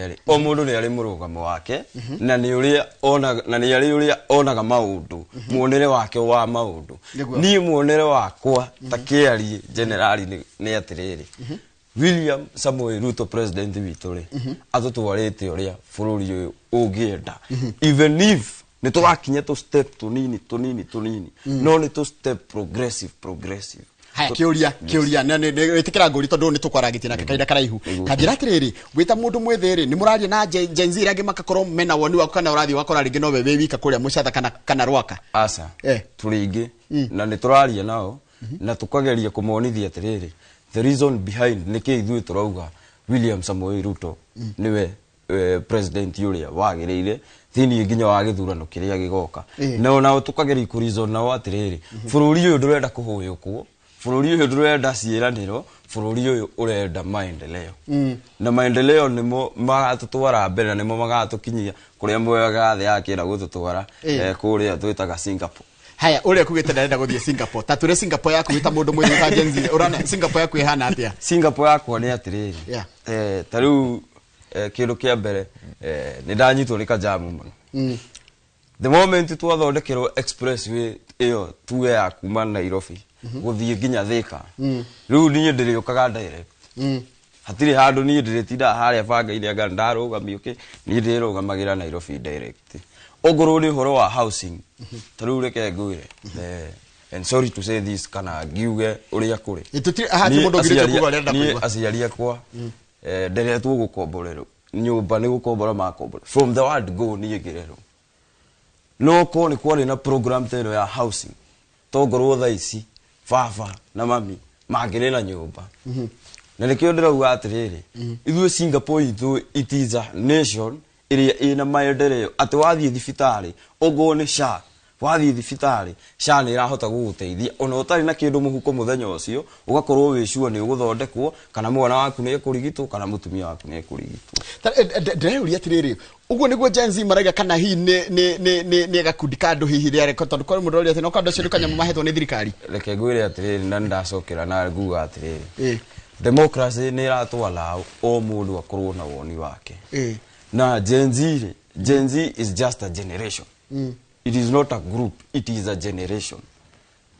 rĩ, o mũndũ nĩ arĩ mũrũgamo wake na nĩ ũrĩa onaga, na nĩ arĩ ũrĩa onaga maũndũ, muonere wake wa maũndũ. Niĩ muonere wakwa ta kĩarie generali nĩ atĩrĩrĩ, William Samoei Ruto president witũ rĩ, atũtwarĩte ũrĩa bũrũri ũyũ ũngĩenda, even if nĩ tũrakinya tũ step tũnini tũnini tũnini, no nĩ tũ step progressive progressive. Haya, kĩũria na nĩ wĩtĩkĩra ngũri, tondũ nĩ tũkwarangĩtie nake kahinda karaihu. Kanjĩra atĩrĩrĩ, wĩta mũndũ mwĩthĩ rĩ, nĩ mũraria na Gen Z arĩa angĩ makakorwo mena woni waku, kana ũrathiĩ wakora rĩngĩ nowe wĩ wika kũrĩa mũcatha kana Rwaka? Aca, tũrĩ aingĩ na nĩ tũraria nao na tũkageria kũmonithia atĩrĩrĩ, the reason behind nĩkĩ ithuĩ tũrauga William Samoei Ruto nĩwe president ũrĩa wagĩrĩire thĩinĩ nginya wa gĩthurano kĩrĩa gĩgoka. Na onao tũkageria kũreason nao atĩrĩrĩ, bũrũri ũyũ ndũrenda kũhũyũkwo, bũrũri ũyũ ndũrenda ciĩranĩro, bũrũri ũyũ ũrenda maendeleo, na maendeleo nĩmo magatũtwara mbere na nĩmo magatũkinyia kũrĩa mwega thĩ yakĩenda gũtũtwara, kũrĩa twĩtaga Singapore. Haya, ũrĩa kugĩte ndarenda gũthiĩ Singapore, ta twĩre Singapore yaku wĩta mũndũ mwĩthĩ, ta Gen Z, ũrona Singapore yaku ĩhana atĩa? Singapore yakwa nĩ atĩrĩrĩ, ta rĩu kĩndũ kĩa mbere, nĩ ndanyitwo nĩ kajamu mũno. The moment twathondekerwo expressway ĩyo tuge ya kuma Nairobi gũthiĩ nginya Thika, rĩu niĩ ndĩrĩũkaga direct. Hatirĩ handũ niĩ ndĩrĩtindaga harĩa bangaire anga ndarũgamio kĩ, niĩ ndĩrũgamagĩra Nairobi direct. Ongorwo nĩ ũhoro wa housing, ta rĩu reke ngwĩre, And sorry to say this, kana ngiuge ũrĩa kũrĩ. Hatirĩ mũndũ ũngirĩtio kuuga ũrĩa arenda Niĩ kũigua. aciari akwa nderetwo gũkomborerwo nyũmba, nĩ gũkombora makombora from the word go. Niĩ ngĩrerwo no korwo nĩ kwarĩ na program ta ĩno ya housing, tongorwo thaa ici baba na mami mangĩrĩ na nyũmba. Na nĩkĩo ndĩrauga atĩrĩrĩ, ithuĩ Singapore itũ, it is a nation ĩrĩa ĩna maendeleo, atĩ wathiĩ thibitarĩ, okorwo nĩ SHA, wathiĩ thibitarĩ SHA nĩ ĩrahota gũgũteithia ona ũtarĩ na kĩndũ mũhuko mũthenya ũcio, ũgakorwo wĩ sure nĩ ũgũthondekwo, kana mwana waku nĩ ekũrigitwo, kana mũtumia waku nĩ ekũrigitwo. Ndĩreyũria atĩrĩrĩ, ũguo nĩguo Gen Z maraiga, kana hihi nĩ gakundi ka andũ hihi rĩa tondũ kũrĩ mũndũ ũrĩa atĩ no andũ acio nĩ kanyamũ mahetwo nĩ thirikari? Reke ngwĩre atĩrĩrĩ, na nĩndacokera na nguga atĩrĩrĩ, democracy nĩ ĩratwala o mũndũ akorwo na woni wake. Na Gen Z rĩ, Gen Z is just a generation. It is not a group, it is a generation.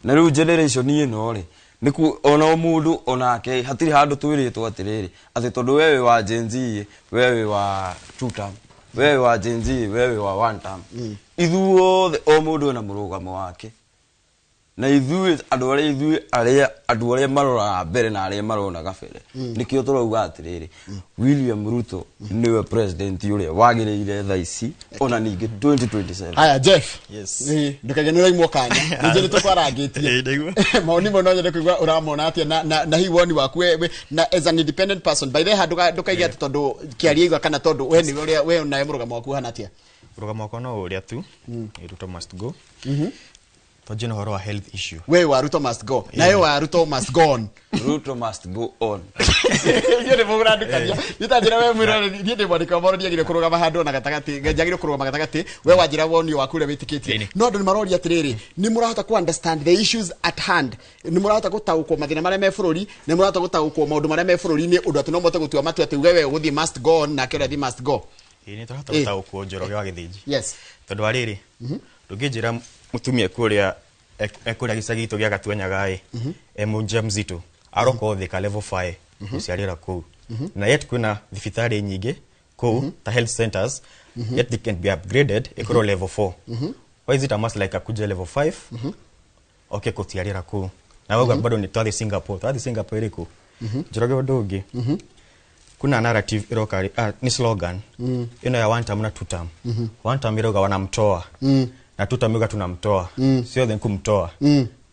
Na rĩu generation ĩno rĩ, nĩku ona o mũndũ onake hatirĩ handũ twĩrĩtwo atĩrĩrĩ, atĩ tondũ we wĩ wa Gen Z, we wĩ wa two term, we wĩ wa Gen Z, we wĩ wa one term. Ithuothe o mũndũ ena mũrũgamo wake, na ithuĩ andũ arĩa ithuĩ arĩa andũ arĩa maroraga mbere na arĩa marona gabere, nĩkĩo tũrauga atĩrĩrĩ, William Ruto nĩwe president ũrĩa wagĩrĩire thaa ici, ona ningĩ 2027. Haya, Jeff. Yes. Ndũkage nĩ ũraimwo kanya nĩnjũ nĩ tũkwarangĩtie. Ĩĩ, nĩguo. Maoni mo no nyende kũigua ũramona atĩa na hihi woni waku we na as an independent person, by the way, ndũkaige atĩ tondũ kĩaria igua, kana tondũ we nĩwe ũrĩa we nawe mũrũgamo waku ũhana atĩa? Rũgamo wakwa no ũrĩa tu, Ruto must go. Twanjie na ũhoro wa health issue. We wa Ruto must go, nawe wa Ruto must go on. Ruto must go on. Inyuĩ nĩ mũrandukania niĩ ta njĩra we mwĩroreri, niĩ ndĩ mwandĩki wa mohoro, ndiagĩrĩire kũrũgama handũ ona gatagatĩ, njagĩrĩire kũrũgama gatagatĩ. We wanjĩra woni waku ũrĩa wĩtĩkĩtie, no andũ nĩ maroria atĩrĩrĩ, nĩ mũrahota ku understand the issues at hand? Nĩ mũrahota gũtaũkwo mathĩna marĩa me bũrũri? Nĩ mũrahota gũtaũkwo maũndũ marĩa me bũrũri-inĩ, ũndũ atĩ no mũhote gũtua matua atĩ uge we ũgũthiĩ must go on, nake ũrĩa athiĩ must go? Ĩĩ, nĩ tũrahota gũtaũkwo, Njoroge wa Gĩthĩnji. Tondũ wa rĩrĩ, ndũngĩnjĩra mũtumia kũrĩa ekũrĩa gĩcagi gitũ gĩa Gatuanyaga ĩ e mũjamzito aroka Thika level 5 gũciarĩra kũu, na yet kwĩna thibitarĩ nyingĩ kũu ta health centers, yet they can be upgraded ĩkorwo level 4. Why is it a must like akuje level 5 oke kũciarĩra kũu? Na wauga bado nĩ twathiĩ Singapore, twathiĩ Singapore ĩrĩkũ? Njoroge, ũndũ ũngĩ, kuna narrative iroka ni slogan ĩno ya one term na two term. One term iroga wanamtoa, na two term iroga tunamtoa. Sio then kumtoa.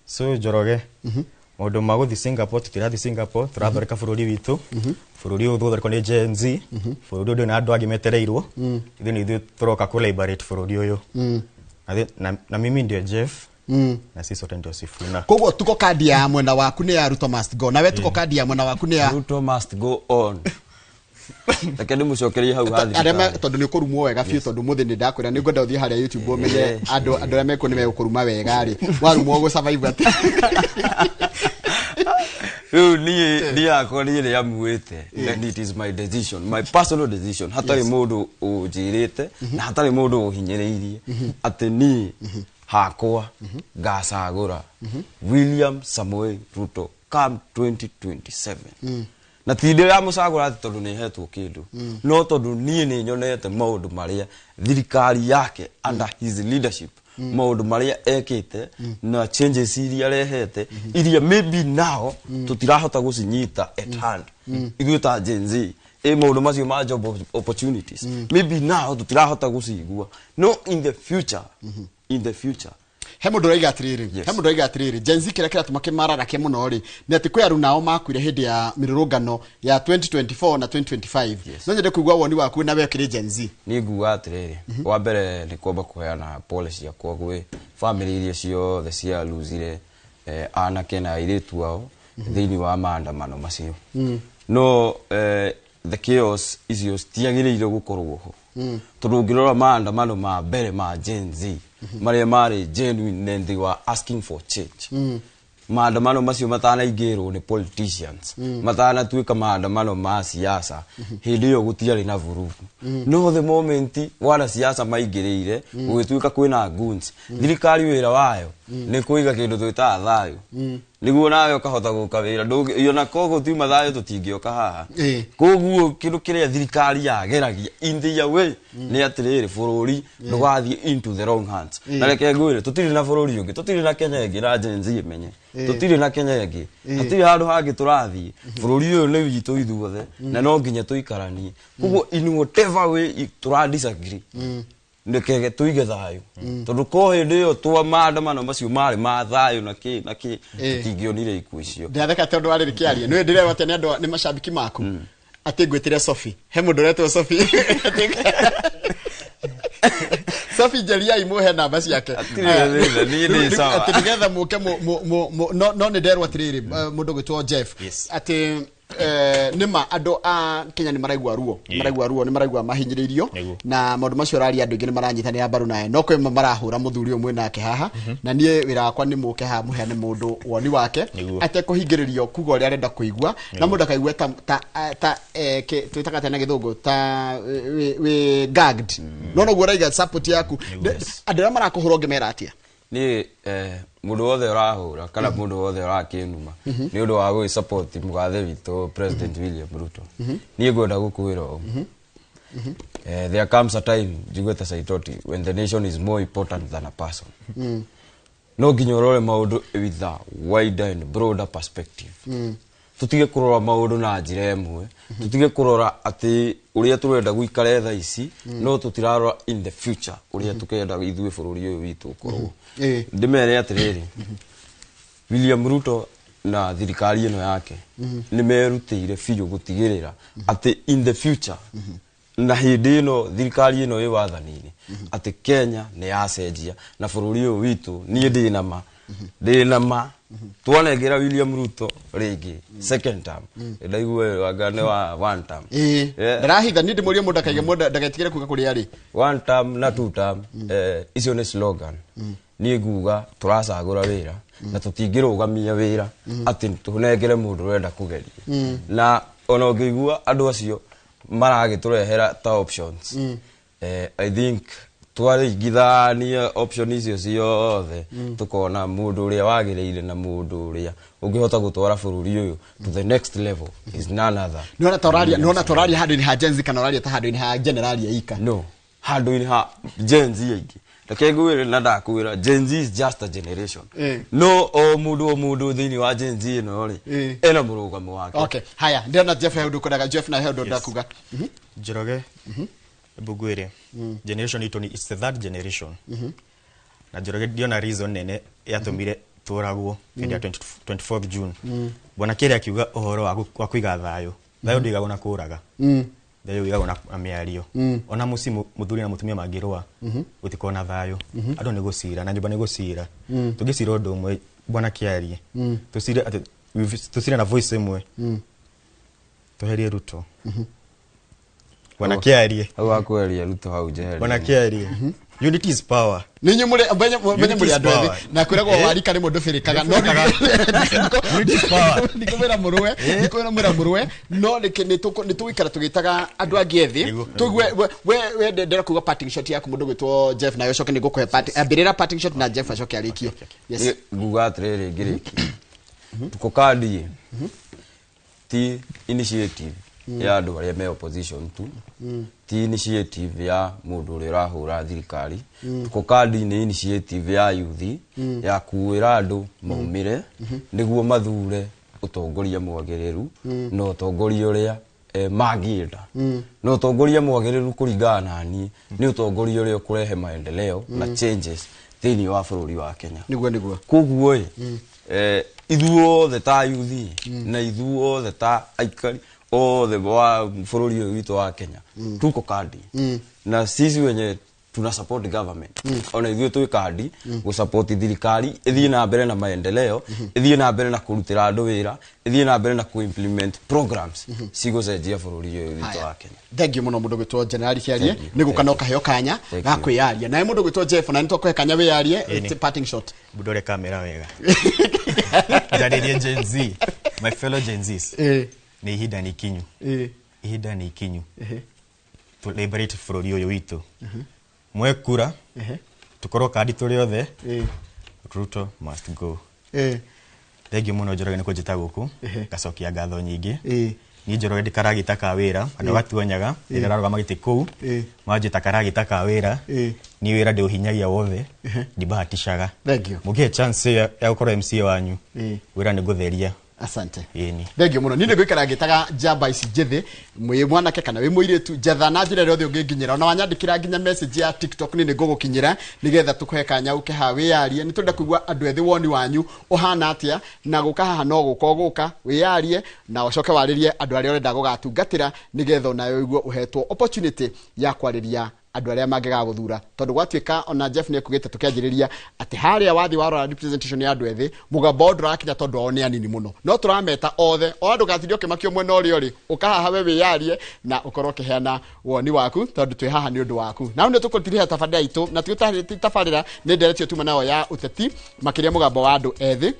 So Njoroge, maũndũ ma gũthiĩ Singapore, tũtirathiĩ Singapore, tũrathondeka bũrũri witũ. Bũrũri ũyũ ũthondekwo nĩ Gen Z. Bũrũri ũyũ ndũrĩ na andũ angĩ metereirwo. Ithuĩ nĩ ithuĩ tũroka kũ liberate bũrũri ũyũ. Na mimi ndio Jeff, na sisi sote ndio Sifuna. Koguo tuko kandi ya mwena waku nĩ ya Ruto must go, nawe tuko kandi ya mwena waku nĩ ya Ruto must go on. Reke ndĩmũcokerie hau ha arĩa thibitarĩ. Tondũ nĩ ũkũrumwo wega biũ, tondũ mũthĩ nĩ ndakwĩra nĩ ngwenda ũthiĩ harĩa YouTube ũmenye andũ arĩa mekuo nĩ megũkũruma wega rĩ, warumwo ũgũ survive atĩ? Rĩu niĩ yakwa niĩ nĩ amuĩte, and it is my decision, my personal decision, hatarĩ mũndũ ũnjĩrĩte na hatarĩ mũndũ ũhinyĩrĩirie, atĩ niĩ hakwa ngacagũra William Samoei Ruto come 2027. Na ti ndĩramũcagũra atĩ tondũ nĩ hetwo kĩndũ, no tondũ niĩ nĩ nyonete maũndũ marĩa thirikari yake under his leadership, maũndũ marĩa ekĩte na changes iria arehete, iria maybe now tũtirahota gũcinyita at hand ithuĩ ta Gen Z. Ĩ maũndũ macio ma job opportunities, maybe now tũtirahota gũcigua, no in the future, in the future. He mũndũ ũraiga atĩrĩrĩ, he mũndũ ũraiga atĩrĩrĩ, Gen Z kĩrĩa kĩratũma kĩmararake mũno rĩ, nĩ atĩ kwĩ arunao makuire hĩndĩ ya mĩrũrũngano ya 2024 na 2025. No nyende kũigua woni waku na we ũkĩrĩ Gen Z. Niĩ nguga atĩrĩrĩ, wa mbere nĩ kwamba kũheana pole ciakwa gwĩ bamĩrĩ iria ciothe cialuzire anake na airĩtu ao thĩinĩ wa maandamano macio. No the chaos icio citiagĩrĩire gũkorwo ho, tondũ ũngĩrora maandamano ma mbere ma Gen Z marĩa marĩ genuine and they were asking for change, maandamano macio matanaingĩrwo nĩ politicians, matanatuĩka maandamano ma siasa, hĩndĩ ĩyo gũtiarĩ na vurugu. No the moment wanasiasa maingĩrĩire, gũgĩtuĩka kwĩna goons. Thirikari wĩra wayo nĩ kũiga kĩndũ twĩtaga thayũ. Niguo nawe ukahota guka wira ona koguo tiuma thayo tutingioka haha. Koguo kindu kiria thirikari yageragia in the way ni atiriri bururi ndugathie into the wrong hands. Na reke ngwire tutiri na bururi ungi, tutiri na Kenya ingi na Gen Z menye. Tutiri na Kenya ingi, hatiri handu hangi turathie. Bururi uyu ni witũ ithuothe na no nginya tuikaranie. Koguo in whatever way tura disagree, ndekege tuige thayo, tondu ko hindi iyo twa maandamano macio mari ma thayo na ki na ki tutingionire ikuo icio. Ndatheka tondu wari kiaria ni ndirewa ati ni andu ni mashabiki maku ati ngwitire Sophie, he mundu uretwo Sophie. Sophie Jeria imuhe namba ciake ati nigetha muke no ni nderwo atiriri mundu gwitwo Jeff ati nima andu a Kenya ni maraigua ruo, maraigua ruo, ni maraigua mahinyiririo na maundu macio raria andu aingi ni maranyitanira mbaru naye, no kwi marahura muthuri umwe nake haha na nie wira wakwa ni muke haha muheane mundu woni wake atekũhingĩrĩrio kuga ũrĩa arenda kũigua na mundu akaigue ta ta twĩtaga atĩa na gĩthũngũ ta wĩ gagged, no noguo ũraiga support yaku. Andũ arĩa marakũhũra ũngĩmera atĩa? Ni mundu wothe urahura kana mundu wothe urakinuma ni undu wa gwi support mugathe witũ President William Ruto, ni ngwenda gukwira ũũ, there comes a time njiguĩte Saitoti when the nation is more important than a person. No nginya ũrore maũndũ with a wider and broader perspective. Tutige kurora maũndũ na njĩra ĩmwe, tutige kurora atĩ ũrĩa tũrenda gũikara thaa ici, no tũtirarora in the future ũrĩa tũkenda ithuĩ bũrũri ũyũ witũ ũkorwo. Ndĩmere atĩrĩrĩ, William Ruto na thirikari ĩno yake nĩ merutĩire biũ gũtigĩrĩra atĩ in the future na hĩndĩ ĩno thirikari ĩno ĩ wathani-inĩ atĩ Kenya nĩ yacenjia na bũrũri ũyũ witũ. Niĩ ndĩ na ma twanengera William Ruto rĩngĩ second term, ndaigua anga nĩ wa one term. Ndarahitha ni ndĩmũrie mũndũ akaige mũndũ ndagatigĩre kuga kũrĩa arĩ. One term na two term, icio nĩ slogan. Niĩ nguga tũracagũra wĩra na tũtingĩrũgamia wĩra atĩ tũnengere mũndũ ũrenda kũgeria, na ona ũngĩigua andũ acio maragĩtũrehera ta options, I think twaringithania option icio ciothe tukona mundu uria wagiriire na mundu uria ungihota gutwara bururi uyu to the next level is none other. Nona toraria, nona toraria handu-inĩ ha Gen Z kana ũraria ta handu-inĩ ha general Ika? No, handu-inĩ ha Gen Z aingĩ. Reke ngwĩre na ndakwĩra, Gen Z is just a generation. No o mundu thĩinĩ wa Gen Z ĩno rĩ ena mũrũgamo wake. Okay, haya ndĩrona Jeff he ũndũ kwendaga. Jeff na he ũndũ ndakuga. Njoroge, Bugwire, generation itũ ni it's the third generation. Na Njoroge ndiona reason nene yatũmire tũragwo hĩndĩ ya 24th June. Bwana Kĩrĩa akiuga ũhoro wa kũiga thayũ. Thayũ ndũigagwo na kũraga. Thayũ ũigagwo na mĩario. Ona mũciĩ mũthuri na mũtumia mangĩrũa gũtikoragwo na thayũ. Andũ nĩ gũcira na nyũmba nĩ gũcira. Tũngĩcira ũndũ ũmwe Bwana Kĩarie, tũcire atĩ tũcire na voice ĩmwe, tũherie Ruto. Bwana Kĩarie. Hau hakweria Ruto hau njeherie. Bwana Kĩarie. Unity is power. Ninyi muri menye muri andu ethi na kwiragwo warika ni mundu birikaga, no Unity is power. Nikwira muruwe, nikwira mwira muruwe, no ni tugikara tugitaga andu angi ethi tugue we ndera kuga parting shot yaku mundu gwitwo Jeff, nayo coke nigukuhe parting ambirira parting shot na Jeff acoke arikie. Yes. Nguga atiriri ngiriki tuko kandi ti initiative ya andu aria me opposition tu, ti initiative ya mundu uria urahura thirikari. Tuko kandi ni initiative ya youth ya kuira andu maumire niguo mathure utongoria mwagiriru na utongoria uria mangĩenda, na utongoria mwagiriru kuringana na niĩ ni utongoria uria ukurehe maendeleo na changes thĩinĩ wa bũrũri wa Kenya. Niguo niguo. Koguo ithuothe ta youth na ithuothe ta aikari othe wa bũrũri ũyũ witũ wa Kenya tuko kandi, na sisi wenye tuna support government ona ithuĩ twĩ kandi gũ support thirikari ĩthiĩ na mbere na maendeleo, ĩthiĩ na mbere na kũrutĩra andũ wĩra, ĩthiĩ na mbere na ku implement programs cigũcenjia bũrũri ũyũ witũ wa Kenya. Thank you muno mundu gwitwo General Kĩarie nĩ gũka no kaheo kanya ga kwĩyaria. Nawe mundu gwitwo Jeff, na nĩtwakũhe kanya wĩyarie parting shot. Budore kamera wega. Njarĩrie Gen Z, my fellow Gen Zs. Nĩ ihinda nĩ ikinyu. Ihinda nĩ ikinyu. To liberate bũrũri ũyũ witũ. Mwe kura, tukorwo kandi tũrĩ othe, Ruto must go. Thengiũ mũno Njoroge nĩ kũnjĩta gũkũ, ngacokia ngatho nyingĩ. Niĩ Njoroge ndĩ karagita ka wĩra, andũ gatuonyaga rĩrĩa ararũgama gĩtĩ kũu, manjĩta karagita ka wĩra. Niĩ wĩra ndĩũhinyagia wothe, ndibahatishaga. Thengiũ. Mũngĩhe chance ĩyo ya gũkorwo MCA wanyu, wĩra nĩ ngũtheria. Asante. Ĩni. Thengio muno. Niĩ nĩ ngũikara ngĩtaga njamba ici njĩthĩ, mwĩ mwanake kana wĩ mũirĩtu, njetha na njĩra ĩrĩa yothe ũngĩnginyĩra. Ona wanyandĩkĩra nginya message ya TikTok niĩ nĩ ngũgũkinyĩra nĩgetha tũkũhe kanya ũke haha wĩyarie. Nĩ tũrenda kũigua andũ ethĩ woni wanyu ũhana atĩa, na gũka haha no gũka ũgũka wĩyarie na ũcoke warĩrie andũ arĩa ũrenda gũgatungatĩra nĩgetha onawe ũigue ũhetwo opportunity ya kwarĩria andũ arĩa mangĩgagũthura, tondũ gwatuĩka ona Jeff nĩ ekugĩte tũkĩanjĩrĩria atĩ harĩa wathiĩ warora representation ya andũ ethĩ, mũgambo wao ndũrakinya tondũ ao nĩ anini mũno, no tũrameta othe. O ndũgatinde ũkĩmakio mwena ũrĩa ũrĩ, ũka haha we wĩyarie na ũkorwo ũkĩheana woni waku, tondũ twĩ haha nĩ ũndũ waku. Na nĩ tũkũtirihia tabarĩra itũ, na ti tabarĩra, nĩ nderetio tuma nayo ya ũteti, makĩria mũgambo wa andũ ethĩ,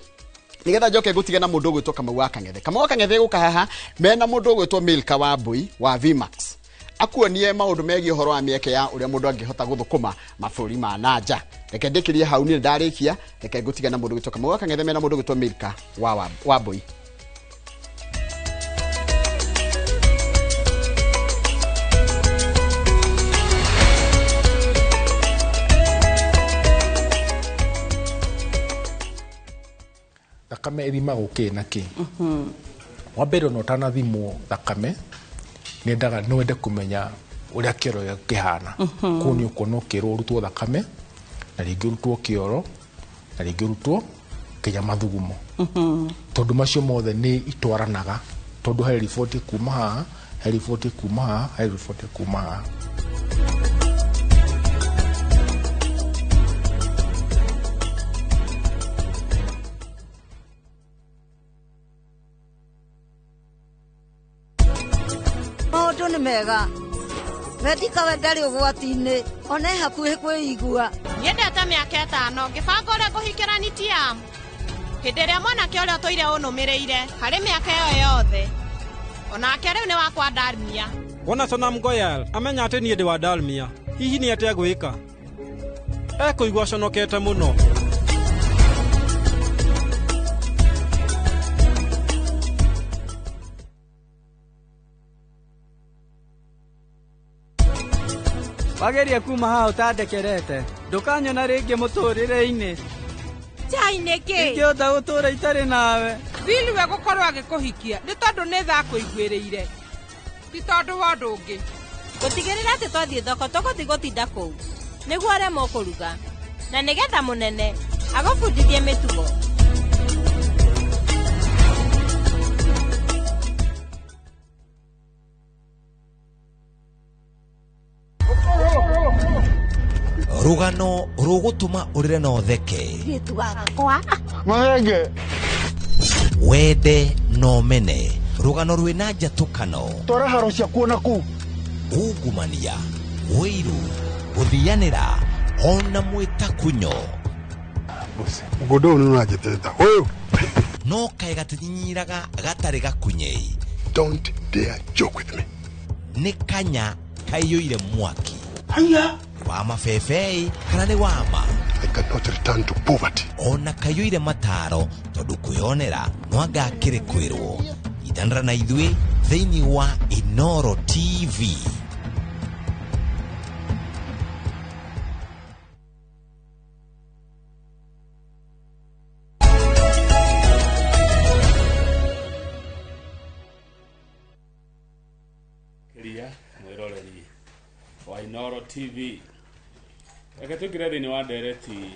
nigetha njoke ngũtige na mũndũ ũgwĩtwo Kamau wa Kang'ethe. Kamau wa Kang'ethe gũka haha mena mũndũ ũgwĩtwo Milka wa Mbui wa Vmax, akuonie maũndũ megiĩ ũhoro wa mĩeke ya ũrĩa mũndũ angĩhota gũthũkũma mabũrũri ma nanja. Reke ndĩkĩrie hau, niĩ ndarĩkia. Reke ngũtige na mũndũ ũgwĩtwo Kamau wa Kang'ethe mena mũndũ ũgwĩtwo Milka wa Mbui. Thakame ĩthimagwo kĩ na kĩ? Wa mbere, ona ũtanathimwo thakame, nĩendaga nĩ wende kũmenya ũrĩa kĩoro gĩaku kĩhana. Kũu nĩ ũkuona ũkĩrwo ũrutwo thakame, na rĩngĩ ũrutwo kĩoro, na rĩngĩ ũrutwo kinya mathugumo, tondũ macio mothe nĩ itwaranaga, tondũ he riboti kuma haha, he riboti kuma haha, he riboti kuma haha. Maũndũ nĩ mega, wendikawe ndarĩ ũgwati-inĩ, ona e hakuhĩ kwĩigua. Nyendete mĩaka 5 ngĩbanga ũrĩa ngũhikĩra Nitiam, hĩndĩ ĩrĩa mwanake ũrĩa ũtũire ũnũmĩrĩire harĩ mĩaka ĩyo yothe onake rĩu nĩ wakwa Dalmia. Wona Sonam Goyal amenya atĩ niĩ ndĩ wa Dalmia, hihi nĩ atĩa gwĩka? Ekũigua aconokete mũno. Wageria kuma haha ũtandekerete, ndũkanyona rĩngĩ mũtũrĩre-inĩ. Chai nĩkĩ? Ingĩhota gũtũra itarĩ nawe. Bill we gũkorwo agĩkũhikia nĩ tondũ nĩ tha kũiguĩrĩire, ti tondũ wa ũndũ ũngĩ. Gũtigĩrĩra atĩ twathiĩ thoko tũgũthiĩ gũtinda kũu nĩguo ũremwo kũruga, na nĩgetha mũnene agũbundithie mĩtugo. Rũgano rũgũtũma ũrĩre na ũtheke, wende na ũmene, rũgano rwĩna njatũkano, twara haro ciakuo na kũu, ungumania, ũiru, gũthianĩra ona mwĩtakunyo. Mũgũnda ũyũ nĩ ũranjĩtĩrĩta ũyũ. No kaĩ gatinyinyiraga gatarĩ gakunyei. Don't dare joke with me. Nĩ kanya kaiyũire mwaki. Haya. Wa mabebei kana nĩ wama? I cannot return to poverty. Ona kaiyũire mataro tondũ kwĩonera no anga akĩrĩ kwĩrwo. Itanĩra na ithuĩ thĩinĩ wa Inoro TV. Ria mwĩroreri wa Inoro TV, reke tũingĩre thĩinĩ wa ndereti.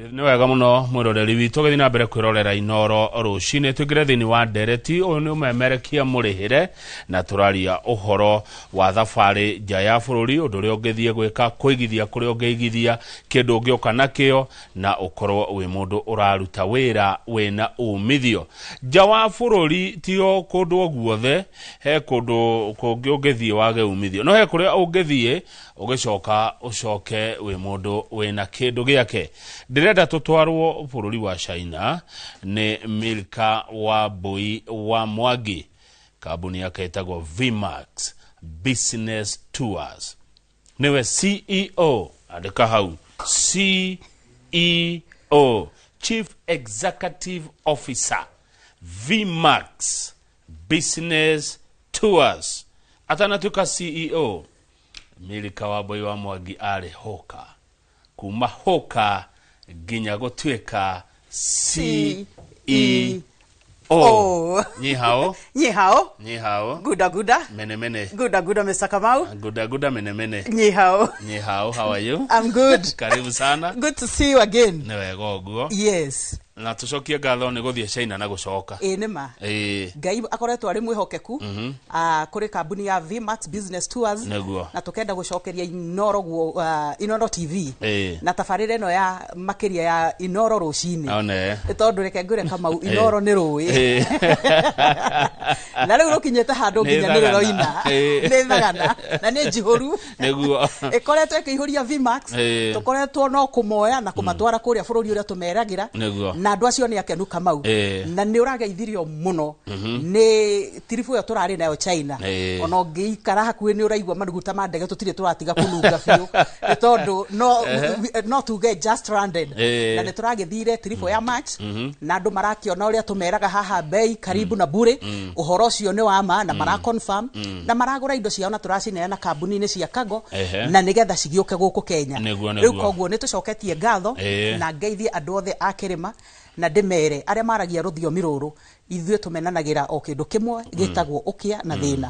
Nĩ wega mũno mwĩroreri witũ ũgĩthiĩ na mbere kwĩrorera Inoro rũcinĩ. Tũingĩre thĩinĩ wa ndereti. Ũyũ nĩ ũmemerekia mũrĩhĩre, na tũraria ũhoro wa thabarĩ nja ya bũrũri, ũndũ ũrĩa ũngĩthiĩ gwĩka, kũigithia kũrĩa ũngĩigithia, kĩndũ ũngĩũka nakĩo, na ũkorwo wĩ mũndũ ũraruta wĩra wĩna umithio. Nja wa bũrũri ti o kũndũ o guothe, he kũndũ kũngĩ ũngĩthiĩ wage umithio, no he kũrĩa ũngĩthiĩ ũgĩcoka ũcoke wĩ mũndũ wĩna kĩndũ gĩake. Ndĩrenda tũtwarwo bũrũri wa China nĩ Milka wa Mbui wa Mwangi, kambuni yake ĩtagwo Vmax Business Tours, niwe CEO, andĩka hau CEO, Chief Executive Officer, Vmax Business Tours. Atanatuĩka CEO, Milka wa Mbui wa Mwangi arĩ hoka, kuma hoka nginya gũtuĩka CEO. Oh. Ni hao. Ni hao. Ni hao. Guda guda. Mene mene. Guda guda, Mr. Kamau. Guda guda mene mene. Ni hao. Ni hao, how are you? I'm good. Karibu sana. Good to see you again. Nĩ wega ũguo. Yes. Na tũcokie ngatho nĩ gũthiĩ China na gũcoka. Ĩĩ nĩ ma. Ĩĩ. Ngai akoretwo arĩ mwĩhokeku kũrĩ kambuni ya Vmax Business Tours. Nĩguo. Na tũkenda gũcokeria Inoro guo, Inoro TV. Ĩĩ. Na tabarĩra ĩno ya makĩria ya Inoro rũcinĩ. One. Nĩ tondũ reke ngwĩre Kamau, Inoro nĩ rũĩ. Ĩĩ. Na rĩu rũkinyĩte handũ Nĩ nginya nĩ thagana. rũroina. Ĩĩ. Nĩ thagana na nĩ njihũru. Nĩguo. Ĩkoretwo ĩkĩihũria Vmax. Ĩĩ. Tũkoretwo no kũmoya na kũmatwara kũrĩa bũrũri ũrĩa tũmeragĩra. Nĩguo. Na andũ acio nĩ akenu Kamau. Ĩĩ. Na nĩ ũrageithirio mũno nĩ tiribu ĩyo tũrarĩ nayo China. Ĩĩ. Ona ũngĩikara hakuhĩ nĩ ũraigua maruguta ma ndege, tũtirĩ tũratiga kũnunga biũ nĩ tondũ no, no tuge just landed. Ĩĩ. Na nĩ tũragĩthire tiribu ya March na andũ marakĩona ũrĩa tũmeraga haha bei karibu na bure. Ũhoro ũcio nĩ wa ma na mara confirm na maragũra indo ciao na tũracineana kambuni-inĩ cia cargo na nĩgetha cigĩũke gũkũ Kenya. Nĩguo, Rĩu nĩguo. koguo nĩ tũcoketie ngatho Ĩĩ. na ngeithie andũ othe a kĩrĩma na ndĩmere arĩa maragia rũthiomi rũrũ, ithuĩ tũmenanagĩra o kĩndũ kĩmwe gĩtagwo ũkĩa na thĩna.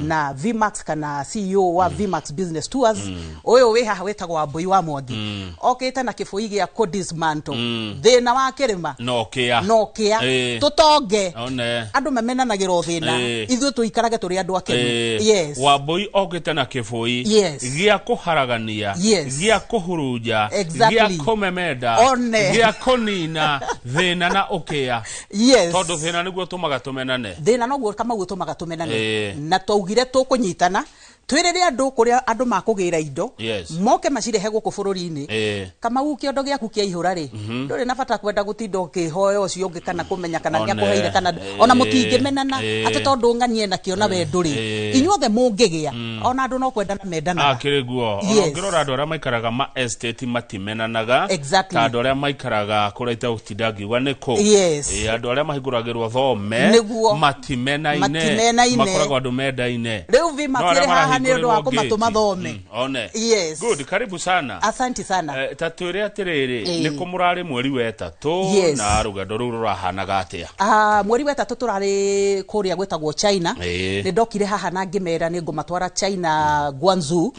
Na Vmax kana CEO wa Vmax Business Tours ũyũ wĩ haha wĩtagwo Wambui wa Mwangi okĩte na kĩbũi gĩa kũdismantle thĩna wa kĩrĩma No kĩa. no kĩa Ĩĩ. tũtonge. One. Andũ mamenanagĩra o thĩna, Ĩĩ. ithuĩ tũikarage tũrĩ andũ akenu. Ĩĩ. Yes. Wambui okĩte na kĩbũi Yes. gĩa kũharagania, Yes. gĩa kũhurunja, Exactly. gĩa kũmemenda, One. gĩa kũnina thĩna na ũkĩa. Yes. Tondũ thĩna nĩguo ũtũmaga tũmenane. Thĩna noguo Kamau ũtũmaga tũmenane. Ĩĩ. Na twaugire tũkũnyitana twĩrĩre andũ kũrĩa andũ makũgĩra indo Yes. moke macirehe gũkũ bũrũri-inĩ. Ĩĩ. Kamau, kĩondo gĩaku kĩaihũra rĩ, ndũrĩ na bata kwenda gũtinda ũkĩhoya ũcio ũngĩ kana kũmenya kana One. nĩakũheire kana ona mũtingĩmenana Ĩĩ. atĩ tondũ ng'anie nakĩo na we ndũrĩ. Ĩĩ. Inyuothe mũngĩgĩa ona andũ no kwendana mendanaga. Akĩrĩ guo. Ona Yes. ũngĩrora andũ arĩa maikaraga ma estate matimenanaga Exactly. ta andũ arĩa maikaraga kũrĩa itegũtinda ngiuga nĩ kũ. Yes. Ĩĩ, andũ arĩa mahingũragĩrwo thome Nĩguo. matimenaine. Matimenaine. Makoragwo andũ mendaine. Rĩu Vmax No arĩa ĩrĩ haha nĩ ũndũ wa marahingũrĩrwo kũmatũma gate. thome. One. Yes. Good, karibu sana. Asante sana. Ta twĩre atĩrĩrĩ, Ĩĩ. nĩ kũ mũrarĩ mweri wa ĩtatũ Yes. na rũgendo rũu rũrahanaga atĩa? Mweri wa ĩtatũ tũrarĩ kũrĩa gwĩtagwo China. Ĩĩ. Nĩ ndokire haha na ngĩmera nĩ ngũmatwara China Guangzhou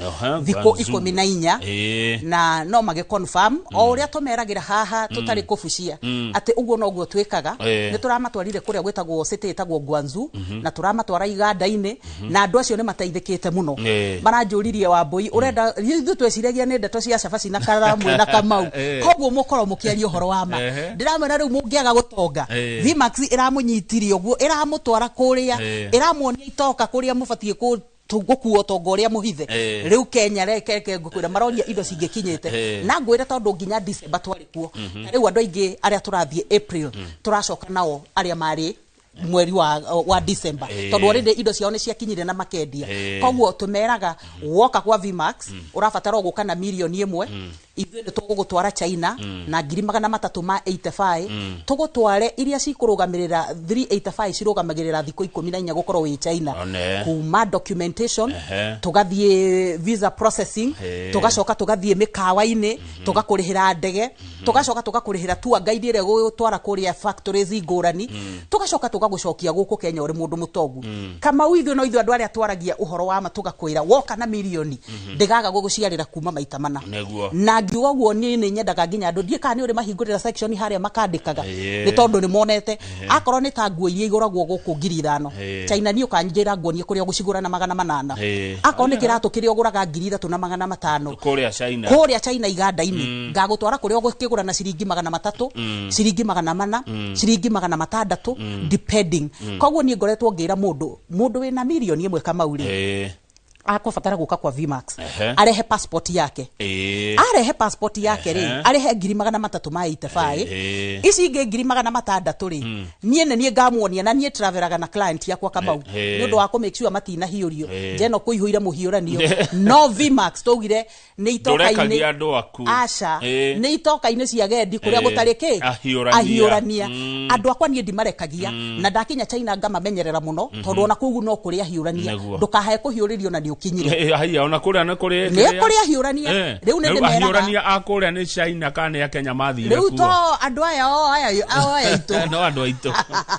thikũ Guangzhou. 14 Ĩĩ. na no magĩ confirm o ũrĩa tũmeragĩra haha tũtarĩ kũbucia atĩ ũguo noguo twĩkaga. Ĩĩ. Nĩ tũramatwarire kũrĩa gwĩtagwo city ĩtagwo Guangzhou na tũramatwara iganda-inĩ na andũ acio nĩ mateithĩkĩte mũno. Ĩĩ. Maranjũririe, Wambui, ũrenda ithuĩ tweciragia nĩ ndeto cia cabaci na karamwe na Kamau, Ĩĩ. koguo mũkorwo mũkĩaria ũhoro wa ma. Ehe. Ndĩramwĩra rĩu mũngĩaga gũtonga, Ĩĩ. Vmax ĩramũnyitirie ũguo, ĩramũtwara kũrĩa, Ĩĩ. ĩramuonia itoka kũrĩa mũbatiĩ gũkua ũtonga ũrĩa mũhithe. Ĩĩ. Rĩu Kenya reke ngũkwĩra maroria indo cingĩkinyĩte Ĩĩ. na ngwĩre tondũ nginya December twarĩ kuo. Na rĩu andũ aingĩ arĩa tũrathiĩ April tũracoka nao arĩa marĩ mweri wa December Ĩĩ. tondũ already indo ciao nĩ ciakinyire na makendia. Ĩĩ. Koguo tũmeraga woka kwa Vmax ũrabatara o gũka na mirioni 1, ithuĩ nĩ tũgũgũtwara China na ngiri magana matatũ ma 85 tũgũtware iria cikũrũgamĩrĩra 385 cirũgamagĩrĩra thikũ 14 gũkorwo wĩ China, One. kuma documentation, Ehe. tũgathiĩ visa processing, Ĩĩ. tũgacoka tũgathiĩ mĩkawa-inĩ, tũgakũrĩhĩra ndege, tũgacoka tũgakũrĩhĩra tour guide ĩrĩa ĩgũgũtwara kũrĩa factories ngũrani, tũgacoka tũgagũcokia gũkũ Kenya ũrĩ mũndũ mũtongu. Kamau, ithuĩ no ithuĩ andũ arĩa twaragia ũhoro wa ma, tũgakwĩra woka na mirioni ndĩgaga gũgũciarĩra kuma maita mana. Nĩguo. Na ngiuga ũguo niĩ nĩ nyendaga nginya andũ ndiĩ kana nĩ ũrĩ mahingũrĩra section harĩa makandĩkaga Ĩĩ. nĩ tondũ nĩ monete akorwo nĩ ta nguo iria igũragwo gũkũ 5,000, Ĩĩ. China niĩ ũkanjĩra nguonie kũrĩa ũgũcigũra na 800. Ĩĩ. Akorwo nĩ kĩratũ kĩrĩa ũgũraga 3,500 Kũrĩa China. Kũrĩa China iganda-inĩ ngagũtwara kũrĩa ũgũkĩgũra na ciringi 300, ciringi 400, ciringi 600, depending. Koguo niĩ ngoretwo ngĩra mũndũ wĩna mirioni 1 Kamau rĩ, Ĩĩ. Akũbatara gũka kwa Vmax arehe passport yake. Arehe passport yake rĩ, arehe 385,000. Ici ingĩ 600,000 rĩ, niĩ nĩ niĩ ngamuonia, na niĩ travelaga na client yakwa Kamau nĩ ũndũ wa kũ make sure matinahiũrio. Njeno kũihũire mũhiũranio, no Vmax twaugire nĩ itoka-inĩ. Ndũrekagia andũ aku. Aca, nĩ itoka-inĩ cia gendi kũrĩa gũtarĩ kĩ Ahiũrania. Ahiũrania. Andũ akwa niĩ ndimarekagia, na ndakinya China ngamamenyerera mũno, tondũ ona kũu no kũrĩ ahiũrania. Ndũkahae kũhiũrĩrio na nĩ ũkinyire. Haiya, ona kũrĩa nĩ kũrĩ Nĩ kũrĩ ahiũrania. Rĩu nĩ ndĩmeraga. Ahiũrania a kũrĩa nĩ China kana nĩ a Kenya mathire Rĩu kuo? To andũ aya o aya o aya aitũ. No andũ aitũ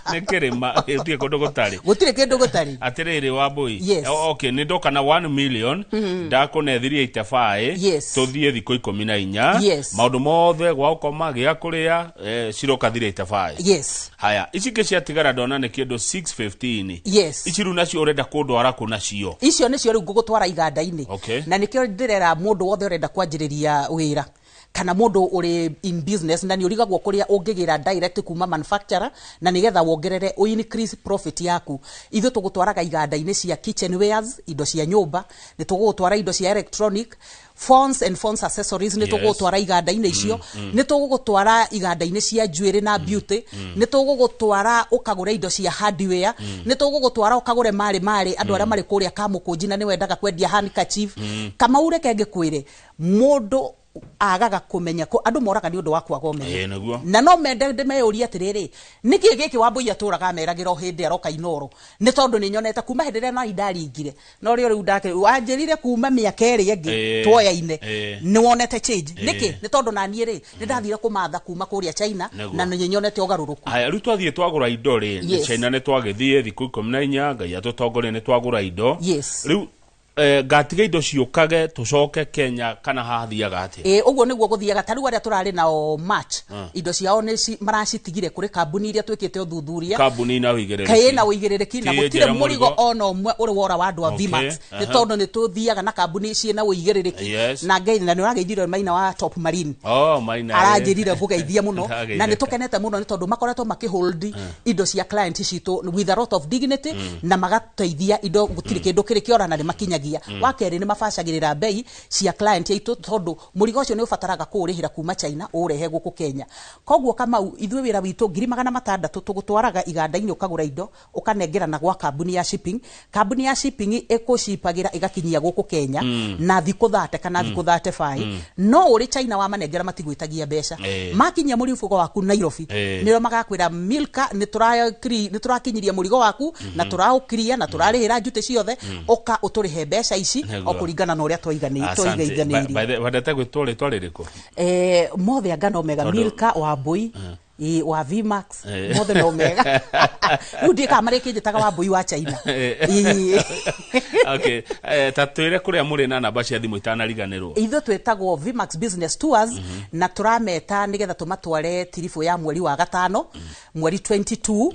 nĩ kĩrĩma, gũtirĩ kũndũ gũtarĩ. Gũtirĩ kĩndũ gũtarĩ. Atĩrĩrĩ Wambui. Yes. Okay, nĩ ndoka na 1 million, ndakũne 385. Tũthiĩ thikũ 14. Maũndũ mothe, gwa gũkoma, gĩa kũrĩa, ciroka 385. Haya, ici ingĩ ciatigara ndona nĩ kĩndũ 615. Ici rĩu nacio ũrenda kũndwara kũ nacio? Icio nĩcio rĩu ngũgũtwara iganda-inĩ. Na nĩkĩo ndĩrera mũndũ wothe ũrenda kwanjĩrĩria wĩra kana mũndũ ũrĩ in business na nĩ ũrigagwo kũrĩa ũngĩgĩra direct kuma manufacturer na nĩgetha wongerere ũ increase profit yaku. Ithuĩ tũgũtwaraga iganda-inĩ cia kitchenwares, indo cia nyũmba, nĩ tũgũgũtwara indo cia electronic, phones and phones accessories, nĩ tũgũgũtwara iganda-inĩ icio, nĩ tũgũgũtwara iganda-inĩ cia njuĩrĩ na beauty, nĩ tũgũgũtwara ũkagũre indo cia hardware, nĩ tũgũgũtwara ũkagũre marĩ marĩ andũ arĩa marĩ kũrĩa Kamũkũnji na nĩ wendaga kwendia handkerchief. Kamau, reke ngĩkwĩre, mũndũ agaga kũmenya andũ moraga nĩ ũndũ wa kwaga ũmenyo. Ĩĩ, nĩguo. Na no mende ndĩmeyũrie atĩrĩrĩ, nĩkĩ gĩkĩ Wambui atũraga ameragĩra o hĩndĩ aroka Inoro? Nĩ tondũ nĩ nyonete kuma hĩndĩ ĩrĩa nai ndaringire no rĩo rĩu ndake wanjĩrire kuma mĩaka ĩrĩ ĩngĩ tuoyaine, nĩ wonete change. Nĩkĩ? Nĩ tondũ naniĩ rĩ, nĩ ndathire kũmatha kuma kũrĩa China. Na nĩ nyonete ũgarũrũku. Haya, rĩu twathiĩ twagũra indo rĩ, China nĩ twagĩthiĩ thikũ 14, Ngai atũtongorie, nĩ twagũra indo. Rĩu ngatiga indo ciũkage tũcoke Kenya kana hathiaga atĩa? Ĩ, ũguo nĩguo gũthiaga. Ta rĩu arĩa tũrarĩ nao March, indo ciao nĩ maracitigire kũrĩ kambuni iria twĩkĩte ũthuthuria. Kambuni na ũigĩrĩrĩki. Kaĩ na ũigĩrĩrĩki na Ti gũtirĩ njĩra mũrigo mũrigo. ona ũmwe ũrĩ wora wa andũ a Vmax, nĩ tondũ nĩ tũthiaga na kambuni ciĩna ũigĩrĩrĩki. Na ngai na nĩ ũrageithirio Maina wa Top Marine. Oh, Maina. Aranjĩrire ngũgeithie mũno. Ndageithĩka. Na nĩ tũkenete mũno nĩ tondũ makoretwo makĩhold indo cia client citũ with a lot of dignity, na magateithia indo gũtirĩ kĩndũ kĩrĩ kĩora na nĩ makinyagia. Wa kerĩ, nĩ mabacagĩrĩra mbei cia client aitũ, tondũ mũrigo ũcio nĩ ũbataraga kũũrĩhĩra kuma China ũrehe gũkũ Kenya. Koguo Kamau, ithuĩ wĩra witũ, 600,000 tũgũtwaraga iganda-inĩ, ũkagũra indo, ũkanengerana gwa kambuni ya shipping. Kambuni ya shipping ĩkũcipagĩra ĩgakinyia gũkũ Kenya na thikũ 30 kana thikũ 35. No ũrĩ China wamanengera matigwĩtagia mbeca. Makinyia mũrigo waku Nairobi, nĩrĩo magakwĩra, Milka, nĩ tũrakinyiria mũrigo waku na tũraũkiria na tũrarĩhĩra njuti ciothe, ũka ũtũrĩhe mbeca ici o kũringana na ũrĩa Asante. twaigaiganĩirie. By the wendete gwĩtwo rĩtwa rĩrĩkũ? Mothe anga no mega. Milka Wambui, wa Vmax, mothe no mega. Rĩu ndiĩ kana marĩkĩnjĩtaga Wambui wa China. Okay, ta twĩre kũrĩa mũrĩ na namba cia thimũ itanariganĩrwo. Ithuĩ twĩtagwo Vmax Business Tours, na tũrameta nĩgetha tũmatware tiribũ ya mweri wa gatano, mweri 22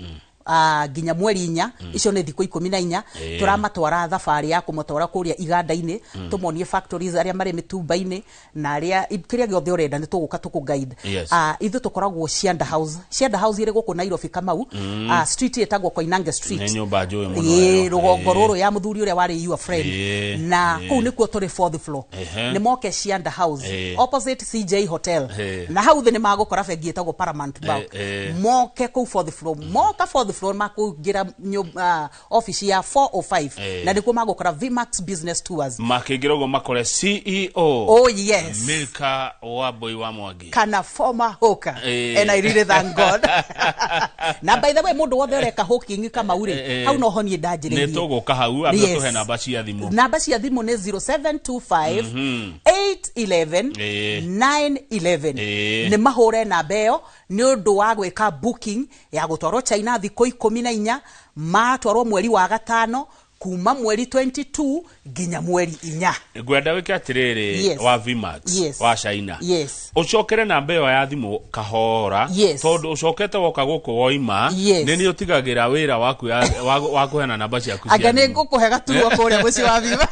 nginya mweri 4. Icio nĩ thikũ 14. Tũramatwara thabarĩ ya kũmatwara kũrĩa iganda-inĩ, tũmonie factories, arĩa marĩ mĩtumba-inĩ na arĩa kĩrĩa gĩothe ũrenda nĩ tũgũka tũkũ guide. Ithuĩ tũkoragwo Cianda House. Cianda House ĩrĩ gũkũ Nairobi, Kamau. Street ĩtagwo Koinange Street. Nĩ nyũmba njũĩ mũno ĩyo. Rũgongo rũrũ ya mũthuri ũrĩa warĩ your friend. Na kũu nĩkuo tũrĩ, fourth floor. Nĩ moke Cianda House, opposite CJ Hotel. Na hau thĩ nĩ magũkora bengi ĩtagwo Paramount Bank. Moke kũu fourth floor. Moka fourth floor, makũingĩra office ya 405, na nĩkuo magũkora Vmax Business Tours. Makĩingĩra ũguo makore CEO. Oh, yes. Milka Wambui wa Mwangi. Kana former hawker. And I really thank God. Na by the way, mũndũ wothe ũreka hawking, Kamau rĩ, hau noho niĩ Nĩ ndanjĩrĩirie. tũgũka hau, ambe tũhe namba cia thimũ. Namba cia thimũ nĩ 0725 811 911. Nĩ mahũre namba ĩyo nĩ ũndũ wa gwĩka booking ya gũtwarwo China thikũ 14, matwarwo mweri wa gatano, kuma mweri 22 nginya mweri 4. Ngwenda wĩke atĩrĩrĩ, wa Vmax, wa China, ũcokere namba ĩyo ya thimũ kahora, tondũ ũcokete woka gũkũ woima, nĩ nĩ ũtigagĩra wĩra waku wa kũheana namba ciaku cia Anga nĩ thimũ. ngũkũhe gaturwa kũrĩa mũciĩ wa Viva.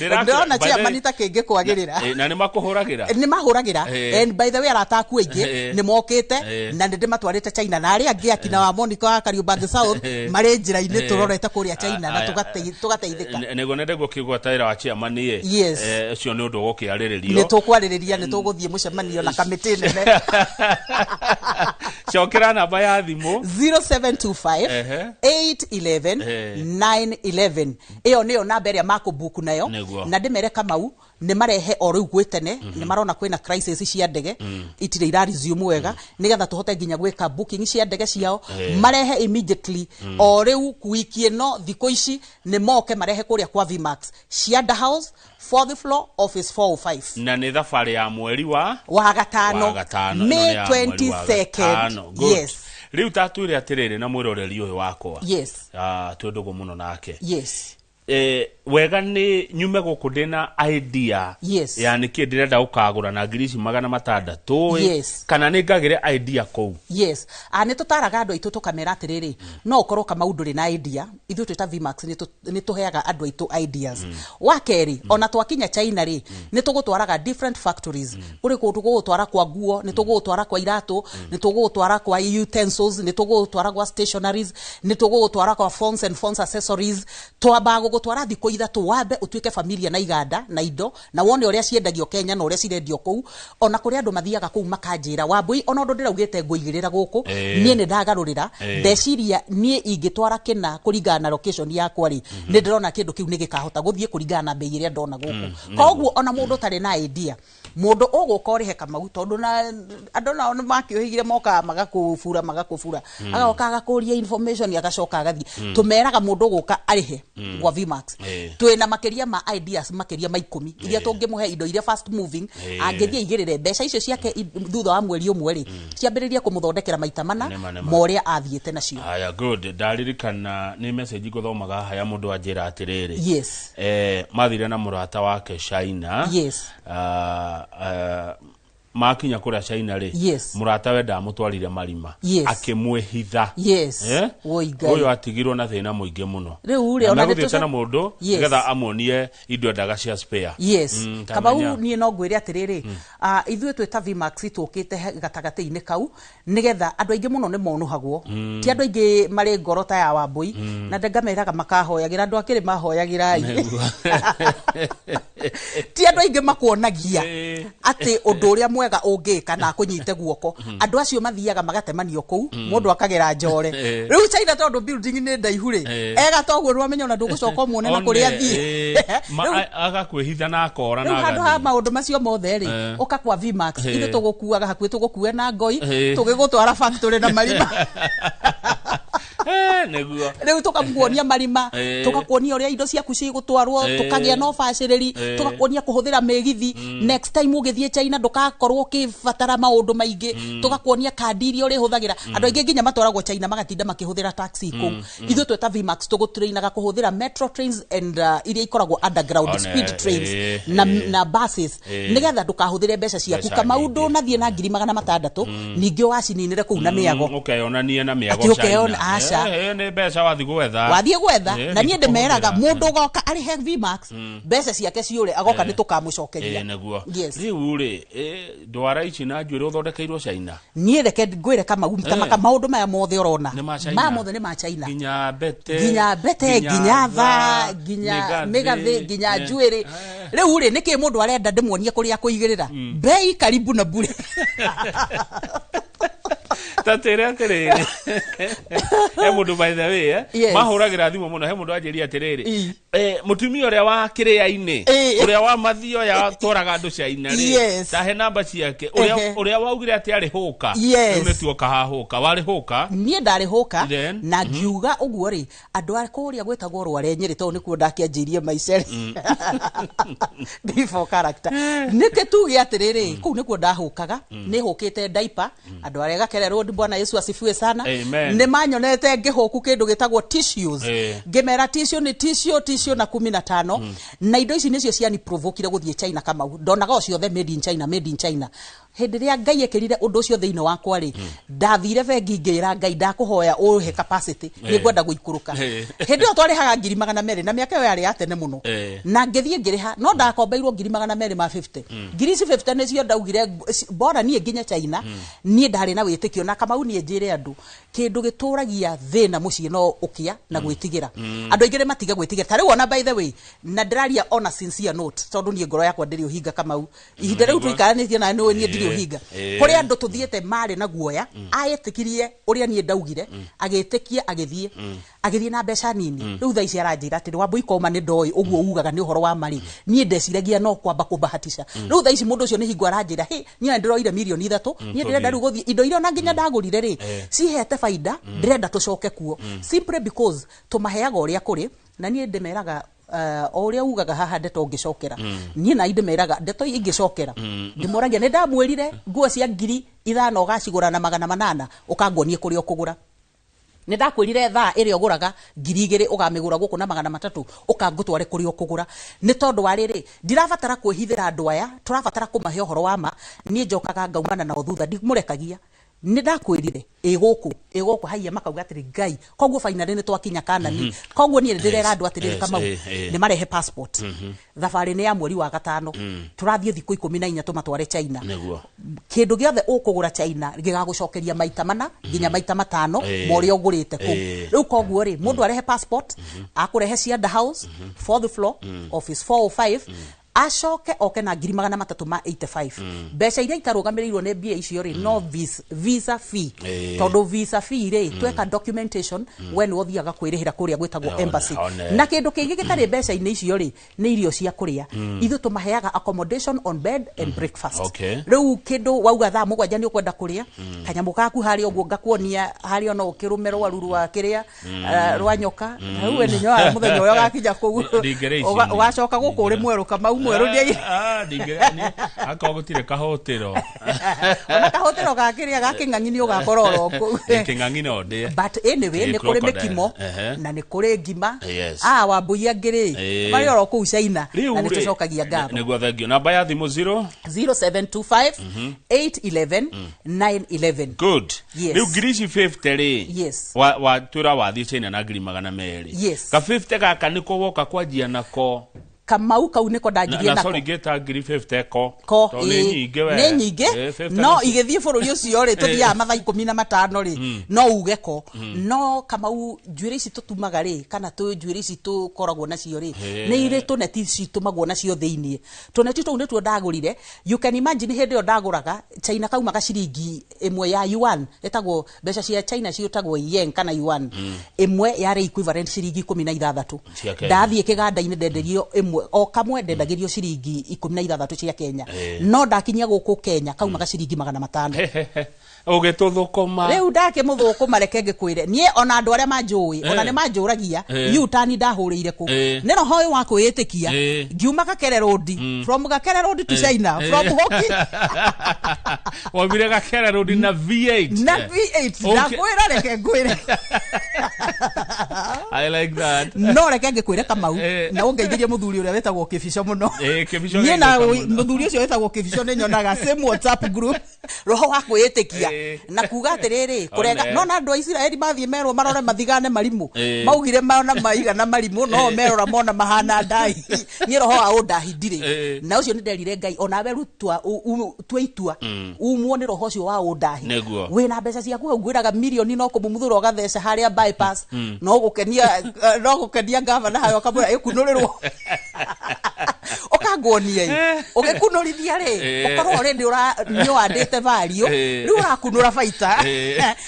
Ndĩrona By the way- chairman ta kĩngĩkwagĩrĩra. Na nĩ makũhũragĩra. Nĩ mahũragĩra. And by the way, arata aku aingĩ nĩ mokĩte, na nĩ ndĩmatwarĩte China, na arĩa angĩ akina wa Monica wa Kariobangi South marĩ njĩra-inĩ, tũrorete kũrĩa China na Aya, Tũgateithĩka. Nĩguo nende gũkĩgwata wĩra wa chairman ĩ. Yes. Ũcio nĩ ũndũ ũgũkĩarĩrĩrio. Nĩ tũkwarĩrĩria, nĩ tũgũthiĩ mũcemanio na kamĩtĩ nene. Cokera namba ya thimũ. 0725 811 911. Ĩyo nĩyo namba ĩrĩa makũbuku nayo. Nĩguo. Na ndĩmere Kamau nĩ marehe o rĩu gwĩ tene, nĩ marona kwĩna crisis cia ndege, itirĩ ira resume wega, nĩgetha tũhote nginya gwĩka booking cia ndege ciao. Marehe immediately, o rĩu wiki ĩno, thikũ ici nĩ moke marehe kũrĩa kwa Vmax, Cianda House, fourth floor, office 405. Na nĩ thabarĩ ya mweri wa wa gatano. Wa gatano. May Ĩno nĩ ya mweri wa 22nd. gatano. Good. Yes. Rĩu tatwĩre atĩrĩrĩ na mwĩroreri ũyũ wakwa. Ah, twĩ ndũgũ mũno nake. Wega nĩ nyume gũkũ ndĩna idea ya nĩkĩ ndĩrenda gũkagũra na ngiri ici 600 ĩ, kana nĩ ngagĩre idea kũu? Yes, a nĩ tũtaraga andũ aitũ tũkamera atĩrĩrĩ, no ũkorwo Kamau ndũrĩ na idea. Ithuĩ twĩ ta Vmax nĩ tũheaga andũ aitũ ideas. Wa kerĩ, ona twakinya China rĩ, nĩ tũgũtwaraga different factories. Kũrĩ kũndũ tũgũgũtwara kwa nguo, nĩ tũgũgũtwara kwa iratũ, nĩ tũgũgũtwara kwa utensils, nĩ tũgũgũtwara kwa stationaries, nĩ tũgũgũtwara kwa phones and phones accessories. Twambaga gũgũtwara thikũ 3, wambe ũtuĩke familia na iganda na indo, na wone ũrĩa ciendagio Kenya na ũrĩa cirendio kũu. Ona kũrĩ andũ mathiaga kũu makanjĩra, Wambui, ona ũndũ ndĩraugĩte ngũigĩrĩra gũkũ, niĩ nĩ ndagarũrĩra. Ndeciria niĩ ingĩtwara kĩna kũringana na location yakwa rĩ, nĩ ndĩrona kĩndũ kĩu nĩ gĩkahota gũthiĩ kũringana na mbei ĩrĩa ndona gũkũ. Koguo ona mũndũ ũtarĩ na idea, mũndũ ũgũka ũrĩhe Kamau, tondũ na andũ nao nĩ makĩũhĩgire, mokaga magakũbura magakũbura, agoka agakũria information, agacoka agathiĩ. Tũmeraga mũndũ ũgũka arĩhe gwa Vmax, twĩna makĩria ma ideas makĩria ma 10 iria tũngĩmũhe, indo iria fast moving, angĩthiĩ aigĩrĩre mbeca icio ciake thutha wa mweri ũmwe rĩ, ciambĩrĩrie kũmũthondekera maita mana Nĩma, nĩma. ma ũrĩa athiĩte nacio. Haya, good. Ndaririkana nĩ message ngũthomaga haha ya mũndũ anjĩra atĩrĩrĩ, mathire na mũrata wake China. Ah, ah, makinya kũrĩa China rĩ, mũrata we ndamũtwarire marima, akĩmwĩhitha. Woi Ngai. Ũyũ atigirwo na thĩna mũingĩ mũno. Rĩu rĩ, Na ona megũthiĩte nĩtũce- na mũndũ nĩgetha amuonie indo endaga cia spare. Kamau, Tamenya. niĩ no ngwĩre atĩrĩrĩ, ithuĩ twĩ ta Vmax tũkĩte gatagatĩ-inĩ kau nĩgetha andũ aingĩ mũno nĩ monũhagwo. Ti andũ aingĩ marĩ ngoro ta ya Wambui, na ngameraga makahoyagĩra andũ akĩrĩ mahoyagĩrai. Ti andũ aingĩ makuonagia atĩ ũndũ ũrĩa mwega ũngĩka na akũnyite guoko. Andũ acio mathiaga magatemanio kũu, mũndũ akagera njore. Rĩu China, tondũ building nĩ ndaihu rĩ, ega toguo nĩwamenya ona ndũgũcoka ũmuone na One, kũrĩa athiĩ. Agakwĩhitha na akora Rĩu na handũ ha agathiĩ. maũndũ macio mothe rĩ, ũka kwa Vmax, ithuĩ tũgũkuaga hakuhĩ, tũgũkue na ngoi, tũgĩgũtwara factory na marima. Nĩguo. Rĩu tũkakuonia marima, tũkakuonia ũrĩa indo ciaku cigũtwarwo, tũkagĩa na ũbacĩrĩri, tũgakuonia kũhũthĩra mĩgithi. Next time ũgĩthiĩ China ndũgakorwo ũkĩbatara maũndũ maingĩ. Tũgakuonia kandi iria ũrĩhũthagĩra. Andũ aingĩ nginya matwaragwo China magatinda makĩhũthĩra taxi kũu. Ithuĩ twĩ ta Vmax tũgũtrainaga kũhũthĩra metro trains and iria ikoragwo underground, One, speed trains na, na buses, nĩgetha ndũkahũthĩre mbeca ciaku. Mbeca Kamau, nyingĩ. ndũnathiĩ na 600,000, ningĩ wacininĩre kũu na mĩago. Ũkeyonania na mĩago Atĩ ũkeyona- China. aca. Nĩ mbeca wathiĩ gwetha. Wathiĩ gwetha. Na niĩ ndĩmeraga nĩkũhũthĩra. mũndũ ũgoka arĩhe Vmax, mbeca ciake ciũre, agoka nĩ tũkamũcokeria. Nĩguo. Yes. Rĩu rĩ, ndwara ici na njuĩrĩ ũthondekeirwo China? Niĩ reke ngwĩre Kamau, maũndũ maya mothe ũrona, Nĩ ma China. maya mothe nĩ ma China. Nginya mbete? Nginya mbete, nginya thaa, nginya mĩgathĩ, nginya njuĩrĩ. Rĩu rĩ, nĩkĩ mũndũ arenda ndĩmuonie kũrĩa kũigĩrĩra bei karibu na bure. Ta twĩre atĩrĩrĩ, he mũndũ, by the way, mahũragĩra thimũ mũno, he mũndũ anjĩria atĩrĩrĩ, mũtumia ũrĩa wa kĩrĩa-inĩ, ũrĩa wa mathioya twaraga andũ China rĩ, tahe namba ciake, ũrĩa ũrĩa waugire atĩ arĩ hũka. Rĩu nĩ tuoka hahũka, warĩ hũka? Niĩ ndarĩ hũka. Then, Na ngiuga ũguo rĩ, andũ a kũrĩa gwĩtagwo Rware Nyĩrĩ, tondũ nĩkuo ndakĩanjĩirie maica rĩ, before character, nĩkĩ tuge atĩrĩrĩ, kũu nĩkuo ndahũkaga. Nĩ hũkĩte diaper andũ arĩa Gakere Road. Bwana Yesu asifiwe sana. Amen. Nĩ manyonete ngĩhũku kĩndũ gĩtagwo tissues. Ngĩmera tissue nĩ tissue, tissue na 15, na indo ici nĩcio ciani provokire gũthiĩ China. Kamau, ndonaga o ciothe made in China, made in China. Hĩndĩ ĩrĩa Ngai ekĩrire ũndũ ũcio thĩinĩ wakwa rĩ, ndathire bengi ngĩra Ngai, ndakũhoya ũhe capacity, nĩ ngwenda gũikũrũka. Hĩndĩ ĩyo twarĩhaga 200,000, na mĩaka ĩyo yarĩ ya tene mũno. Na ngĩthiĩ ngĩrĩha, no ndakombeirwo 250,000. Ngiri ici 50 nĩcio ndaugire bora niĩ nginye China. Niĩ ndarĩ na wĩtĩkio na Kamau, niĩ njĩre andũ, kĩndũ gĩtũragia thĩna mũciĩ no ũkĩa na gwĩtigĩra. Andũ aingĩ nĩ matiga gwĩtigĩra. Ta rĩu ona, by the way, na ndĩraria on a sincere note, tondũ niĩ ngoro yakwa ndĩrĩ ũhinga. Kamau, ihinda rĩu tũikaranĩtie nawe nĩ niĩ ndirĩ ũhinga. Kũrĩ andũ tũthiĩte marĩ na guoya, aĩtĩkirie ũrĩa niĩ ndaugire, agĩtĩkia, agĩthiĩ na mbeca nini. Rĩu thaa ici aranjĩra atĩrĩ, "Wambui, koma nĩ ndoĩ ũguo ugaga nĩ ũhoro wa marĩ, niĩ ndeciragia no kwamba kũbahatisha." Rĩu thaa ici mũndũ ũcio nĩ hingo aranjĩra, "Hĩ, niĩ ndĩroire 3 mirioni, niĩ ndĩrenda rĩu gũthiĩ indo iria ona nginya ndagũrire rĩ, cihete baida, ndĩrenda tũcoke kuo," simply because tũmaheaga ũrĩa kũrĩ. Na niĩ ndĩmeraga, o ũrĩa ugaga haha ndeto ũngĩcokera, niĩ na ndĩmeraga ndeto ingĩcokera. Ndĩmoragia, nĩ ndamwĩrire nguo cia 5000 ũgacigũra na 800, ũkanguonie kũrĩa ũkũgũra. Nĩ ndakwĩrire thaa ĩrĩa ũgũraga 2000 ũgamĩgũra gũkũ na 300, ũkangũtware kũrĩa ũkũgũra. Nĩ tondũ wa rĩrĩ, ndirabatara kwĩhithĩra andũ aya, tũrabatara kũmahe ũhoro wa ma. Niĩ njokaga ngaumana nao thutha, ndimũrekagia. Nĩ ndakwĩrire ĩ gũkũ, ĩ gũkũ haiya, makauga atĩrĩ, "Ngai." Koguo finally nĩ twakinya Kanani. Koguo niĩ nĩ ndĩrera andũ atĩrĩrĩ, Kamau, nĩ marehe passport. Thabarĩ nĩ ya mweri wa gatano, tũrathiĩ thikũ 14 tũmatware China. Kĩndũ gĩothe ũkũgũra China gĩgagũcokeria maita mana nginya maita matano ma ũrĩa ũgũrĩte kũu. Rĩu koguo rĩ, mũndũ arehe passport, akũrehe Cianda House, fourth floor, office 405, acoke oke na 385,000. Mbeca iria itarũgamĩrĩirwo nĩ mbia icio rĩ, no visa fee. Tondũ visa fee rĩ, tweka documentation, we nĩ ũthiaga kwĩrĩhĩra kũrĩa gwĩtagwo embassy. Na kĩndũ kĩngĩ gĩtarĩ mbeca-inĩ icio rĩ, nĩ irio cia kũrĩa. Ithuĩ tũmaheaga accommodation on bed and breakfast. Rĩu kĩndũ wauga thaa 7 nĩ ũkwenda kũrĩa kanyamũ gaku harĩa ũguo, ngakuonia harĩa no ũkĩrũme rwaru rwa kĩrĩa, rwa nyoka. Rĩu we nĩ nyoaga mũthenya ũrĩa ũgakinya kũu. Ndingĩrĩa icio niĩ. Ũgacoka gũkũ ũrĩ mwerũ. Kamau mwerũ nĩ Ah, akorwo gũtirĩ kahũtĩro. Ona kahũtĩro ga kĩrĩa ga kĩng'ang'i nĩ ũgakora oro kũu. Kĩng'ang'i no ndĩe. But anyway, nĩ kũrĩ Crocodile. mĩkimo na nĩ kũrĩ ngima. Ah, Wambui angĩ rĩ, marĩ oro kũu China. Rĩu Na nĩ rĩ, tũcokagia ngatho. Nĩguo, thengio. Namba ya thimũ 0 0725 811 911. Good. Yes. Rĩu ngiri ici 50 rĩ, wa twĩra wathiĩ China na 200,000. Ka 50 gaka nĩko woka kwanjia nako? Kamau, kau nĩko ndanjirie na nako. Sorry, ngĩta ngiri 50 ko. Ko Tondũ nĩ nyingĩ we. Nĩ nyingĩ. 50 No igĩthiĩ bũrũri ũcio rĩ, tũthiaga mathaa 15 rĩ, no uge ko. No Kamau, njuĩrĩ ici tũtumaga rĩ, kana tũ njuĩrĩ ici tũkoragwo nacio rĩ, nĩ irĩ tũneti citumagwo nacio thĩiniĩ. Tũneti tũu nĩtuo ndagũrire. You can imagine, hĩndĩ ĩyo ndagũraga China kaumaga ciringi ĩmwe ya yuan, ĩtagwo, mbeca cia China ciĩtagwo yen kana yuan, ĩmwe yarĩ equivalent ciringi 16. Cia Kenya. Ndathiĩ kĩganda-inĩ ndenderio ĩmwe, o kamwe ndendagĩrio ciringi 16 cia Kenya. No ndakinyia gũkũ Kenya kaumaga ciringi 500. Ũgĩtũthũkũma. Rĩu ndakĩmũthũkũma. Reke ngĩkwĩre, niĩ ona andũ arĩa manjũĩ, ona nĩ manjũragia, U-turn ndahũrĩire kũ? Nĩ roho ũyũ wa kwĩĩtĩkia. Ngiuma Gakere Road, from Gakere Road to China, from hockey. Waumire Gakere Road na V8. Na V8. Ndakwĩra, reke ngwĩre. I like that. No reke ngĩkwĩre, Kamau, na ũngeithĩrie mũthuri ũrĩa wĩtagwo Kĩbico mũno. Kĩbico Niĩ na geithĩka mũno. Mũthuri ũcio wĩtagwo Kĩbico nĩ nyonaga same WhatsApp group. Roho wa kwĩĩtĩkia na kuga atĩrĩrĩ, kũrega. One. No na andũ a Isiraeli mathiĩ merwo marore mathigane marimũ, maugire mona maigana marimũ, no merora mona mahana ndai. Niĩ roho wa ũndahi ndirĩ. Na ũcio nĩ nderire Ngai, onawe rutua tua itua, umwo nĩ roho ũcio wa ũndahi. Wĩna mbeca ciaku hau, ngwĩraga mirioni, no kũmumuthũra ũgatheca harĩa bypass. No gũkenia gavana hayo, ũkamwĩra ĩkunũrĩrwo, ũkanguonia ĩ ũgĩkunũrithia rĩ, ũkorwo already nĩ ũhandĩte value. Rĩu ũrakunũra baita,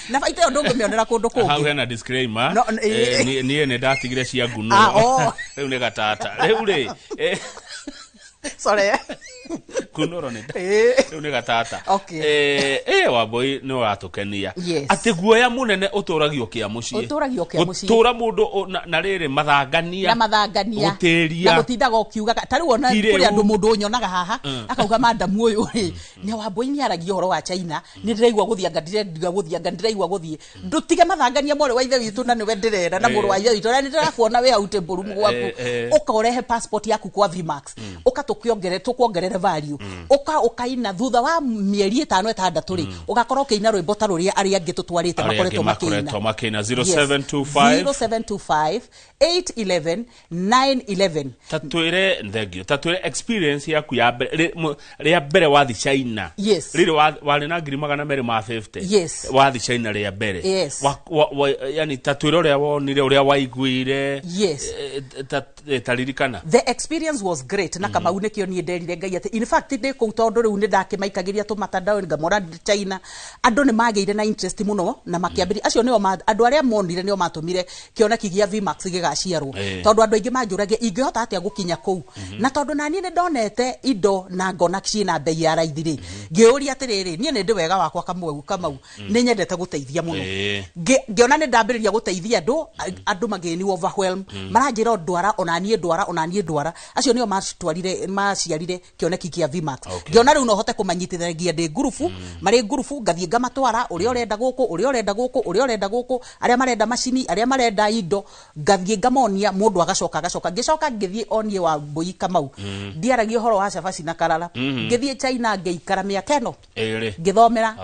na baita ĩyo ndũngĩmĩonera kũndũ Hau kũngĩ. Hena disclaimer. No, Niĩ nĩ ndatigire cia nguno. Ah, oh. Rĩu nĩ gatata rĩu rĩ, Sorry. Kunũrwo nĩ rĩu nĩ gatata. Wambui, nĩ ũratũkenia. Atĩ guoya mũnene ũtũragio kĩa mũciĩ. Ũtũragio kĩa mũciĩ. Gũtũra mũndũ na rĩrĩ mathangania. Na mathangania. Gũtĩria. Na gũtindaga ũkiugaga ta rĩu ona Ti rĩu. Kũrĩ andũ, mũndũ ũnyonaga haha, akauga, "Madamu ũyũ rĩ, nĩ Wambui, nĩ aragia ũhoro wa China, nĩ ndĩraigua gũthiĩ, anga ndĩrendiga gũthiĩ, anga ndĩraigua gũthiĩ." Ndũtige mathangania, mwarĩ wa ithe witũ, na nĩwe ndĩrera, na mũrũ wa ithe witũ, na nĩ ndĩrakuona wĩ hau table room gwaku. Ũka ũrehe passport yaku kwa Vmax, ũka tũkĩongerere, tũkuongerere value. Ũka ũkaina thutha wa mĩeri 5 6 rĩ, ũgakorwo ũkĩina rwĩmbo ta rũrĩa arĩa angĩ tũtwarĩte makoretwo makĩina. 0725 0725 811 911. Tatwĩre, thank you, tatwĩre experience yaku ya mbere, rĩa mbere wathi China. Yes. Rĩrĩ warĩ na 250,000. Yes. Wathi China rĩa mbere. Yes. Yani tatwĩre ũrĩa wonire, ũrĩa waiguire. Yes. Taririkana. The experience was great na Kamau nĩkĩo niĩ nderire Ngai atĩ in fact ndĩ kũu, tondũ rĩu nĩ ndakĩmaikagĩria tũmatandao ngamora China, andũ nĩ magĩire na interest mũno na makĩambĩrĩria. Acio nĩo andũ arĩa monire nĩo matũmire kĩoneki gĩa Vmax gĩgaciarwo, tondũ andũ aingĩ manjũragia ingĩhota atĩa gũkinya kũu, na tondũ naniĩ nĩ ndonete indo na ngona ciĩna bei ya raithi rĩ, ngĩũria atĩrĩrĩ, niĩ nĩ ndĩ wega wakwa Kamau, Kamau nĩ nyendete gũteithia mũno. Ngĩona nĩ ndambĩrĩria gũteithia andũ, andũ magĩni overwhelm, maranjĩra o ndwara, ona niĩ ndwara, ona niĩ ndwara. Acio nĩo matwarire, maciarire kĩoneki kĩa Vmax. Ngĩona rĩu no hote kũmanyitithanagia ndĩ ngurubu, marĩ ngurubu ngathiĩ ngamatwara, ũrĩa ũrenda gũkũ, ũrĩa ũrenda gũkũ, ũrĩa ũrenda gũkũ, arĩa marenda macini, arĩa marenda indo, ngathiĩ ngamonia, mũndũ agacoka agacoka. Ngĩcoka ngĩthiĩ onie wa Mbũi Kamau, ndiaragia ũhoro wa cabaci na karara. Ngĩthiĩ China ngĩikara mĩaka ĩno 2 ngĩthomera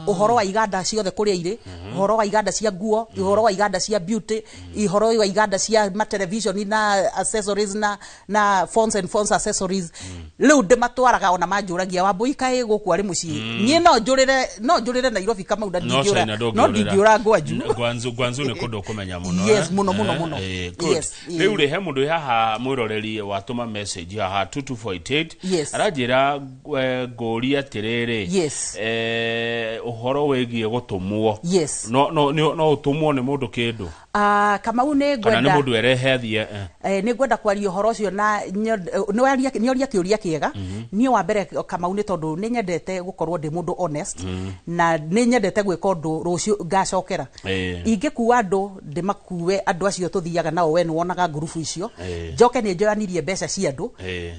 ũhoro wa iganda ciothe kũrĩa irĩ, ũhoro wa iganda cia nguo, ũhoro wa iganda cia beauty, ũhoro wa iganda cia matelevision na accessories na phones and phones accessories. Rĩu ndĩmatwaraga, ona manjũragia, "Wambũi, kaĩ gũkũ arĩ mũciĩ?" Niĩ no njũrĩre Nairobi, Kamau, na No ndingĩũra China no ndũngĩũrĩra. ndingĩũra Ngwanju. Gwanzu, Gwanzu nĩ kũndũ ũkũmenya mũno. Yes, mũno, mũno, mũno. Good. Yes. Rĩu rĩ, he mũndũ wĩ haha mwĩroreri watũma message haha 22488. Yes. Aranjĩra ngũrie atĩrĩrĩ, ũhoro wĩgiĩ gũtũmwo. Yes. No ũtũmwo nĩ mũndũ kĩndũ? Ah, Kamau, nĩ Kana nĩ ngwenda mũndũ erehe athiĩ? Nĩ ngwenda kwaria ũhoro ũcio na nĩ oria kĩũria kĩega. Niĩ wa mbere, Kamau, nĩ tondũ nĩ nyendete gũkorwo ndĩ mũndũ honest, na nĩ nyendete gwĩka ũndũ rũciũ ngacokera. Ingĩkua andũ, ndĩmakue andũ acio tũthiaga nao, we nĩ wonaga ngurubu icio, njoke nĩ njoyanirie mbeca cia andũ,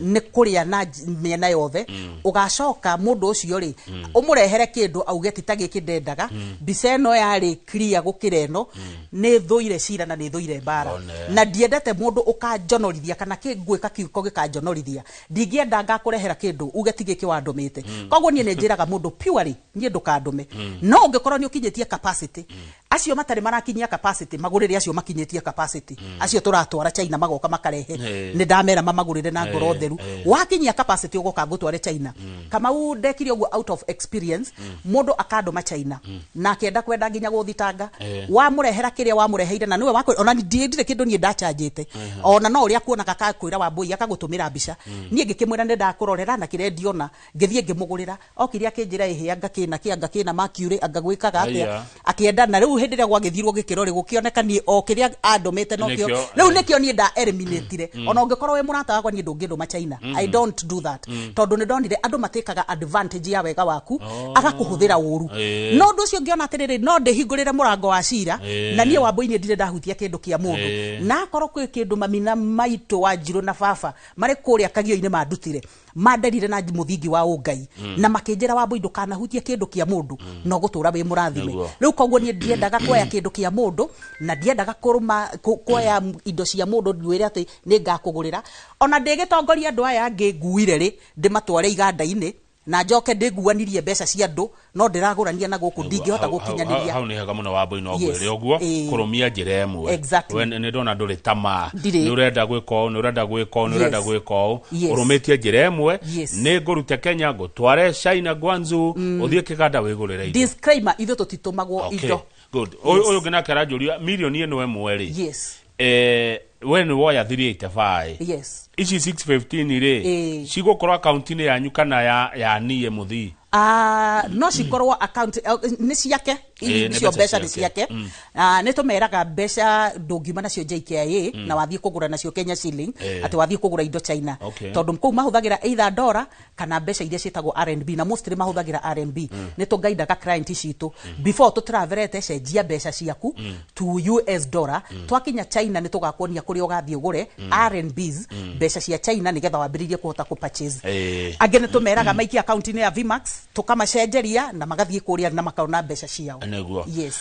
nĩ kũrĩa na mĩena yothe. Ũgacoka mũndũ ũcio rĩ, ũmũrehere kĩndũ auge ti ta gĩkĩ ndendaga, mbica ĩno yarĩ clear gũkĩra ĩno. Nĩ thũire cira na nĩ thũire mbara, na ndiendete mũndũ ũkanjonorithia kana kĩngwĩka kiugo gĩkanjonorithia. Ndingĩenda ngakũrehera kĩndũ uge ti gĩkĩ wandũmĩte. Koguo niĩ nĩ njĩraga mũndũ purely, niĩ ndũkandũme, no ũngĩkorwo nĩ ũkinyĩtie capacity, acio matarĩ marakinyia capacity magũrĩre acio makinyĩtie capacity, acio tũratwara China magoka makarehe. Nĩ ndamera mamagũrĩre na ngoro theru. Wakinyia capacity ũgoka ngũtware China. Kamau, ndekire ũguo out of experience. Mũndũ akandũma China na akĩenda kwenda nginya gũthitanga. Wamũrehera kĩrĩa wamũreheire na nĩwe wakũ ona ndirĩ kĩndũ niĩ ndachanjĩte, ona no ũrĩa akuonaga akakwĩra Wambũi, akagũtũmĩra mbica. Niĩ ngĩkĩmwĩra nĩ ndakũrorera na kĩrĩa ndiona, ngĩthiĩ ngĩmũgũrĩra. Okire akĩnjĩra ĩhĩ, anga kĩna kĩ, anga kĩna mercury, anga gwĩkaga atĩa. Aya. Akĩenda na rĩu hĩndĩ ĩrĩa gwagĩthirwo gĩkĩro rĩ, gũkĩoneka niĩ o kĩrĩa andũmĩte nokĩo. Nĩkĩo, Rĩu nĩkĩo niĩ nda eliminatire. Ona ũngĩkorwo wĩ mũrata wakwa, niĩ ndũngĩndũma China. I don't do that, tondũ nĩ ndonire andũ matĩkaga advantage ya wega waku, agakũhũthĩra ũru. No ũndũ ũcio ngĩona atĩrĩrĩ, no ndĩhingũrĩre mũrango wa cira. Na niĩ Wambũi niĩ ndirĩ ndahutia kĩndũ kĩa mũndũ. Na akorwo kwĩ kĩndũ mami na maitũ wa Njirũ na baba marĩ kũrĩa kagio-inĩ mandutire, manderire na mũthingi wa ũngai, na makĩnjĩra, "Wambũi, ndũkanahutie kĩndũ kĩa mũndũ, no gũtũra wĩ mũrathime." Rĩu koguo niĩ ndiendaga kuoya kĩndũ kĩa mũndũ, na ndiendaga kũrũma kuoya indo cia mũndũ ndwĩre atĩ nĩ ngakũgũrĩra. Ona ndĩgĩtongoria andũ aya angĩ nguire rĩ, ndĩmatware iganda-inĩ na njoke ndĩnguanirie mbeca cia andũ, no ndĩragũrania na gũkũ ndingĩhota gũkinyanĩria. Hau nĩ hega mũno, Wambũi, no Yes. ngwĩre ũguo, kũrũmia njĩra ĩmwe. Exactly. We nĩ ndona ndũrĩ tamaa. Ndirĩ. Nĩ ũrenda gwĩka ũũ, nĩ ũrenda gwĩka ũũ, nĩ ũrenda gwĩka ũũ. Ũrũmĩtie njĩra ĩmwe. Nĩ ngũrute Kenya ngũtware China Guangzhou, ũthiĩ kĩganda wĩgũrĩre indo. Disclaimer, ithuĩ tũtitũmagwo Okay, indo. good. Ũyũ ũyũ ũngĩ nake aranjũria mirioni ĩno ĩmwe rĩ, we nĩ woya 385, ici 615 rĩ, cigũkorwo akaunti-inĩ yanyu kana ya niĩ mũthii? Ah, no cikorwo account nĩ ciake. Nĩ Icio mbeca mbeca nĩ ciake. ciake. Ah, nĩ tũmeraga mbeca ndũngiuma nacio JKIA na wathiĩ kũgũra nacio Kenya shilling, atĩ wathiĩ kũgũra indo China, tondũ kũu mahũthagĩra either dollar kana mbeca iria ciĩtagwo RMB, na mostly mahũthagĩra RMB. Nĩ tũngaidaga client citũ before tũtravelete, cenjia mbeca ciaku to US dollar. Twakinya China nĩ tũgakuonia kũrĩa ũgathiĩ ũgũre RMBs, mbeca cia China, nĩgetha wambĩrĩrie kũhota kũ purchase. Angĩ nĩ tũmeraga maikie akaunti-inĩ ya Vmax, tũkamacenjeria na magathiĩ kũrĩa na makona mbeca ciao. Nĩguo. Yes.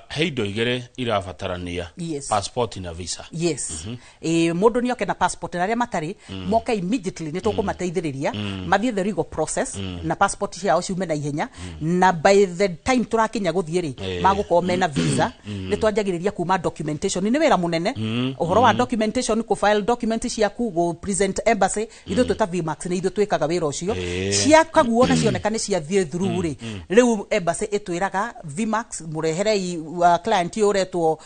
He indo igĩrĩ irabatarania. Yes. Passport na visa. Yes. Mũndũ nĩ oke na passport, na arĩa matarĩ moke immediately, nĩ tũkũmateithĩrĩria mathiĩ the legal process na passport ciao ciume na ihenya, na by the time tũrakinya gũthiĩ rĩ, magũkorwo mena visa. Nĩ twanjagĩrĩria kuma documentation, nĩ wĩra mũnene ũhoro wa documentation, kũ file document ciaku, gũ present embassy. Ithuĩ twĩta VMAX nĩ ithuĩ twĩkaga wĩra ũcio. Ciakaguo na cioneka nĩ ciathiĩ through rĩ, rĩu embassy ĩtwĩraga, "VMAX, mũreherei client ũyũ ũretwo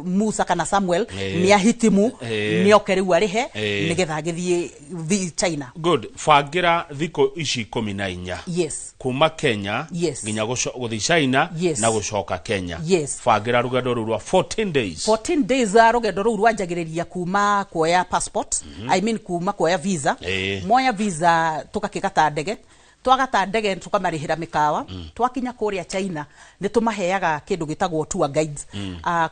Musa kana Samuel, nĩ ahitimu, nĩ oke rĩu arĩhe nĩgetha agĩthiĩ China." Good. Bangĩra thikũ ici 14. Yes. Kuma Kenya nginya gũthiĩ China na gũcoka Kenya. Bangĩra rũgendo rũu rwa 14 days. 14 days, rũgendo rũu rwanjagĩrĩria kuma kuoya passport, I mean kuma kuoya visa. Moya visa, tũgakĩgata ndege, twagata ndege tũkamarĩhĩra mĩkawa. Twakinya kũrĩa China nĩ tũmaheaga kĩndũ gĩtagwo tour guides.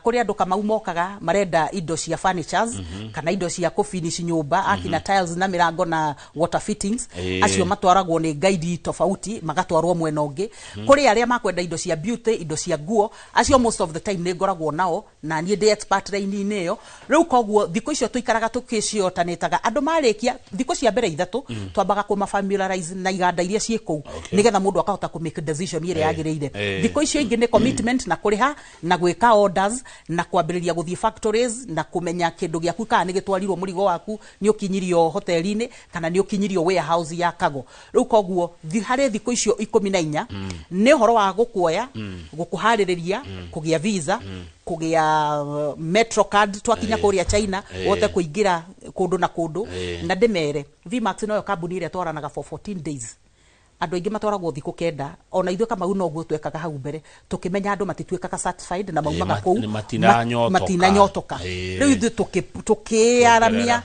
Kũrĩ andũ Kamau mokaga marenda indo cia furnitures kana indo cia kũfinish nyũmba, akina tiles na mĩrango na water fittings. Acio matwaragwo nĩ guide tofauti, magatwarwo mwena ũngĩ. Kũrĩ arĩa makwenda indo cia beauty, indo cia nguo, acio most of the time nĩ ngoragwo nao na niĩ ndĩ expert raini-inĩ ĩyo. Rĩu koguo thikũ icio tũikaraga tũkĩciotanĩtaga andũ. Marĩkia thikũ cia mbere 3, twambaga kũma familiarize na iganda iria ciĩ kũu, nĩgetha mũndũ akahota kũ make decision ĩrĩa yagĩrĩire. Thikũ icio ingĩ nĩ commitment na kũrĩha na gwĩka orders na kwambĩrĩria gũthiĩ factories na kũmenya kĩndũ gĩaku kana nĩ gĩtwarirwo, mũrigo waku nĩ ũkinyirio hoteli-inĩ kana nĩ ũkinyirio warehouse ya cargo. Rĩu koguo harĩ thikũ icio 14 nĩ ũhoro wa gũkuoya, gũkũharĩrĩria, kũgĩa visa, kũgĩa metro card, twakinya kũrĩa China wote kũingĩra kũndũ na kũndũ. Na ndĩmere VMAX noyo kambuni ĩrĩa twaranaga for 14 days. Andũ aingĩ matwaragwo thikũ 9. Ona ithuĩ Kamau noguo twekaga hau mbere, tũkĩmenya andũ matituĩkaga satisfied na maumaga kũu nĩ matinanyotoka. Matinanyotoka. Rĩu ithuĩ tũkĩaramia,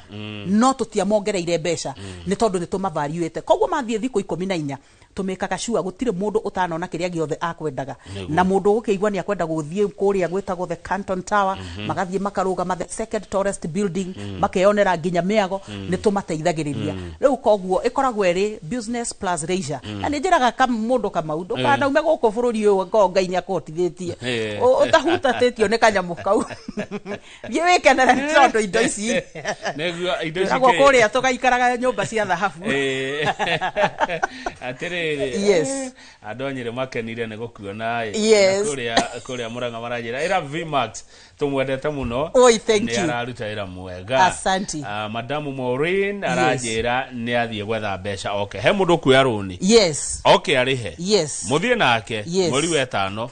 no tũtiamongereire mbeca nĩ tondũ nĩ tũmavariũĩte. Koguo mathiĩ thikũ 14 tũmĩkaga sure gũtirĩ mũndũ ũtanona kĩrĩa gĩothe akwendaga. Na mũndũ ũgũkĩigua nĩ akwenda gũthiĩ kũrĩa gwĩtagwo the Canton Tower, magathiĩ makarũgama the second tallest building, makeyonera nginya mĩago. Nĩ tũmateithagĩrĩria. Rĩu koguo ĩkoragwo ĩrĩ business plus leisure. Na nĩ njĩraga mũndũ Kamau, ndũkanaume gũkũ bũrũri ũyũ ngoo Ngai nĩ akũhotithĩtie ũtahutatĩtio nĩ kanyamũ kau. Thiĩ wĩkenere nĩ tondũ indo ici Nĩguo indo ici twĩragwo kũrĩa tũgaikaraga nyũmba cia thahabu. Atĩrĩrĩ, andũ a Nyĩrĩ makenire nĩ gũkuona ĩ. Na kũrĩa Mũrang'a maranjĩra ĩra VMAX tũmwendete mũno. Oi, thank Nĩ you. araruta wĩra mwega. Asante. Madamu Maureen aranjĩra nĩ athiĩ gwetha mbeca oke he mũndũ ũkuoya rũni, oke arĩhe, mũthiĩ nake mweri wa ĩtano.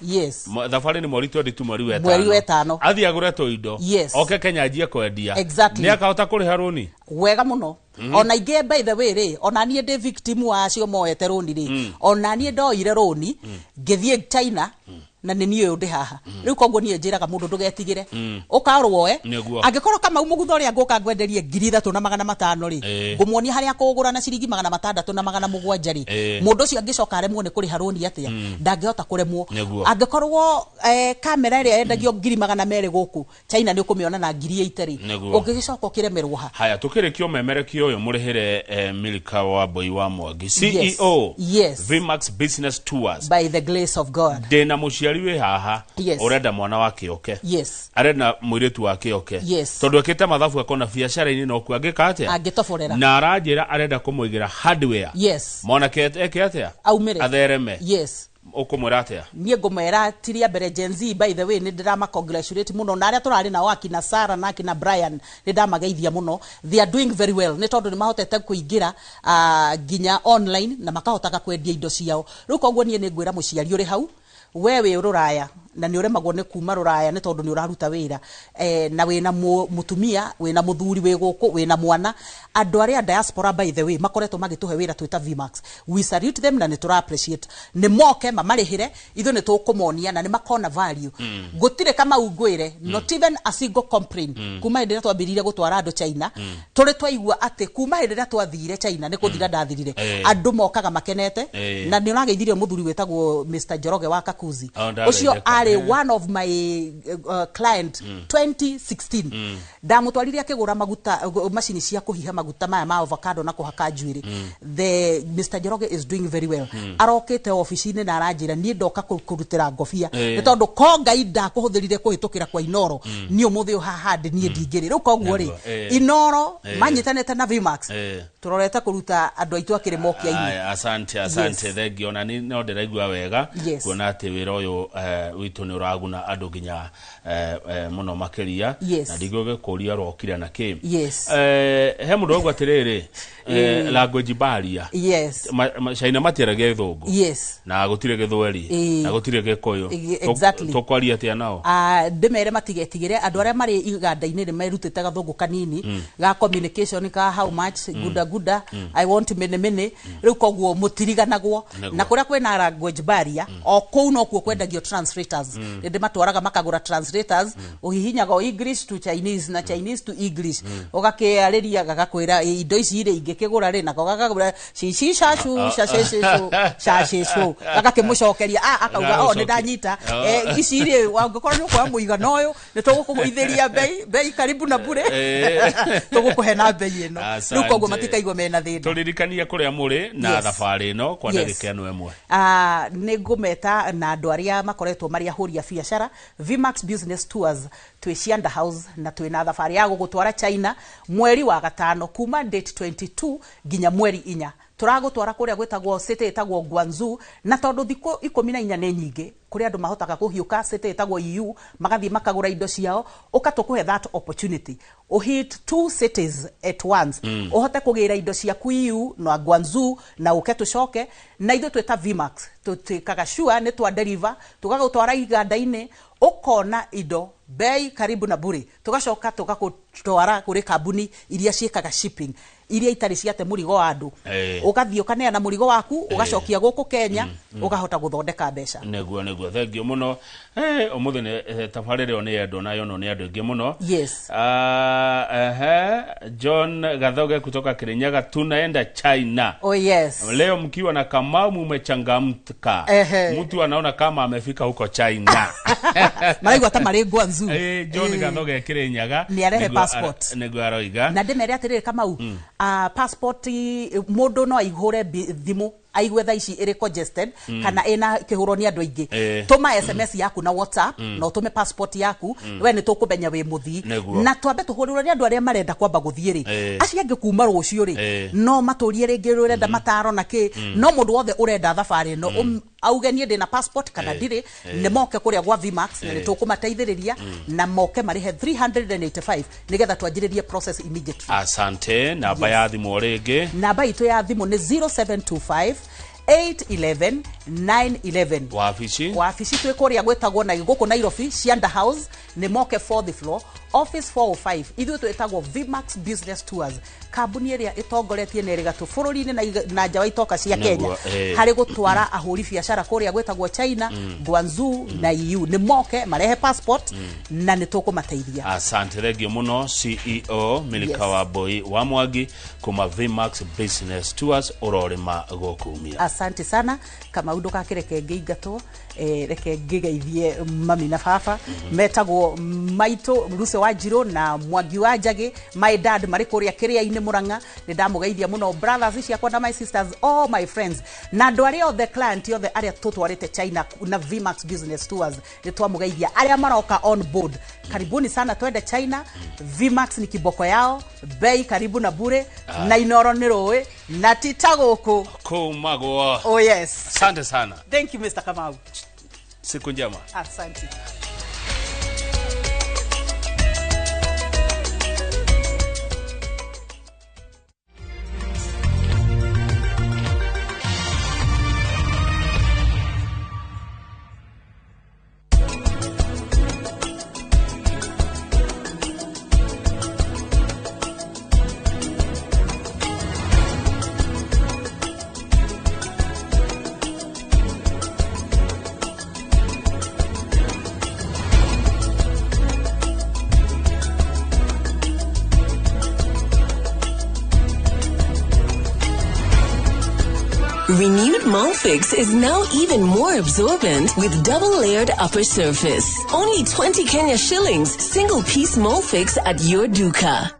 Thabarĩ nĩ mweri 22, mweri wa Mweri wa ĩtano. Athiĩ agũre tũindo, oke Kenya anjie kwendia. Nĩ akahota kũrĩha rũni? Wega mũno. Ona ingĩ, by the way rĩ, ona niĩ ndĩ victim wa acio moete rũni rĩ. Ona niĩ ndoire rũni ngĩthiĩ China na nĩ niĩ ũyũ ndĩ haha rĩu. Koguo niĩ njĩraga mũndũ ndũgetigĩre, ũkarwoe. Angĩkorwo Kamau mũgutho ũrĩa ngũka ngwenderie 3500 rĩ, ngũmuonia harĩa kũgũra na ciringi 607 rĩ, mũndũ ũcio angĩcoka aremwo nĩ kũrĩha rũni atĩa? Ndangĩhota kũremwo. Angĩkorwo kamera ĩrĩa yendagio 200,000 gũkũ China nĩ ũkũmĩona na 80,000 rĩ, ũngĩgĩcoka ũkĩremerwo ha? Haya, tukĩrĩkia ũmemerekia ũyũ mũrĩhĩre Milka wa Mbui wa Mwangi, CEO VMAX Business Tours. By the grace of God. Ndĩna mũciari wĩ haha ũrenda mwana wake oke, arenda mũirĩtu wake oke, tondũ ekĩte mathabu akona biacara-inĩ no kuo angĩka atĩa? Angĩtoborera. Na aranjĩra arenda kũmũigĩra hardware. Mwanake eke atĩa? Aumĩre. Athereme. Ũkũmwĩra atĩa? Niĩ ngũmwĩra tiria mbere. Gen Z, by the way, nĩ ndĩrama congratulate mũno, na arĩa tũrarĩ nao akina Sara na akina Brian, nĩ ndamageithia mũno. They are doing very well nĩ tondũ nĩ mahotete kũingĩra nginya online na makahotaga kwendia indo ciao. Rĩu koguo niĩ nĩ ngwĩra mũciari ũrĩ hau, we wĩ rũraya na nĩ ũremagwo nĩ kuma rũraya nĩ tondũ nĩ ũraruta wĩra na wĩna mũtumia, wĩna mũthuri wĩ gũkũ, wĩna mwana, andũ arĩa diaspora, by the way, makoretwo magĩtũhe wĩra twĩta VMAX, we salute them na nĩ tũra appreciate. Nĩ moke mamarĩhĩre, ithuĩ nĩ tũkũmonia na nĩ makona value. Gũtirĩ Kamau ngwĩre, not even a single complaint kuma hĩndĩ ĩrĩa twambĩrĩirie gũtwara andũ China. Tũrĩ twaigua atĩ kuma hĩndĩ ĩrĩa twathire China nĩ kũthira ndathirire. Andũ mokaga makenete. Na nĩ ũrageithirie mũthuri wĩtagwo Mr Njoroge wa Kakuzi. Oh, Ũcio ndageithĩka. Ararĩ one of my client 2016. Ndamũtwarire akĩgũra maguta, macini cia kũhiha maguta maya ma avocado na kũhaka njuĩrĩ. The Mr. Njoroge is doing very well. Arokĩte obici-inĩ na aranjĩra niĩ ndoka kũrutĩra ngobia nĩ tondũ ko Ngai ndakũhũthĩrire kũhĩtũkĩra kwa Inoro, niĩ ũmũthĩ ũyũ haha ndĩ niĩ ndingĩrĩ. Rĩu koguo rĩ, Inoro manyitanĩte na Vmax, tũrorete kũruta andũ aitũ akĩrĩ mokia-inĩ. Aya, asante, asante. Yes. Thengiũ. Ona ni no ndĩraigua wega kuona atĩ wĩra ũyũ witũ nĩ ũraguna andũ nginya mũno makĩria. Na ndigũgĩkũria rokire na kĩ. He mũndũ wauga atĩrĩrĩ, language barrier. China matiaragia gĩthũngũ na gũtirĩ gĩthweri na gũtirĩ gĩkũyũ. Tũkwaria atĩa nao? Ah, ndĩmere matigetigĩre. Andũ arĩa marĩ iganda-inĩ nĩ merutĩte gathũngũ kanini ga communication, ka how much, guda guda, I want mene mene. Rĩu koguo mũtiriganagwo. Na kũrĩa kwĩna language barrier, o kũu nokuo kwendagio translators. Nĩ ndĩmatwaraga makagũra translators, ũhihinyaga o English to Chinese na Chinese to English, ũgakĩarĩria gagakwĩra, "Ĩ, indo ici rĩ ingĩkĩgũra rĩ?" Nako gakagũra cici cacu cacececũ cacecũ, gagakĩmũcokeria, ah, akauga, "Oh, nĩ ndanyita." Ici rĩ, angĩkorwo nĩ ũkuoya mũigana ũyũ, nĩ tũgũkũgũithĩria bei, bei karibu na bure, tũgũkũhe na bei ĩno. Rĩu koguo matikaigua mena thĩna. Tũririkanie kũrĩa mũrĩ na thabarĩ ĩno kwa ndagĩka ĩno ĩmwe. Ah, nĩ ngũmeta na andũ arĩa makoretwo marĩ ahũri a biacara, Vmax Business Tours twĩ Cianda House, na twĩ na thabarĩ ya gũgũtwara China mweri wa gatano kuma date 22 nginya mweri 4. Tũragũtwara kũrĩa gwĩtagwo city ĩtagwo Guangzhou, na tondũ thikũ 14 nĩ nyingĩ, kũrĩ andũ mahotaga kũhiũka city ĩtagwo EU magathiĩ makagũra indo ciao. Ũka tũkũhe that opportunity, uhit two cities at once, ũhote kũgĩra indo ciaku EU na Guangzhou, na ũke tũcoke na ithuĩ twĩta Vmax tũtuĩkaga sure nĩ twa deliver, tũgagũtwara iganda-inĩ, ũkona indo bei karibu na bure, tũgacoka tũgagũtwara kũrĩ kambuni iria ciĩkaga shipping, iria itarĩ ciate mũrigo wa andũ. Ũgathiĩ ũkaneana mũrigo waku, ũgacokia gũkũ Kenya, ũkahota gũthondeka mbeca. Nĩguo, thengiũ mũno. Ũmũthĩ nĩ tabarĩra ĩyo nĩ yendwo na yonwo nĩ andũ aingĩ mũno. Ah, ehe, John Gathoge kutoka Kirinyaga, tunaenda China. Oh yes. Leo mkiwa na Kamau mumechangamka. Mtu anaona kama amefika huko China. Maraigua ta marĩ Guangzhou. John Gathoge Kirinyaga. Nĩ arehe passport. Nĩguo aroiga. Na ndĩmere atĩrĩrĩ, Kamau, passport, mũndũ no aihũre thimũ aigue thaa ici ĩrĩ congested kana ĩna kĩhũrwo nĩ andũ aingĩ. Tũma SMS yaku na WhatsApp na ũtũme passport yaku. We nĩ tũkũmenya wĩ mũthii. Na twambe tũhũrĩrwo nĩ andũ arĩa marenda kwamba gũthiĩ rĩ, acio angĩ kuma rũciũ rĩ, no matũrie rĩngĩ ũrenda mataro na kĩ. No mũndũ wothe ũrenda thabarĩ ĩno, auge niĩ ndĩna passport kana ndirĩ, nĩ moke kũrĩa gwa Vmax na nĩ tũkũmateithĩrĩria, na moke marĩhe 385 nĩgetha twanjĩrĩrie process immediately. Asante. Namba ya thimũ o rĩngĩ. Namba itũ ya thimũ nĩ 0725 811 911. Wabici? Wabici twĩ kũrĩa gwĩtagwo na gũkũ Nairobi, Cianda House, nĩ moke fourth floor, office 405. Ithuĩ twĩtagwo Vmax Business Tours, kambuni ĩrĩa ĩtongoretie na ĩrĩ gatũ bũrũri-inĩ na nja wa itoka cia Kenya harĩ gũtwara ahũri biacara kũrĩa gwĩtagwo China, Guangzhou na EU. Nĩ moke marehe passport na nĩ tũkũmateithia. Asante, thengio mũno, CEO Milika wa Mbui wa Mwangi kuma Vmax Business Tours, ũrorĩma gũkumia. Asante sana, Kamau. Ndũgakĩreke ngĩingatwo. Reke ngĩgeithie mami na baba, metagwo maitũ Lucy wa Njirũ na Mwangi wa Njagĩ, my dad, marĩ kũrĩa kĩrĩa-inĩ Mũrang'a. Nĩ ndamũgeithia mũno, brothers ciakwa na my sisters, all my friends, na andũ arĩa othe, client othe arĩa tũtwarĩte China na Vmax Business Tours, nĩ twamũgeithia. Arĩa maroka on board, karibuni sana, twende China. Vmax ni kiboko yao, bei karibu na bure. Na Inoro nĩ rũĩ na tita gũkũ kumagwo. Oh yes. Asante sana. Thank you, Mr. Kamau. Siku njema. Asante. Renewed Liquid Molfix is now even more absorbent with double-layered upper surface. Only 20 Kenya shillings, single piece Molfix at your duka.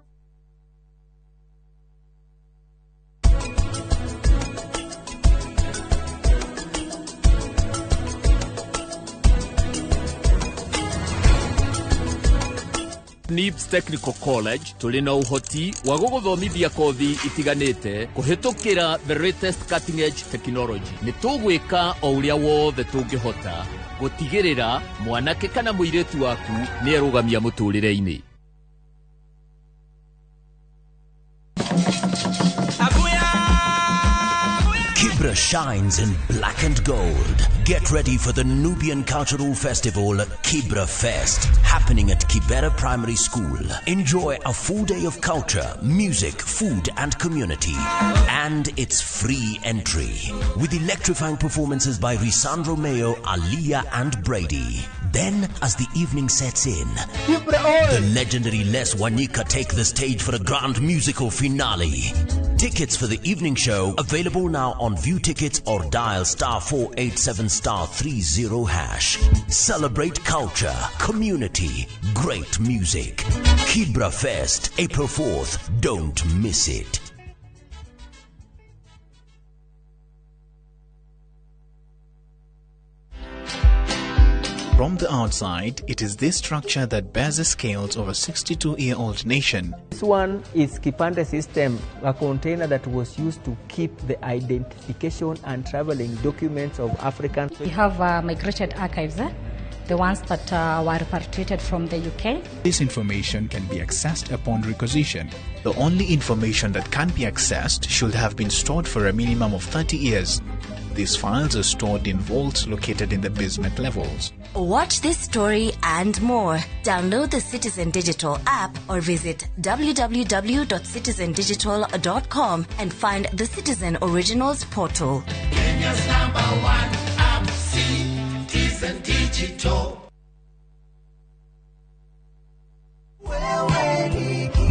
NIBS Technical College tũrĩ na ũhoti wa gũgũthomithia kothi itiganĩte kũhĩtũkĩra the latest cutting edge technology. Nĩ tũgwĩka o ũrĩa wothe tũngĩhota gũtigĩrĩra mwanake kana mũirĩtu waku nĩ erũgamia mũtũrĩre-inĩ. Kibra shines in black and gold. Get ready for the Nubian Cultural Festival, Kibra Fest, happening at Kibera Primary School. Enjoy a full day of culture, music, food, and community. And it's free entry. With electrifying performances by Risandro Mayo, Aliyah, and Brady. Then, as the evening sets in, the legendary Les Wanyika take the stage for a grand musical finale. Tickets for the evening show available now on View Tickets or dial *487*30#. Celebrate culture, community, great music. Kibra Fest, April 4th. Don't miss it. From the outside, it is this structure that bears the scales of a 62-year-old nation. This one is Kipande system, a container that was used to keep the identification and traveling documents of Africans. We have migrated archives, the ones that were repatriated from the UK. This information can be accessed upon requisition. The only information that can be accessed should have been stored for a minimum of 30 years. These files are stored in vaults located in the basement levels. Watch this story and more. Download the Citizen Digital app or visit www.citizendigital.com and find the Citizen Originals portal. Kenya's number one app, Citizen Digital.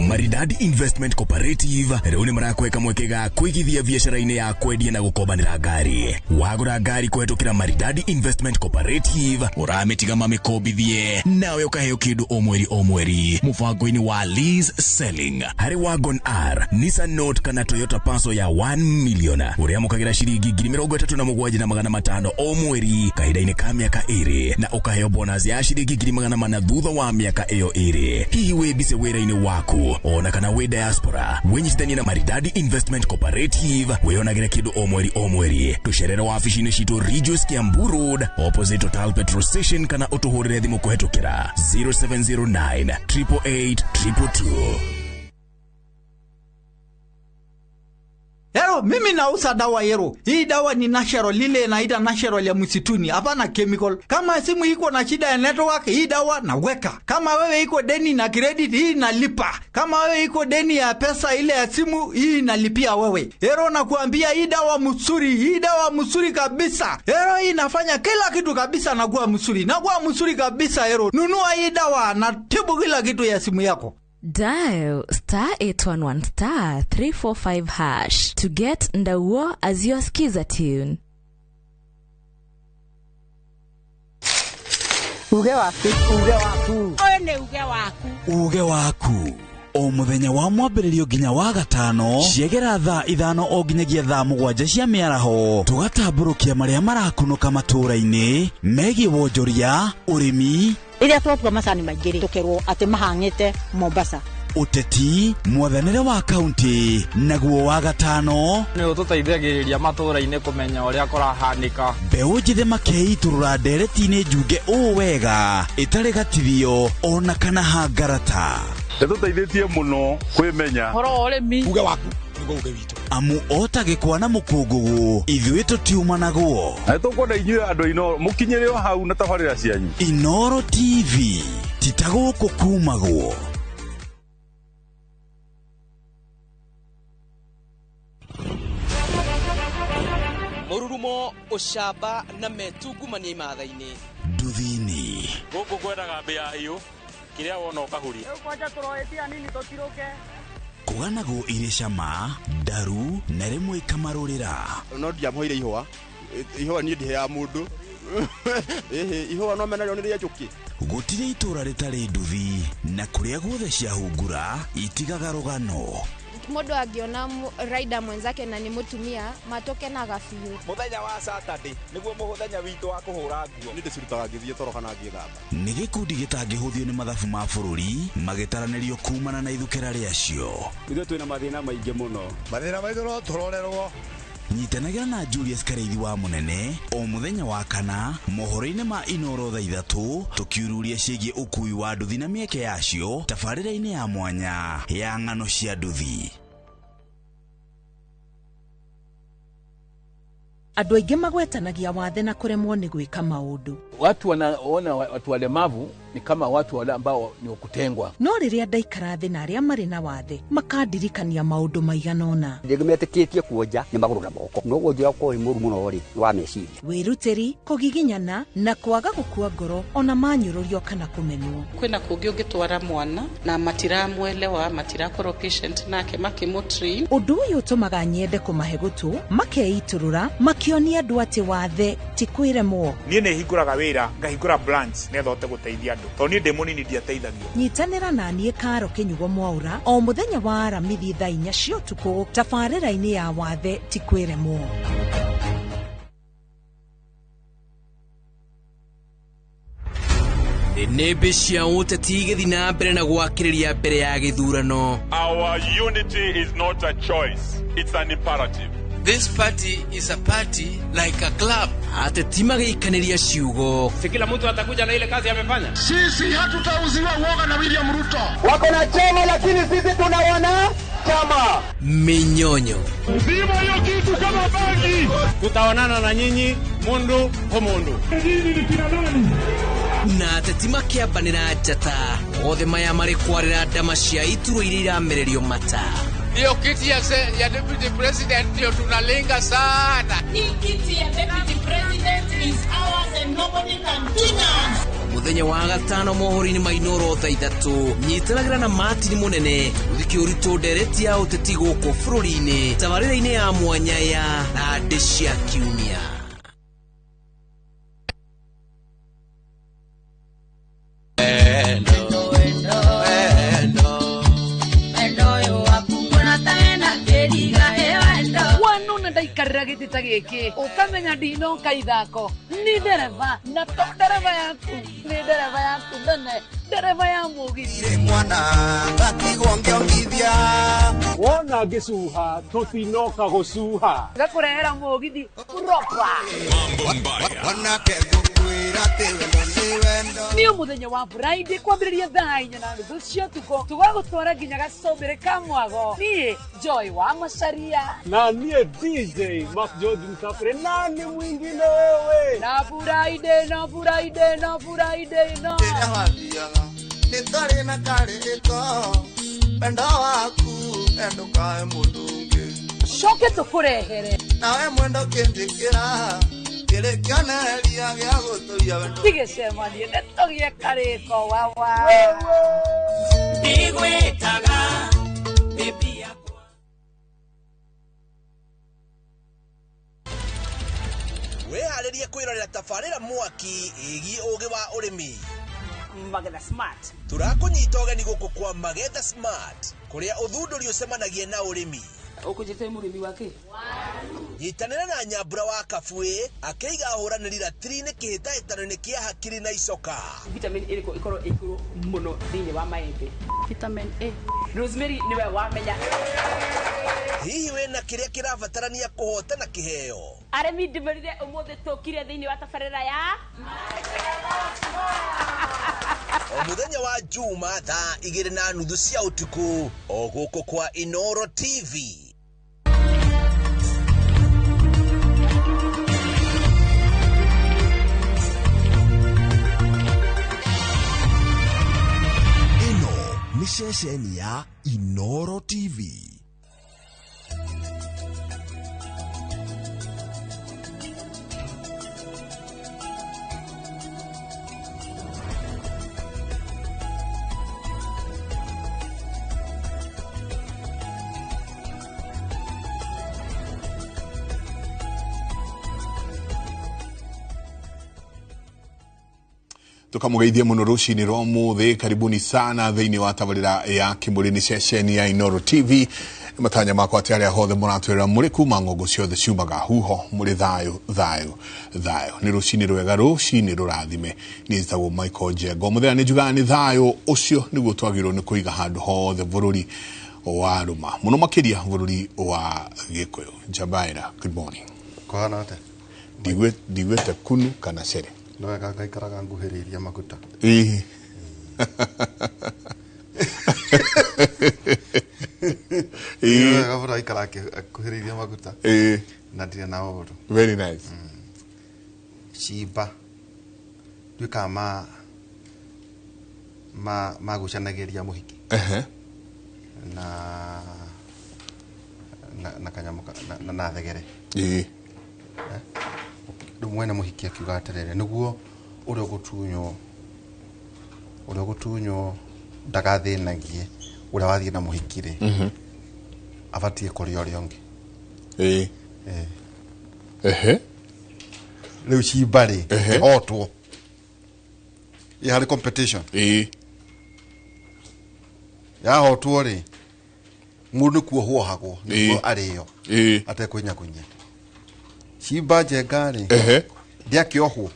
Maridadi Investment Cooperative rĩu nĩ marakweka mweke ga kũigithia biacara-inĩ ya kwendia na gũkombanĩra ngari. Wagũra ngari kũhetũkĩra Maridadi Investment Cooperative ũramĩtiga mamĩkombithie nawe ũkaheo kĩndũ o mweri o mweri mũbango-inĩ wa lease selling. Harĩ Wagon R, Nissan Note kana Toyota Passo ya 1 million ũrĩamũkagĩra ciringi 37,500 o mweri kahinda-inĩ ka mĩaka 2 na ũkaheo bonus ya ciringi 400 thutha wa mĩaka ĩyo 2. Hihi wĩ busy wĩra-inĩ waku ona kana wĩ diaspora, wĩnyitithanie na Maridadi Investment Cooperative wĩonagĩre kĩndũ o mweri o mweri. Tũcerere wabici-inĩ citũ Ridgeways Kiambu Road opposite Total Petrol Station kana ũtũhũrĩre thimũ kũhetũkĩra 0709 888 222. Yero, mimi nauza dawa yero. Hii dawa ni natural, lile inaita natural ya msituni, hapana chemical. Kama simu iko na shida ya network, hii dawa naweka. Kama wewe iko deni na credit, hii nalipa. Kama wewe iko deni ya pesa ile ya simu, hii nalipia wewe. Yero, nakuambia hii dawa msuri, hii dawa msuri kabisa. Yero, hii inafanya kila kitu kabisa na kuwa msuri. Na kuwa msuri kabisa yero. Nunua hii dawa na tibu kila kitu ya simu yako. Dial *811 *345# to get Ndauo as your skiza tune. Uge waku, uge waku. Ũyũ nĩ uge waku. Uge waku. O muthenya wa mwambĩrĩrio nginya wa gatano ciegera thaa 5 o nginyagia thaa 7 cia mĩaraho tũgatambũrũkia marĩa marakunũka matũũra-inĩ megiĩ wonjoria, ũrĩmi, rĩrĩa twatua macani maingĩ rĩ tũkerwo atĩ mahang'ĩte Mombasa, ũteti, mwathanĩre wa kaunti, naguo wa gatano nĩ ũtũteithagĩrĩria matũũra-inĩ kũmenya ũrĩa kũrahanĩka. Mbeũ njĩthĩ makeitũrũra ndereti-inĩ njunge ũũ wega ĩtarĩ gatithio ona kana hangarata. Nĩtũteithĩtie mũno kwĩmenya ũhoro wa ũrĩmi. Uge waku nĩguo uge witũ. Amu ota gĩkwa na mũkũngũgũ ithuĩ tũtiumanagwo. Na nĩtũkwenda inyuĩ andũ Inooro mũkinyĩre o hau na tabarĩra cianyu. Inooro TV ti ta gũkũ kumagwo. Mũrurumo, ũcamba na metungumania imatha-inĩ. Nduthi-inĩ. Gũkũ kwendaga mbĩa hiũ kĩrĩa wona ũkahuria. Rĩu kwanja tũroetia nini tũtirũke. Kũganagwo irĩ cama, ndaru na rĩmwe ikamarũrĩra. No ndiamũheire ihũa. Ihũa niĩ ndiheaga mũndũ. Ĩhĩ, ihũa no menarĩo nĩ rĩa njũkĩ. Gũtirĩ itũũra rĩtarĩ nduthi na kũrĩa guothe ciahungura itigaga rũgano. Mũndũ angĩona rider mwenzake na nĩ mũtumia matũkenaga biũ. Mũthenya wa Saturday nĩguo mũthenya witũ wa kũhũra nguo. Nĩ ndĩcirutaga ngĩthiĩ toro kana ngĩthamba. Nĩ gĩkundi gĩtangĩhũthio nĩ mathabu ma bũrũri magĩtaranĩrio kumana na ithukĩra rĩacio. Ithuĩ twĩna mathĩna maingĩ mũno. Mathĩna maitũ no tũrorerwo. Nyitanagĩra na Julius Karĩithi wa Mũnene o mũthenya wa kana mohoro-inĩ ma Inoro thaa 3 tũkiururia ciĩgiĩ ũkui wa nduthi na mĩeke yacio tabarĩra-inĩ ya mwanya ya ng'ano cia nduthi. Andũ aingĩ magwetanagia wathe na kũremwo nĩ gwĩka maũndũ. Watu wanaona watu walemavu ni kama watu wale ambao ni kutengwa. No rĩrĩa ndaikara thĩ na arĩa marĩ na wathe makandirikania maũndũ maigana ũna. Rĩngĩ metĩkĩtie kuonja nĩ magũrũ na moko. No wonjera ũkorwo wĩ mũru mũno rĩ, nĩ wa meciria. Wĩrutĩri, kũgiginyana na kwaga gũkua ngoro ona manyũrũrio kana kũmenwo. Kwĩna kũngĩ ũngĩtwara mwana na matiramwelewa, matirakorwo patient nake makĩmũtrain. Ũndũ ũyũ ũtũmaga nyende kũmahe gũtũ, makeitũrũra, makĩonia andũ atĩ wathe ti kwĩremwo. Niĩ nĩ hingũraga wĩra, ngahingũra branch nĩgetha hote gũteithia andũ. Tondũ niĩ ndĩ mũnini ndiateithagio. Nyitanĩra na niĩ Karo Kĩnyugo Mwaũra o mũthenya wa Aramithi thaa 4 cia ũtukũ tabarĩra-inĩ ya wathe ti kwĩremwo. Nĩmbĩ cia ũteti igĩthiĩ na mbere na gwakĩrĩria mbere ya gĩthurano. Our unity is not a choice, it's an imperative. This party is a party like a club. Ateti magĩikanĩria ciugo. Si kila mtu atakuja na ile kazi amefanya. Sisi hatutauziwa uoga na William Ruto. Wako na chama lakini sisi tuna wana chama. Minyonyo. Zima hiyo kitu kama bangi. Tutaonana na nyinyi mundu kwa mundu. Nyinyi ni kina nani? Na ateti makĩambanĩra njata. Othe maya marĩ kwarĩra ndama cia iturwa iria iramererio mata. Hiyo kiti ya deputy president ndio tunalenga sana. Hii kiti ya deputy president is ours and nobody can deny. Mũthenya wa gatano mohoro-inĩ ma Inoro thaa 3 nyitanagĩra na Martin Mũnene gũthikĩ ũritũ ndereti ya ũteti gũkũ bũrũri-inĩ tabarĩra-inĩ ya mwanya ya Thandĩ cia Kiumia. Ndaikarĩra gĩtĩ ta gĩkĩ ũkamenya ndinoka ithako nĩ ndereba na to ndereba yaku nĩ ndereba yaku nene ndereba ya mũgithi mwana gatigwo ngĩongithia wona ngĩcuha tũtinoka gũcuha gakũrehera mũgithi proper wanake ngũkwĩra atĩ wendo nĩ wendo. Nĩ mũthenya wa Friday kwambĩrĩria thaa 4:30 cia ũtukũ tũgagũtwara nginya gacũmbĩrĩ ka mwago. Niĩ Joy wa Macaria na niĩ DJ Mark George Msafiri na nĩ mwingine wewe na Friday na Friday na Friday no rĩrĩa wathiaga nĩ tarĩ na karĩko wendo waku ndũkae mũndũ ũngĩ coke tũkũrehere nawe mwendo kĩnjĩkĩra kĩrĩ kĩonereria gĩa gũtũria wendo tigĩcemanie nĩ tũgĩe karĩko wawa ndigwĩtaga baby yakwa. Wĩharĩrie kwĩrorera tabarĩra mwaki ĩgiĩ ũgĩ wa ũrĩmi. Magetha Smart. Tũrakũnyita ũgeni gũkũ kwa Magetha Smart kũrĩa ũthundũri ũcemanagia na ũrĩmi. Ũkũnjĩte mũrĩmi wa kĩ? Nyitanĩra na Nyambura wa Kabuĩ akĩiga ahũranĩri ratiri-inĩ kĩhĩtahĩtano-inĩ kĩa hakiri na icoka. Vitamin ĩrĩkũ ĩkorwo ĩ igũrũ mũno thĩinĩ wa maembe? Vitamin A. Rosemary nĩwe wamenya. Hihi wĩna kĩrĩa kĩrabatarania kũhotana kĩheo? Arĩmi ndĩmerire ũmũthĩ tũkire thĩinĩ wa tabarĩra ya O mũthenya wa Juma thaa 2:30 cia ũtukũ o gũkũ kwa Inoro TV. Ĩno nĩ ceceni ya Inoro TV. Tukamugeithie muno rucini rwa umuthi. Karibuni sana thiini wa tabarira ya Kimuri ni ceceni ya Inooro TV. Matanya makwa ati aria hothe muratwira muri kuma ngongo ciothe ciumaga huho muri thayo thayo thayo. Ni rucini rwega, rucini rurathime. Ni njitagwo Michael Njenga. Muthenya ni njugaga ni thayo ucio niguo twagirwo ni kuiga handu hothe bururi wa ruma, muno makiria bururi wa Gikuyu. Njabaira, good morning. Kuhana atia? Ndigwete kunu kana cere. No wega ngaikaraga nguhĩrĩirie maguta. Ĩĩ. Ĩĩ. Wega mũno aikara akuhĩrĩirie maguta. Ĩĩ. Na ndirĩ na ũru. Very nice. Cimba nduĩkaga magucanagĩria mũhiki. Ehe. Na kanyamũ na thegere. Ĩĩ. Rĩu mwene mũhiki akiuga atĩrĩrĩ, nĩguo ũrĩa ũgũtunywo ndagathĩnagie ũrĩa wathiĩ na mũhiki rĩ, abatiĩ kũrĩa ũrĩa ũngĩ. Ĩĩ. Ehe. Rĩu cimba rĩ, ĩhotwo ĩ harĩ competition. Ĩĩ. Yahotwo rĩ, mũndũ nĩ kuohwo ohagwo nĩguo arĩo Ĩĩ. atekwĩnyagunyia. Cimba Njenga rĩ, Ehe. ndĩakĩohwo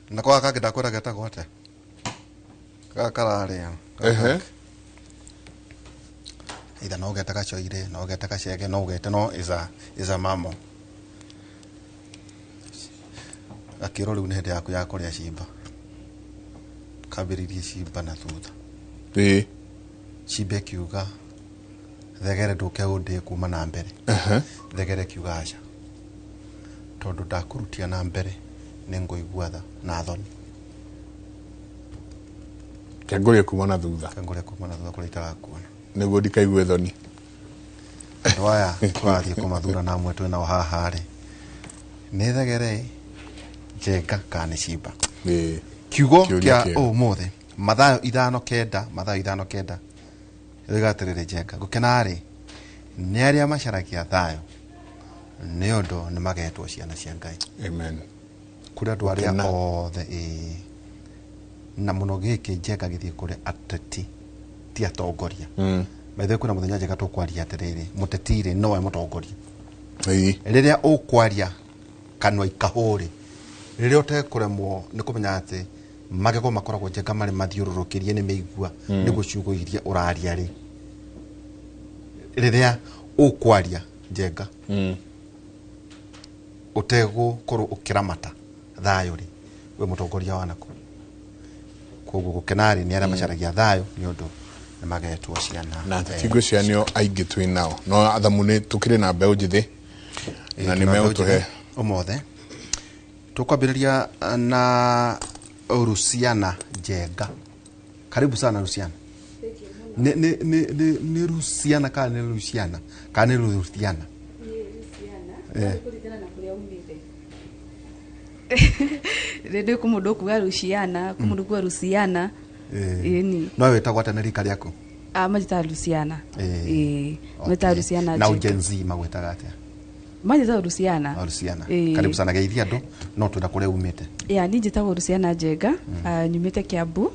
na kwa kangĩ ndakwĩra getagwo atĩa, gaka kararĩa. Ehe. Either no ũgete gacoire, no ũgete gacege, no ũgete no is a mamo. Gakĩrwo rĩu nĩ hĩndĩ yaku ya kũrĩa cimba. Kambĩrĩirie cimba na thutha. Ĩĩ. Cimba ĩkiuga thegere ndũke ũndĩe kuma na mbere. Ehe. Thegere ĩkiuga aca, tondũ ndakũrutia na mbere nĩ ngũigua tha na thoni. Kengũrĩe kuma na thutha. Kengũrĩe kuma na thutha kũrĩa itarakuona. Nĩguo ndikaigue thoni. Andũ aya tũrathiĩ kũmathura na amwe twĩ nao haha rĩ, nĩ thegere Njenga kana nĩ cimba? Ĩĩ. Kiugo Kĩũria kĩa kĩega. ũmũthĩ, Mathayo 5:9, Mathayo 5:9 ĩroiga atĩrĩrĩ, Njenga, gũkena rĩ nĩ arĩa macaragia thayũ, nĩ ũndũ nĩ magetwo ciana cia Ngai. Amen. Kũrĩ andũ arĩa Gũkena. othe, ĩĩ. Na mũno gĩkĩ Njenga gĩthiĩ kũrĩ ateti ti atongoria. By the way, kwĩna mũthenya Njenga tũkwaria atĩrĩrĩ, mũteti rĩ nowe mũtongoria. Ĩĩ. Rĩrĩa ũkwaria kanua ikahũrĩ, rĩrĩa ũtekũremwo nĩ kũmenya atĩ magego makoragwo Njenga marĩ mathiũrũrũkĩrie nĩ mĩigua nĩguo ciugo iria ũraria rĩ, rĩrĩa ũkwaria Njenga ũtegũkorwo ũkĩramata thayũ rĩ, we mũtongoria wa nakũ. Koguo gũkena rĩ nĩ arĩa macaragia thayũ, nĩ ũndũ nĩ magetwo ciana. Na tingo cianio aingĩ twĩ nao, no athamu nĩ tũkĩrĩ na mbeũ njĩthĩ na nĩ megũtũhe ũmothe. Tũkwambĩrĩria na Rusiana Njenga. Karibu sana Rusiana. Nĩ Rusiana kana nĩ Luciana kana nĩ Rusiana? Kũringana na kũrĩa umĩte. Rĩndĩ kwĩ mũndũ ũkuga Luciana, kwĩ mũndũ ũkuga Rusiana. Ĩni. No wĩtagwo atĩa na rika rĩaku? Manjĩtaga Luciana. Ĩĩ, manjĩtaga Luciana Na Njenga. Gen Z magwĩtaga atĩa? Manjĩtaga Luciana. O Luciana. Ĩĩ. Karibu sana, geithia andũ no twenda kũrĩa umĩte. Ya, niĩ njĩtagwo Luciana Njenga, nyumĩte Kiambu,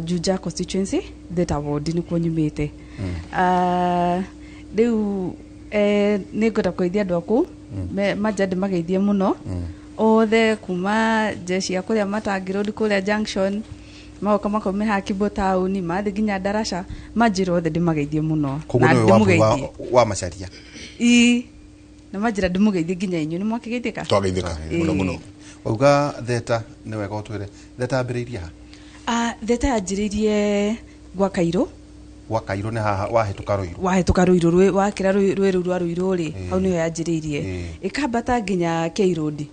Juja constituency, Theta ward nĩkuo nyumĩte. Rĩu nĩ ngwenda kũgeithia andũ a kũu, manja ndĩmageithie mũno othe kuma jeshi ya kũrĩa Matangi Road kũrĩa junction, magoka makaumĩra haha Kimbo town, mathiĩ nginya Ndaraca, manjĩra othe ndĩmageithie mũno. Koguo Na nĩwe ndĩmũgeithie. wa macaria. Ii, na manjĩra ndĩmũgeithie nginya inyuĩ nĩ mwakĩgeithĩka. Twageithĩka mũno mũno. Wauga Theta nĩ wega ũtwĩre Theta yambĩrĩirie ha? Theta yanjĩrĩirie gwa Kairũ. Gwa Kairũ nĩ haha wahĩtũka Rũirũ. Wahĩtũka Rũirũ, wakĩra rwĩ rũu rwa Rũirũ rĩ, hau nĩho yanjĩrĩirie. Ĩkambata nginya K Road.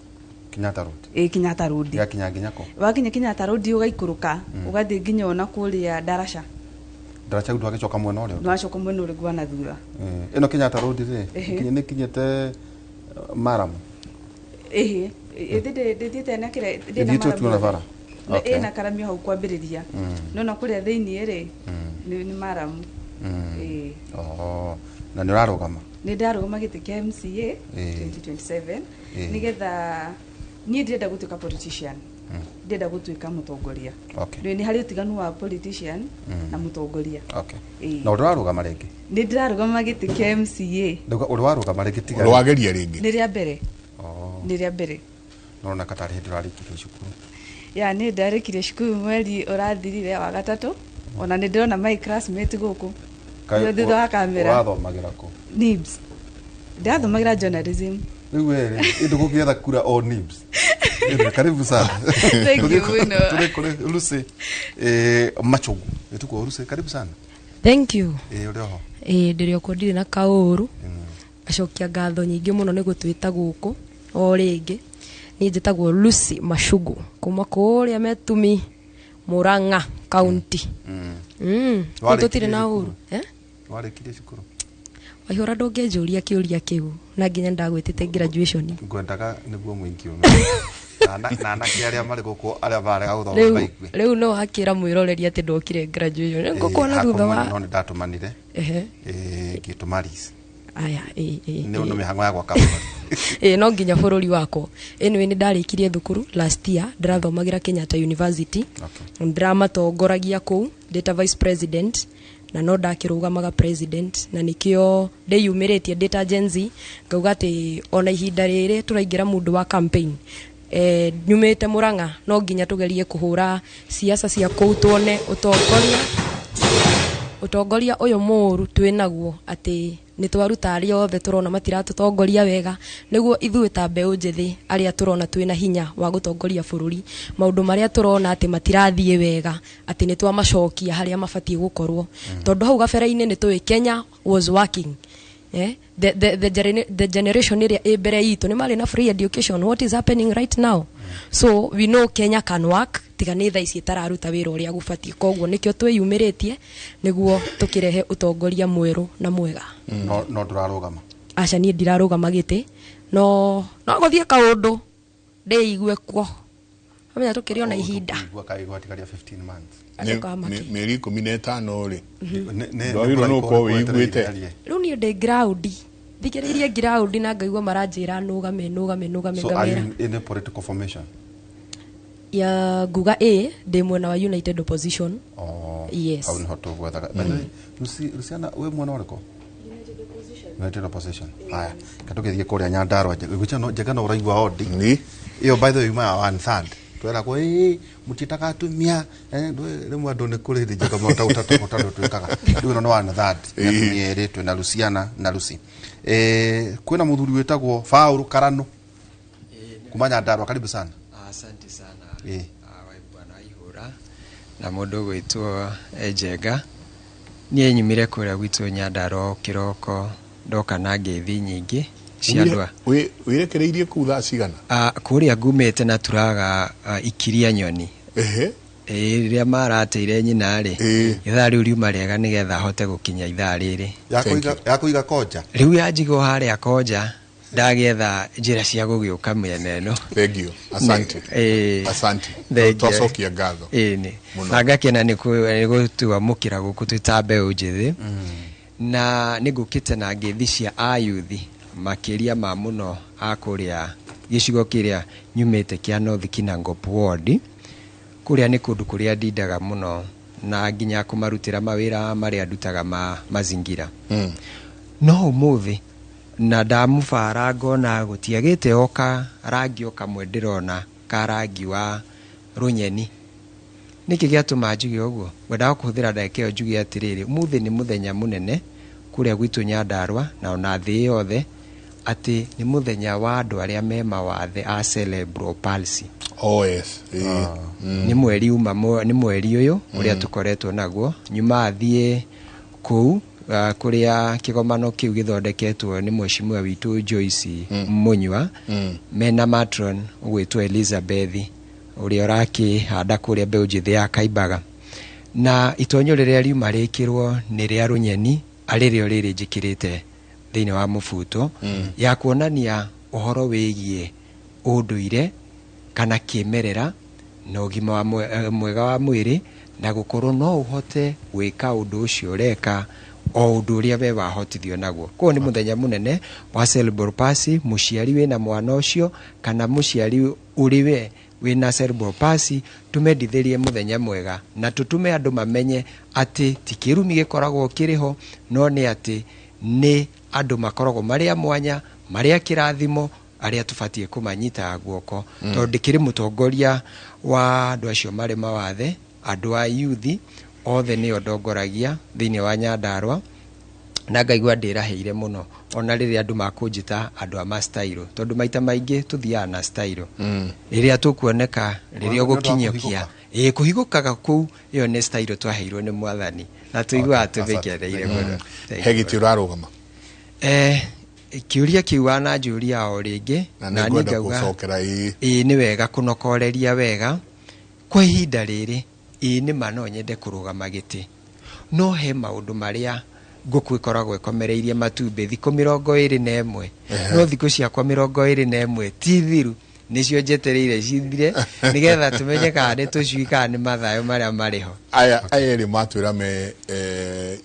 Kenyatta Road. Ĩĩ, Kenyatta Road. Yakinya nginya kũ? Wakinya Kenyatta Road ũgaikũrũka, ũgathiĩ nginya ona kũrĩa Ndaraca. Ndaraca rĩu ndwagĩcoka mwena ũrĩa ũngĩ? Nĩwacoka mwena ũrĩa ũngĩ wa na thutha. Ĩno Kenyatta Road rĩ, Ehe. nĩ kinyĩte Maramu. Ĩhĩ, ndĩthiĩte na kĩrĩa, ndĩ na Ĩthiĩte Maramu ũtuo na bara? Okay. Ĩna karamio hau kwambĩrĩria. No na kũrĩa thĩiniĩ rĩ, nĩ Maramu. Ĩĩ. Oh, na nĩ ũrarũgama? Nĩ ndarũgama gĩtĩ kĩa MCA Ĩĩ. 2027 Ĩĩ. nĩgetha Niĩ ndĩrenda gũtuĩka politician, ndĩrenda gũtuĩka mũtongoria. Nĩ harĩ ũtiganu wa politician na mũtongoria. Ĩĩ. Na ũrarũgama rĩngĩ? Nĩ ndĩrarũgama gĩtĩ kĩa MCA. Ndauga ũrĩ warũgama rĩngĩ tiga? Ũrĩ wageria rĩngĩ? Nĩ rĩa mbere. Nĩ rĩa mbere. Nona katarĩ hĩndĩ ũrarĩkirie cukuru? Ya, nĩ ndarĩkirie cukuru mweri ũrathirire wa gatatũ, ona nĩ ndĩrona my classmate gũkũ. Kaĩ Thutha wa kamera. Ũrathomagĩra kũ? NIBS. Ndĩrathomagĩra journalism. Rĩu werĩ ĩndũ gũkĩetha kura o NIBS. Ĩndũ, karibu sana. Thank you mũno. Tũrĩ kũrĩ Lucy Machogu. Ĩtukũ Lucy, karibu sana. Thank you. Ũrĩ oho? Ĩĩ, ndĩrĩ okuo, ndirĩ na kaũru. Ngacokia ngatho nyingĩ mũno nĩ gũtwĩta gũkũ o rĩngĩ. Niĩ njĩtagwo Lucy Machugu kuma kũrĩa Metumi, Murang'a County. Warĩkirie Tũtirĩ na cukuru? ũru. Eh? Warĩkirie cukuru? Waihũra, ndũngĩnjũria kĩũria kĩu na nginya ndagwĩtĩte graduation. Ngwendaga nĩguo mũingĩ ũmenye. Na anake arĩa marĩ gũkũ arĩa marega gũthoma Rĩu maigue. rĩu no hakĩra mwĩroreri atĩ ndokire graduation. Rĩu ngũkuona thutha wa No nĩ ndatũmanire. Ngĩtũma Liz. Aya, ĩ ĩ. Nĩ ũndũ mĩhang'o ya gwaka bũrũri. Ĩ, no nginya bũrũri wakwa. Anyway, nĩ ndarĩkirie thukuru last year, ndĩrathomagĩra Kenyatta University. Ndĩramatongoragia kũu ndĩ ta vice president, na no ndakĩrũgamaga president, na nĩkĩo ndĩyumĩrĩtie ndĩ ta Gen Z ngauga atĩ ona ihinda rĩrĩ tũraingĩra mũndũ wa campaign, nyumĩte Murang'a, no nginya tũgerie kũhũra siasa cia kũu, tuone ũtongoria ũyũ mũũru twĩnaguo, atĩ nĩ twaruta arĩa othe tũrona matiratũtongoria wega, nĩguo ithuĩ ta mbeũ njĩthĩ arĩa tũrona twĩna hinya wa gũtongoria bũrũri, maũndũ marĩa tũrona atĩ matirathiĩ wega, atĩ nĩ twamacokia harĩa mabatiĩ gũkorwo, tondũ hau gabere-inĩ nĩ tũĩ Kenya was working. The generation ĩrĩa ĩ mbere itũ nĩ marĩ na free education. What is happening right now? So we know Kenya can work, tiga nĩ thaa ici ĩtararuta wĩra ũrĩa gũbatiĩ. Koguo nĩkĩo twĩyumĩrĩtie nĩguo tũkĩrehe ũtongoria mwerũ na mwega. No ndũrarũgama? Aca, niĩ ndirarũgama gĩtĩ, no gũthiĩ kaũndũ ndĩigue kuo, amenya tũkĩrĩ ona ihinda. Igua kaĩ gwatigaria 15 months. Ndũkamake. Mĩeri 15 rĩ, Nĩ ndwagĩrĩirwo nĩ gũkorwo wĩiguĩte. Rĩu niĩ ndĩ ground, thikĩrĩirie ground na ngaigua maranjĩra nũgame, nũgame, nũgame. So are Ngamera. you in a political formation? Ya, nguga ĩ ndĩ mwena wa United Opposition. Oh, Yes. hau niho tũgwethaga. By the way, Luciana, wĩ mwena ũrĩkũ? United Opposition. Haya, katũgĩthiĩ kũrĩa Nyandarua. Gwĩcia Njenga no ũraigua odi ĩyo, by the way, yuma ya one third tweragwo ĩ mũtiĩtaga atumia. Rĩmwe andũ nĩ kũrĩ hĩndĩ Njenga ũtandũ twĩkaga rĩu ĩno nĩ one third nĩ atumia erĩ twĩna Luciana na Lucy. Kwĩna mũthuri wĩtagwo Paul Karano kuma Nyandarua, karibu sana. Asante sana. Bwana Waihũra na mũndũ ũgwĩtwo Njenga. Niĩ nyumire kũrĩa gwitũ Nyandarua o kĩroko, ndoka na ngeithi nyingĩ cia andũ a Wĩrekereirie kũu thaa cigana? Kũrĩa ngumĩte na turaga ikiria nyoni. Ĩĩ, rĩrĩa marateire nyina rĩ, ithaa rĩu riuma rĩega nĩgetha hote gũkinya ithaa rĩrĩ. Ya kũiga konja. Rĩu yanjigwo harĩa konja, ndagĩetha njĩra cia gũgĩũka mĩena ĩno. Thank you. Asante. Asante. Thank you. Twacokia ngatho. Ĩĩ nĩ Mũno. Na ngakena nĩ gũtuamũkĩra gũkũ twĩ ta mbeũ njĩthĩ, na nĩ ngũkĩte na ngeithi cia ayuthi makĩria ma mũno a kũrĩa gĩcigo kĩrĩa nyumĩte kĩa North Kinangop Ward. Kũrĩa nĩ kũndũ kũrĩa ndindaga mũno na nginya kũmarutĩra mawĩra marĩa ndutaga ma mazingira. No ũmũthĩ na ndamũbara ngona gũtiagĩte o ka rangi o kamwe, ndĩrona ka rangi wa rũnyeni. Nĩkĩ gĩatũma njuge ũguo? Ngwendaga kũhũthĩra ndagĩka ĩyo njuge atĩrĩrĩ, ũmũthĩ nĩ mũthenya mũnene kũrĩa gwitũ Nyandarua na ona thĩ yothe, atĩ nĩ mũthenya wa andũ arĩa me mawathe a cerebral palsy. Oh yes. Ĩĩ. Nĩ mweri uma nĩ mweri ũyũ ũrĩa tũkoretwo naguo nyuma thiĩ kũu kũrĩa kĩgomano kĩu gĩthondeketwo nĩ mheshimiwa witũ Joyce Mũnyua mena matron ũgwĩtwo Elizabeth ũrĩa ũrakĩhanda kũrĩa mbeũ njĩthĩ ya Kaimbaga, na itonyo rĩrĩa riuma rĩkĩrwo nĩ rĩa rũnyeni, arĩ rĩo rĩrĩ njĩkĩrĩte thĩinĩ wa mũbuto ya kuonania ũhoro wĩgiĩ ũndũire kana kĩmerera na ũgima wa mwega wa mwĩrĩ, na gũkorwo no ũhote gwĩka ũndũ ũcio ũreka. o ũndũ ũrĩa we wahotithio naguo. Koguo nĩ mũthenya mũnene wa cerebral palsy, mũciari wĩna mwana ũcio kana mũciari ũrĩ we wĩna cerebral palsy, tũmendithĩrie mũthenya mwega na tũtũme andũ mamenye atĩ ti kĩrumi gĩkoragwo kĩrĩ ho, no nĩ atĩ nĩ andũ makoragwo marĩ a mwanya, marĩ a kĩrathimo, arĩa tũbatiĩ kũmanyitaga guoko. Tondũ ndĩkĩrĩ mũtongoria wa andũ acio marĩ mawathe, andũ a yuthi othe nĩo ndongoragia thĩinĩ wa Nyandarua, na ngaigua ndĩrahĩire mũno ona rĩrĩa andũ makũnjĩta andũ a ma-style, tondũ maita maingĩ tũthiaga na style. Rĩrĩa tũkuoneka, rĩrĩa ũgũkinyũkia, ĩĩ kũhigũkaga kũu, ĩyo nĩ style twaheirwo nĩ mwathani na tũiguaga tũmĩkeneire mũno. He gĩtĩ ũrarũgama? Kĩũria kĩu wananjũria o rĩngĩ, na na nĩ niĩ ngwenda ngauga gũcokera ĩĩ. Ĩĩ nĩ wega kũnokoreria wega kwa ihinda rĩrĩ, ĩĩ nĩ ma no nyende kũrũgama gĩtĩ, no he maũndũ marĩa ngũkũ ĩkoragwo ĩkomereirie matumbĩ thikũ 21, no thikũ ciakwa 21 ti thiru, nĩcio njetereire cithire nĩgetha tũmenye kana nĩ tũcui kana nĩ mathayo marĩa marĩ ho. Aya erĩ matwĩra me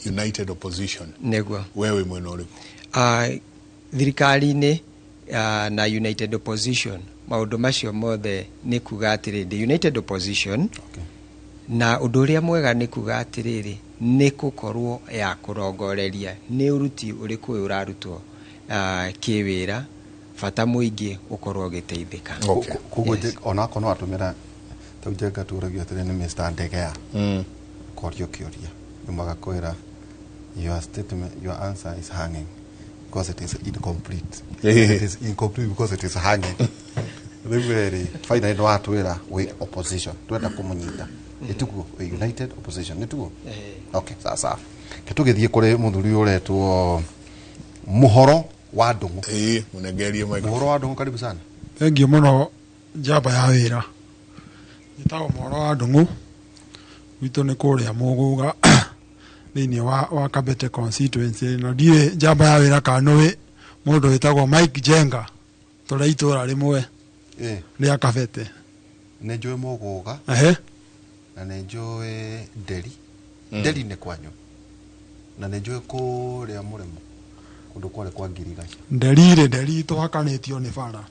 United Opposition. Nĩguo. We wĩ mwena ũrĩkũ? Thirikari-inĩ na United Opposition, maũndũ macio mothe nĩ kuga atĩrĩrĩ, the United Opposition. Na ũndũ ũrĩa mwega nĩ kuga atĩrĩrĩ, nĩ gũkorwo ya kũrongoreria nĩ ũruti ũrĩkũ ũyũ ũrarutwo kĩwĩra, bata mũingĩ ũkorwo ũgĩteithĩka. Koguo onakorwo no atũmĩra tau Njenga tũragio atĩrĩ nĩ Mr. Ndegea, korio kĩũria nĩ kwĩra your statement, your answer is hanging because it is incomplete. It is incomplete because it is hanging. Rĩu rĩ finally nĩ watwĩra wĩ opposition, twenda kũmũnyita ĩtiguo wĩ United Opposition nĩtuo? Okay, sawa sawa. Ke tũgĩthiĩ kũrĩ mũthuri ũretwo Mũhoro wa Ndũng'ũ. Ĩĩ, mũnengerie microphone. Mũhoro wa Ndũng'ũ, karibu sana. Thengiũ mũno njamba ya wĩra. Njĩtagwo Mũhoro wa Ndũng'ũ, gwitũ nĩ kũrĩa Mũgũga thĩinĩ wa Kabete constituency, na ndiũĩ njamba ya wĩra kana nĩũĩ mũndũ wĩtagwo Mike Jenga, tũrĩ itũra rĩmwe rĩa Kabete. Nĩ njũĩ Mũgũga. Na nĩ njũĩ Nderi. Nderi nĩ kwanyu. Na nĩ njũĩ kũrĩa Mũrĩmo, kũndũ kwarĩ kwa Ngirigaca. Nderi rĩ, Nderi tũhakanĩtio nĩ bara.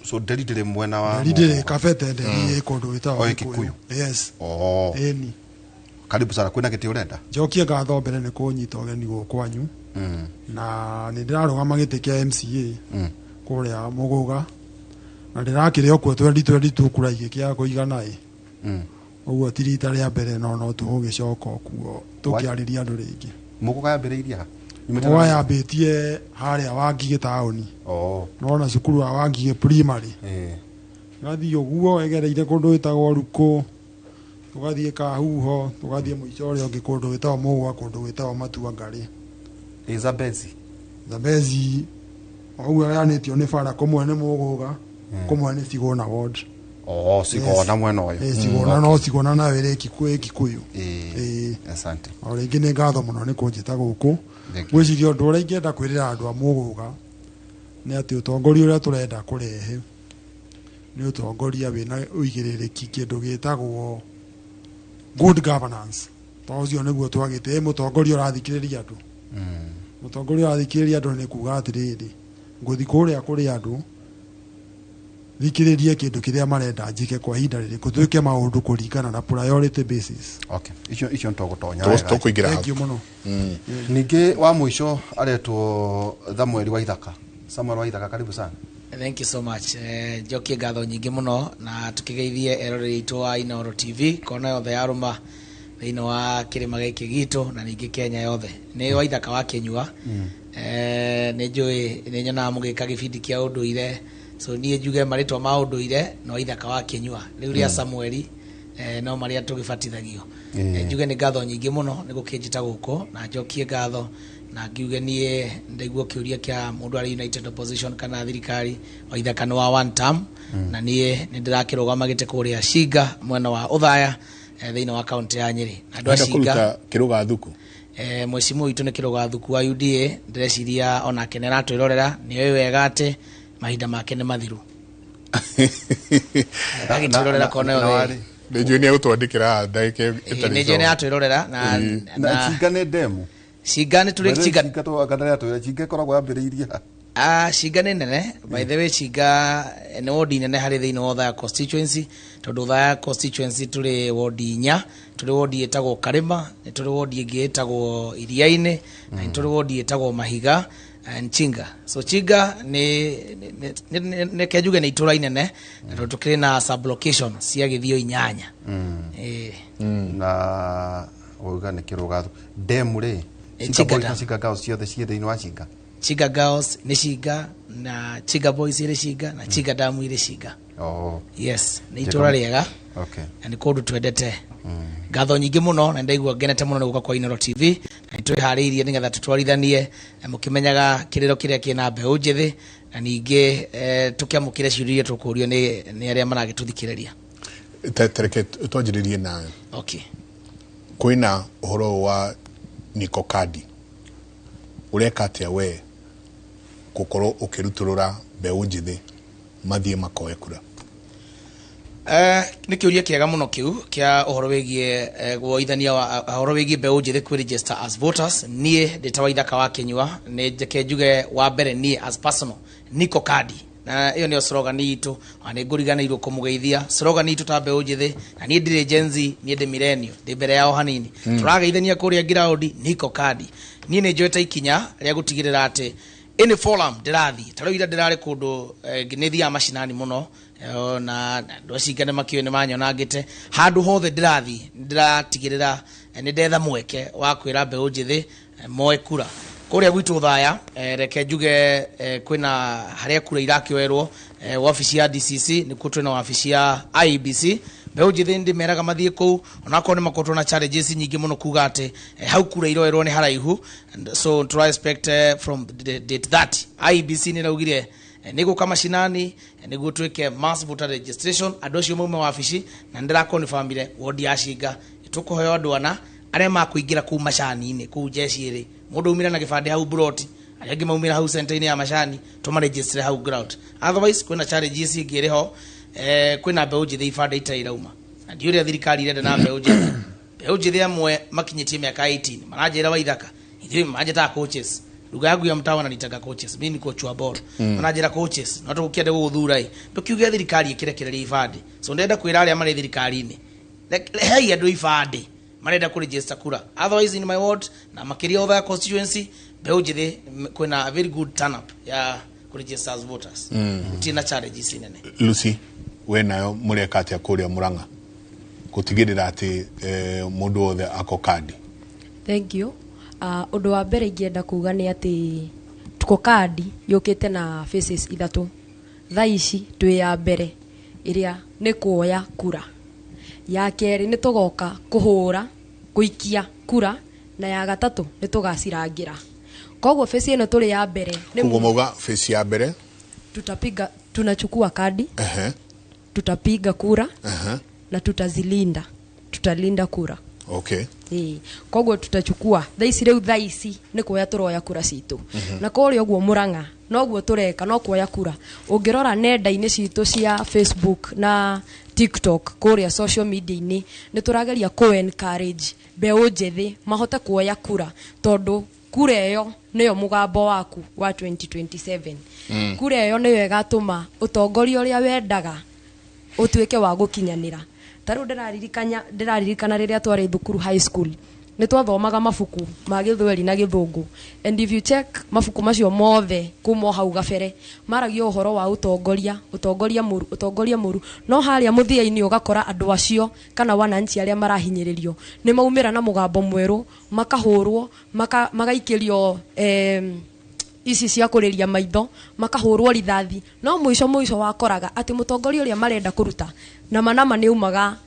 So Nderi ndĩrĩ mwena wa Nderi ndĩrĩ Mũgũga? Kabete, Nderi ĩ kũndũ gwĩtagwo O, ĩ Gĩkũyũ. Yes. Ĩni. Karibu sana, kwĩna gĩtĩ ũrenda? Njokie ngatho mbere nĩ kũnyita ũgeni gũkũ kwanyu. Na nĩ ndĩrarũgama gĩtĩ kĩa MCA kũrĩa Mũgũga, na ndĩrakĩrĩ o kuo 2022 kura igĩkĩaga kũigana ĩ. Ũguo ti rita rĩa mbere, no tũgũgĩcoka kuo tũkĩarĩria andũ rĩngĩ. Mũgũga yambĩrĩirie ha? Mũgũga yambĩtie harĩa Wangigĩ taũni. Nona cukuru wa Wangigĩ primary. Gathiĩ ũguo ĩgereire kũndũ gwĩtagwo Rukũ, tũgathiĩ Kahuho, tũgathiĩ mũico ũrĩa ũngĩ kũndũ gwĩtagwo Mũgũa, kũndũ gwĩtagwo Matuangarĩ. Zambezi. Zambezi ũguo ĩgayanĩtio nĩ bara, kũmwe nĩ Mũgũga, kũmwe nĩ Cigũna ward. Cigũna mwena ũyũ. Cigũna no Cigũna nayo ĩrĩ Kikuyu. Asante. O rĩngĩ nĩ ngatho mũno nĩ kũnjĩta gũkũ. Ngwĩciria ũndũ ũrĩa ingĩenda kwĩrĩra andũ a Mũgũga nĩ atĩ ũtongoria ũrĩa tũrenda kũrehe nĩ ũtongoria wĩna ũigĩrĩrĩki kĩndũ gĩtagwo good governance. Tondũ ũcio nĩguo twagĩte, mũtongoria ũrathikĩrĩria andũ. Mũtongoria ũrathikĩrĩria andũ nĩ kuga atĩrĩrĩ, ngũthiĩ kũrĩa kũrĩ andũ thikĩrĩrie kĩndũ kĩrĩa marenda njĩke kwa ihinda rĩrĩkũ, twĩke maũndũ kũringana na priority basis. Okay. Icio nĩtũgũtonya wega. Tũkũingĩra hau. Thank you mũno. Ningĩ wa mũico aretwo Samuel Waithaka. Samuel Waithaka, karibu sana. Thank you so much. Njokie ngatho nyingĩ mũno na tũkĩgeithie eroreri aitũ a Inooro TV kona yothe ya rũma thĩinĩ wa kĩrĩma gĩkĩ gitũ na ningĩ Kenya yothe. Nĩ Waithaka wa Kĩnyua. Nĩ njũĩ nĩ nyonaga mũgĩka gĩbindi kĩa ũndũire, so niĩ njuge marĩtwa ma ũndũire no Waithaka wa Kĩnyua. Rĩu rĩa Samueli no marĩa tũgĩbatithagio. Njuge nĩ ngatho nyingĩ mũno nĩ gũkĩnjĩta gũkũ na njokie ngatho na ngiuge niĩ ndaigua kĩũria kĩa mũndũ arĩ United Opposition kana thirikari, Waithaka nĩ wa one term, na niĩ nĩ ndĩrakĩrũgama gĩtĩ kũrĩa Shinga mwena wa Ũthaya thĩinĩ wa kaunti ya Nyĩrĩ. Na andũ a Ũrenda Shinga, kũruta kĩrũga thuku? Mheshimiwa witũ nĩ kĩrũga thuku wa UDA, ndĩreciria onake nĩ aratwĩrorera, nĩ oĩ wega atĩ mahinda make nĩ mathiru. Agĩtwĩrorera kona yothe. Nĩ njũĩ nĩ egũtwandĩkĩra ndagĩka ĩtarĩ Nĩ njũĩ nĩ aratwĩrorera na Na Shinga nĩ ndemu. Cinga nĩ tũrĩ Chinga. Cinga tũganĩra twĩra Cinga ĩkoragwo yambĩrĩirie ha? Ah, Cinga nĩ nene. By the way, Cinga nĩ wodi nene harĩ thĩinĩ wa Othaya constituency, tondũ Othaya constituency tũrĩ wodi 4. Tũrĩ wodi ĩtagwo Karĩma, nĩ tũrĩ wodi ĩngĩ ĩtagwo Iriainĩ, na nĩ tũrĩ wodi ĩtagwo Mahiga and Chinga. So Chinga nĩ kenjuge nĩ itũra inene, na tondũ tũkĩrĩ na sublocation cia gĩthio 8. Ĩĩ. Na wauga nĩ kĩrũgatho demu rĩ? Ĩ, Chinga Chinga boys na dam. Chinga girls ciothe ciĩ thĩinĩ wa Chinga? Chinga girls nĩ Chinga, na Chinga boys ĩrĩ Chinga, na Chinga dam ĩrĩ Chinga. Oh. Yes, nĩ itũra rĩega na nĩ kũndũ twendete. Ngatho nyingĩ mũno, na ndaigua ngenete mũno nĩ gũka kwa Inooro TV, na nĩ twĩharĩirie nĩgetha tũtwarithanie na mũkĩmenyaga kĩrĩro kĩrĩa kĩna mbeũ njĩthĩ, na ningĩ tũkĩamũkĩre ciũria iria tũkũrio nĩ arĩa maragĩtũthikĩrĩria. Tereke twanjĩrĩrie nawe. Okay. Kwĩna ũhoro ũyũ wa Niko Kadi, ũreka atĩa we gũkorwo ũkĩrutũrũra mbeũ njĩthĩ mathiĩ makoe kura? Nĩ kĩũria kĩega mũno kĩu kĩa ũhoro wĩgiĩ woithania wa ũhoro wĩgiĩ mbeũ njĩthĩ kwĩ register as voters. Niĩ ndĩ ta Waithaka wa Kĩnyua, nĩ njeke njuge wa mbere, niĩ as personal, Niko Kadi, na ĩyo nĩyo slogan itũ, na nĩ ngũriganĩirwo kũmũgeithia. Slogan itũ ta mbeũ njĩthĩ, na niĩ ndirĩ Gen Z, niĩ ndĩ millennial, ndĩ mbere yao hanini. Tũrageithania kũrĩa ground, Niko Kadi. Niĩ nĩ njoete ikinya rĩa gũtigĩrĩra atĩ any forum ndĩrathiĩ, ta rĩu ira ndĩrarĩ kũndũ, nĩ thiaga macinani mũno, na andũ acio nĩ makĩũĩ, nĩ manyonangĩte. Handũ hothe ndĩrathiĩ, ndĩratigĩrĩra nĩ ndetha mweke wa kwĩra mbeũ njĩthĩ moe kura. Kũrĩa gwitũ Thaya, reke njuge, kwĩna harĩa kura irakĩoerwo, wabici ya DCC, nĩkuo twĩna wabici ya IEBC. Mbeũ njĩthĩ ndĩmeraga mathiĩ kũu, onakorwo nĩ makoretwo na challenges nyingĩ mũno kuga atĩ hau kura iroerwo nĩ haraihu. And so try expect from the date that IEBC nĩ ĩraugire nĩ gũka macinani, nĩguo twĩke mass voter registration, andũ acio maume wabici. Na nĩndĩrakonfirmire wodi ya Cinga tũkũheo andũ ana arĩa makũingĩra kũu macani-inĩ kũu jeshi ĩrĩ. Mũndũ aumĩra na gĩbandĩ hau broti, arĩa angĩ maumĩra hau center-inĩ ya macani, tũmaregistre hau ground. Otherwise kwĩna challenges ingĩ ĩrĩ ho, kwĩna mbeũ njĩthĩ ibandĩ itarĩ irauma, na ndiũ ũrĩa thirikari irenda na mbeũ njĩthĩ. Mbeũ njĩthĩ amwe makinyĩtie mĩaka 18 maranjĩra, "Waithaka, ithuĩ manjĩtaga coaches, lugha yangu ya mtaa wananitaga coaches, mimi ni coach wa ball." Mananjĩra, "Coaches, no tũgũkĩende gũgũthura ĩ, ndũkiuge thirikari ĩkĩrekereria ibandĩ." So ndĩrenda kwĩra arĩa marĩ thirikari-inĩ, hei andũ ibandĩ marenda kũ register kura. Otherwise in my ward, na makĩria Othaya constituency, mbeũ njĩthĩ kwĩna a very good turn up ya kũ register as voters. Gũtirĩ na challenges nene. Lucy, we nayo mũreka atĩa kũrĩa Mũrang'a gũtigĩrĩra atĩ mũndũ wothe ako kandi? Thank you. Ũndũ wa mbere ingĩenda kuga nĩ atĩ Tuko Kadi yũkĩte na phases 3. Thaa ici twĩ ya mbere, ĩrĩa nĩ kuoya kura. Ya kerĩ nĩ tũgoka kũhũra, kũikia kura, na ya gatatũ nĩ tũgacirangĩra. Koguo phase ĩno tũrĩ ya mbere nĩ Koguo mauga phase ya mbere? Tutapiga, tunachukua kadi, tutapiga kura na tutazilinda, tutalinda kura. Ĩĩ. Koguo tutachukua thaa ici, rĩu thaa ici nĩ kuoya tũroya kura citũ. Na kũrĩa ũguo Mũrang'a noguo tũreka, no kuoya kura. Ũngĩrora nenda-inĩ citũ cia Facebook na TikTok, kũrĩa social media-inĩ, nĩ tũrageria kũ encourage mbeũ njĩthĩ mahote kuoya kura, tondũ kura ĩyo nĩyo mũgambo waku wa 2027. Kura ĩyo nĩyo ĩgatũma ũtongoria ũrĩa wendaga ũtuĩke wa gũkinyanĩra. Ta rĩu ndĩraririkana rĩrĩa twarĩ thukuru high school, nĩ twathomaga mabuku ma Gĩthweri na Gĩthũngũ, and if you check mabuku macio mothe kuma o hau gabere, maragia ũhoro wa ũtongoria, ũtongoria mũru, ũtongoria mũru, no harĩa mũthia-inĩ ũgakora andũ acio kana wananchi arĩa marahinyĩrĩrio nĩ maumĩra na mũgambo mwerũ, makahũrwo, magaikĩrio ici cia kũrĩria maitho, makahũrwo rithathi, no mũico mũico wakoraga atĩ mũtongoria ũrĩa marenda kũruta nama nama nĩ aumaga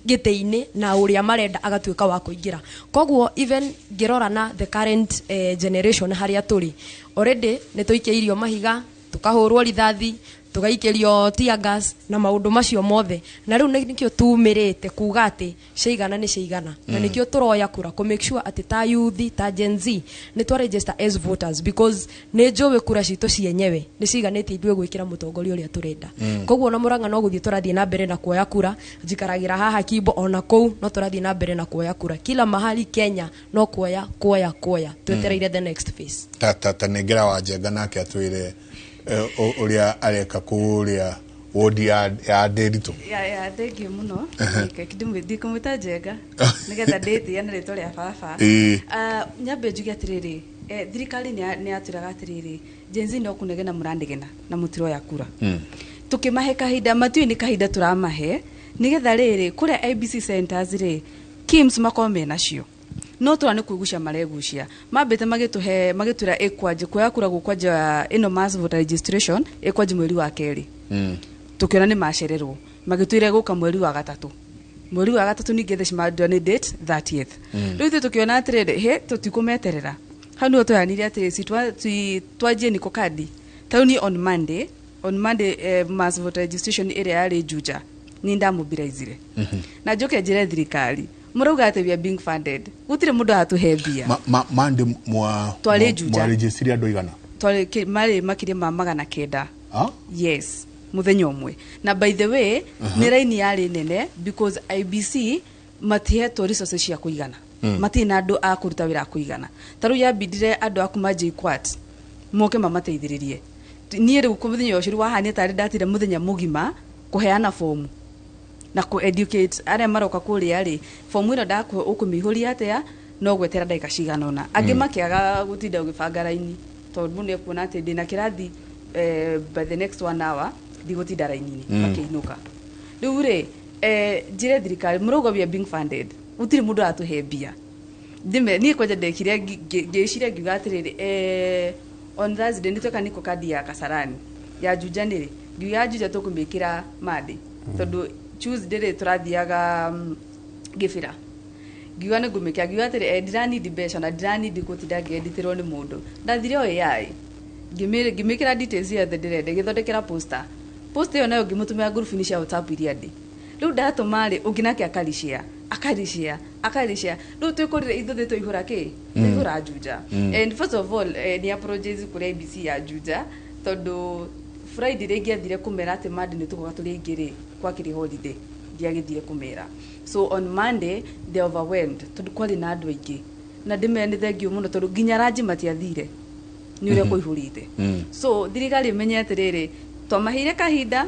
gĩtĩ-inĩ na ũrĩa marenda agatuĩka wa kũingĩra. Koguo even ngĩrora na the current generation harĩa tũrĩ, already nĩ tũikĩirio mahiga, tũkahũrwo rithathi. Tũgaikĩrio tear gas na maũndũ macio mothe. Na rĩu nĩkĩo tumĩrĩte kuga atĩ ciaigana nĩ ciaigana. Na nĩkĩo tũroya kura kũ make sure atĩ ta youth, ta Gen Z, nĩ twa register as voters, because nĩ njũĩ kura citũ cienyewe nĩ ciiganĩtie ithuĩ gwĩkĩra mũtongoria ũrĩa tũrenda. Koguo ona Murang'a no gũthiĩ tũrathiĩ na mbere na kuoya kura. Njikaragĩra haha Kimbo, ona kũu no tũrathiĩ na mbere na kuoya kura. Kila mahali Kenya no kuoya, kuoya, kuoya, twetereire the next phase. Ta nengera wa Njenga nake atwĩre ũrĩa areka kũrĩa wodi ya Nderitu. Ya, thank you mũno. Ndikũmwĩta Njenga nĩgetha ndĩtĩe na rĩtwa rĩa baba. Ah, nyambe njuge atĩrĩrĩ, thirikari nĩ yatwĩraga atĩrĩrĩ, Gen Z no kũnegena mũranegena na mũtiroya kura. Tũkĩmahe kahinda, matiũĩ nĩ kahinda tũramahe nĩgetha rĩrĩ kũrĩa IEBC centers rĩ, KIEMS makorwo menacio, no tũra nĩ kwĩgucia maregucia. Mambĩte magĩtũhe, magĩtwĩra ĩkwanjia kuoya kura gũkwanja ĩno mass voter registration ĩkwanjia mweri wa kerĩ. Tũkĩona nĩ macererwo, magĩtwĩra gũka mweri wa gatatũ. Mweri wa gatatũ ningĩ theci mandwa nĩ date 30th. Rĩu ithuĩ tũkĩona atĩrĩrĩ, he tũtikũmeterera hau, nĩho tũyanire atĩ si twanjie niko kadi. Ta rĩu niĩ on Monday, mass voter registration ĩrĩa yarĩ Juja, nĩ ndamobilizire na njoke njĩre thirikari, mũrauga atĩ we are being funded, gũtirĩ mũndũ aratũhe mbia. Mande mwa Twarĩ Juja. Mwarejistiri andũ igana? Twarĩ marĩ makĩria ma 900. Ah? Yes, muthenya ũmwe. Na by the way, nĩ raini yarĩ nene because IEBC matihetwo resources cia kũigana. Matirĩ na andũ a kũruta wĩra a kũigana. Ta rĩu yambindire andũ a kuma JKUAT moke mamateithĩrĩrie. Niĩ rĩu mũthenya ũcio rĩu wahania tarĩ ndatire mũthenya mũgima kũheana fomu na kũ educate arĩa maroka kũrĩa rĩ, fomu ĩno ndakũhe ũkũmĩihũria atĩa, no gwetera ndagĩka cigana ũna. Angĩ makĩaga gũtinda ũgĩbanga raini tondũ mũndũ nĩekuona atĩ ndĩna kĩrathi, by the next one hour ndigũtinda raini-inĩ. Makĩinũka. Rĩu rĩ, njĩre thirikari, mũrauga we are being funded, gũtirĩ mũndũ aratũhe mbia. Ndime niĩ kwanja ndekire ngĩciria ngiuga atĩrĩrĩ, on Thursday nĩ tweka niko kandi ya Kasarani ya Juja, nĩrĩ ngiuga ya Juja tũkũmĩkĩra Monday, tondũ Tuesday rĩ tũrathiaga Gĩbĩra. Ngiuga nĩ ngũmĩkĩra, ngiuga atĩrĩ, ndiranindi mbeca na ndiranindi gũtinda ngĩeditĩrwo nĩ mũndũ. Ndathire o AI, ngĩmĩkĩra details ciothe ndĩrenda, ngĩthondekera poster. Poster ĩyo nayo ngĩmũtũmĩra ngurubu-inĩ cia WhatsApp iria ndĩ. Rĩu ndatũma rĩ, ũngĩ nake akarishare, akarishare, akarishare. Rĩu twĩkorire ithuothe twaihũra kĩ, twaihũra Juja. And first of all, nĩ apologize kũrĩ IEBC ya Juja, tondũ Friday rĩngĩ athire kũmera atĩ Monday nĩ tũgoka tũrĩ aingĩ rĩ, kwakĩrĩ holiday, ndiagĩthire kũmera. So on Monday they overwhelmed tondũ kwarĩ na andũ aingĩ, na ndĩmere nĩ thank you mũno, tondũ nginya ranji matiathire nĩ ũrĩa kũihũrĩte. So thirikari ĩmenye atĩrĩrĩ, twamaheire kahinda,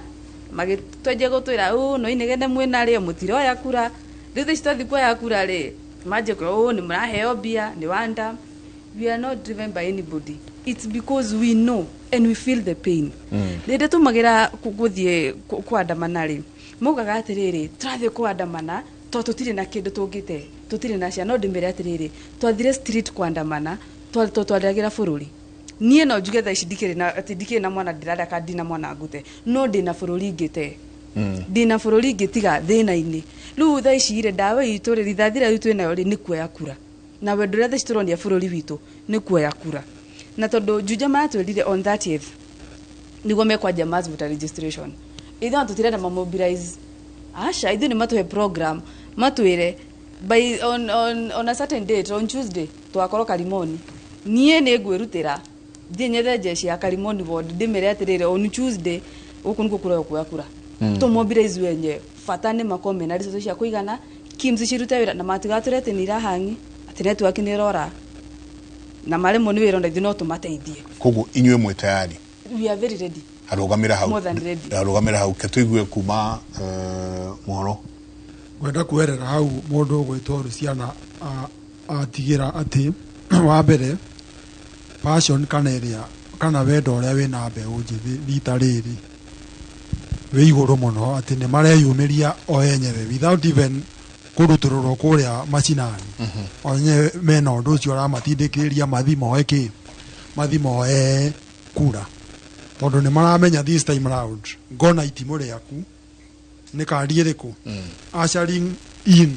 magĩtwenjia gũtwĩra ũ no inegene mwĩna rĩ, mũtiroya kura. Rĩu thaici twathiĩ kuoya kura rĩ, manjie kwĩra ũ nĩ mũraheo mbia nĩ wanda. We are not driven by anybody. It's because we know and we feel the pain. Rĩrĩa tũmagĩra gũthiĩ kũandamana rĩ, maugaga atĩrĩrĩ, tũrathiĩ kũandamana tondũ tũtirĩ na kĩndũ tũngĩte, tũtirĩ na ciana. No ndĩmere atĩrĩrĩ, twathire street kũandamana tondũ twarĩagĩra bũrũri. Niĩ no njuge thaa ici ndikĩrĩ na, atĩ ndikĩrĩ na mwana ndĩrarĩa kana ndina mwana ngũte, no ndĩna bũrũri ngĩte, ndĩna bũrũri ngĩtiga thĩna-inĩ. Rĩu thaa ici rĩ, ndawa itũ rĩ, rithathi rĩrĩa rĩu twĩnayo rĩ, nĩ kuoya kura, na wendo ũrĩa thaa ici tũronia bũrũri witũ nĩ kuoya kura. Na tondũ Juja maratwĩrire on 30th nĩguo mekwanjia mass voter registration, ithuĩ ona tũtirenda mamobilize, aca. Ithuĩ nĩ matũhe program, matwĩre by on a certain date, on Tuesday twakorwo Karimoni. Niĩ nĩ ngwĩrutĩra thiĩ nyethe jeshi ya Karimoni ward, ndĩmere atĩrĩrĩ, on Tuesday gũkũ nĩkuo kũroywo kuoya kura. Tũmobilize wenyewe. Bata nĩ makorwo mena resources cia kũigana, KIEMS cirute wĩra na matigatwĩre atĩ nĩ irahangi, atĩ network nĩ ĩrora na maremwo nĩ wĩra, ona ithuĩ no tũmateithie. Koguo inyuĩ mwĩ tayari? We are very ready. Arũgamĩra hau. More than ready. Arũgamĩra hau, ke tũigue kuma mohoro. Ngwenda kuerera hau mũndũ ũgwĩtwo Luciana atigĩra atĩ wa mbere, passion kana ĩrĩa kana wendo ũrĩa wĩna mbeũ njĩthĩ rita rĩrĩ wĩ igũrũ mũno, atĩ nĩ mareyumĩria o enyewe without even kũrutũrũrwo kũrĩa macinani. O enyewe mena ũndũ ũcio ũramatindĩkĩrĩria mathi moe kĩ, mathi moe kura, tondũ nĩ maramenya this time round ngona itimũ rĩaku nĩ kandi ĩrĩkũ. Ushering in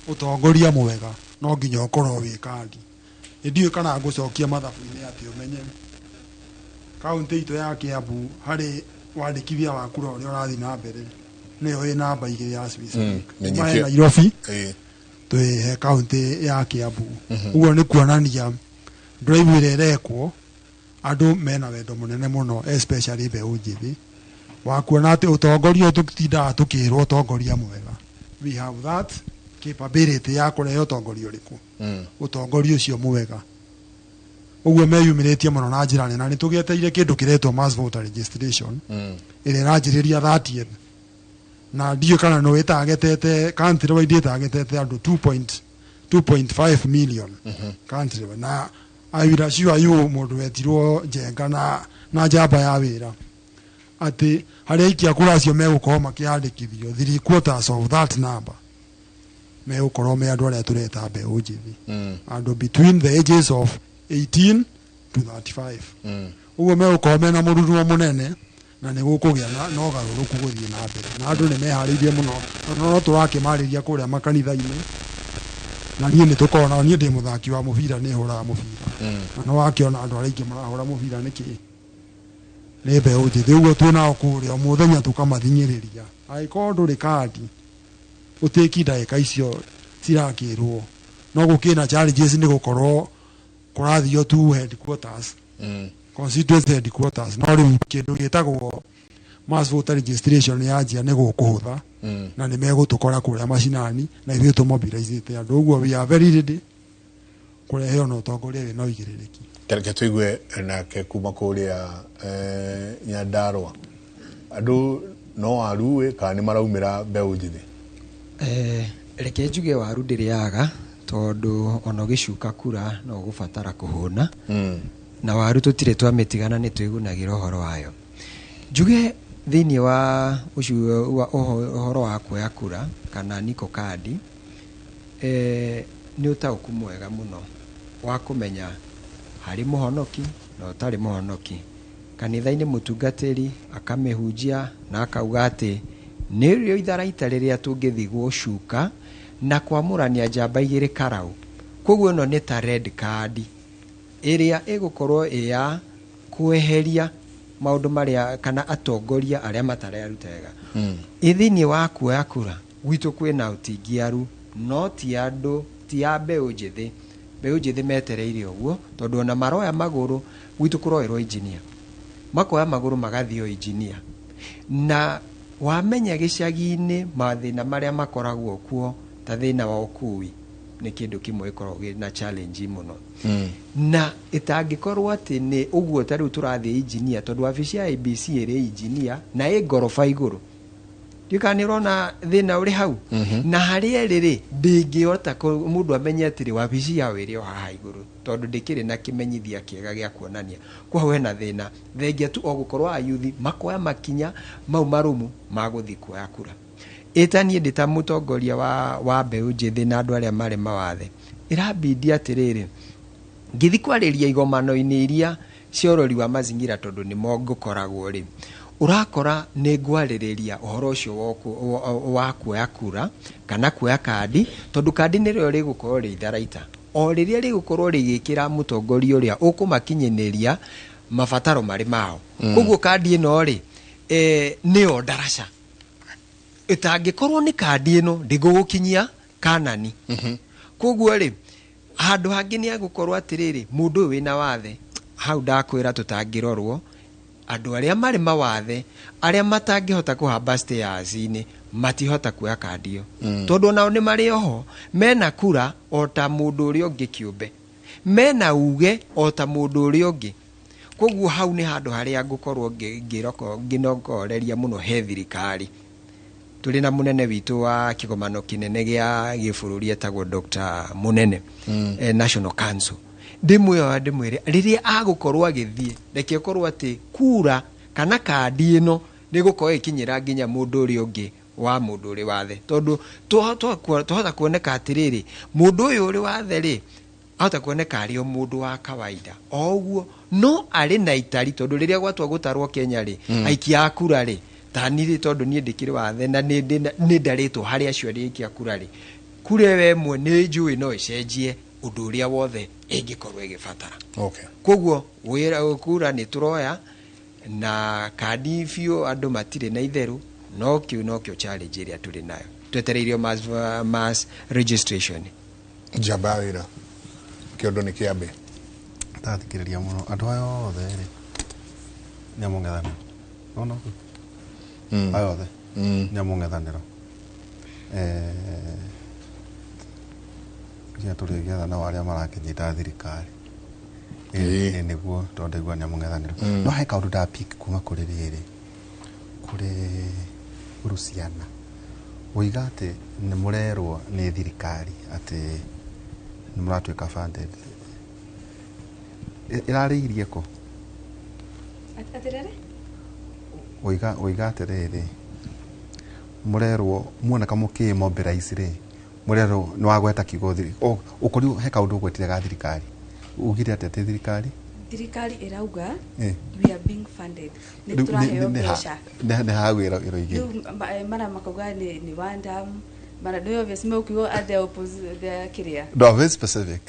ũtongoria mwega no nginya ũkorwo wĩ kandi. Nĩ ndiũĩ kana ngũcokia mathabu-inĩ atĩ ũmenye kaunti itũ ya Kiambu harĩ Wandĩkithia wa kura ũrĩa ũrathiĩ na mbere nĩyo ĩ namba 2 ya Swiss. Kuma he Nairobi twĩ he kaunti ya Kiambu. Ũguo nĩ kuonania drive ĩrĩa ĩrekwo andũ mena wendo mũnene mũno, especially mbeũ njĩthĩ, wa kuona atĩ ũtongoria ũyũ tũtindaga tũkĩrwo ũtongoria mwega, we have that capability ya kũrehe ũtongoria ũrĩkũ, ũtongoria ũcio mwega. Ũguo meyumĩrĩtie mũno na njĩra nene, na nĩ tũgĩeteire kĩndũ kĩretwo mass voter registration ĩrĩa ĩranjĩrĩria 30th, na ndiũĩ kana no ĩtagetete country wide, ĩtagetete andũ 2.5 million country wide. Na I will assure you, mũndũ wetirwo Njenga na njamba ya wĩra atĩ harĩa aikia kura acio megũkorwo makĩandĩkithio, 3/4 of that number megũkorwo me andũ arĩa tũreta mbeũ njĩthĩ, andũ between the ages of 18 to 35. Ũguo megũkorwo mena mũrurumo mũnene na nĩ gũkũgĩa na ũgarũrũku gũthiĩ na mbere, na andũ nĩ meharĩirie mũno. No tũrakĩmarĩria kũrĩa makanitha-inĩ, na niĩ nĩ tũkorwo na niĩ ndĩ mũthaki wa mũbira, nĩ hũraga mũbira, na nĩ wakĩona andũ arĩa aingĩ marahũra mũbira nĩkĩ nĩ mbeũ njĩthĩ. Ũguo twĩnao kũrĩa o mũthenya tũkamathing'ĩrĩria, angĩkorwo ndũrĩ kandi ũtĩki ndagĩka icio cirakĩrwo, no gũkĩna challenges nĩ gũkorwo kũrathio tu headquarters, constituency headquarters, no rĩu kĩndũ gĩtagwo mass voter registration yanjia nĩ gũkũhũtha, na nĩ megũtũkora kũrĩa macinani na ithuĩ tũmobilizĩte andũ. Ũguo we are very ready kũrehe ona ũtongoria wĩna ũigĩrĩrĩki. Reke tũigue nake kuma kũrĩa Nyandarũa, andũ no waru kana nĩ maraumĩra mbeũ njĩthĩ? Reke njuge waru ndĩrĩaga, tondũ ona ũgĩcuka kura no ũgũbatara kũhũna, na waru tũtirĩ twamĩtigana, nĩ twĩgunagĩra ũhoro wayo. Njuge thĩinĩ wa ũcio wa ũhoro wa kuoya kura kana niko kandi, nĩ ũtaũku mwega mũno wa kũmenya harĩ mũhonoki na ũtarĩ mũhonoki. Kanitha-inĩ mũtungatĩri akamĩhunjia na akauga atĩ nĩrĩo itharaita rĩrĩa tũngĩthiĩ gũcuka na kwamũrania njamba igĩrĩ karau. Koguo ĩno nĩ ta red card ĩrĩa ĩgũkorwo ĩ ya kweheria maũndũ marĩa kana atongoria arĩa matararuta wega. Ĩ thĩinĩ wa kuoya kura gwitũ kwĩna ũtingiaru, no ti andũ, ti a mbeũ njĩthĩ. Mbeũ njĩthĩ metereire ũguo tondũ ona maroya magũrũ gwitũ kũroerwo engineer, makoya magũrũ magathiĩ o engineer, na wamenya gĩcagi-inĩ mathĩna marĩa makoragwo kuo ta thĩna wa ũkui nĩ kĩndũ kĩmwe gĩkoragwo kĩna challenge mũno, na ĩtangĩkorwo atĩ nĩ ũguo ta rĩu tũrathiĩ engineer, tondũ wabici ya ABC ĩrĩ engineer na ĩ ngoroba igũrũ, ndiũĩ kana nĩ ũrona thĩna ũrĩ hau. Na harĩa ĩrĩ rĩ, ndĩngĩhota mũndũ amenye atĩrĩ wabici yao ĩrĩ o haha igũrũ, tondũ ndĩkĩrĩ na kĩmenyithia kĩega gĩa kuonania. Kwa hau hena thĩna, thengia tu o gũkorwo ayuthi makoya makinya mau marũmu ma gũthiĩ kuoya kura. Ĩta niĩ ndĩ ta mũtongoria wa mbeũ njĩthĩ na andũ arĩa marĩ mawathe, ĩrambindi atĩrĩrĩ, ngĩthiĩ kwarĩria igomano-inĩ iria cia ũrori wa mazingira, tondũ nĩmo ngũkoragwo rĩ, ũrakora nĩ ngwarĩrĩria ũhoro ũcio wa kuoya kura kana kuoya kandi, tondũ kandi nĩrĩo rĩgũkorwo rĩ itharaita o rĩrĩa rĩgũkorwo rĩgĩkĩra mũtongoria ũrĩa ũkũmakinyĩrĩria mabataro marĩ mao. Koguo kandi ĩno rĩ, nĩyo ndaraca, ĩtangĩkorwo nĩ kandi ĩno ndĩgũgũkinyia kanani. Koguo rĩ, handũ hangĩ nĩ agũkorwo atĩrĩrĩ, mũndũ ũyũ wĩna wathe hau ndakwĩra tũtangĩrorwo, andũ arĩa marĩ mawathe arĩa matangĩhota kũhamba stairs-inĩ matihota kuoya kandi ĩyo, tondũ onao nĩ marĩ oho mena kura o ta mũndũ ũrĩa ũngĩ kĩũmbe, mena uge o ta mũndũ ũrĩa ũngĩ. Koguo hau nĩ handũ harĩa ngũkorwo ngĩnogoreria mũno he thirikari. Tũrĩ na mũnene witũ wa kĩgomano kĩnene gĩa gĩbũrũri etagwo Dr. Munene, National Council, ndĩmwĩoya ndĩmwĩre rĩrĩa agũkorwo agĩthiĩ, reke ĩkorwo atĩ kura kana kandi ĩno nĩgũkorwo ĩkinyĩra nginya mũndũ ũrĩa ũngĩ wa mũndũ ũrĩ wathe, tondũ twahota kuoneka atĩrĩrĩ, mũndũ ũyũ ũrĩ wathe rĩ, ahota kuoneka arĩ o mũndũ wa kawaida o ũguo, no arĩ na itari, tondũ rĩrĩa gwatua gũtarwo Kenya rĩ, aikia a kura rĩ, ta niĩ rĩ, tondũ niĩ ndĩkĩrĩ wathe na nĩ ndarĩtwo harĩ acio arĩa aikia kura rĩ, kura ĩyo ĩmwe nĩ njũĩ no ĩcenjie ũndũ ũrĩa wothe ĩngĩkorwo ĩgĩbatara. Koguo wĩra kura nĩ tũroya Na kandi biũ andũ matirĩ na itherũ, no kĩu nokĩo challenge ĩrĩa tũrĩ nayo, twetereirio mass registration. Njamba ya wĩra kĩondo nĩ kĩambe. Ndathikĩrĩria mũno andũ aya othe rĩ, nĩ a mũng'ethanĩro nona ũguo, aya othe nĩ a mũng'ethanĩro. Nginya tũrĩgĩetha nao arĩa marakĩnyita thirikari. Ĩ nĩguo, tondũ ndaigua nĩ a mũng'ethanĩro. No he kaũndũ ndapick kuma kũrĩ rĩrĩ, kũrĩ Ruciana, ũiga atĩ nĩ mũrerwo nĩ thirikari atĩ nĩ mũratuĩka funded. Ĩrarĩirie kũ? Atĩrĩrĩ. Ũiga atĩrĩrĩ, mũrerwo muoneka mũkĩ mobilize rĩ, mũrerwo nĩ wagweta kiugo ũkorirwo he kaũndũ ũgwetire ga thirikari, ugire atĩ thirikari Thirikari ĩrauga we are being funded, nĩ Rĩu tũraheo nĩ ha- mbeca. Nĩ hau ĩroigire. Rĩu mara makauga nĩ one term, mara nĩ obvious mekuga at the opposite, the kĩrĩa. No, very specific.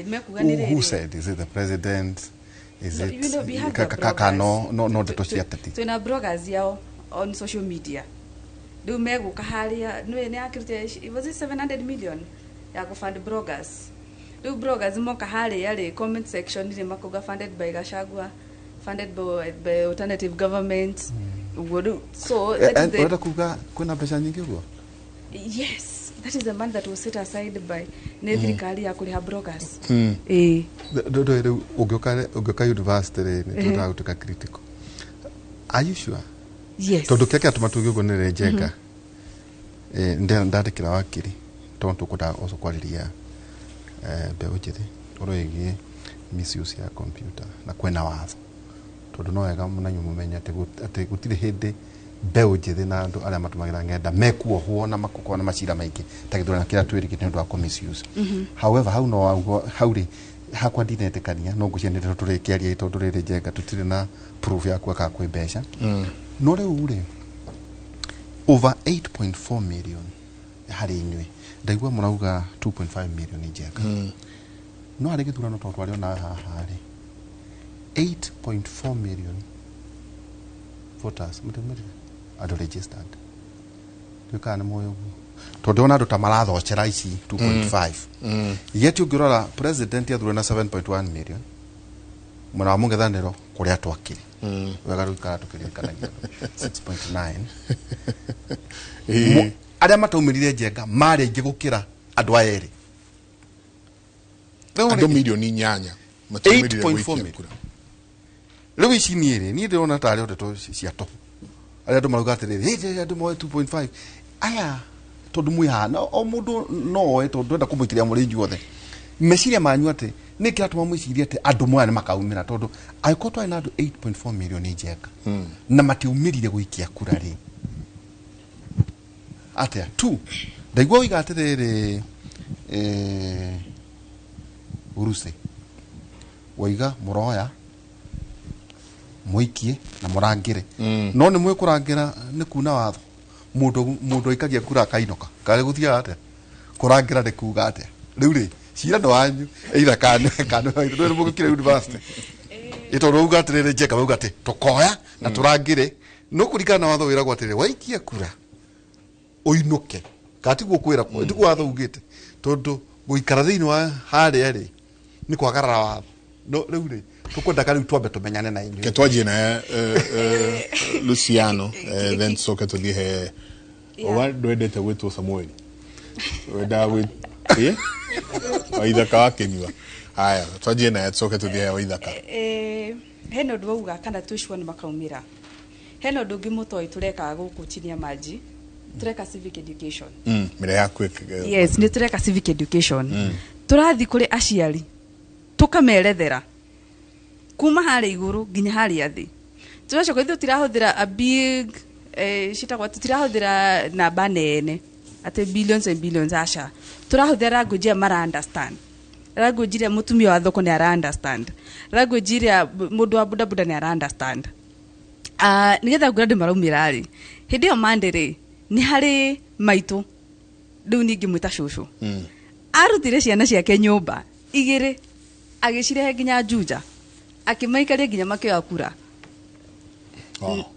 Mekuga nĩ Who rĩrĩ. said? Is it the president? Is No, it you know, we have the ka bloggers. no ndeto cia ateti? Twĩna bloggers yao on social media. Rĩu megũka harĩa nĩ yakĩrutire, was it 700 million ya kũfund bloggers? Rĩu bloggers moka harĩa rĩ, comment section rĩ, makauga funded by Gachagua, funded by alternative government, ũguo rĩu. So that is the Ũrenda kuga kwĩna mbeca nyingĩ ũguo? Yes, that is the money that was set aside by nĩ thirikari ya kũrĩha bloggers. Ĩĩ. Ndũ rĩu ũngĩũka university rĩ, nĩ twendaga gũtuĩka critical. Are you sure? Yes. Tondũ kĩrĩa kĩratũma tuge ũguo nĩ Njenga. Ndandĩkĩra wakiri tondũ tũkwendaga also kwarĩria mbeũ njĩthĩ ũhoro wĩgiĩ misuse ya computer, na kwĩna watho, tondũ no wega na inyuĩ mũmenye atĩ gũtirĩ hĩndĩ mbeũ njĩthĩ na andũ arĩa matũmagĩra ng'enda mekuohwo na makorwo na macira maingĩ ta gĩthurano kĩrĩa twĩrĩgĩte nĩ ũndũ wa kũ-misuse. However, hau no waugo hau rĩ, hakwa ndinetĩkania, no ngwĩciria nĩ tũrĩkĩaria, tondũ rĩrĩ, Njenga, tũtirĩ na proof ya kuga kana kwĩ mbeca. No rĩu rĩ, over 8.4 million harĩ inyuĩ, ndaigua mũrauga 2.5 million Njenga. No harĩ gĩthurano tondũ twarĩ ona haha rĩ, 8.4 million voters mũtiumĩrire, andũ registered, ndiũĩ kana nĩ mũĩ ũguo, tondũ ndĩrona andũ ta marathocera ici 2.5. Yet ũngĩrora president athurwo na 7.1 million, mwena wa mũng'ethanĩro kũrĩa twakĩrĩ wega rĩu tũkĩririkanagia 6.9. Arĩa mataumĩrire, Njenga, marĩ aingĩ gũkĩra andũ aya erĩ. Rĩu Andũ 8 mirioni matiumĩrire 8.4 gũikia million. kura. Rĩu ici niĩ rĩ, niĩ ndĩrona tarĩ o ndeto cia tũhũ arĩa andũ marauga atĩrĩrĩ, "Hey, andũ moe 2.5 aya," tondũ mwĩ haha na o mũndũ no oe, tondũ ndwenda kũmũikĩria mũrĩ inyuothe meciria manyu atĩ nĩ kĩratũma mwĩcirie atĩ andũ moya nĩ makaumĩra, tondũ angĩkorwo twarĩ na andũ 8.4 million Njenga na matiumĩrire gũikia kura rĩ, atĩa tu ndaigua ũiga atĩrĩrĩ, Urusi waiga mũroya mũikie na mũrangĩre. No nĩ mwĩ kũrangĩra nĩ kuna watho, mũndũ aikagia kura akainũka, karĩ gũthiaga atĩa? Kũrangĩra nĩ kuga atĩa? Rĩu rĩ, cira nĩ wanyu either kana nĩ mũgũkire university ĩ, tondũ wauga atĩrĩrĩ, Njenga, wauga atĩ tũkoya na tũrangĩre, no kũringana na watho wĩragwo atĩrĩrĩ, waikia kura ũinũke, kana tiguo kwĩra, tiguo watho ugĩte? Tondũ gũikara thĩinĩ wa harĩa rĩ, nĩ kwagarara watho. No rĩu rĩ, tũkwendaga rĩu twambe tũmenyane na inyuĩ. Ke twanjie na Luciano, then tucoke tũthiĩ he wa ndwendete gwĩtwo Samueli, wendaga gwĩ Waithaka wa Kĩnyua. Haya, twanjie naye, tucoke tũthiĩ he Waithaka. Hena ũndũ wauga kana twĩ sure nĩ makaumĩra. Hena ũndũ ũngĩ mũtoĩ tũrekaga gũkũ chini ya maji, tũreka civic education. Mĩrĩa yaku. Yes, nĩ tũreka civic education. Tũrathiĩ kũrĩ aciari tũkamerethera kuma harĩa igũrũ nginya harĩa thĩ. Tũracoka ithuĩ tũtirahũthĩra a big citagwo, tũtirahũthĩra namba nene atĩ billions and billions, aca. Tũrahũthĩra language ĩrĩa mara understand, language ĩrĩa mũtumia wa thoko nĩ ara understand, language ĩrĩa mũndũ wa bodaboda nĩ ara understand. Nĩgetha ngwĩra andũ maraumĩra rĩ, hĩndĩ ĩyo mande rĩ, nĩ harĩ maitũ rĩu ningĩ mwĩta cũcũ arutire ciana ciake nyũmba igĩrĩ, agĩcirehe nginya Juja, akĩmaikaria nginya makĩoya kura.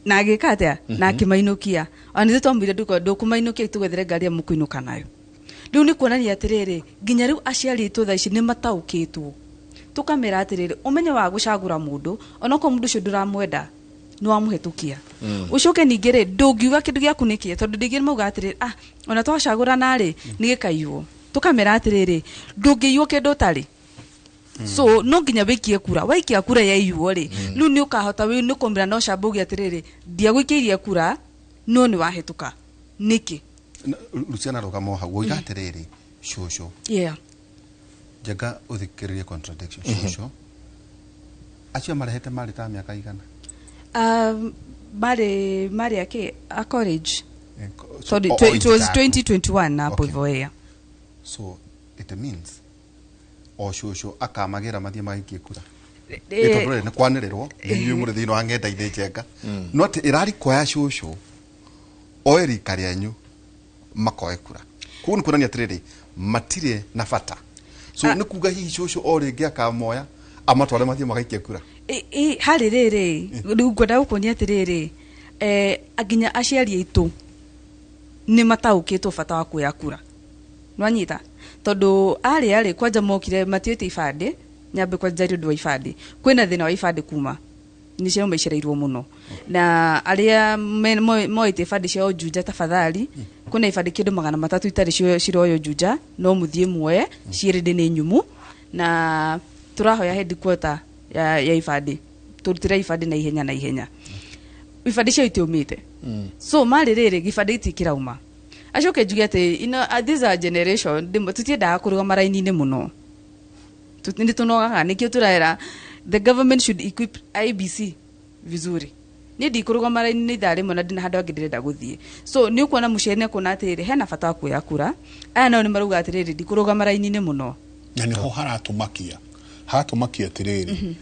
Na agĩka atĩa? Na akĩmainũkia. Ona ithuĩ twamwĩrire ndũkũmainũkia, tũgwethere ngari ya mũkũinũka nayo. Rĩu nĩ kuonania atĩrĩrĩ, nginya rĩu aciari aitũ thaa ici nĩ mataũkĩtwo. Tũkamera atĩrĩrĩ, ũmenyo wa gũcagũra mũndũ, onokorwo mũndũ ũcio ndũramwenda, nĩ wamũhetũkia. Ũcoke ningĩ rĩ, ndũngiuga kĩndũ gĩaku nĩ kĩe, tondũ ndingĩ mauga atĩrĩrĩ, ah, ona twacagũrana rĩ, nĩ gĩkaiywo. Tũkamera atĩrĩrĩ, ndũngĩiywo kĩndũ ũtarĩ. So no nginya wĩikie kura. Waikia kura yaiywo rĩ, rĩu nĩ ũkahota nĩ kũmĩra no camba uge atĩrĩrĩ, ndiagũikĩirie kura, no nĩ wahĩtũka. Nĩkĩ? Luciana rũgama hau woiga atĩrĩrĩ, cũcũ. Njenga ũthikĩrĩrie contradiction. Cũcũ acio marehete marĩ ta mĩaka igana? Marĩ akĩ a college. Tondũ it was 2021 hapo hivyo, yeah. So it means o cũcũ akamagĩra mathiĩ magaikie kura. Ĩ tondũ rĩ, nĩ kwanĩrĩrwo nĩ inyuĩ mũrĩ thĩinĩ wa ng'enda-inĩ, Njenga, no atĩ ĩrarikwa cũcũ oe rika rĩanyu makoe kura. Koguo nĩ kuonania atĩrĩrĩ, matirĩ na bata. So nĩ kuga hihi cũcũ o rĩngĩ akamoya amatware mathiĩ magaikie kura? Harĩ rĩrĩ, rĩu ngwenda gũkuonia atĩrĩrĩ, nginya aciari aitũ nĩ mataũkĩtwo bata wa kuoya kura. Nĩwanyita? Tondũ arĩa rĩ, kwanja mokire matiĩte ibandĩ, nyambe kwanja njarie ũndũ wa ibandĩ. Kwĩna thĩna wa ibandĩ kuma nĩ ciauma icereirwo mũno, na arĩa moete ibandĩ ciao Juja, tafadhali, kwĩna ibandĩ kĩndũ 300 itarĩ ciroywo Juja, no mũthiĩ muoye ciĩrĩndĩ nĩ nyumu. Na tũrahoya headquarter ya ibandĩ tũrutĩre ibandĩ na ihenya na ihenya. Ibandĩ ciao itiumĩte. So marĩ rĩrĩ, gĩbandĩ gĩtirĩ kĩrauma. Acoke njuge atĩ this our generation, tũtiendaga kũrũgama raini-inĩ mũno. Nĩ tũnogaga. Nĩkĩo tũrera the government should equip IEBC vizuri. Niĩ ndikũrũgama raini-inĩ ithaa rĩmwe na ndĩna handũ angĩ ndĩrenda gũthiĩ. So nĩ ũkuona mũciari nĩ akuona atĩrĩrĩ, hena bata wa kuoya kura. Aya nao nĩ marauga atĩrĩrĩ, ndikũrũgama raini-inĩ mũno. Na nĩho haratũmakia atĩrĩrĩ,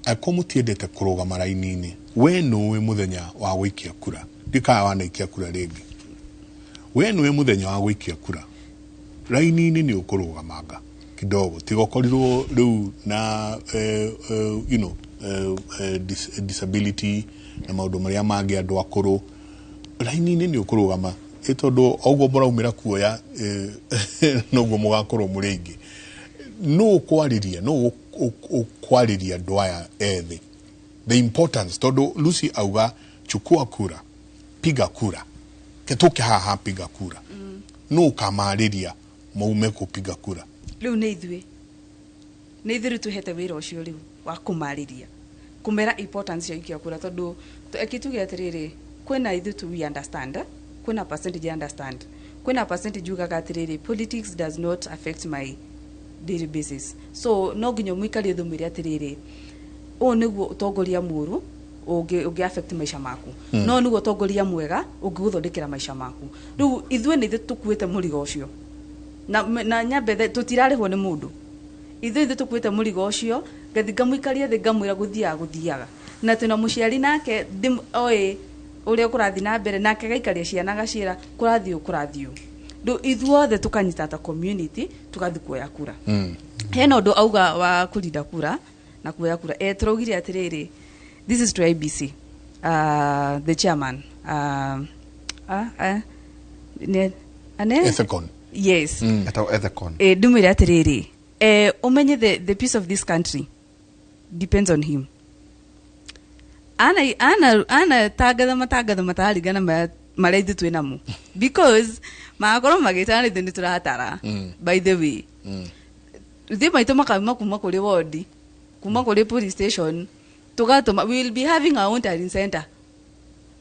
angĩkorwo mũtiendete kũrũgama raini-inĩ, we nũĩ mũthenya wa gũikia kura, ndikaga wanaikia kura rĩngĩ, we nũĩ mũthenya wa gũikia kura, raini-inĩ nĩ ũkũrũgamanga kidogo, tiga ũkorirwo rĩu na disability na maũndũ marĩa mangĩ, andũ akũrũ, raini-inĩ nĩ ũkũrũgama, ĩ tondũ oguo mũraumĩra kuoya, noguo mũgakorwo mũrĩ aingĩ. Nũ ũkwarĩria, nũ ũkwarĩria andũ aya ethĩ the importance? Tondũ Lucy auga chukua kura, piga kura, ketũke haha, piga kura. Nũ ũkamarĩria maume kupiga kura? Rĩu nĩ ithuĩ rĩu tũhete wĩra ũcio rĩu wa kũmarĩria, kũmera importance ya ikia kura, tondũ eke tuge atĩrĩrĩ, kwĩna ithuĩ tu we understand, kwĩna percentage ya understand, kwĩna percentage ugaga atĩrĩrĩ, politics does not affect my daily basis. So no nginya ũmũikarie thĩ ũmwĩre atĩrĩrĩ, ũũ nĩguo ũtongoria mũũru ũngĩ affect maica maku, no nĩguo ũtongoria mwega ũngĩgũthondekera maica maku. Rĩu ithuĩ nĩ ithuĩ tũkuĩte mũrigo ũcio, na nyambe tũtirarĩhwo nĩ mũndũ. Ithuĩ tũkuĩte mũrigo ũcio, ngathi ngamũikaria thĩ, ngamwĩra gũthiaga gũthiaga, na twĩna mũciari nake oĩ ũrĩa kũrathiĩ na mbere, nake agaikaria ciana agaciĩra kũrathiĩ ũũ, kũrathiĩ ũũ. Rĩu ithuothe tũkanyita ta community, tũgathiĩ kuoya kura. Hena ũndũ auga wa kũrinda kura na kuoya kura. Tũraugire atĩrĩrĩ, this is to IEBC, the chairman, ane Ethekon. Yes. Etagwo Ethekon. Ndimwĩre atĩrĩrĩ, ũmenye the peace of this country depends on him. Ana tangatha matangatho matararingana marĩa ithuĩ twĩ namo, because magakorwo magĩtana ithuĩ nĩ tũratara. By the way, ithuĩ maitũ makauma kuma kũrĩ wodi, kuma kũrĩ police station, tũgatũma. We will be having our own tallying center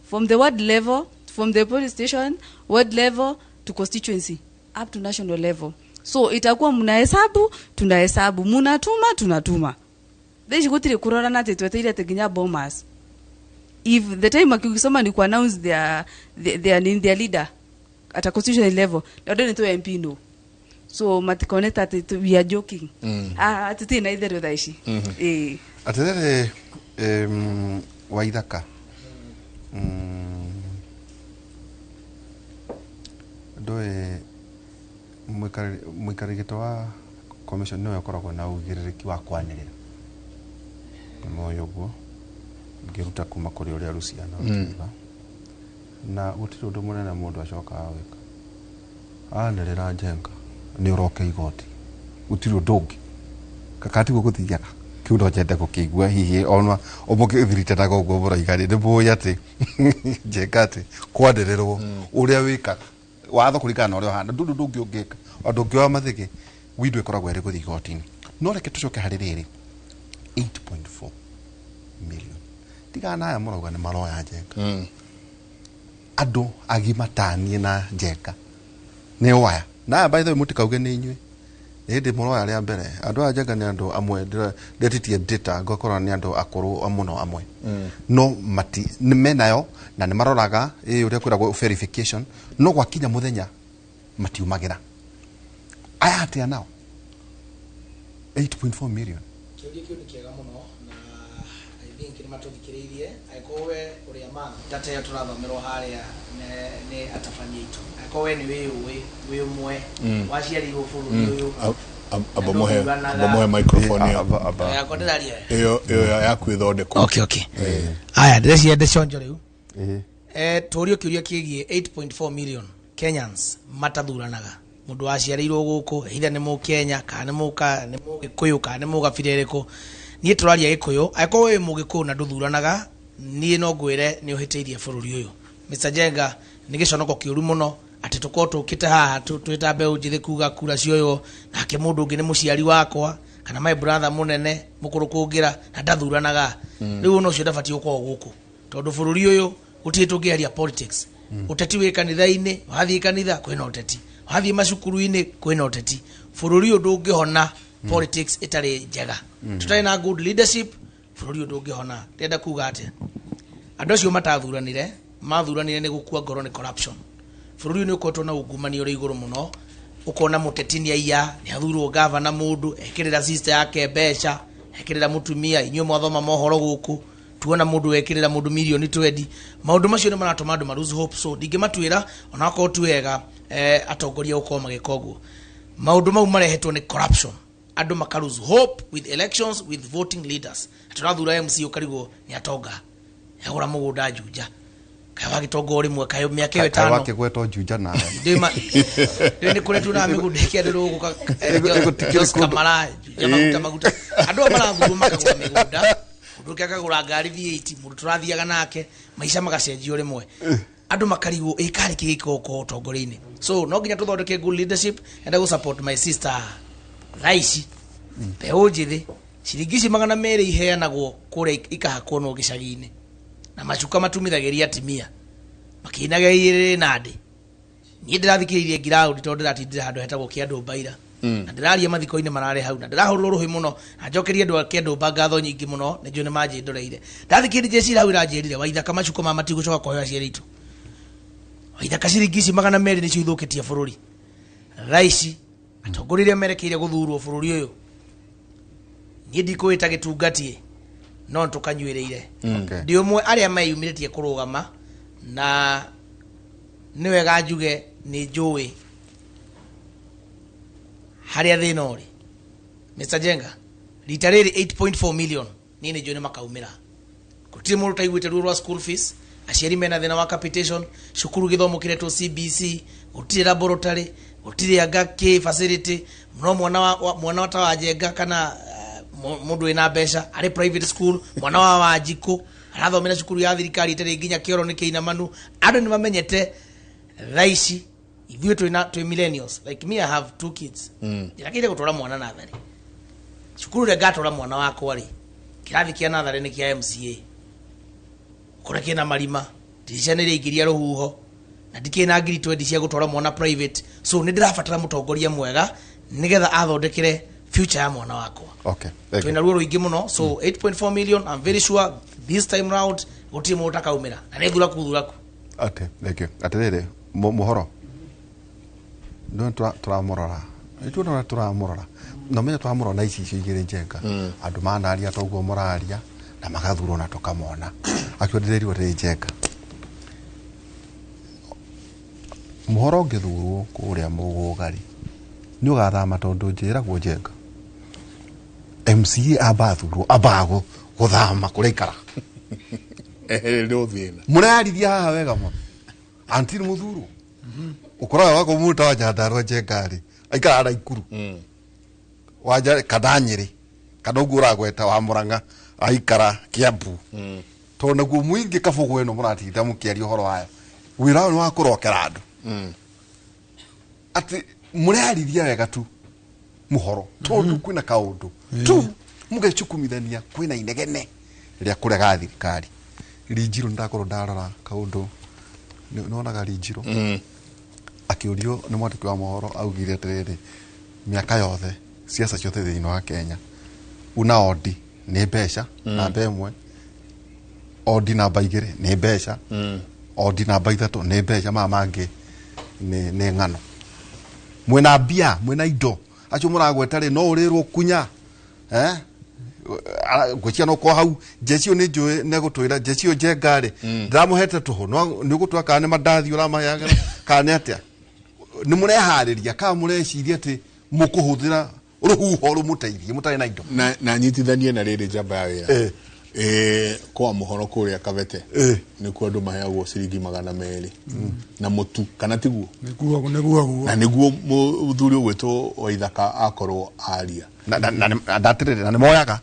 from the ward level, from the police station, ward level to constituency, up to national level. So itakuwa mnahesabu, tunahesabu, munatuma, tunatuma. Thaa ici gũtirĩ kũrorana atĩ tweteire atĩ nginya Bomas. If the time akisoma ni kuannounce their leader at a constitutional level, andũ nĩ tũ MP no so matikone ta atĩ we are joking. Ah, tũtirĩ na itherũ thaa ici. Ĩĩ. Atĩrĩrĩ, Waithaka, ndũĩ mũikarĩri gĩtĩ wa commission nĩwe ũkoragwo na ũigĩrĩrĩki wa kwanĩrĩra, nĩ moĩ ũguo. Ngĩruta kuma kũrĩ ũrĩa Luciana ũkiuga. Na gũtirĩ ũndũ mũnene mũndũ acokaga gwĩka. Anĩrĩra Njenga nĩ ũroke igoti, gũtirĩ ũndũ ũngĩ kakatiguo gũthiaga kĩu no nyende gũkĩigua. Hihi ona ũmũkĩthiritanaga ũguo mũroiga rĩ, nĩ mũĩ atĩ Njenga atĩ kwanĩrĩrwo ũrĩa wĩkaga watho kũringana na ũrĩa ũhana, ndũndũ ndũngĩ ũngĩka andũ ũngĩoya mathĩgĩ windu ĩkoragwo ĩrĩ gũthiĩ igoti-inĩ. No reke tũcoke harĩ rĩrĩ, 8.4 million tigana na aya mũrauga nĩ maroya Njenga. Andũ agima taniĩ na Njenga nĩ waya na aya, by the way, mũtikauge nĩ inyuĩ nĩ hĩndĩ mũroya rĩa mbere. Andũ aya Njenga nĩ andũ amwe ndetitie data ngakora nĩ andũ akũrũ mũno amwe, no mati nĩ menayo na nĩ maroraga ĩ ũrĩa kwĩragwo verification, no gwakinya mũthenya matiumagĩra. Aya atĩa nao 8.4 million? Kĩũria kĩu nĩ kĩega mũno na I think nĩ matũthikĩrĩirie. Angĩkorwo we ũrĩa ma data ĩyo tũrathomerwo harĩa nĩ atabania aitũ, angĩkorwo we nĩ wĩyũĩ wĩ ũmwe waciarirwo bũrũri ũyũ Amba muhe microphone ĩyo. Yakwa ndĩraria. Ĩyo yaku ĩthondekwo. Okay, aya ndĩreciria ndĩconjo rĩu. Tũrio kĩũria kĩgiĩ 8.4 million Kenyans matathuranaga, mũndũ waciarĩirwo gũkũ, either nĩ mũkenya kana nĩ mũka nĩ mũgĩkũyũ kana nĩ mũgabira ĩrĩkũ. Niĩ tũraria gĩkũyũ. Angĩkorwo wĩ mũgĩkũyũ na ndũthuranaga, niĩ no ngwĩre nĩ ũhĩtĩirie bũrũri ũyũ. Mr Jenga, nĩ gĩconoko kĩũru mũno atĩ tũkorwo tũkĩte haha twĩ ta mbeũ njĩthĩ kuga kura cioywo nake mũndũ ũngĩ nĩ mũciari wakwa kana my brother mũnene mũkũrũ kũngĩra na ndathuranaga. Rĩu ona ũcio ndabatiĩ gũkorwo gũkũ tondũ bũrũri ũyũ gũtirĩ tũngĩaria politics. Ũteti wĩ kanitha-inĩ, wathiĩ kanitha kwĩna ũteti, wathiĩ macukuru-inĩ kwĩna ũteti. Bũrũri ũyũ ndũngĩhona politics ĩtarĩ njega. Tũtarĩ na good leadership, bũrũri ũyũ ndũngĩhona. Ndĩrenda kuga atĩa? Andũ acio matathuranire mathuranire nĩ gũkua ngoro nĩ corruption. Bũrũri ũyũ nĩ ũkoretwo na ungumania ũrĩ igũrũ mũno. Ũkona mũteti nĩ aiya, nĩ athurwo gavana, mũndũ ekĩrĩra sister yake mbeca, ekĩrĩra mũtumia. Inyuĩ mwathoma mohoro gũkũ, tuona mũndũ wekĩrĩra mũndũ mirioni 20. Maũndũ macio nĩ maratũma andũ ma lose hope, so ndingĩmatuĩra onakorwo ti wega atongoria gũkorwo magĩka ũguo. Maũndũ mau marehetwo nĩ corruption, andũ maka lose hope with elections, with voting leaders. Tũrathura MC, ũkarigwo nĩ atonga yagũra mũgũnda Juja, kaĩ wagĩtonga o rĩmwe, kaĩ mĩaka ĩyo kaĩ 5 wakĩgwetwo Juja nawe. Ndĩ nĩ kũrĩa tuonaga mĩgũnda ĩkĩandĩrwo gũka Gũtikĩrĩ Jos kũndũ. Kamara Juja, maguta maguta. Andũ aya marathurwo makagũra mĩgũnda, mũndũ ũngĩ akagũra ngari V8, mũndũ tũrathiaga nake maica magacenjio rĩmwe, andũ makarigwo ĩ karĩ kĩ gĩko gũkorwo ũtongoria-inĩ. So no nginya tũthondeke good leadership. Enda gũ support my sister. Thaa ici mbeũ njĩthĩ, ciringi ici 200 iheanagwo kũrĩa ikahakwo no gĩcagi-inĩ na macuka matumithagĩria atimia makĩinaga irĩrĩ nandĩ. Niĩ ndĩrathikĩrĩirie ngiraũndi tondũ ndĩratindire handũ hetagwo Kĩandũmba ira na ndĩraria mathiko-inĩ mararĩ hau na ndĩrahũrwo rũhĩ mũno na njokerie andũ a Kĩandũmba ngatho nyingĩ mũno, nĩ njũĩ nĩ manjĩndoreire. Ndathikĩrĩria jeci hau iranjĩrire Waithaka, macuka ma matigũcoka kũheo aciari aitũ. Waithaka, ciringi ici 200 nĩcio ithũkĩtie bũrũri. Thaa ici atongoria arĩa merekeire gũthurwo bũrũri ũyũ, niĩ ndikũĩta gĩtungatie no nĩtũkanyuĩrĩire. Ndĩ ũmwe arĩa meyumĩrĩtie kũrũgama na nĩ wega njuge nĩ njũĩ harĩa thĩna ũrĩ. Mr Jenga, rita rĩrĩ 8.4 million niĩ nĩ njũĩ nĩ makaumĩra. Gũtirĩ mũndũ ũtaiguĩte ruo rwa school fees. Aciari mena thĩna wa capitation, cukuru gĩthomo kĩretwo CBC, gũtirĩ laboratory, gũtirĩ anga kĩ facility. No mwana wa ta wa Njenga kana mũndũ wĩna mbeca arĩ private school, mwana wa Wanjikũ arathomera cukuru ya thirikari ĩtarĩ nginya kĩoro nĩ kĩinamanu. Andũ nĩ mamenyete thaa ici ithuĩ twĩna twĩ millennials. Like me, I have two kids. Njĩrakĩire gũtwara mwana natharĩ cukuru ĩrĩa ngatwara mwana wakwa rĩ, kĩrathi kĩa natharĩ nĩ kĩa MCA kũrĩa kĩna marima, ndirica nĩ rĩingĩria rũhuho na ndikĩrĩ na ngiri 20 cia gũtwara mwana private. So nĩ ndĩrabatara mũtongoria mwega nĩgetha athondekere future ya mwana wakwa. Okay, thank you. Twĩna ruo rũingĩ mũno. So 8.4 million, I'm very sure this time round gũtirĩ mũndũ ũtakaumĩra na nĩ thuraku thuraku. Okay, thank you. Atĩrĩrĩ, mũhoro no tũramũrora, nĩtuona ũrĩa tũramũrora na menya tũramũrora na ici icio igĩrĩ Njenga. Andũ manaria toguo mũraria na magathurwo na tũkamona akĩo. Ndĩrerirwo rĩ, Njenga, mũhoro ũngĩthurwo kũrĩa mũgũgari nĩ ũgathama tondũ njĩragwo Njenga MCA amba athurwo ambaga gũthama kũrĩa ikara. Ehererio thĩna. Mũrarithia haha wega mũno until mũthurwo ũkoraga wako mũndũ ta wa Nyandarua Njenga-rĩ aikaraga Naikuru wanja kana Nyĩrĩ kana ũguo ũragweta wa Murang'a aikara Kiambu tondũ naguo mũingĩ kabũgũ ĩno mũratinda mũkĩaria ũhoro wayo wĩra ũyũ nĩ wa kũrokera andũ atĩ mũrarithia wega tu mũhoro tondũ kwĩna kaũndũ tu mũgecukumithania kwĩna inegene rĩa kũrega thirikari. Rinjiro nĩndakorwo ndarora kaũndũ nĩwonaga Rinjiro akĩũrio nĩ mwandĩki wa mohoro augire atĩrĩrĩ mĩaka yothe siasa ciothe thĩinĩ wa Kenya una ondi nĩ mbeca namba ĩmwe, ondi namba igĩrĩ nĩ mbeca, ondi namba ithatũ nĩ mbeca, maya mangĩ nĩ ng'ano. Mwĩna mbia mwĩna indo acio mũragweta rĩ no ũrĩrwo kunya ngwĩciria no korwo hau njecio nĩ njũĩ nĩ egũtwĩra njecio Njenga rĩ ndĩramũhete tũhũ nĩ ũgũtwĩra kana nĩ mandathi ũramaheagĩra kana nĩ atĩa. Nĩ mũreharĩria kana mũreciria atĩ mũkũhũthĩra rũhuho rũmũteithie mũtarĩ na indo. Na nyitithanie na rĩrĩ njamba ya wĩra kwa mũhoro kũrĩa Kabete nĩkuo andũ maheagwo ciringi 200 na mũtu kana tiguo? Nĩguo na nĩguo mũthuri ũgwĩtwo Waithaka akorwo aria na ndatĩrĩrĩ na nĩmoyaga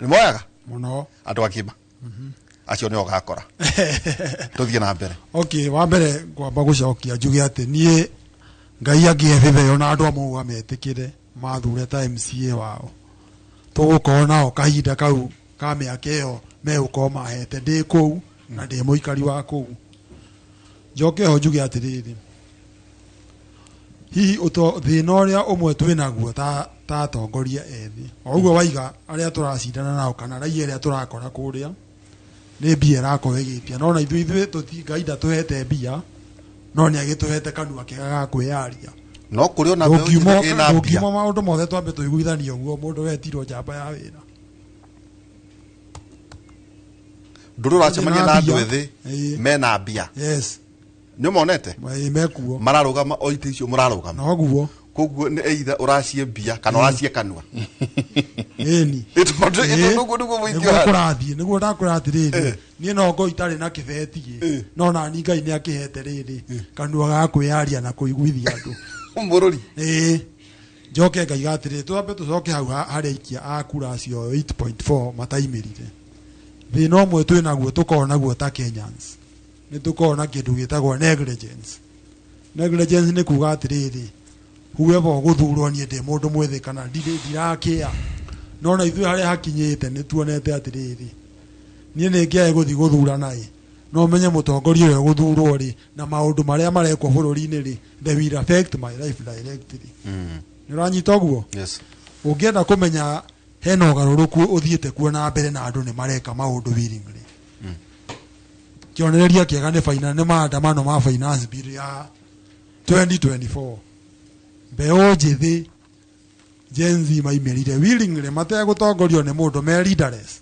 nĩmoyaga mũno andũ akima acio nĩo ũgakora. Tũthiĩ na mbere. Okay, wa mbere ngwamba gũcokia njuge atĩ niĩ Ngai angĩhe gĩtheo na andũ a Mũgũga metĩkĩre mathure ta MCA wao tũgũkorwo nao kahinda kau ka mĩaka ĩyo megũkorwo mahete ndĩ kũu na ndĩ mũikari wa kũu. Njoke ho njuge atĩrĩrĩ, hihi thĩna ũrĩa ũmwe twĩnaguo ta atongoria ethĩ o ũguo waiga arĩa tũracindana nao kana raia ĩrĩa tũrakora kũrĩa nĩ mbia ĩrakorwo ĩgĩtia, no na ithuĩ Ngai ndatũhete mbia no nĩ agĩtũhete kanua kega ga kwĩyaria. No kũrĩ ona mbeũ njĩthĩ ĩna mbia. Ndũngiuma maũndũ mothe twambe tũiguithanie ũguo mũndũ wetirwo njamba ya wĩra. Ndũrĩ ũracemania na andũ ethĩ mena mbia. Yes. Nĩ ũmonete? Mekuo. Mararũgama o itĩ icio mũrarũgama. Noguo. Koguo nĩ either ũracie mbia kana ũracie kanua. Ĩni. Nĩguo mũingĩ ũhana. Kũrathiĩ nĩguo ndakwĩra atĩrĩrĩ niĩ no ngorwo itarĩ na kĩbeti ĩ no nani Ngai nĩ akĩhete rĩrĩ kanua ga kwĩyaria na kũiguithia andũ. Mũrũri. Njoke ngaiga atĩrĩrĩ twambe tũcoke hau harĩa aikia a kura acio 8.4 mataimĩrire. Thĩna ũmwe twĩnaguo tũkoragwo naguo ta Kenyans nĩ tũkoragwo na kĩndũ gĩtagwo negligence. Negligence nĩ kuga atĩrĩrĩ whoever ũgũthurwo niĩ ndĩ mũndũ mwĩthĩ kana ndirakĩa no na ithuĩ harĩa hakinyĩte nĩ tuonete atĩrĩrĩ niĩ nĩ ngĩae gũthiĩ gũthurana ĩ no menye mũtongoria ũrĩa ũgũthurwo rĩ na maũndũ marĩa marekwo bũrũri-inĩ rĩ they will affect my life directly. Nĩ ũranyita ũguo? Yes. Ũngĩenda kũmenya hena ũgarũrũku ũthiĩte kuo na mbere na andũ nĩ mareka maũndũ willingly. Kĩonereria kĩega nĩ nĩ maandamano ma finance bill ya 2024. Mbeũ njĩthĩ Gen Z maimĩrire willingly mategũtongorio nĩ mũndũ me leaderless.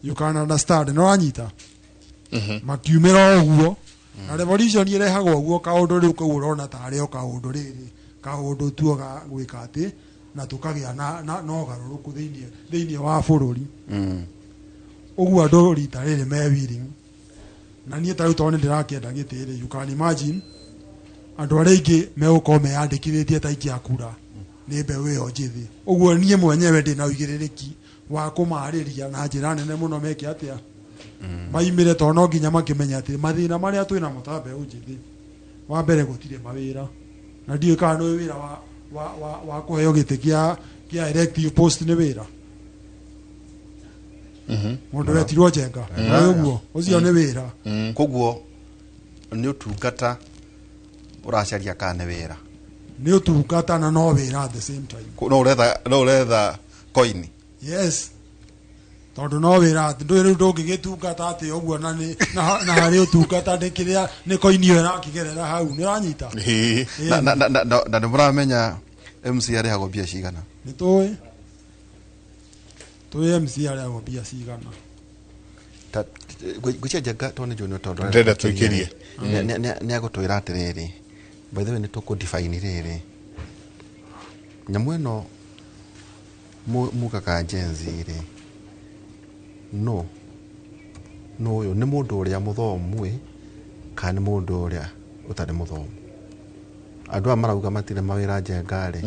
You can understand, nĩ ũranyita? Makiumĩra ũguo na revolution ĩrehagwo ũguo kaũndũ rĩu kau ũrona tarĩ o kaũndũ rĩrĩ kaũndũ tu ga gwĩka atĩ na tũkagĩa na ũgarũrũku thĩinĩ wa bũrũri. Ũguo andũ rita rĩrĩ me willing na niĩ ta rĩu tondũ nĩ ndĩrakĩenda gĩtĩ rĩ you can imagine andũ arĩa aingĩ megũkorwo meyandĩkithĩtie ta aikia a kura nĩ mbeũ ĩyo njĩthĩ. Ũguo niĩ mwenyewe ndĩna ũigĩrĩrĩki wa kũmarĩria na njĩra nene mũno meke atĩa maimĩre tondũ no nginya makĩmenye atĩ mathĩna marĩa twĩnamo ta mbeũ njĩthĩ wa mbere gũtirĩ mawĩra na ndiũĩ kana nĩ wĩra wa kũheo gĩtĩ kĩa elective post nĩ wĩra mũndũ wetirwo Njenga ũguo ũcio nĩ wĩra. Koguo nĩ ũtungata ũracaria kana nĩ wĩra? Nĩ ũtungata na no wĩra at the same time. No ũretha coin. Yes. Tondũ no wĩra atĩ ndũĩ rĩu ndũngĩgĩtungata atĩ ũguo na harĩ ũtungata nĩ kĩrĩa nĩ koini ĩyo ĩrakĩgerera hau nĩ ũranyita? Na nĩ mũramenya MC arĩhagwo mbia cigana? Nĩ tũĩ. Tũĩ MC arĩhagwo mbia cigana. Ngwĩciria Njenga tondũ nĩ njũĩ nĩ tondũ ndĩrenda tũikĩrie. Nĩ agũtwĩra atĩrĩrĩ by the way nĩ tũkũ define rĩrĩ nyamũ ĩno mugaga Gen Z rĩ No no ũyũ nĩ mũndũ ũrĩa mũthomu ĩ kana nĩ mũndũ ũrĩa ũtarĩ mũthomu? Andũ aya marauga matirĩ mawĩra Njenga rĩ,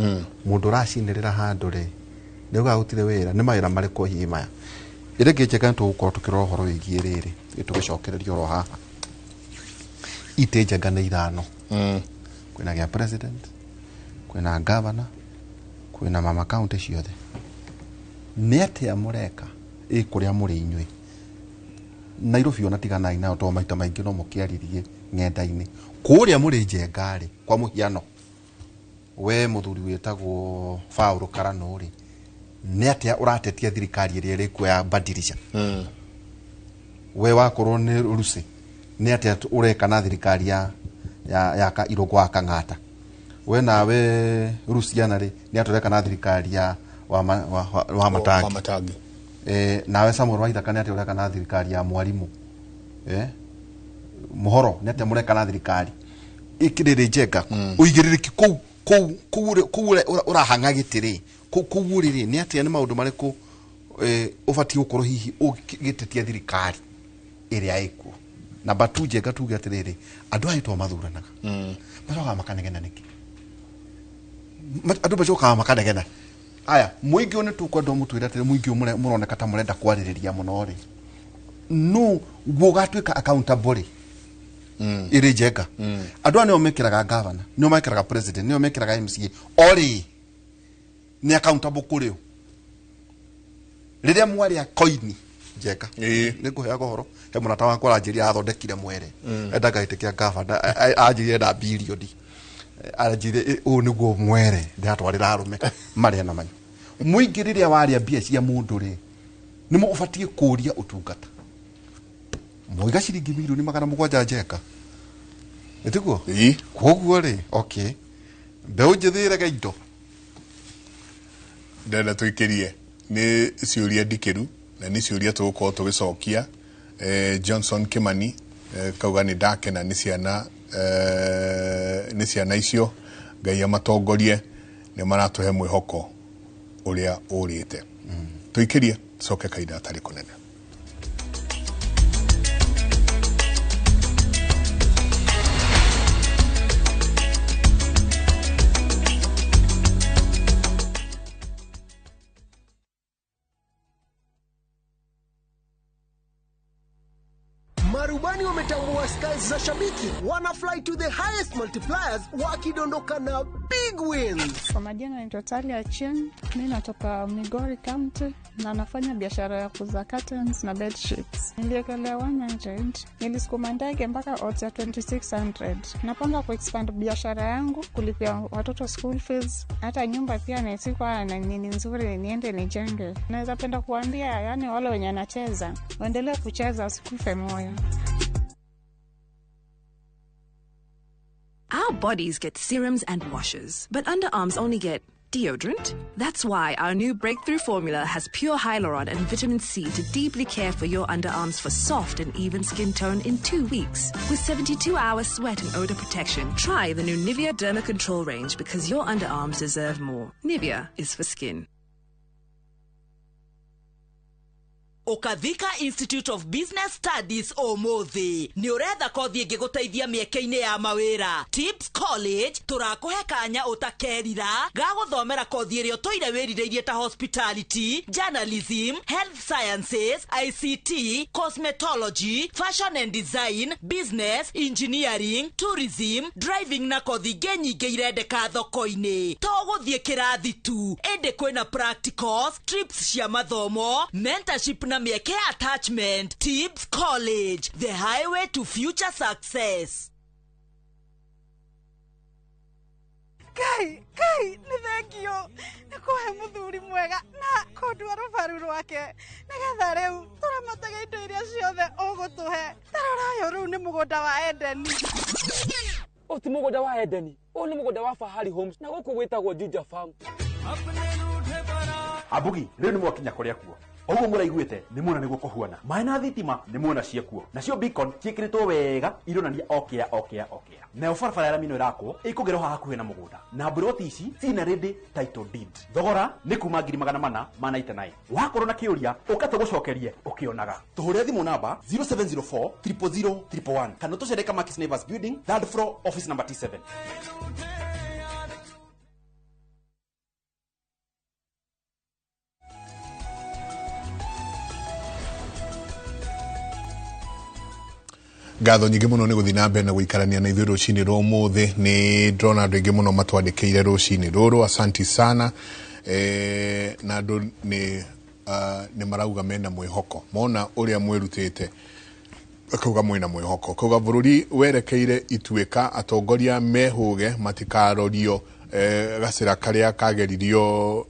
mũndũ ũracinĩrĩra handũ rĩ, nĩ ugaga gũtirĩ wĩra, nĩ mawĩra marĩkũ hihi maya? Ĩrĩa ĩngĩ Njenga, nĩ tũgũkorwo tũkĩrora ũhoro wĩgiĩ rĩrĩ, tũgĩcokereria oro haha. Itĩ Njenga nĩ 5. Kwĩna gĩa president, kwĩna governor, kwĩna mama county ciothe. Nĩ atĩa mũreka ĩ kũrĩa mũrĩ inyuĩ? Nairobi ona tiganai nayo tondũ maita maingĩ no mũkĩaririe ng'enda-inĩ. Kũrĩa mũrĩ Njenga rĩ, kwa mũhiano, we mũthuri wĩtagwo Paul Karano rĩ, nĩ atĩa ũratetia thirikari ĩrĩa ĩrĩ kuo ya Badilisha? We wakorwo nĩ Lucy, nĩ atĩa ũreka na thirikari ya Irũngũ wa Kang'ata? We nawe Luciana rĩ, nĩ atĩa ũreka na thirikari ya wa Matangi? Wa Matangi. Nawe Samuel Waithaka nĩ atĩa ũreka na thirikari ya Mwarimu? Muhoro nĩ atĩa mũreka na thirikari? Ikĩrĩrĩ Njenga, ũigĩrĩrĩki kũu kũu kũu kũu ũrahang'a gĩtĩ rĩ, kũu kũu rĩ, nĩ atĩa, nĩ maũndũ marĩkũ ũbatiĩ gũkorwo hihi ũgĩtetia thirikari ĩrĩa ĩkuo? Namba 2 Njenga, tuge atĩrĩrĩ, andũ aya to mathuranaga, macokaga makanegena nĩkĩ? Andũ macokaga makanegena. Aya mũingĩ ũyũ nĩ tũkwenda mũtwĩre atĩrĩ, mũingĩ ũyũ mũroneka ta mũrenda kwarĩrĩria mũno rĩ, no guo ũgatuĩka accountable rĩ, ĩrĩ Njenga? Andũ aya nĩo mekĩraga governor, nĩo mekĩraga president, nĩo mekĩraga MCA, orĩ nĩ accountable kũrĩ o rĩrĩa mwarĩa koini? Njenga, nĩ ngũheaga ũhoro, he mũrata wakwa aranjĩrire athondekire mwere, endaga gĩtĩ kĩa gavana, anjĩrire enda bilioni, anjĩrire ũũ nĩguo mwere ndĩratwarĩra arũme marĩa na manyu. Mũingĩ rĩrĩa warĩa mbia cia mũndũ rĩ, nĩ ũbatiĩ kũũria ũtungata. Mwaiga ciringi 700,000,000 Njenga, ĩtiguo? Koguo rĩ, okay, mbeũ njĩthĩ ĩrege indo. Ndĩrenda tũikĩrie nĩ ciũria ndikĩru na nĩ ciũria tũgũkorwo tũgĩcokia. Johnson Kimani kauga nĩ ndakena nĩ ciana, nĩ ciana icio, Ngai amatongorie, nĩ maratũhe mwĩhoko ũrĩa ũrĩte. Tũikĩrie tũcoke kahinda gatarĩ kũnene. Marubani wametambua skies za shabiki, wana fly to the highest multipliers wakidondoka na big wins. Kwa majina naitwa Talia Chen, mimi natoka Migori County na nafanya biashara ya kuuza curtains na bed sheets. Niliekelea 100, nilisukuma ndege mpaka odds ya 2600. Napanga kuexpand biashara yangu, kulipia watoto school fees, hata nyumba pia nisikuwa na nini nzuri niende nijenge. Naweza penda kuambia yani wale wenye wanacheza, waendelee kucheza, wasikufe moyo. Our bodies get serums and washes, but underarms only get deodorant. That's why our new breakthrough formula has pure hyaluron and vitamin C to deeply care for your underarms for soft and even skin tone in 2 weeks. With 72-hour sweat and odor protection, try the new Nivea Derma Control range because your underarms deserve more. Nivea is for skin. Ũkathika Institute of Business Studies ũmũthĩ nĩ ũretha kothi ĩngĩgũteithia mĩeke-inĩ ya mawĩra. Tips College tũrakũhe kanya ũtakerira ga gũthomera kothi ĩrĩa ũtũire wĩrirĩirie ta hospitality, journalism, health sciences, ICT, cosmetology, fashion and design, business, engineering, tourism, driving na kothi ingĩ nyingĩ irendeka thoko-inĩ. To gũthiĩ kĩrathi tu, ĩndĩ kwĩna practicals, trips cia mathomo, mentorship na mĩeke ya attachment. Tips College, the highway to future success. Kai, Kai, nĩ thengio nĩ kũhe mũthuri mwega na kũndua rũbaru rwake nĩgetha rĩu tũramataga indo iria ciothe ũgũtũhe. Tarora ũyũ rĩu nĩ mũgũnda wa Edeni. Ũyũ ti mũgũnda wa Edeni, ũyũ nĩ mũgũnda wa Fahari Homes na gũkũ gwĩtagwo Juja Farm. Abugi, rĩu nĩ mwakinya kũrĩa kuo. Oguo mũraiguĩte nĩ muona nĩguo kũhuana. Maĩ na thitima nĩ muona ciekuo. Nacio beacon ciĩkĩrĩtwo wega ironania okĩa okĩa okĩa. Nayo barabara ya rami ĩno ĩrakwo ĩkũgerwo haha hakuhĩ na mũgũnda. Na mburoti ici ciina ready title deed. Thogora nĩ kuma 499,000. Wakorwo na kĩũria ũka tũgũcokerie ũkĩonaga. Tũhũrĩre thimũ namba 0704 000 111 kana ũtũcere Kamakis Neighbors Building, third floor, office number T7. Ngatho nyingĩ mũno nĩ gũthiĩ na mbere na gũikarania na ithuĩ rũcinĩ rwa ũmũthĩ. Nĩ ndĩrona andũ aingĩ mũno matwandĩkĩire rũcinĩ rũrũ, asanti sana. Na andũ nĩ marauga mena mwĩhoko, mona ũrĩa mwĩrutĩte akauga mwĩna mwĩhoko, kauga bũrũri werekeire ituĩka, atongoria mehũge matikarorio gacĩra karĩa kageririo.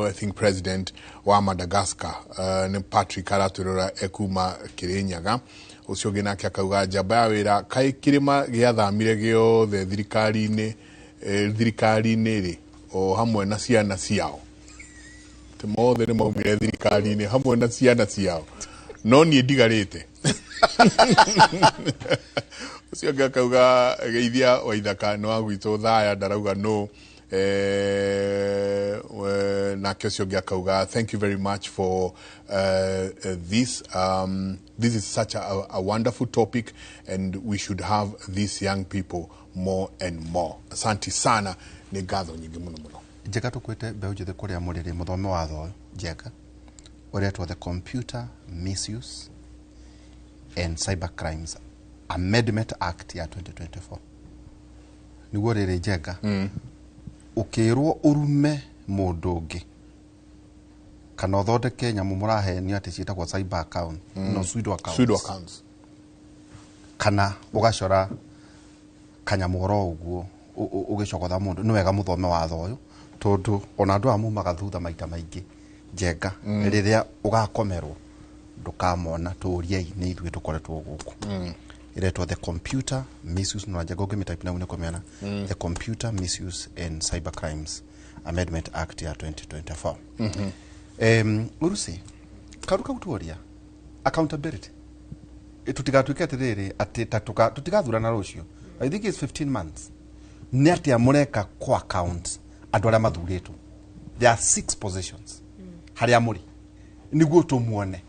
I think president wa Madagascar, nĩ Patrick aratwĩrora ekuma Kĩrĩnyaga. Ũcio ũngĩ nake akauga njamba ya wĩra, kaĩ kĩrĩma gĩathamire gĩothe thirikari-inĩ rĩ, o hamwe na ciana ciao, atĩ mothe nĩ maumire thirikari-inĩ hamwe na ciana ciao, no niĩ ndigarĩte. Ũcio ũngĩ akauga geithia Waithaka nĩ wa gwitũ thaya, ndarauga no. Nake ũcio ũngĩ akauga thank you very much for this. This is such a wonderful topic and we should have these young people more and more. Asante sana, nĩ ngatho nyingĩ mũno mũno. Njega tũkwĩte mbeũ njĩthĩ kũrĩa mũrĩrĩ mũthome watho ũyũ Njenga ũretwo the Computer Misuse and Cyber Crimes Amendment Act ya 2024. Nĩguo rĩrĩ Njenga, ũkĩrwo ũrume mũndũ ũngĩ kana ũthondeke nyamũ mũrahenio atĩ ciĩtagwo cyber account, no pseudo accounts, Pseudo accounts, kana ũgacora kanyamũ oro ũguo ũgĩcogotha mũndũ, nĩ wega mũthome watho ũyũ tondũ ona andũ aya mumaga thutha maita maingĩ Njenga, rĩrĩa ũgakomerwo ndũkamona, tũriei nĩ ithuĩ tũkoretwo gũkũ. Ĩretwo the Computer Misuse, no Njenga ũngĩmĩtype nau nĩ kũmĩona, the Computer Misuse and Cyber Crimes Amendment Act ya 2024. Urusi karu kau tuoria accountability, tũtigatuĩke atĩrĩrĩ atĩ ta tũtigathurana rũciũ. I think it's 15 months. Nĩ atĩa mũreka kwa account andũ arĩa mathurĩtwo? There are six positions harĩa mũrĩ nĩguo tũmuone.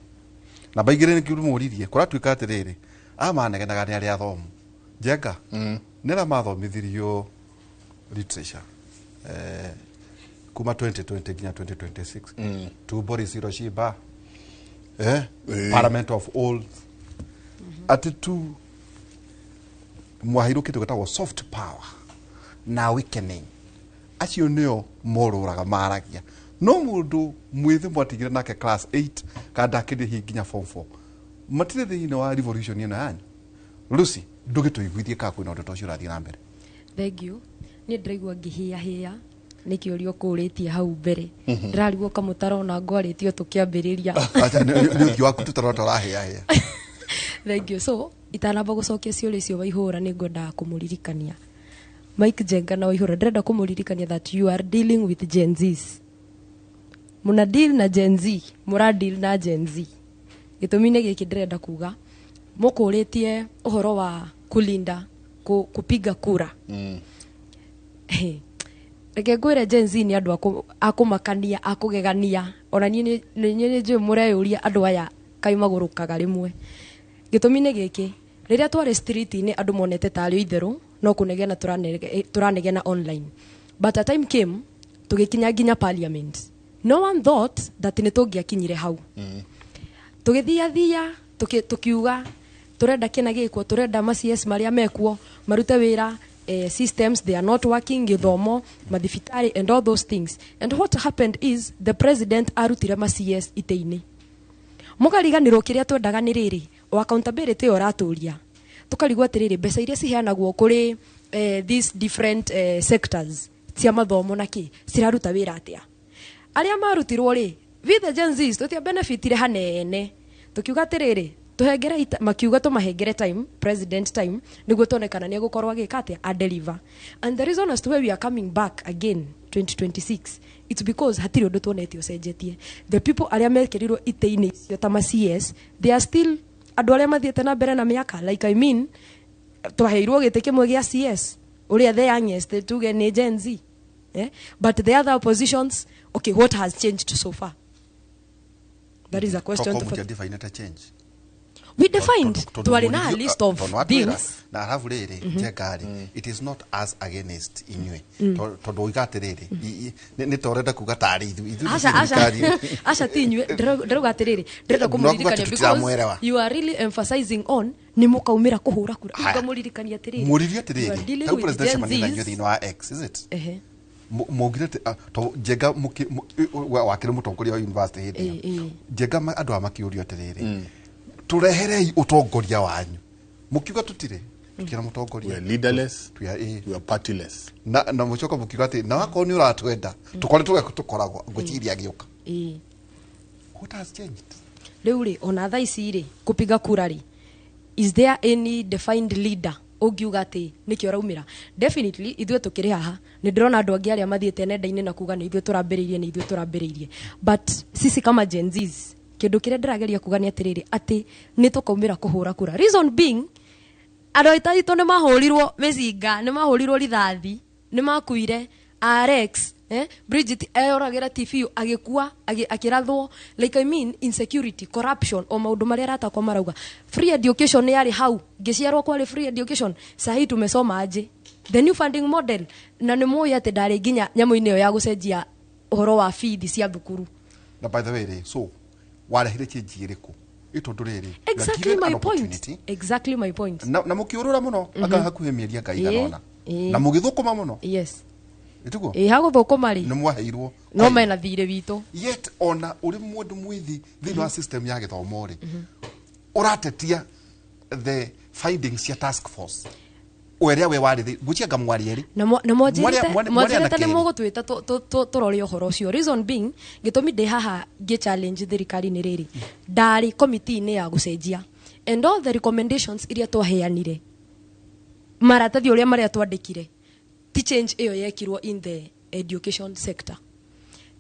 Namba igĩrĩ nĩkĩo mũririe kũratuĩka atĩrĩrĩ aya manegenaga nĩ arĩa athomu Njenga, nĩ arĩa mathomithirio literature kuma 2020 nginya 2026, tumbo risiroshiba, parliament of all, atĩ tu mwaheirwo kĩndũ gĩtagwo soft power na weakening. Acio nĩo morũraga maragia, no mũndũ mwĩthĩ mwatigire nake class 8 kana ndakĩrĩ hihi nginya form 4 matirĩ thĩinĩ wa revolution ĩno yanyu. Lucy, ndũgĩtũiguithie kana kwĩna ũndũ ta ũcio ũrathiĩ na mbere? Thank you. Niĩ ndĩraigua ngĩhĩahĩa nĩ kĩũria ũkũrĩtie hau mbere. Ndĩrarigwo kamũtaro na ngwarĩtio tũkĩambĩrĩria. Acha, nĩ ũthiũ waku tũtarona ũrahĩahĩa. Thank you. So itanamba gũcokia ciũria icio Waihũra, nĩ ngwendaga kũmũririkania Mike Njenga na Waihũra, ndĩrenda kũmũririkania that you are dealing with Gen Zs. Muna deal na Gen Z, mũra deal na Gen Z. Gĩtũmi-inĩ gĩkĩ ndĩrenda kuga mũkũrĩtie ũhoro wa kulinda kupiga kura. Reke ngwĩre, Gen Z nĩ andũ a kũmakania, a kũgegania. Ona niĩ nĩ njũĩ mũreyũria andũ aya kaĩ magũrũkaga rĩmwe. Gĩtũmi nĩ gĩkĩ, rĩrĩa twarĩ street-inĩ andũ monete tarĩ itherũ no kũnegena tũranegena online, but a time came tũgĩkinya nginya parliament. No one thought that nĩ tũngĩakinyire hau. Tũgĩthiathia tukiuga turenda kĩna gĩkwo, turenda ma CS marĩa mekuo marute wĩra, systems they are not working, gĩthomo, mathibitarĩ and all those things. And what happened is the president arutire ma CS itĩ-inĩ, mũkariganĩrwo kĩrĩa twendaga nĩ rĩrĩ o accountability ĩyo ũratũria. Tũkarigwo atĩrĩrĩ, mbeca iria ciheanagwo kũrĩ these different sectors cia mathomo na kĩ ciraruta wĩra atĩa? Arĩa marutirwo rĩ, we the Gen Zs tũtia benefitire hanene. Tukiuga atĩrĩrĩ, Tuhengere makiuga tumahengere time, president time, niguo tuone kana ni egukorwo agika atia, a deliver. And the reason as to why we are coming back again 2026, it's because hatiri undu tuonete ucenjetie. The people aria mekirirwo ite-inĩ icio ta ma CS, they are still andu aria mathiĩte na mbere na mĩaka. Like, I mean, twaheirwo gĩtĩ kĩmwe gĩa CS, ũrĩa the youngest, tuge nĩ Gen Z, eh? But the other positions, okay, what has changed so far? That is a question Toko to mũtiadefinĩte change. We defined. Tondũ Twarĩ na a list of tondũ watwĩra, things. Na arabu rĩrĩ, Njenga rĩ, it is not us against inyuĩ. Tondũ uiga atĩrĩrĩ, nĩ ta ũrenda kuga tarĩ ithuĩ Aca, aca. thirikari. Aca, ti inyuĩ. Ndĩrauga atĩrĩrĩ, ndĩrenda No kuga kũmũririkania atĩ because tũtiramwelewa. you are really emphasizing on nĩ mũkaumĩra kũhũra kura. Haya. Ngamũririkania atĩrĩrĩ, Mũririe you are atĩrĩrĩ, dealing tau with president Gen cemania na inyuĩ Zs. thĩinĩ wa X, is it? Ehe. Maugire atĩ, tondũ Njenga wakĩrĩ mũtongoria wa university hĩndĩ ĩyo. Njenga andũ aya makĩũrio atĩrĩrĩ, tũreherei ũtongoria wanyu, mũkiuga tũtirĩ, tũtirĩ na mũtongoria. We are leaderless. We are, we are partyless. Na mũcoka mũkiuga atĩ na wakorwo nĩ ũratwenda tũkore tũge tũkoragwo ngwĩciria agĩũka. What has changed? Rĩu rĩ, ona thaa ici rĩ, kũpiga kura rĩ, is there any defined leader ũngiuga atĩ nĩkĩo ũraumĩra? Definitely ithuĩ tũkĩrĩ haha, nĩ ndĩrona andũ angĩ arĩa mathiĩte nenda-inĩ na kuga nĩ ithuĩ tũrambĩrĩirie, nĩ ithuĩ tũrambĩrĩirie, but sisi kama Gen Zs, kĩndũ kĩrĩa ndĩrageria kuga nĩ atĩrĩrĩ, atĩ nĩ tũkaumĩra kũhũra kura, reason being andũ aitũ aitũ nĩ mahũrirwo mĩcinga, nĩ mahũrirwo rithathi, nĩ makuire. Alex, Bridget eyoragĩra TV agĩkua, akĩrathwo. Like, I mean, insecurity, corruption, o maũndũ marĩa aratakwa marauga. Free education yarĩ hau ngĩciarwo, kwarĩ free education. Sahi tumesoma aje? The new funding model, na nĩ mũĩ atĩ ndarĩ nginya nyamũ-inĩ ĩyo ya gũcenjia ũhoro wa bithi cia thukuru. Na by the way rĩ, so warehire change ĩrĩkũ? Ĩ tondũ rĩrĩ, you are Exactly given an my point. opportunity. Exactly my point. Na mũkĩũrũra mũno, anga hakuhĩ mĩeri anga igana ũna, na mũgĩthũkũma mũno. Yes. Ĩtiguo? Ĩ, hagũthũkũma rĩ, nĩ mwaheirwo no mena thirĩ witũ. Yet ona ũrĩ mũndũ mwĩthi thĩinĩ wa system ya gĩthomo rĩ, ũratetia the findings cia task force ũrĩa we warĩ ngwĩciria nga mwarĩ erĩ. Na mwanjĩrĩte Mwarĩ mwanjĩrĩte anake nĩ erĩ. mũgũtwĩta tũrore ũhoro ũcio, reason being gĩtũmi ndĩ haha ngĩ challenge thirikari nĩ rĩrĩ, ndarĩ komiti-inĩ ya gũcenjia, and all the recommendations iria twaheanire, maratathi ũrĩa marĩa twandĩkire, ti change ĩyo yekirwo in the education sector.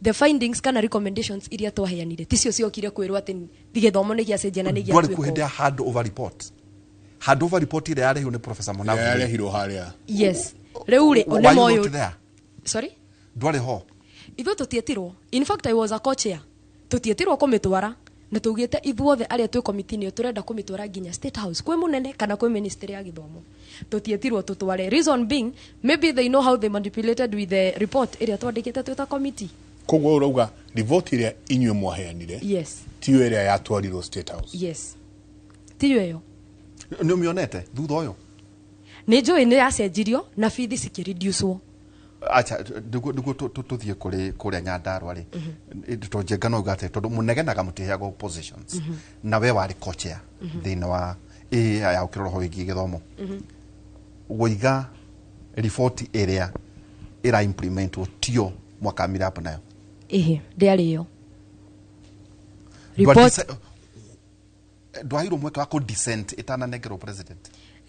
The findings kana recommendations iria twaheanire ticio ciokire kwĩrwo atĩ gĩthomo nĩ gĩacenjia na nĩ Ndwarĩ kuo hĩndĩ gĩatuĩka. Ya hand over report, hand over report ĩrĩa yarehirwo nĩ Professor Munavu. Yarehirwo harĩa. Yes, rĩu rĩ, Were nĩ you moyũ not there? Sorry? Ndwarĩ ho? Ithuĩ tũtietirwo. In fact, I was a co-chair. Tũtietirwo kũmĩtwara, na tũugĩte ithuothe arĩa twĩ komiti-inĩ ĩyo tũrenda kũmĩtwara nginya State House, kwĩ mũnene kana kwĩ ministry ya gĩthomo. Tũtietirwo tũtware, reason being maybe they know how they manipulated with the report ĩrĩa twandĩkĩte twĩ ta committee. Koguo ũrauga riboti ĩrĩa inyuĩ mwaheanire Yes. tiyo ĩrĩa yatwarirwo State House? Yes, tiyo ĩyo. Nĩ ũmĩonete thutha ũyũ? Nĩ njũĩ nĩ yacenjirio na bithi cikĩreducwo. Acha, nĩguo tũthiĩ kũrĩ kũrĩa Nyandarua rĩ, tondũ Njenga no uga atĩ tondũ mũnegenaga mũtiheagwo positions, na we warĩ co-chair thĩinĩ wa ĩ ya ũkĩrora ũhoro wĩgiĩ gĩthomo, woiga riboti ĩrĩa ĩra implementwo tio mwakamira up nayo. Ĩhĩ, ndĩarĩ ĩyo report. Ndwaheirwo mweke wa kũ dissent ĩtananengerwo president?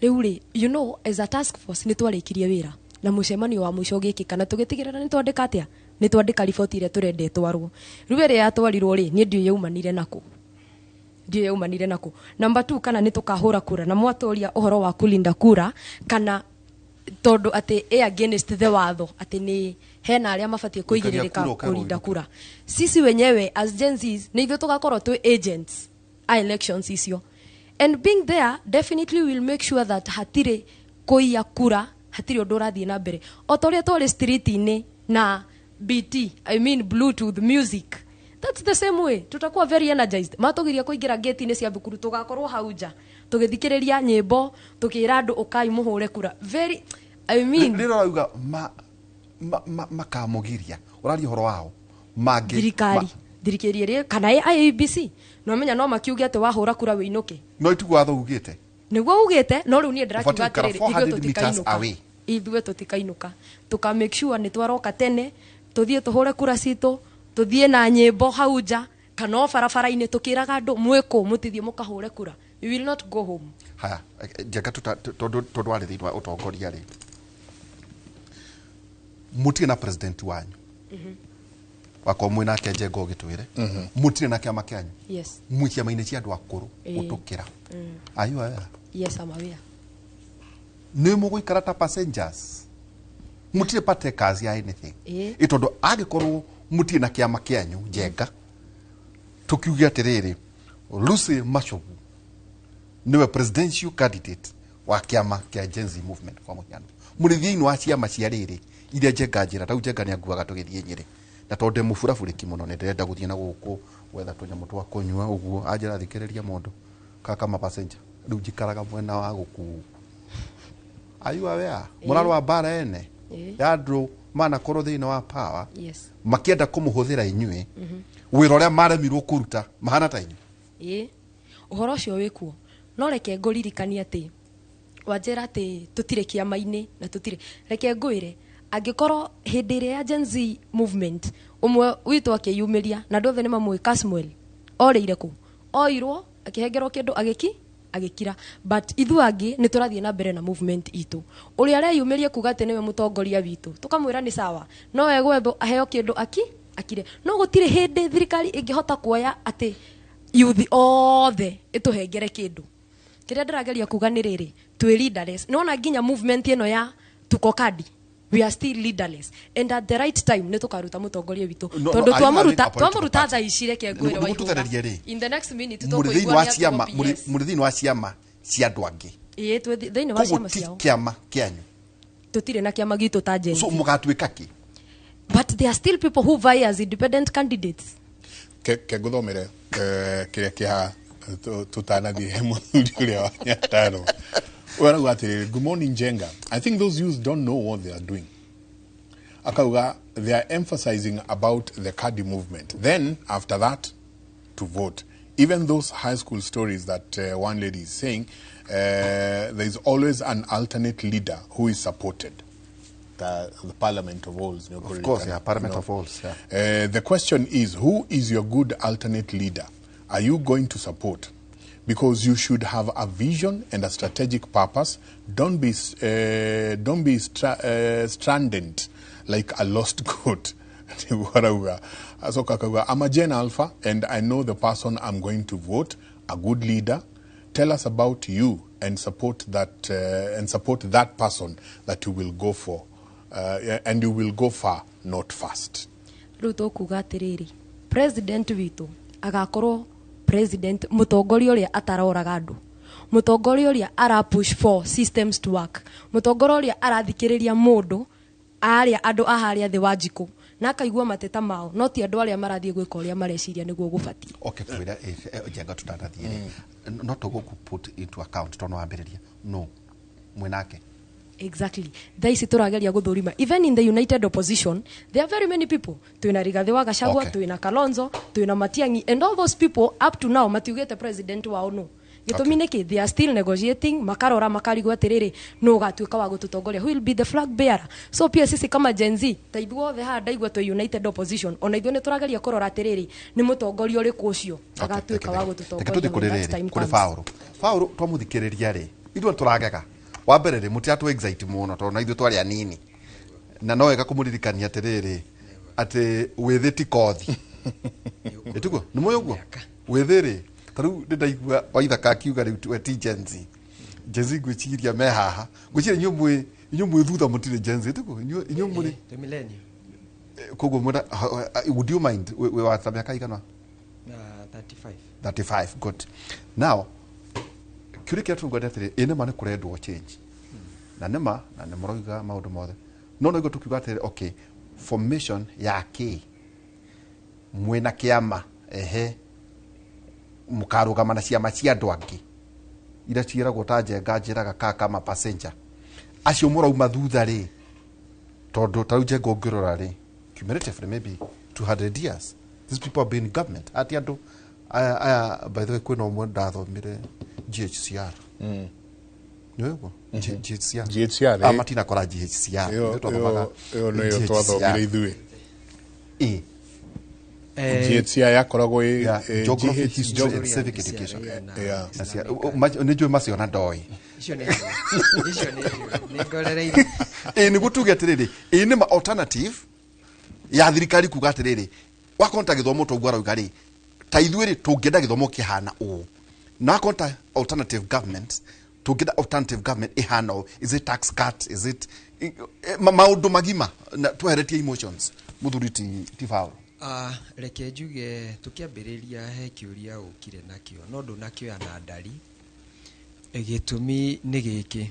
Rĩu rĩ, you know, as a task force nĩ twarĩkirie wĩra na mũcemanio wa mũico ũgĩkĩka, na tũgĩtigĩrĩra nĩ twandĩka atĩa, nĩ twandĩka riboti ĩrĩa tũrenda ĩtwarwo. Rĩu ĩrĩa yatwarirwo rĩ, niĩ ndiũĩ yaumanire nakũ, ndiũĩ yaumanire nakũ. Number two, kana nĩ tũkahũra kura, na mwatũria ũhoro wa kulinda kura, kana tondũ atĩ ĩ against the watho, atĩ nĩ hena arĩa mabatiĩ Gũikaria kũigĩrĩrĩka kura ũkerwo kũrinda ũinũke. Kura, sisi wenyewe as Gen Zs nĩ ithuĩ tũgakorwo twĩ agents a elections icio, and being there definitely will make sure that hatirĩ kũiya kura, hatirĩ ũndũ ũrathiĩ na mbere, o ta ũrĩa twarĩ street-inĩ na BT, I mean Bluetooth music. That's the same way tutakuwa very energized. Matũgiria kũingĩra gate-inĩ cia thukuru, tũgakorwo hau nja tũgĩthikĩrĩria nyĩmbo, tũkĩra andũ ũkai mũhũre kura. Very, I mean, Rĩrĩa ũrauga makamũgiria, ũraria ũhoro wao mangĩ Thirikari, thirikari ĩrĩa kana IEBC, no menya no makiuge atĩ wahũra kura wĩinũke. No itugu watho ugĩte. Nĩguo ugĩte, no rĩu niĩ Ũbatiĩ ndĩrakiuga gũikara atĩrĩrĩ, ithuĩ 400 meters tũtikainũka. Away. Ithuĩ tũtikainũka, tũka make sure nĩ twaroka tene, tũthiĩ tũhũre kura citũ, tũthiĩ na nyĩmbo hau nja kana o barabara-inĩ, tũkĩraga andũ mwĩkũ mũtithiĩ mũkahũre kura. We will not go home. Haya, Njenga, tondu warĩ thĩinĩ wa ũtongoria rĩ, mũtirĩ na president wanyu, wakorwo mwĩ nake Njenga ũgĩtwĩre mũtirĩ na kĩama kĩanyu, Yes. mwĩ ciama-inĩ cia andũ akũrũ gũtũkĩra. Are you aware? Yes, I'm aware. Nĩ mũgũikara ta passengers, mũtirĩ partakers ya anything. Ĩ tondũ angĩkorwo mũtirĩ na kĩama kĩanyu, Njenga, tũkiuge atĩrĩrĩ, Lucy Machogu nĩwe presidential candidate wa kĩama kĩa Gen Z movement, kwa mũhiano, mũrĩ thĩinĩ wa ciama cia rĩrĩ iria Njenga njĩra tau Njenga nĩ anguaga tũgĩthiĩ Nyĩrĩ, na tondũ ndĩ mũburabũrĩki mũno, nĩ ndĩrenda gũthiĩ na gũkũ gwetha tũnyamũ twa kũnyua ũguo, anjĩra thikĩrĩria mũndũ kaka ma passenger, rĩu njikaraga mwena wa gũkũ. Are you aware? Mũrarũa mbara ene ya andũ manakorwo thĩinĩ wa power, makĩenda kũmũhũthĩra inyuĩ wĩra ũrĩa maremirwo kũruta mahana ta inyuĩ. Ĩĩ, ũhoro ũcio wĩkuo, no reke ngũririkanie atĩ wanjĩra atĩ tũtirĩ kĩama-inĩ na tũtirĩ, reke ngwĩre, angĩkorwo hĩndĩ ĩrĩa ya Gen Z movement ũmwe witũ akĩyumĩria na andũ othe nĩ mamũĩ, Kasmuel orĩire kũ, oirwo akĩhengerwo kĩndũ agĩkira, but ithuĩ angĩ nĩ tũrathiĩ na mbere na movement itũ. Ũrĩa areyumĩria kuga atĩ nĩwe mũtongoria witũ, tũkamwĩra nĩ sawa, no egwethwo aheo kĩndũ akire, no gũtirĩ hĩndĩ thirikari ĩngĩhota kuoya atĩ youth othe ĩtũhengere kĩndũ. Kĩrĩa ndĩrageria kuga nĩ rĩrĩ, twĩ leaderless. Nĩwona nginya movement ĩno ya tuko kadi, we are still leaderless, and at the right time nĩ tũkaruta mũtongoria witũ, No, tondũ are you having twamũruta a political twamũruta party? thaa ici, reke ngwĩre, Nĩguo Waihũra, tũthererie rĩ, in the next minute mũrĩ thĩinĩ tũkũigua wa nĩ ciama atũgwo PS. Mũrĩ thĩinĩ wa ciama cia andũ angĩ. Ĩĩ, twĩ thĩinĩ wa Koguo ciama ti ciao. Kĩama kĩanyu. Tũtirĩ na kĩama gitũ ta Gen So Z. mũgatuĩka kĩ? But there are still people who vie as independent candidates. Ke ngũthomere kĩrĩa kĩa tũtanathiĩ he mũthuri ũrĩa wa Nyandarua. Ũyũ arauga atĩrĩrĩ, "Good morning, Njenga. I think those youths don't know what they are doing." Akauga they are emphasizing about the Kadi movement, then after that to vote. Even those high school stories that one lady is saying, there is always an alternate leader who is supported. The Parliament of Wolves. Of course, yeah, Parliament of Wolves, yeah. The question is, who is your good alternate leader? Are you going to support? Because you should have a vision and a strategic purpose. Don't be stranded like a lost goat. Warauga. Acoka akauga, "I'm a Gen Alpha and I know the person I'm going to vote, a good leader. Tell us about you and support that person that you will go for. And you will go far, not fast." Rĩu tũkuga atĩrĩrĩ, president witũ agakorwo president mũtongoria ũrĩa ataroraga andũ, mũtongoria ũrĩa ara push for systems to work, mũtongoria ũrĩa arathikĩrĩria mũndũ arĩa andũ a harĩa thĩ wa njikũ na akaigua mateta mao, no ti andũ arĩa marathiĩ gwĩka ũrĩa mareciria nĩguo gũbatiĩ. Okay, twĩre Njenga tũtanathiĩ rĩ, no tũgũkũ put into account tondũ wambĩrĩria no mwĩnake. Exactly, thaa ici tũrageria gũthũrima. Even in the united opposition there are very many people. Twĩna Rigathĩ wa Gachagua, twĩna Kalonzo, twĩna Matiang'i, and all those people up to now matiugĩte president wao no. Gĩtũmi nĩ kĩ? They are still negotiating, makarora makarigwo atĩrĩrĩ, no ũgatuĩka wa gũtũtongoria, who will be the flag bearer? So pia sisi kama Gen Z, ta ithuothe haha ndaigua twĩ united opposition, ona ithuĩ nĩ tũrageria kũrora atĩrĩrĩ, nĩ mũtongoria ũrĩkũ ũcio agatuĩka wa Reke gũtũtongoria tũthiĩ kũrĩ when that rĩrĩ time kũrĩ comes. Paũlũ. Paũlũ, twamũthikĩrĩria rĩ, ithuĩ tũragega wa mbere rĩ, mũtiratũ excite mũno tondũ na ithuĩ twarĩ anini, na no wega kũmũririkania atĩrĩrĩ, atĩ wĩthĩ ti kothi ĩtiguo nĩ mũĩ ũguo wĩthĩ rĩ, ta rĩu nĩ ndaigua Waithaka akiuga rĩu we ti Gen Z. Gen Z ngwĩciria me haha, ngwĩciria inyuĩ mwĩ thutha, mũtirĩ Gen Z, ĩtiguo inyuĩ mũrĩ Twĩ millennial. Koguo mwena, would you mind, wĩ wa ta mĩaka igana? Na 35. 35, good. Now kĩũria kĩrĩa tũngwenda atĩrĩ, ĩ nĩma nĩ kũrendwo change na nĩma na nĩ mũrauga maũndũ mothe, no noiguo tũkiuga atĩrĩ, okay, formation ya kĩ, mwĩna kĩama, ehe, mũkarũgama na ciama cia andũ angĩ iria ciĩragwo ta Njenga njĩraga ka kama passenger acio mũrauma thutha rĩ, tondũ ta rĩu Njenga ũngĩrora rĩ, cumulatively maybe 200 years these people have been in government, ati andũ aya. By the way, kwĩna ũmwe ndathomire GHCR, nĩ ũguo GHCR. GHCR, Ah, eh. matinakora GHCR. Ĩyo Ithuĩ twathomaga ĩyo nĩyo GHCR. twathomire ithuĩ. Ĩ GHCI yakoragwo ĩ Yeah, Geography, GH History and Civic Education. Yeah. Na nĩ njũĩ macio na ndoĩ. Icio nĩ njũĩ. Icio nĩ njũĩ. Nĩ ngorereire. Ĩ nĩguo tuge atĩrĩrĩ, ĩ nĩ ma alternative ya thirikari kuga atĩrĩrĩ, wakorwo ta gĩthomo toguo arauga rĩ, ta ithuĩ rĩ tũngĩenda gĩthomo kĩhana ũũ, na wakorwo ta alternative government tũngĩenda alternative government ĩhana ũũ, is it tax cut, is it maũndũ magima na tweheretie emotions, mũthuri ti Paul. Reke njuge tũkĩambĩrĩria he kĩũria ũkire nakĩo no ndũnakĩoya na ndari. Gĩtũmi nĩ gĩkĩ,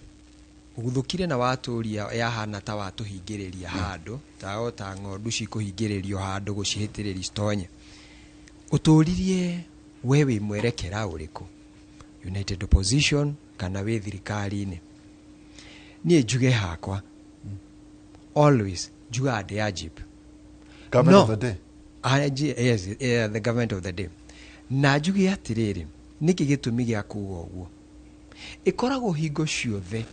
ũguthũkire na watũria yahana ta watũhingĩrĩria handũ ta o ta ng'ondu cikũhingĩrĩrio handũ gũcihĩtĩrĩria citonye. Ũtũririe we wĩ mwerekera ũrĩkũ, United Opposition kana wĩ thirikari-inĩ? Niĩ njuge hakwa always njugaga ndĩ AJIP. Government No. of the day. Yes, the government of the day. Na njuge atĩrĩrĩ, nĩkĩ gĩtũmi gĩa kuga ũguo? Ĩkoragwo hingo ciothe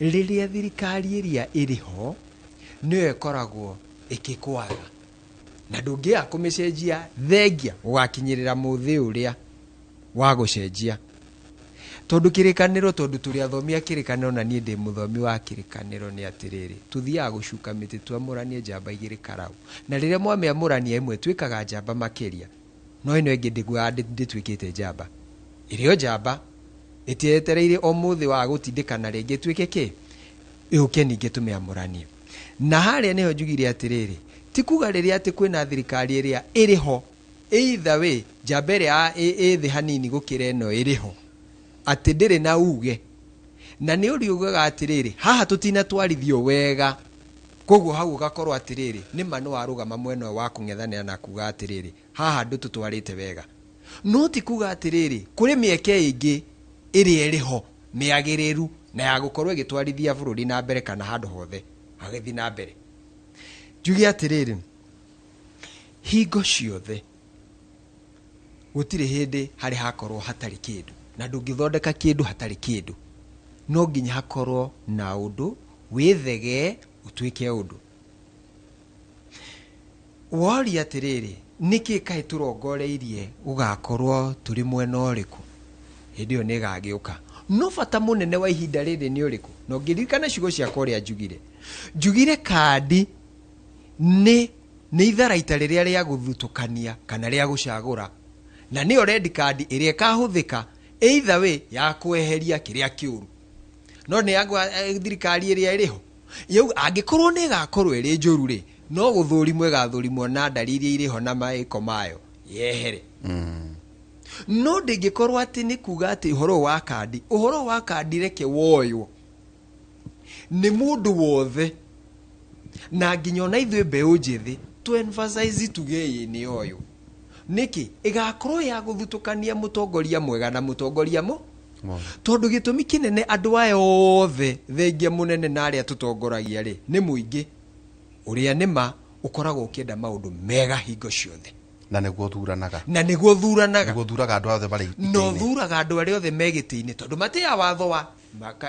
rĩrĩa thirikari ĩrĩa ĩrĩ ho nĩyo ĩkoragwo ĩkĩkwaga na ndũngĩaga kũmĩcenjia thengia gũgakinyĩrĩra mũthĩ ũrĩa wa gũcenjia, tondũ kĩrĩkanĩro, tondũ tũrĩ athomi a kĩrĩkanĩro na niĩ ndĩ mũthomi wa kĩrĩkanĩro, nĩ atĩrĩrĩ, tũthiaga gũcuka mĩtĩ twamũranie njamba igĩrĩ karau, na rĩrĩa mwamĩamũrania ĩmwe tuĩkaga njamba makĩria, no ĩno ĩngĩ ndĩguaga ndĩtuĩkĩte njamba, ĩrĩ o njamba ĩtietereire o mũthĩ wa gũtindĩkana rĩngĩ ĩtuĩke kĩ ĩũke ningĩ tũmĩamũranie. Na harĩa nĩho njugire atĩrĩrĩ, ti kuga rĩrĩa atĩ kwĩna thirikari ĩrĩa ĩrĩ ho either way njamba ĩrĩa ĩ thĩ hanini gũkĩra ĩno ĩrĩ ho atĩ ndĩrĩ na uge, na nĩ ũriugaga atĩrĩrĩ, haha tũtinatwarithio wega, koguo hau ũgakorwo atĩrĩrĩ nĩ ma nĩ warũgama mwena ũyũ wa kũng'ethanĩra na kuga atĩrĩrĩ haha ndũtũtwarĩte wega. No ti kuga atĩrĩrĩ kũrĩ mĩeke ĩngĩ ĩrĩa ĩrĩ ho mĩagĩrĩru na ya gũkorwo ĩgĩtwarithia bũrũri na mbere kana handũ hothe hagĩthiĩ na mbere. Njuge atĩrĩrĩ, hingo ciothe gũtirĩ hĩndĩ harĩ hakorwo hatarĩ kĩndũ, na ndũngĩthondeka kĩndũ hatarĩ kĩndũ, no nginya hakorwo na ũndũ wĩthegee ũtuĩke ũndũ. Woria atĩrĩrĩ, nĩkĩ kaĩ tũrongoreirie gũgakorwo tũrĩ mwena ũrĩkũ? Hĩndĩ ĩyo nĩ ĩgagĩũka. No bata mũnene wa ihinda rĩrĩ nĩ ũrĩkũ? Na ũngĩririkana ciugo ciakwa ũrĩa njugire, njugire kandi nĩ itharaita rĩrĩa rĩa gũthutũkania kana rĩa gũcagũra, na nĩyo red card ĩrĩa ĩkahũthĩka either way ya kweheria kĩrĩa kĩũru, no nĩ ya thirikari ĩrĩa ĩrĩ ho yau angĩkorwo nĩ ĩgakorwo ĩrĩ njũru rĩ, no gũthũrimwo ĩgathũrimwo na ndari iria irĩ ho na maĩko mayo yehere. No ndĩngĩkorwo atĩ nĩ kuga atĩ ũhoro wa kandi, ũhoro wa kandi reke woywo nĩ mũndũ wothe, na nginya ona ithuĩ mbeũ njĩthĩ tũ emphasize tuge ĩĩ nĩ oyũ. Nĩkĩ ĩgakorwo ya gũthutũkania mũtongoria mwega na mũtongoria mũ, tondũ gĩtũmi kĩnene andũ aya othe thengia mũnene na arĩa tũtongoragia rĩ nĩ mũingĩ ũrĩa nĩma ũkoragwo ũkĩenda maũndũ mega hingo ciothe, na nĩguo thuranaga, na nĩguo thuranaga, nĩguo thuraga andũ othe marĩ no thuraga andũ arĩa othe me gĩtĩ-inĩ, tondũ matĩaga watho wa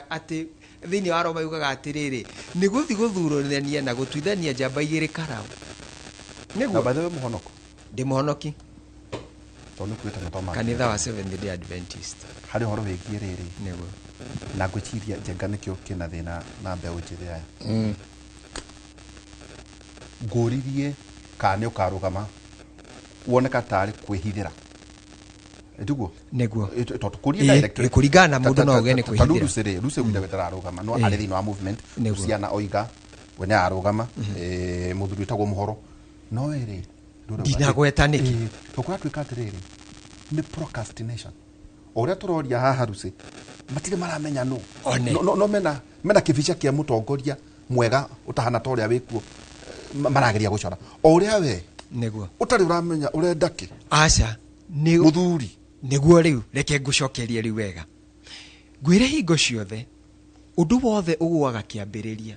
atĩ thĩinĩ wa Roma yugaga atĩrĩrĩ nĩ gũthiĩ gũthurania na gũtuithania njamba igĩrĩ karau. Nĩguo na by the way mũhonoko, ndĩ mũhonoki tondũ nĩ kuĩte gĩthoma kanitha wa Seventh Day Adventist harĩ ũhoro wĩgiĩ rĩrĩ, nĩguo na ngwĩciria Njenga nĩkĩo kĩna thĩna na mbeũ njĩthĩ aya. Ngũririe kana nĩ ũkarũgama woneka tarĩ kwĩhithĩra, tiguo? Nĩguo. Tondũ kũria direct kũringana na mũndũ no uge nĩ kwĩhithĩra. Lucy rĩ, Lucy oigire we ndararũgama, no arĩ thĩinĩ wa movement. Luciana oiga we nĩ ararũgama, mũthuri wĩtagwo Mũhoro, no we rĩ ndinagweta nĩkĩ? Tondũ kũratuĩka atĩrĩrĩ nĩ procrastination. O ũrĩa tũroria haha Lucy, matirĩ maramenya nũ. No mena kĩbica kĩa mũtongoria mwega ũtahana ta ũrĩa wĩkuo, marageria gũcora o ũrĩa we nĩguo ũtarĩ ũramenya ũrenda kĩ. Aca nĩ mũthuri nĩguo rĩu reke ngũcokerie rĩu wega, ngwĩre hingo ciothe ũndũ wothe ũgũaga kĩambĩrĩria,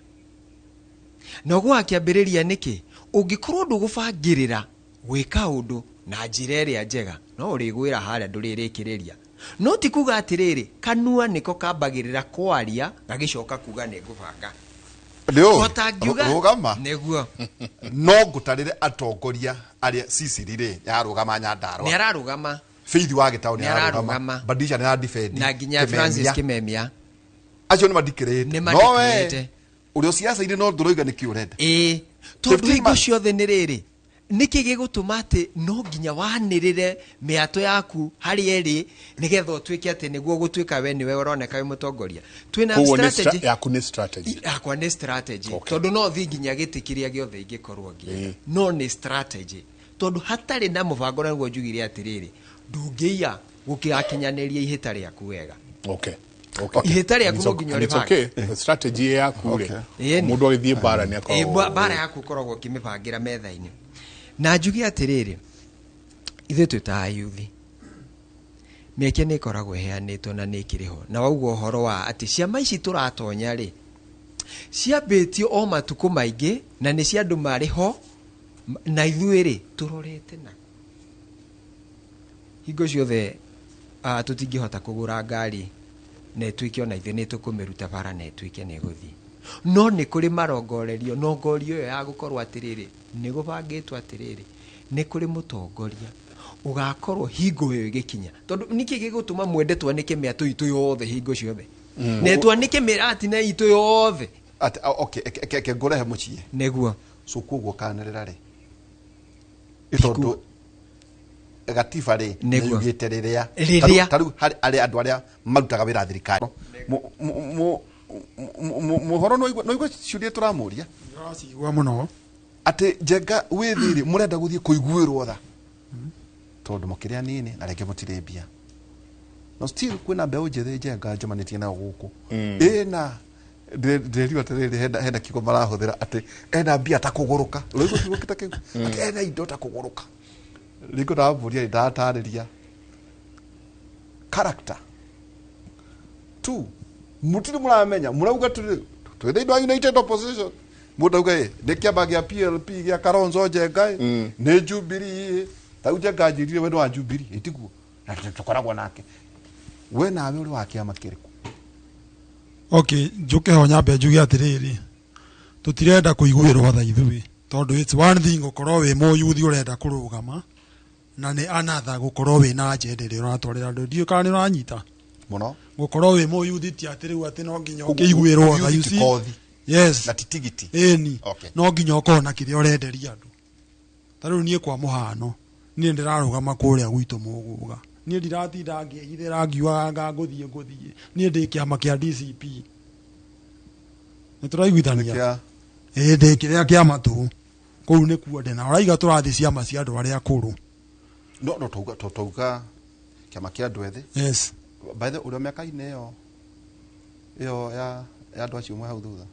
na ũgũaga kĩambĩrĩria nĩkĩ? Ũngĩkorwo ndũgũbangĩrĩra gwĩka ũndũ na njĩra ĩrĩa njega no ũrĩgwĩra harĩa ndũrĩrĩkĩrĩria. No ti kuga atĩrĩrĩ kanua nĩko kambagĩrĩra kwaria gagĩcoka kuga nĩ ngũbanga. Hota ngiuga rũgama nĩguo no ngũtarĩre atongoria arĩa Sicily rĩ yarũgama Nyandarua nĩ ararũgama Faith wa Gĩtaũ nĩ Nĩ ararũgama ararũgama. Badisha nĩ aradefend na nginya Francis Kimemia acio nĩ madikĩrĩte Nĩ no we madeclarĩte. ũrĩa ciaca-inĩ no ndũroiga nĩkĩ ũrenda ĩĩ tondũ hingo ciothe nĩ rĩrĩ nĩkĩ gĩgũtũma atĩ no nginya wanĩrĩre mĩatũ yaku harĩa ĩrĩ nĩgetha ũtuĩke atĩ nĩguo gũtuĩka we nĩwe ũroneka wĩ mũtongoria twĩna Koguo nĩ strategy yaku nĩ strategy yakwa nĩ strategy tondũ no thiĩ nginya gĩtĩ kĩrĩa gĩothe ingĩkorwo ngĩenda no nĩ strategy tondũ hatarĩ na mũbango na nĩguo njugire atĩrĩrĩ ndũngĩiya gũkĩrakinyanĩria ihĩta rĩaku wega okay Ihĩta rĩaku And it's no nginya and it's ũrĩbange. okay. Strategy yaku rĩ Ĩni. mũndũ agĩthiĩ mbara nĩ akoragwo Mbara yaku ũkoragwo ũkĩmĩbangĩra metha-inĩ na njuge atĩrĩrĩ ithuĩ twĩ ta ayuthi mĩeke nĩ ĩkoragwo ĩheanĩtwo na nĩ ĩkĩrĩ ho na wauga ũhoro wa atĩ ciama ici tũratonya rĩ ciambĩtio o matukũ maingĩ na nĩ cia andũ marĩ ho na ithuĩ rĩ tũrorete na hingo ciothe tũtingĩhota kũgũra ngari na ĩtuĩke ona ithuĩ nĩ tũkũmĩruta bara na ĩtuĩke nĩ ĩgũthiĩ no nĩ kũrĩ marongorerio nongorio ĩyo ya gũkorwo atĩrĩrĩ nĩ gũbangĩtwo atĩrĩrĩ nĩ kũrĩ mũtongoria ũgakorwo hingo ĩyo ĩgĩkinya tondũ nĩkĩ gĩgũtũma mwende twanĩke mĩatũ itũ yothe hingo ciothe na twanĩke mĩratina itũ yothe Atĩ, okay eke ngũrehe mũciĩ nĩguo so koguo kanĩrĩra rĩ tondũ gatiba rĩ Nĩguo. nĩyugĩte rĩrĩa Rĩrĩa. Ta rĩu harĩ arĩa andũ arĩa marutaga wĩra thirikari mũhoro no igua ciũria tũramũria Ndĩracigua mũno atĩ Njenga wĩ thĩrĩ mũrenda gũthiĩ kũiguĩrwo tha tondũ mũkĩrĩ anini na rĩngĩ mũtirĩ mbia no still kwĩna mbeũ njĩthĩ Njenga njemanĩtie nayo gũkũ ĩna ndĩrirwo atĩrĩrĩ hena kiugo marahũthĩra atĩ ena mbia ta kũgũrũka ũraigua kiugo ta kĩu atĩ ena indo ta kũgũrũka rĩngĩ ndamũria ndatarĩria character two mũtirĩ mũramenya mũrauga tũrĩ twĩ thĩinĩ wa United Opposition mũndũ auga ĩ nĩ kĩama gĩa PLP gĩa Kalonzo Njenga ĩ nĩ Jubilee ĩ ta rĩu Njenga anjĩrire we nĩ wa Jubilee ĩtiguo na tũkoragwo nake we nawe ũrĩ wa kĩama kĩrĩkũ okay njũke ho nyambe njuge atĩrĩrĩ tũtirenda kũiguĩrwo tha ithuĩ tondũ it's one thing gũkorwo wĩ mũyuthi ũrenda kũrũgama na nĩ another gũkorwo wĩna agenda ĩrĩa ũratwarĩra andũ ndiũĩ kana nĩ ũranyita mũno gũkorwo wĩ mũyuthi ti atĩ rĩu atĩ no nginya ũkĩiguĩrwo tha Ũyuthi you ti see? kothi. yes na ti tigiti ĩni Okay. no nginya ũkorwo na kĩrĩa ũrenderia andũ ta rĩu niĩ kwa mũhano niĩ ndĩrarũgama kũrĩa gwitũ Mũgũga niĩ ndiratinda ngĩhithĩra ngiugaga nga ngũthiĩ ngũthiĩ niĩ ndĩ kĩama kĩa DCP nĩ tũraiguithania ĩĩ ndĩ kĩrĩa kĩama tũ kũu nĩkuo ndĩ na ũraiga tũrathiĩ ciama cia andũ arĩa akũrũ no tauga kĩama kĩa andũ ethĩ yes by the way, ũrĩa mĩaka-inĩ ĩyo ĩyo ya andũ acio mwe hau thutha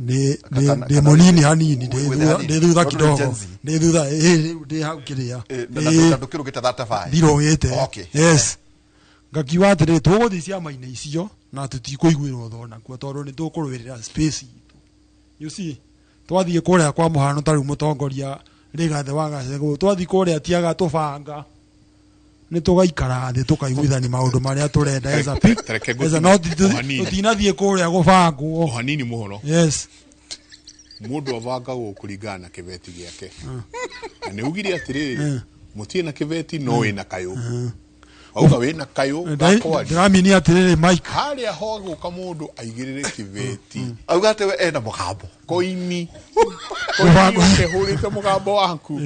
ndĩ Kana- mũnini hanini Wĩ- wĩ hanini. ndĩ thutha Tondũ nĩ kidogo Gen Z. ndĩ thutha ĩĩ rĩu ndĩ hau kĩrĩa Na Ĩĩ. na ndũkĩrũgĩte 35 ndirũgĩte okay yes ngakiuga atĩrĩ tũgũthiĩ ciama-inĩ icio na tũtikũiguĩrwo tha onakuo tondũ nĩ tũkũrũĩrĩra space itũ you see twathiĩ kũrĩa kwa mũhano ta rĩu mũtongoria Rigathĩ wa Gachagua twathiĩ kũrĩa tiaga tũbanga nĩ tũgaikara thĩ tũkaiguithania maũndũ marĩa tũrenda as a Tareke as a no ngũtine o hanini. tũtinathiĩ kũrĩa gũbangwo o hanini mũhoro yes mũndũ abangagwo kũringana na kĩbeti gĩake na nĩ ugire atĩrĩrĩ mũtirĩ na kĩbeti no wĩna kayũ auga wĩna kayũ gakwaria ndĩramini atĩrĩrĩ Mike harĩa hagũka mũndũ aigĩrĩre kĩbeti auga atĩ we ena mũgambo koini koini ũkehũrĩte mũgambo waku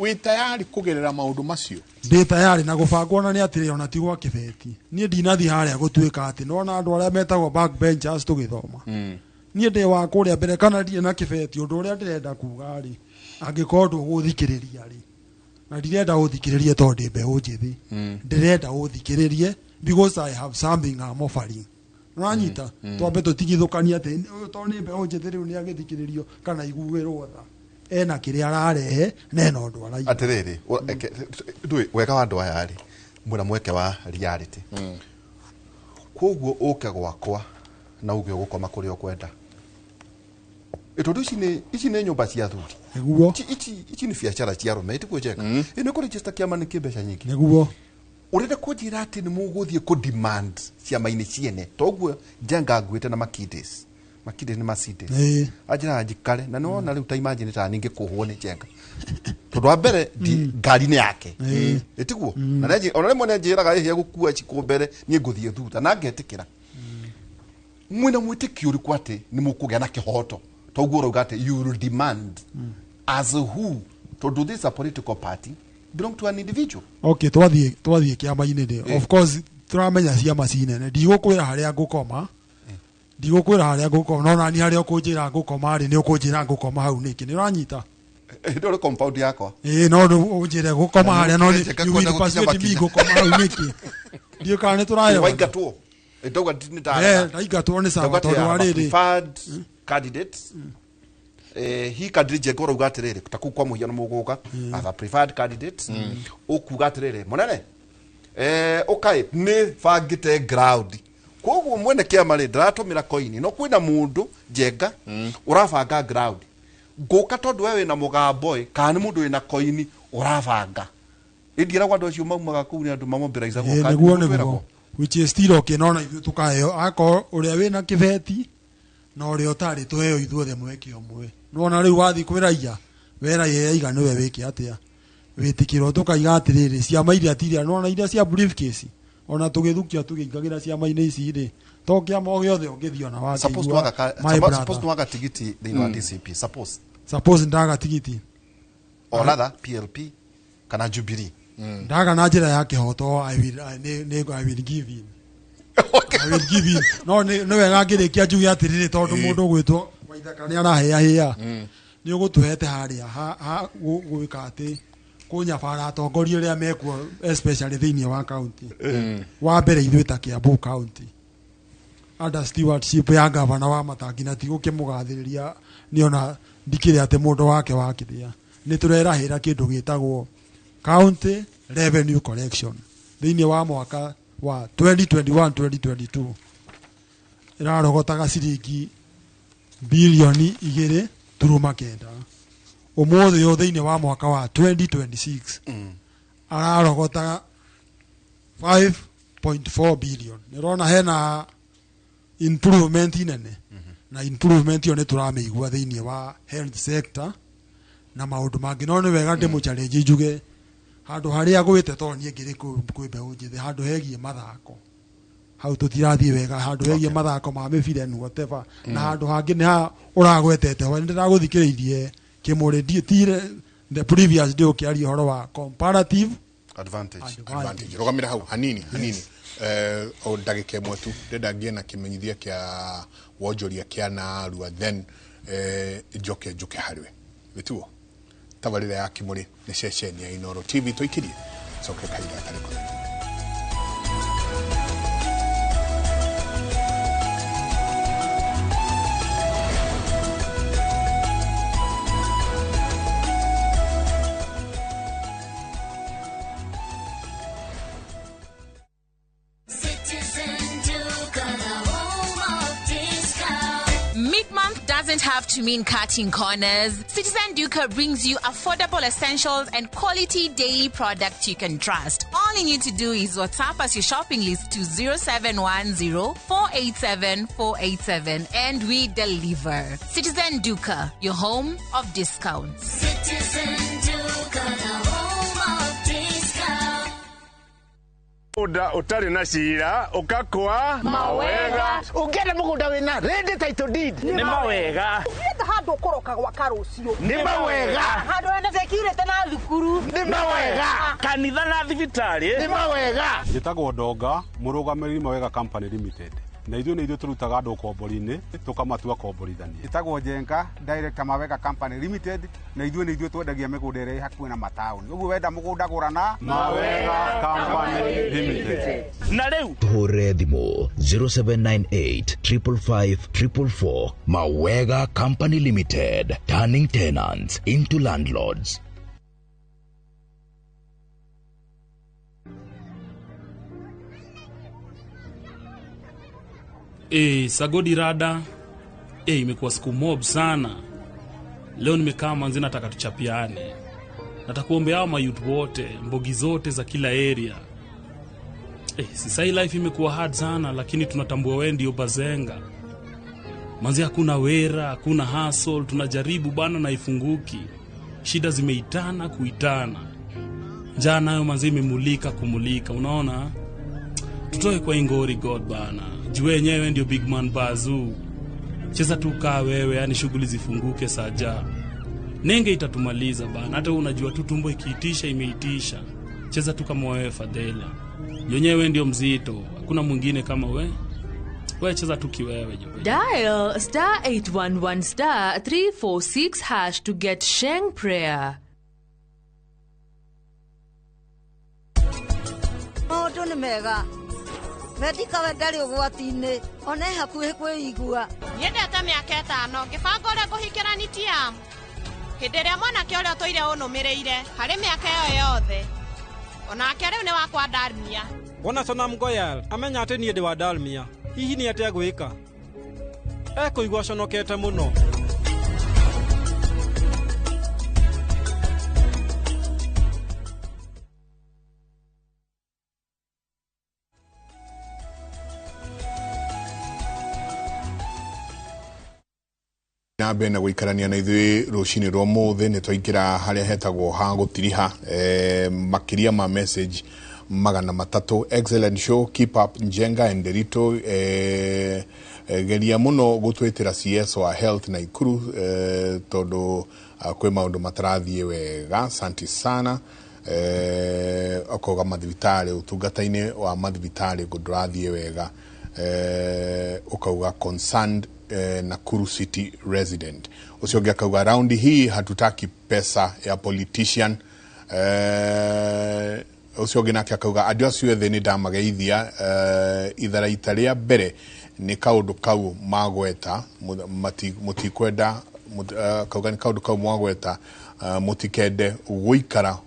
wĩ tayari kũgerera maũndũ macio ndĩ tayari na gũbangwo na nĩ atĩrĩ ona ti gwa kĩbeti niĩ ndinathiĩ harĩa gũtuĩka atĩ nona andũ arĩa metagwo backbenchers tũgĩthoma niĩ ndĩ wa kũrĩa mbere kana ndirĩ na kĩbeti ũndũ ũrĩa ndĩrenda kuga rĩ angĩkorwo ndũgũthikĩrĩria rĩ na ndirenda ũthikĩrĩrie tondũ ndĩ mbeũ njĩthĩ ndĩrenda ũthikĩrĩrie because I have something I'm offering ũranyita twambe tũtigithũkanie atĩ ũyũ tondũ nĩ mbeũ njĩthĩ rĩu nĩ agĩthikĩrĩrio kana iguĩrwo tha ena kĩrĩa ararehe na ena ũndũ araiga atĩrĩrĩ ndũĩ wega wa andũ aya rĩ mwĩna mweke wa reality koguo ũke gwakwa na uge ũgũkoma kũrĩa ũkwenda tondũ ici nĩ nyũmba cia athuri nĩguo ici nĩ biacara cia arũme ĩtiguo Njenga ĩ nĩ kũregister kĩama nĩ kĩ mbeca nyingĩ nĩguo ũrenda kũnjĩra atĩ nĩ mũgũthiĩ kũ demand ciama-inĩ ciene toguo Njenga nguĩte na Makindis Makinde nĩ Mercedes. Ĩĩ. Anjĩraga njikare na nĩwona rĩu ta imagine ta ningĩ kũhwo nĩ Njenga, tondũ wa mbere ngari nĩ yake. Ĩĩ. Ĩtiguo na ona rĩmwe nĩanjĩraga ĩhĩa gũkua cikũ mbere, niĩ ngũthiĩ thutha na ngetĩkĩra. Mwĩna mwĩtĩkio ũrĩkũ atĩ nĩ mũkũgĩa na kĩhoto? Toguo ũrauga atĩ you will demand as who? Tondũ this is a political party belong to an individual. Okay, twathiĩ kĩama-inĩ rĩ, of course tũramenya ciama ci nene. Ndigũkwĩra harĩa ngũkoma, ndigũkwĩra harĩa ngũkoma, no nani harĩa ũkũnjĩra ngũkoma rĩ, nĩ ũkũnjĩra ngũkoma hau nĩkĩ? Nĩ ũranyita? Ĩndĩ ũrĩ compound yakwa. Ĩĩ, no rĩu ũnjĩre gũkoma Na harĩa, no nĩ Njenga you kwenda will gũkinya persuade me makinya. ngũkoma hau nĩkĩ? Ndiũ kana nĩ tũrahewa. Waingatwo. Ndauga nĩ ndarega. Eh, ndaingatwo nĩ sawa. Ndauga atĩ Tondũ I wa have a rĩrĩ, preferred candidate. Hi candidate Njenga ũrauga atĩrĩrĩ, ta kũu kwa mũhiano mũgũka, I have a preferred candidate. Ũkuga atĩrĩrĩ, mũnene, ũkaĩ nĩ bangĩte ground, koguo mwene kĩama rĩ ndaratũmĩra koini, no kwĩna mũndũ Njenga ũrabanga ground ngũka, tondũ we wĩna mũgambo ĩ, kana nĩ mũndũ wĩna koini ũrabanga. Ĩndiĩragwo andũ acio maumaga kũu nĩ andũ mamobilizagwo. Ĩĩ, Kana nĩguo nĩguo nĩguo twĩragwo. Which is still okay, no na ithuĩ tũkaheo, akorwo ũrĩa wĩna kĩbeti na ũrĩa ũtarĩ, tũheo ithuothe mweke ũmwe. Nĩwona rĩu wathiĩ kwĩ raia, we raia yaiga nĩwe wĩke atĩa, wĩtĩkĩrwo. Tũkaiga atĩrĩrĩ, ciama iria tiria nĩwona iria cia briefcase, ona tũgĩthukia tũgĩingagĩra ciama-inĩ ici rĩ, to kĩama o gĩothe ũngĩthiĩ ona Suppose wakĩigua nwaga my suppose brother. nwaga tigiti thĩinĩ wa DCP, suppose. Suppose ndaga tigiti. Or rather PLP kana Jubilee. Ndaga na njĩra ya kĩhoto, I will, I, nĩ, nĩ, I will give in, I will give in. No nĩ wega ngĩrĩkia njuge atĩrĩrĩ, tondũ mũndũ ũgwĩtwo Waithaka nĩ arahĩahĩa, nĩ ũgũtũhete harĩa ha gwĩka atĩ kũnyabara atongoria arĩa mekuo, especially thĩinĩ wa county. Wa mbere, ithuĩ ta Kiambu County, under stewardship ya gavana wa Matangi, na tigũkĩmũgathĩrĩria, nĩona ndikĩrĩ atĩ mũndũ wake wa kĩrĩa, nĩ tũrerahĩra kĩndũ gĩtagwo county revenue collection thĩinĩ wa mwaka wa 2021 2022 ĩrarogotaga ciringi bilioni 2.9. Ũmũthĩ ũyũ, thĩinĩ wa mwaka wa 2026, ararogotaga 5.4 billion. Nĩ ũrona hena improvement nene, na improvement ĩyo nĩ tũramĩigua thĩinĩ wa health sector na maũndũ mangĩ. No nĩ wega ndĩmũ challenge njuge handũ harĩa gwĩte, tondũ niĩ ngĩrĩ kwĩ mbeũ njĩthĩ, handũ hegiĩ mathako hau tũtirathiĩ wega, handũ hegiĩ mathako ma mĩbira and whatever. Na handũ hangĩ nĩ ha ũragwetete ho, nĩ ndĩragũthikĩrĩirie kĩmũrĩ tire the previous day ũkĩaria ũhoro wa comparative advantage. Advantage. Rũgamĩra hau hanini hanini, o ndagĩka ĩmwe tu. Ndĩrenda ngĩe na kĩmenyithia kĩa wonjoria kĩa Narua, then njoke njũke harĩwe. Gĩtuo tabarĩra ya Kĩmũrĩ nĩ ceceni ya Inoro TV. Tũikirie coke kahinda gatarĩ kũraihu. Citizen Duka, the home of discount. Mid-month doesn't have to mean cutting corners. Citizen Duka brings you affordable essentials and quality daily products you can trust. All you need to do is WhatsApp us your shopping list to 0710 487 487 and we deliver. Citizen Duka, your home of discounts. Citizen Duka, the home of discount. Mũgũnda ũtarĩ na cira ũkakwa. Mawega. Ũngĩenda mũgũnda wĩna ready title deed. Nĩ mawega. Ũngĩenda handũ ũkũroka gwaka rũciũ. Nĩ mawega. Handũ hena security na thukuru. Nĩ mawega. Kanitha na thibitarĩ. Nĩ mawega. Njĩtagwo Ndonga, mũrũgamĩrĩri Mawega Company Limited, na ithuĩ nĩ ithuĩ tũrutaga andũ ũkombori-inĩ tũkamatua komborithania. Ĩtagwo Njenga, director Mawega Company Limited, na ithuĩ nĩ ithuĩ twendagia mĩgũnda ĩrĩa ĩ hakuhĩ na mataũni. Ũguo wenda mũgũnda, gũrana Mawega Company Limited. Na rĩu Tũhũrĩre thimũ 0798 555 444. Mawega Company Limited, turning tenants into landlords. Sagodi rada. Imekuwa siku mob sana. Leo nimekaa manzi, nataka tuchapiane. Nataka kuombea hao mayouth wote, mbogi zote za kila area. Sisai life imekuwa hard sana, lakini tunatambua wewe ndio bazenga. Manzi hakuna wera, hakuna hustle, tunajaribu bana na ifunguki. Shida zimeitana kuitana. Njaa nayo manzi imemulika kumulika, unaona? Tutoe kwa ingori God bana. Juu wenyewe ndio big man bazoo. Cheza tu kaa wewe, yani shughuli zifunguke saja. Nenge itatumaliza bana, hata unajua tu tumbo ikiitisha imeitisha. Cheza tu kama wewe Fadhela. Yenyewe ndio mzito, hakuna mwingine kama we. Wewe cheza tu kiwewe jo. Dial star 811 star 346 hash to get Sheng prayer. Maũndũ nĩ mega. Wendika ndarĩ ũgwati-inĩ ona e hakuhĩ kwĩigua. Nyendete mĩaka 5 ngĩbanga ũrĩa ngũhikĩra Nitiam. Hĩndĩ ĩrĩa mwanake ũrĩa ũtũire ũnũmĩrĩire harĩ mĩaka ĩyo yothe. Onake rĩu nĩ wakwa Dalmia. Wona Sonam Goyal amenya atĩ niĩ ndĩ wa Dalmia. Hihi nĩ atĩa gwĩka? Ekũigua aconokete mũno. Na mbere na gũikarania na ithuĩ rũcinĩ rwa ũmũthĩ nĩ twaingĩra harĩa hetagwo ha gũtiriha makĩria ma message 300. Excellent show, keep up Njenga and Derito. Geria mũno gũtwĩtĩra CS wa health na Ikuru tondũ kwĩ maũndũ matarathiĩ wega. Asante sana. Okoga mathibitarĩ, ũtungata-inĩ wa mathibitarĩ ndũrathiĩ wega. Ukauga concerned Nakuru City resident. Ucio ũngĩ akauga raundi hii hatutaki pesa ya politician. Ucio ũngĩ nake akauga andũ acio ethĩ nĩ ndamageithia itharaita rĩa mbere nĩ kaũndũ kau magweta mũtikwenda akauga nĩ kaũndũ kau mwagweta mũtikende gũikara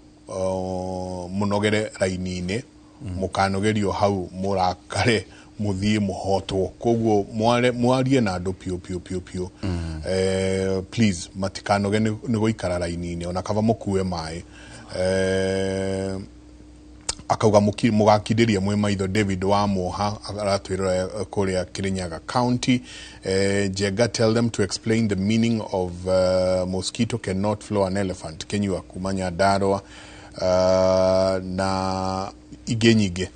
mũnogere raini-inĩ mũkanogerio hau mũrakare muthie muhotwo. Koguo mwarie na andu piu piu piu piu. Please matikanoge ni guikara raini-inĩ ona kaba mukue mai. Akauga mugakindirie mwi maitho. David wa Moha aratwirora kuria Kirinyaga County. Njenga, tell them to explain the meaning of mosquito cannot flow an elephant. Kenyua kuma Nyandarua na ingĩ nyingĩ.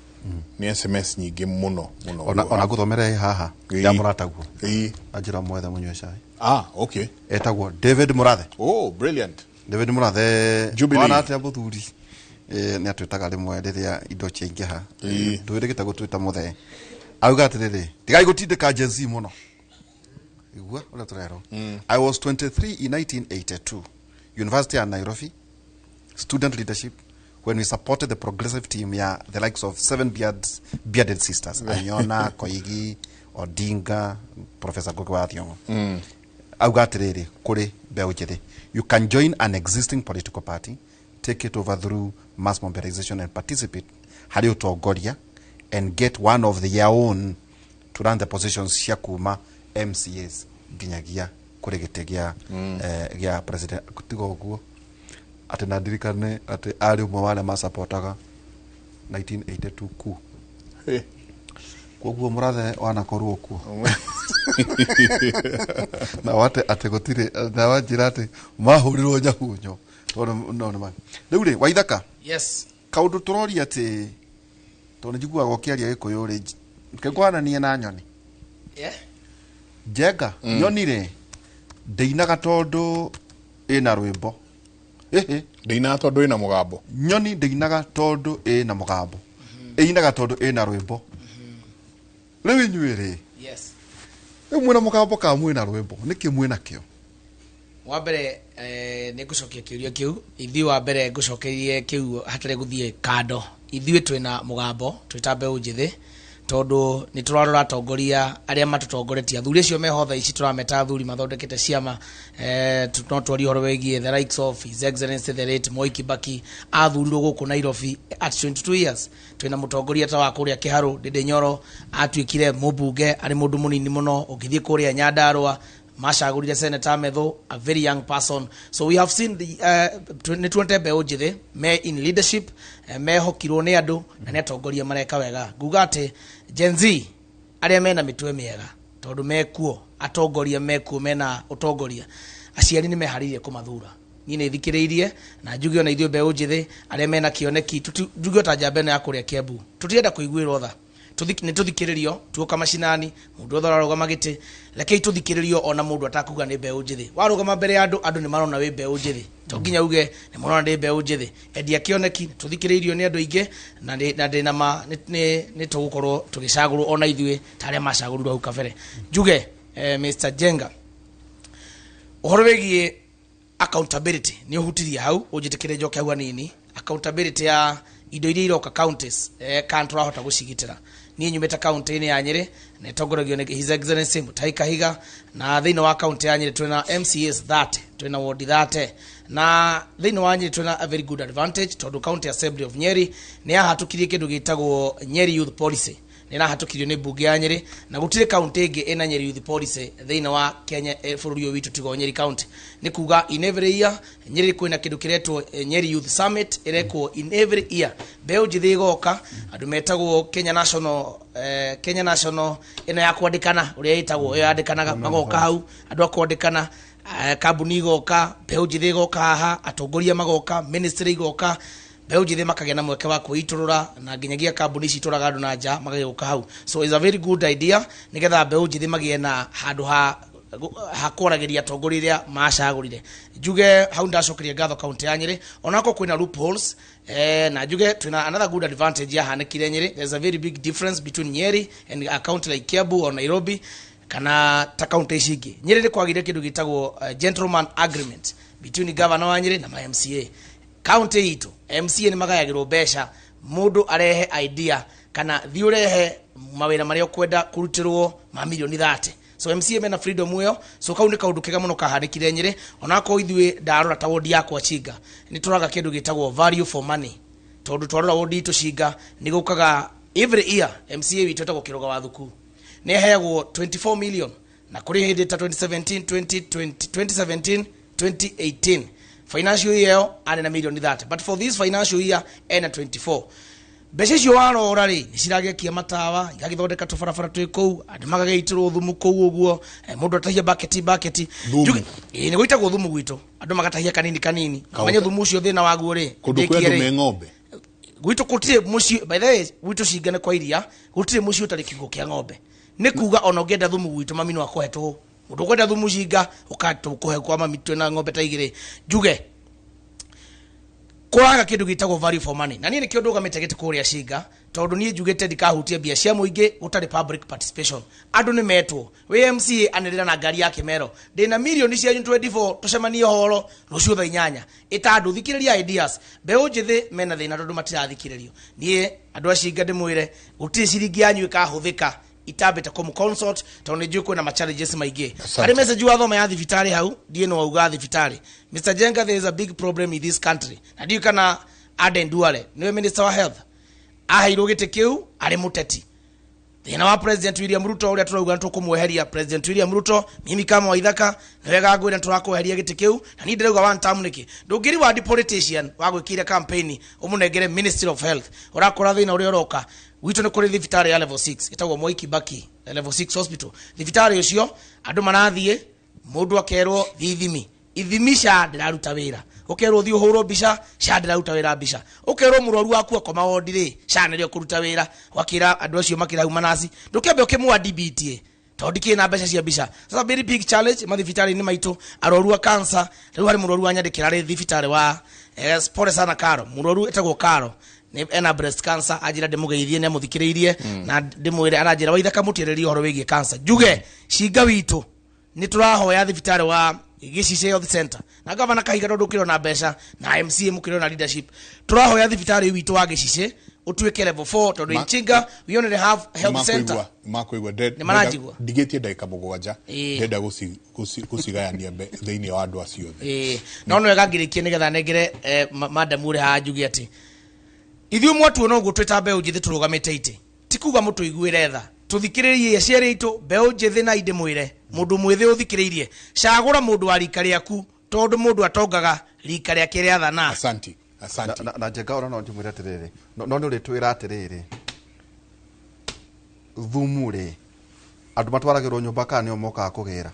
Ni SMS nyingĩ mũno mũno. Ona nguthomere haha ya mũratagwo anjĩra mwethe mũnyue cai. Ah, okay. Etagwo David Murathe. Oh, brilliant. David Murathe wana atĩa mũthuri nĩ atwĩtaga rĩmwe rĩrĩa indo ciaingĩha ndwĩrĩgĩte gũtwĩta mũthee. Auga atĩrĩrĩ, tigai gũtindĩka Gen Z mũno. Igua ũrĩa tũrerwo. I was 23 in 1982, University of Nairobi, student leadership, when we supported the progressive team ya the likes of seven bearded sisters, Anyona, Koigi, Odinga, Professor Ngugi wa Thiong'o. Auga atĩrĩrĩ, kũrĩ mbeũ njĩthĩ, you can join an existing political party, take it over through mass mobilization and participate harĩ ũtongoria and get one of their own to run the positions cia kuma MCAs nginyagia kũrĩ gĩtĩ gĩa gĩa president. Tiga ũguo atĩ na ndirikane atĩ arĩ ũmwe wa arĩa masapotaga 1982 ku. Koguo Murathe wanakorwo kuo na wate atĩ gũtirĩ na wanjĩra atĩ mahũrirwo nyahunyo tondũ no nĩ rĩu rĩ Waithaka. Yes. Kaũndũ tũroria atĩ tondũ njiguaga ũkĩaria Gĩkũyũ rĩ kĩngwananie na nyoni. Yeah. Njenga nyoni rĩ ndĩinaga tondũ ĩna rwĩmbo. Ndĩinaga tondũ ĩna mũgambo. Nyoni ndĩinaga tondũ ĩna mũgambo. Ĩinaga tondũ ĩna rwĩmbo. Rĩu inyuĩ rĩ. Yes. Rĩu mwĩna mũgambo kana mwĩna rwĩmbo nĩkĩ mwĩna kĩo? Wa mbere nĩ ngũcokia kĩũria kĩu. Ithuĩ wa mbere ngũcokerie kĩu hatarĩ gũthiĩ kando. Ithuĩ twĩna mũgambo twĩ ta mbeũ njĩthĩ tondũ nĩ tũrarora atongoria arĩa matũtongoretie. Athuri acio meho thaa ici tũrameta athuri mathondekete ciama. No twarie ũhoro wĩgiĩ the likes of His Excellency the late Moi Kibaki athurirwo gũkũ Nairobi at 22 years. Twĩna mũtongoria ta wa kũrĩa Kĩharũ Ndĩndĩ Nyoro atuĩkire mũmbunge arĩ mũndũ mũnini mũno. Ũngĩthiĩ kũrĩa Nyandarua macagũrire Senator Methu, a very young person. So we have seen the nĩ tuonete mbeũ njĩthĩ me in leadership, mehokirwo nĩ andũ na nĩ atongoria mareka wega. Nguga atĩ Gen Z arĩa mena mĩtwe mĩega tondũ mekuo Atongoria mekuo mena ũtongoria, aciari nĩ meharĩirie kũmathura. Niĩ nĩ thikĩrĩirie na njuge ona ithuĩ mbeũ njĩthĩ arĩa mena kĩoneki, njuge o ta njamba ĩno ya kũrĩa Kiambu, tũtirenda kũiguĩrwo tha. Nĩ tũthikĩrĩrio tuoka macinani, mũndũ wothe ũrarũgama gĩtĩ, rekei tũthikĩrĩrio ona mũndũ atakuga nĩ mbeũ njĩthĩ. Warũgama mbere ya andũ, andũ nĩ marona wĩ mbeũ njĩthĩ, to nginya uge nĩ marona ndĩ mbeũ njĩthĩ. Endia kĩoneki, tũthikĩrĩirio nĩ andũ aingĩ na ndĩ na ma nĩ tũgũkorwo tũgĩcagũrwo ona ithuĩ ta arĩa macagũrirwo hau kabere. Njuge Mr. Jenga, ũhoro wĩgiĩ accountability nĩ ũhutirie hau, ũnjĩtĩkĩre njoke hau hanini. Accountability ya indo iria iroka counties, kana tũrahota gũcigitĩra. Niĩ nyumĩte county-inĩ ya Nyĩrĩ na ĩtongoragio nĩ His Excellency Mutahi Kahiga, na thĩinĩ wa county ya Nyĩrĩ twĩna MCAs 30, twĩna ward 30, na thĩinĩ wa Nyĩrĩ twĩna a very good advantage tondũ County Assembly of Nyeri nĩ yahatũkirie kĩndũ gĩtagwo Nyeri Youth Policy, nĩ ĩrahatũkirio nĩ mbunge ya Nyĩrĩ, na gũtirĩ county ĩngĩ ĩna Nyeri Youth Policy thĩinĩ wa Kenya, bũrũri ũyũ witũ tiga o Nyeri County. Nĩ kuga in every year Nyeri kwĩna kĩndũ kĩretwo Nyeri Youth Summit ĩrekwo in every year. Mbeũ njĩthĩ ĩgoka, andũ metagwo Kenya National ĩno ya kwandĩkana, ũrĩa ĩtagwo ĩyo yandĩkanaga, magoka hau andũ a kwandĩkana, kambuni igoka, mbeũ njĩthĩ igoka haha, atongoria magoka, ministry igoka, mbeũ njĩthĩ makagĩa na mweke wa kwĩitũrũra, na nginyagia kambuni ici itũraga andũ na nja magagĩũka hau. So is a very good idea nĩgetha mbeũ njĩthĩ magĩe na handũ ha kwaragĩria atongoria arĩa macagũrire. Njuge hau ndacokeria ngatho kaunti ya Nyĩrĩ onako kwĩna loopholes, na njuge twĩna another good advantage yahanĩkire Nyĩrĩ. There's a very big difference between Nyeri and a county like Kiambu or Nairobi kana ta kaunti ici ingĩ. Nyĩrĩ nĩ kwagĩire kĩndũ gĩtagwo gentleman agreement between governor wa Nyĩrĩ na ma MCA. Kaunti itũ MCA nĩ magayagĩrwo mbeca, mũndũ arehe idea kana thiĩ ũrehe mawĩra marĩa ũkwenda kũrutĩrwo ma milioni 30. So MCA mena freedom ĩyo, so kau nĩ kaũndũ kega mũno kahanĩkire Nyĩrĩ. Onakorwo ithuĩ ndarora ta wodi yakwa Chinga, nĩ tũraga kĩndũ gĩtagwo value for money, tondũ twarora wodi itũ Chinga nĩ gũkaga every year MCA witũ etagwo Kĩrũga wa Thuku nĩ aheagwo 24 million, na kũrĩ hĩndĩ ta 2017 2020 2017 2018 financial year ĩyo arĩ na milioni 30, but for this financial year ena 24. Mbeca icio warora rĩ, nĩ ciragĩakia matawa, igagĩthondeka tũbarabara twĩ kũu, andũ magagĩitĩrwo thumu kũu ũguo, mũndũ atahia baketi baketi. Thumu. Ĩĩ, nĩ gũitagwo thumu gwitũ, andũ magatahia kanini kanini. Manye thumu ũcio thĩna waguo rĩ, Kũndũ kwĩ ndĩkie andũ rĩ. me ng'ombe? Gwitũ gũtirĩ mũciĩ, by the way, gwitũ Cinga nĩ kwa iria, gũtirĩ mũciĩ ũtarĩ kiugũ kĩa ng'ombe. Nĩ kuga ona ũngĩenda thumu gwitũ, mami no akũhe tũhũ. Mũndũ ũkwenda thumu Cinga ũkatũkũhe kwa mami, twĩna ng'ombe ta igĩrĩ. Njuge kũraga kĩndũ gĩtagwo value for money, na niĩ nĩkĩo ndũgamĩte gĩtĩ kũrĩa Cinga, tondũ niĩ njugĩte ndikahutia mbia cia mũingĩ gũtarĩ public participation. Andũ nĩ metwo, wĩ MCA anĩrĩra na ngari ya kĩmero, ndĩna milioni cianyu 24, tũcemanie horo rũciũ thaa 8, ĩta andũ, thikĩrĩria ideas. Mbeũ njĩthĩ mena thĩna tondũ matirathikĩrĩrio. Niĩ andũ a Cinga ndĩmwĩre gũtirĩ ciringi yanyu ĩkahũthĩka itambĩte kũmũ consult, tondũ nĩ njũĩ kwĩna ma challenges maingĩ. Asante. Harĩ message wathoma ya thibitarĩ hau, ndiĩ no wauga thibitarĩ. Mr. Jenga, there is a big problem in this country, na ndiũĩ kana Aden Duale nĩwe minister wa health aheirwo gĩtĩ kĩu arĩ mũteti. Thĩna wa President William Ruto ũrĩa tũrauga nĩ tũkũmweheria President William Ruto, mimi kama Waithaka nĩ wega ngwĩra nĩ tũrakweheria gĩtĩ kĩu, na niĩ ndĩrauga one term. Nĩkĩ ndũngĩriwandi politician wa gwĩkĩire campaign ũmũnengere Ministry of Health? Ũrakora thĩna ũrĩa ũroka gwitũ nĩ kũrĩ thibitarĩ ya level 6 ĩtagwo Mwai Kibaki level 6 hospital. Thibitarĩ ũcio andũ marathiĩ, mũndũ akerwo thiĩ ithimi ithimi, SHA ndĩraruta wĩra, ũkerwo thiĩ ũhũrwo mbica, SHA ndĩraruta wĩra mbica, ũkerwo mũrwaru waku akoma wondi rĩ, SHA nĩrĩo kũruta wĩra. Wakĩra andũ acio makĩra hau manaci, ndũkĩambe ũkĩmwa DBTA tondũ ndikĩrĩ na mbeca cia mbica. Sasa very big challenge mathibitarĩ-inĩ maitũ, arwaru a cancer. Rĩu harĩ mũrwaru wanyandĩkĩra rĩ thibitarĩ wa pole sana Karo, mũrwaru etagwo Karo nĩ ena breast cancer, anjĩra ndĩmũgeithie nĩ amũthikĩrĩirie na ndĩmwĩre, aranjĩra Waithaka mũtĩrĩrie ũhoro wĩgiĩ cancer. Njuge Cinga witũ nĩ tũrahoya thibitarĩ wa Gĩcicio Health Center na gavana Kahiga, tondũ ũkĩrĩ na mbeca na MCA mũkĩrĩ na leadership, tũrahoya thibitarĩ witũ wa Gĩcicio ũtuĩke level 4, tondũ in Chinga we only have health center. Makwĩgua. Nĩ maranjigua? Ndigĩtie ndagĩka 7. Ĩĩ. Ndenda gũcigayania thĩinĩ wa andũ acio othe. Ĩĩ, no nĩ wega ngĩrĩkie nĩgetha nengere madam ũrĩa haha, njuge atĩ ithuĩ mwatuona ũguo twĩ ta mbeũ njĩthĩ tũrũgamĩte itĩ, ti kuga mũtũiguĩre tha, tũthikĩrĩrie aciari aitũ mbeũ njĩthĩ, na indĩ mwĩre mũndũ mwĩthĩ ũthikĩrĩirie, cagũra mũndũ wa rika rĩaku, tondũ mũndũ atongaga rika rĩake rĩathana. Asanti, asanti. Na Njenga, ona no njimwĩre atĩrĩrĩ, no nĩ ũrĩtwĩra atĩrĩrĩ, thumu rĩ Andũ matwaragĩrwo nyũmba kana nĩo mokaga kũgĩra?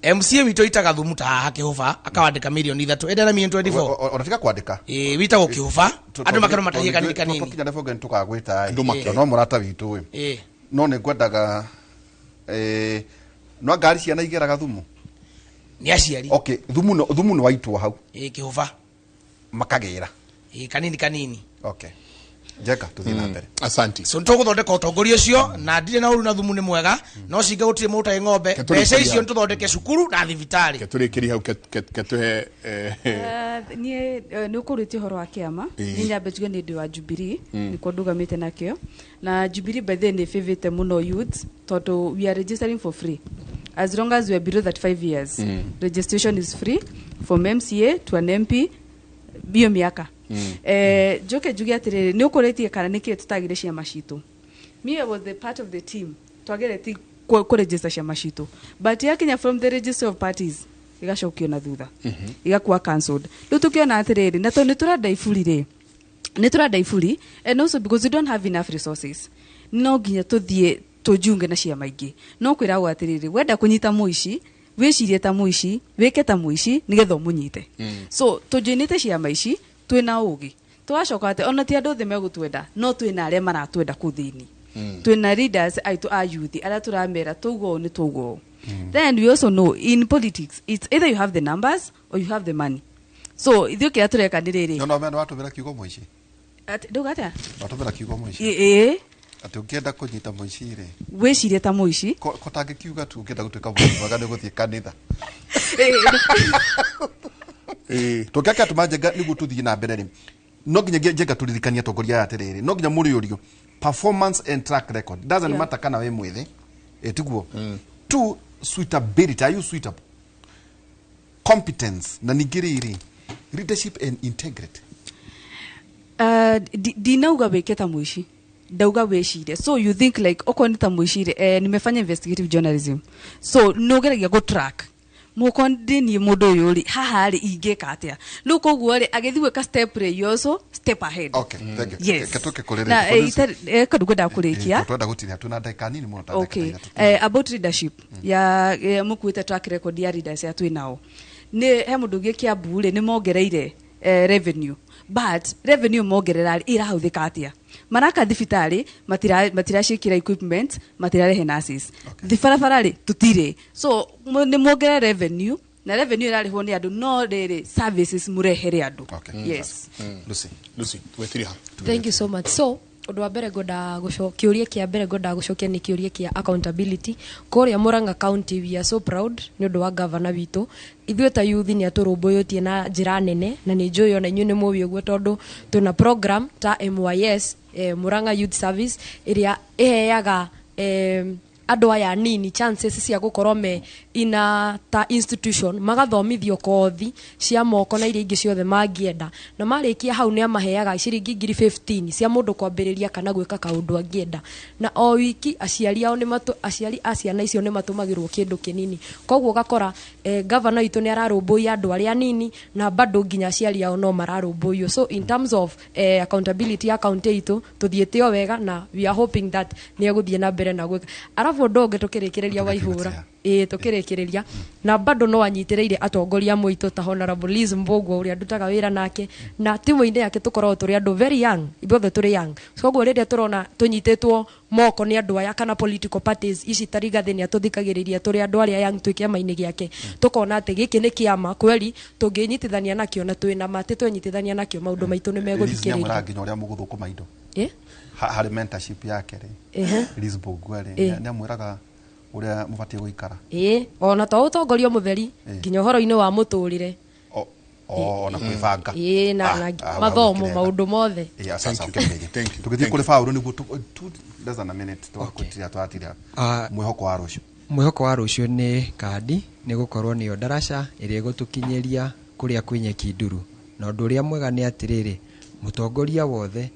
MCA witũ itaga thumu ta haha kĩhũba, akawandĩka 3 mirioni, ĩndĩ na mirioni 24. Ona tiga kwandĩka. Ĩĩ, witagwo kĩhũba, andũ makerwo matahie kanini kanini. Tũkinya nĩ tũkagwĩta. Andũ make. No mũrata witũ ĩ. No nĩ ngwendaga no ngari ciana igeraga thumu. Nĩ aciari. Okay, thumu no thumu nĩ waitwo hau. Ĩĩ, kĩhũba. Makagĩra. Ĩĩ, kanini kanini. Okay, Njeka, tũthiĩ na mbere. Asante. So nĩtũgũthondeka ũtongoria ũcio na ndirĩ na ũru na thumu nĩ mwega, no cinga gũtirĩ mũndũ ũtarĩ ng'ombe. Ketũrĩkĩria Mbeca icio hau. nĩtũthondeke cukuru na thibitarĩ. Ketũrĩkĩrie hau, ketũhe Niĩ nĩ ũkũrĩtie ũhoro wa kĩama. Niĩ nyambe njuge nĩ ndĩ wa Jubilee. Nĩkuo ndũgamĩte nakĩo, na Jubilee by the way nĩ favĩte mũno youth tondũ we are registering for free as long as we are below 35 years. Registration is free from MCA to an MP bio mĩaka. Njoke njuge atĩrĩrĩ, nĩ ũkũrĩtie kana nĩkĩĩ tũtagire ciama citũ. Me, I was the part of the team twagereti kũregister ciama citũ, but yakinya from the register of parties igacokio na thutha, igakuwa cancelled. Rĩu tũkĩona atĩrĩrĩ, na tondũ nĩ tũrenda iburi rĩ, nĩ tũrenda iburi, and also because we don't have enough resources, no nginya tũthiĩ tũnjunge na ciama ingĩ. No kwĩragwo atĩrĩrĩ, wenda kũnyita mũici, wĩcirie ta mũici, wĩke ta mũici nĩgetha ũmũnyite. So tũjoinĩte ciama ici twĩna ũgĩ, tũgacoka atĩ ona ti andũ othe megũtwenda, no twĩna arĩa maratwenda kũu thĩinĩ. Twĩna leaders aitũ a youth arĩa tũramera tũguo ũũ nĩ tũguo ũũ. Then we also know in politics it's either you have the numbers or you have the money, so ithuĩ kĩrĩa tũreka nĩ rĩrĩ. No no watũmĩra kiugo mũici. Ndauga atĩa? Watũmĩra kiugo mũici. Ĩĩ. Atĩ ũngĩenda kũnyita mũici rĩ, wĩcirie ta mũici. Ko tangĩkiuga tu ũngĩenda gũtuĩka mũndũ mwega nĩ gũthiĩ kanitha. Tũngĩaka atũma Njenga nĩguo tũthiĩ na mbere rĩ, no nginya Njenga tũririkanie atongoria aya atĩrĩrĩ, no nginya mũrĩũrio performance and track record. Doesn't matter kana wĩ mwĩthĩ, ĩtiguo two, suitability, are you suitable, competence, na ningĩ rĩrĩ, leadership and integrity. Ndinauga wĩke ta mũici, ndauga wĩcirie. So you think like okorwo nĩ ta mũici rĩ, nimefanya investigative journalism, so nĩ ũgeragia gũ track mũkorwo ndĩ niĩ mũndũ ũyũ rĩ, haha rĩ, ingĩka atĩa rĩu. Koguo rĩ, agĩthiĩ gwĩka step rĩ, you also step ahead. Okay, thank you. Yes. Reke tũke kũrĩ Na rĩngĩ. Kandũ ngwendaga kũrĩkia. Twenda gũtinia, twĩna ndagĩka nini mũno, ta ndagĩka 3. About leadership ya mũkuĩte track record ya leaders ya twĩ nao, nĩ he mũndũ ũngĩ Kiambu rĩ, nĩ mongereire revenue, but revenue mongerera rĩ, ĩrahũthĩka atĩa? Maraka thibitarĩ, matiraciĩkĩra equipment, matirarehe nurses. Thibarabara rĩ, tũtirĩ. So nĩ mongerere revenue, na revenue ĩrarĩhwo nĩ andũ, no rĩrĩ, services mũrehere andũ. Yes. Lucy. Lucy, wetiri ha. Thank you so much. So ũndũ wa mbere ngwendaga kĩũria kĩa mbere ngwendaga gũcokia nĩ kĩũria kĩa accountability. Kũrĩa Murang'a County, we are so proud nĩ ũndũ wa governor witũ. Ithuĩ ta youth nĩ atũrũmbũyĩtie na njĩra nene, na nĩ njũĩ ona inyuĩ nĩ mũĩ ũguo, tondũ twĩna program ta MYS, Murang'a Youth Service, ĩrĩa ĩheaga andũ aya anini chances cia gũkorwo me ina ta institution, magathomithio kothi cia moko na iria ingĩ ciothe mangĩenda, na marĩkia hau nĩ amaheaga ciringi 15,000 cia mũndũ kwambĩrĩria kana gwĩka kaũndũ angĩenda. Na o wiki aciari ao nĩ aciari a ciana icio nĩ matũmagĩrwo kĩndũ kĩnini. Koguo ũgakora gavana witũ nĩ ararũmbũiya andũ arĩa anini, na bado nginya aciari ao no mararũmbũiywo. So in terms of accountability ya county itũ, tũthiĩte o wega, na we are hoping that nĩ egũthiĩ na mbere na gwĩka. Arabu ũndũ ũngĩ tũkĩrĩkĩrĩria, Waihũra, ĩĩ, tũkĩrĩkĩrĩria, na bado no anyitĩrĩire atongoria mũitũ ta Honorable Liz Mbũgua ũrĩa ndutaga wĩra nake, na timu-inĩ yake tũkoragwo tũrĩ andũ very young, ithuothe tũrĩ young. So koguo rĩrĩa tũrona tũnyitĩtwo moko nĩ andũ aya kana political parties ici ta Rigathĩ nĩ atũthikagĩrĩria tũrĩ andũ arĩa young twĩ kĩama-inĩ gĩake, tũkona atĩ gĩkĩ nĩ kĩama kweri tũngĩnyitithania nakĩo, na twĩna ma atĩ twenyitithania nakĩo maũndũ maitũ nĩ Liz megũthikĩrĩrio. nĩamwĩraga nginya ũrĩa mũgũthũkũma indo. Harĩ mentorship yake rĩ, Liz Mbũgua rĩ, nĩamwĩraga ũrĩa mũbatiĩ gũikara. Ĩĩ, ona to ũtongoria mũtheri, nginya ũhoro-inĩ wa mũtũrĩre. Ona kwĩbanga. Ĩĩ, na, Ah, na ah, mathomo, hau maũndũ mothe. Ĩĩ, sasa ũkĩrĩrie. Tũgĩthiĩ kũrĩ Paũlũ nĩguo less than a minute twakũtiria twatiria mwĩhoko wa rũciũ. Mwĩhoko wa rũciũ nĩ kandi, nĩ gũkorwo nĩyo ndaraca ĩrĩa ĩgũtũkinyĩria kũrĩa kwĩ nyeki nduru. Na ũndũ ũrĩa mwega nĩ atĩrĩrĩ, mũtongoria wothe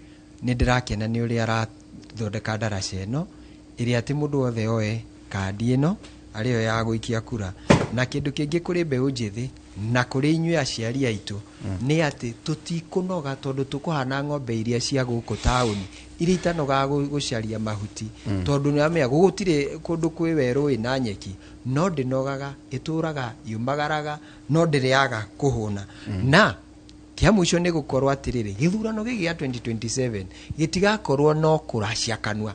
nĩ ndĩrakena nĩ ũrĩa arathondeka ndaraca ĩno, ĩrĩa atĩ mũndũ wothe oe kandi ĩno arĩyo ya gũikia kura. Na kĩndũ kĩngĩ kũrĩ mbeũ njĩthĩ, Na kũrĩ inyuĩ aciari aitũ nĩ atĩ tũtikũnoga tondũ tũkũhana ng'ombe iria cia gũkũ taũni iria itanogaga gũcaria mahuti. Tondũ nĩ amenya gũtirĩ kũndũ kwĩ werũ wĩna nyeki, no ndĩnogaga, ĩtũraga yũmagaraga, no ndĩrĩaga kũhũna. Na kĩa mũico nĩ gũkorwo atĩrĩrĩ, gĩthurano gĩkĩ gĩa 2027 gĩtigakorwo no kũracia kanua,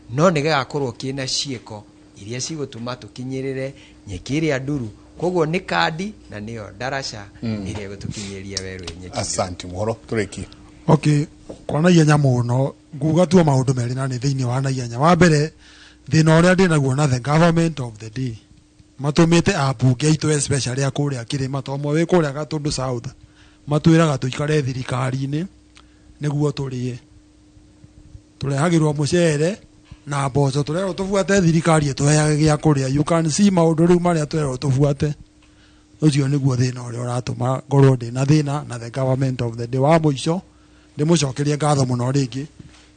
no nĩ gĩgakorwo kĩna ciĩko iria cigũtũma tũkinyĩrĩre nyeki ĩrĩa nduru. Koguo nĩ kandi na nĩyo ndaraca ĩrĩa ĩgũtũkinyĩria werũ nyeki. Asante muhoro, tũrĩkie. Okay, kwa naihenya mũno nguga tu maũndũ merĩ na nĩ thĩinĩ wa naihenya. Wa mbere, thĩna ũrĩa ndĩ naguo na the government of the day matũmĩte ambunge aitũ especially a kũrĩa kĩrĩma, to ũmwe wĩ kũrĩa Gatũndũ South, matwĩraga tũikare thirikari-inĩ nĩguo tũrĩe. Tũrehagĩrwo mũcere na mboco, tũrerwo tũbuate thirikari ĩtũheage gĩa kũrĩa. You can see maũndũ rĩu marĩa tũrerwo tũbuate. Ũcio nĩguo thĩna ũrĩa ũratũma ngorwo ndĩ na thĩna na the government of the day. Wa mũico, ndĩmũcokerie ngatho mũno rĩngĩ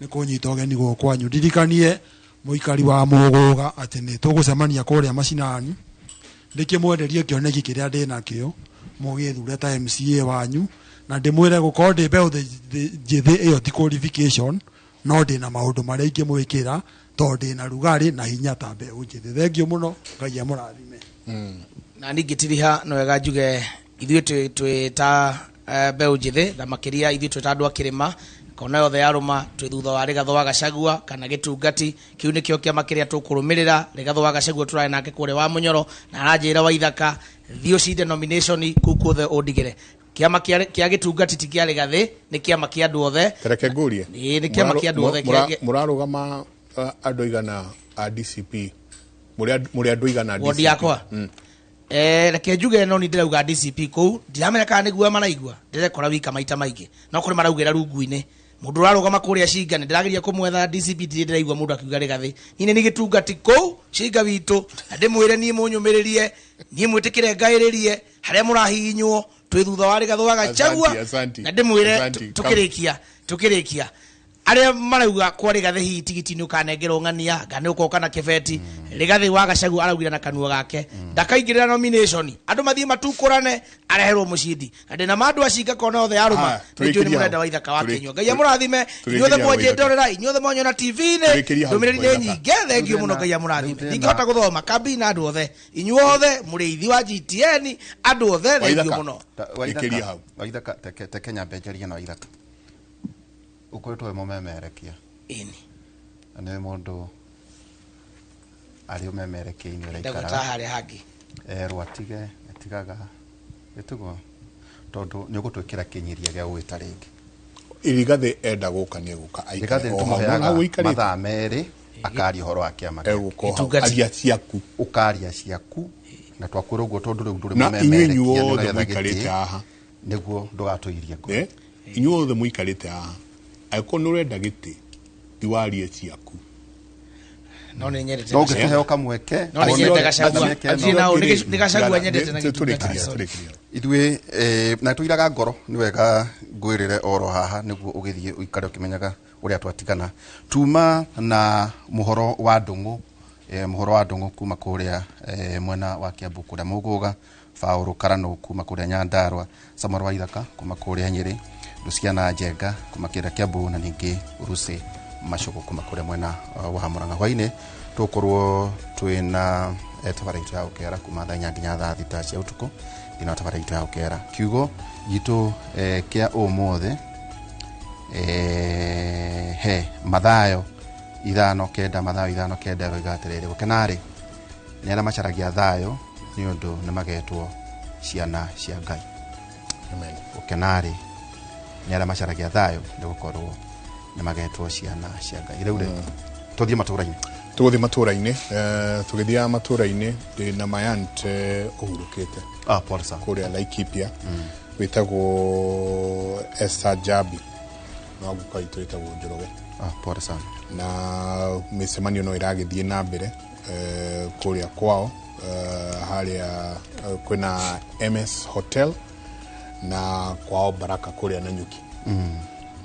nĩ kũnyita ũgeni gũkũ kwanyu. Ndirikanie mũikari wa Mũgũga atĩ nĩ tũgũcemania kũrĩa macinani, ndĩkĩmwenderie kĩoneki kĩrĩa ndĩ nakĩo, mũgĩthure ta MCA wanyu, na ndĩmwĩre gũkorwo ndĩ mbeũ njĩthĩ ĩyo ti qualification, no ndĩ na maũndũ marĩa ingĩmwĩkĩra tondũ ndĩ na rugarĩ na hinya ta mbeũ njĩthĩ. Thengiũ mũno, Ngai amũrathime. Na ningĩ tiriha no wega njuge ithuĩ twĩ ta mbeũ njĩthĩ, na makĩria ithuĩ twĩ ta andũ a kĩrĩma kona yothe ya rũma, twĩ thutha wa Rigathĩ wa Gachagua kana gĩtungati kĩu nĩkĩo kĩama kĩrĩa tũkũrũmĩrĩra. Rigathĩ wa Gachagua tũrarĩ nake kũrĩa wa Mũnyoro, na aranjĩra Waithaka thiĩ ũcinde nomination kũu kuothe ũndigĩre. Kĩama kĩa gĩtungati ti kĩa Rigathĩ, nĩ kĩama kĩa andũ othe. Reke ngũrie. Ĩĩ, nĩ kĩama kĩa andũ othe. Mũrarũgama andũ aigana a DCP? Mũrĩ andũ aigana a Wodi DCP? yakwa? Reke njuge no ni ndĩrauga DCP kũu ndiramenya kana nĩguo maraigua, ndĩrekora wika maita maingĩ, no kũrĩ maraugĩra rungu-inĩ mũndũ ũrarũgama kũrĩa Cinga, nĩ ndĩrageria kũmwetha DCP, ndirĩ ndĩraigua mũndũ akiuga Rigathĩ. Niĩ nĩ gĩtungati kũu Cinga witũ, na ndĩmwĩre niĩ mũnyũmĩrĩrie, niĩ mwĩtĩkĩre ngaĩrĩrie harĩa mũrahihinywo, twĩ thutha wa Rigathĩ wa Gachagua. Asante, asante. Na ndĩmwĩre Asante. tũkĩrĩkia arĩa marauga kwa Rigathĩ hihi tigiti nĩ ũkanengerwo ng'ania nga nĩ ũkoka na kĩbeti. Rigathĩ wa Gachagua araugire na kanua gake ndakaingĩrĩra nomination, andũ mathiĩ matukũrane areherwo mũcindi, na ndĩna ma andũ a Cinga kona othe arũma Ah, nĩ njũĩ nĩ tũrĩkĩrie mũrenda hau. Waithaka wa Kĩnyua. Ngai amũrathime Tũrĩkĩrie inyuothe hau, mwanjĩndorera, inyuothe mwanyona TV-inĩ, Tũrĩkĩrie hau, ndũmĩrĩri nĩ Waithaka. nyingĩ, thengio mũno, Ngai amũrathime. Ndingĩhota gũthoma kambi na andũ othe, inyuothe mũrĩithi wa GTN, andũ othe thengio Waithaka. mũno. Ĩkĩria hau. Waithaka, teke nyambe njarie na Waithaka. Ũkoretwo wĩ mũmemerekia. Ĩni. Na nĩ mũndũ arĩ ũmemerekia-inĩ Ndagũta ũraikara. harĩa hangĩ. Erwo atige, atigaga. Ĩtiguo? Tondũ nĩ ũgũtwĩkĩra kĩnyiria gĩa gũgĩta rĩngĩ. Rigathĩ enda gũka nĩ egũka aikare Rigathĩ o hau. nĩtũmũheaga Hau ũikarĩte. mathaa merĩ akaria ũhoro wa kĩama gĩake. Egũka o hau. Aria ciaku. Ũkaria ciaku na twakwĩra ũguo tondũ rĩu ndũrĩ Na inyuĩ mũmemerekia, nĩ inyuothe ũretha mũikarĩte gĩtĩ, haha. nĩguo ndũgatũirie ngoro. Inyuothe mũikarĩte haha, angĩkorwo nĩ ũrenda gĩtĩ, ti warie ciaku. No nĩ nyendete No Gachagua. ũngĩtũheo kamweke, No nĩ nyendete Gachagua. mĩeke ĩno. Ndirĩ na ũũ, nĩ Gachagua nyendete na gĩtungati. Tũrĩkĩrie. Ithuĩ na tũiraga ngoro nĩ wega ngwĩrĩre oro haha nĩguo ũgĩthiĩ ũikare ũkĩmenyaga ũrĩa twatigana. Tuma na mũhoro wa Ndũng'ũ, mũhoro wa Ndũng'ũ kuma kũrĩa mwena wa Kiambu kũrĩa Mũgũga, Paũlũ Karanũ kuma kũrĩa Nyandarua, Samuel Waithaka kuma kũrĩa Nyĩrĩ, Luciana Njenga kuma kũrĩa Kiambu, na ningĩ Lucy Macugu kuma kũrĩa mwena wa Murang'a. Hwaĩ-inĩ tũgũkorwo twĩna tabara itũ ya gũkera kuma thaa 8 nginya thaa 6 cia ũtukũ thĩinĩ wa tabara itũ ya gũkera. Kiugo gitũ kĩa ũmũthĩ he Mathayo 5:9, Mathayo 5:9 ĩroiga atĩrĩrĩ, gũkena-rĩ nĩ arĩa macaragia thayũ nĩ ũndũ nĩ magetwo ciana cia Ngai. Amen. Gũkena-rĩ nĩ arĩa macaragia thayũ nĩ gũkorwo nĩ magetwo ciana cia Ngai. Rĩu rĩ, tũthiĩ matũũra-inĩ. Tũgũthiĩ matũũra-inĩ, tũgĩthiaga matũũra-inĩ ndĩ na mayant ũhurũkĩte. Ah, pole sana. Kũrĩa Laikipia wĩtagwo Esther Jabi, no guka witũ wĩtagwo Njoroge. Ah, pole sana. Na mĩcemanio no ĩragĩthiĩ na mbere kũrĩa kwao, harĩa kwĩna MS Hotel na kwao Baraka kũrĩa Nanyuki.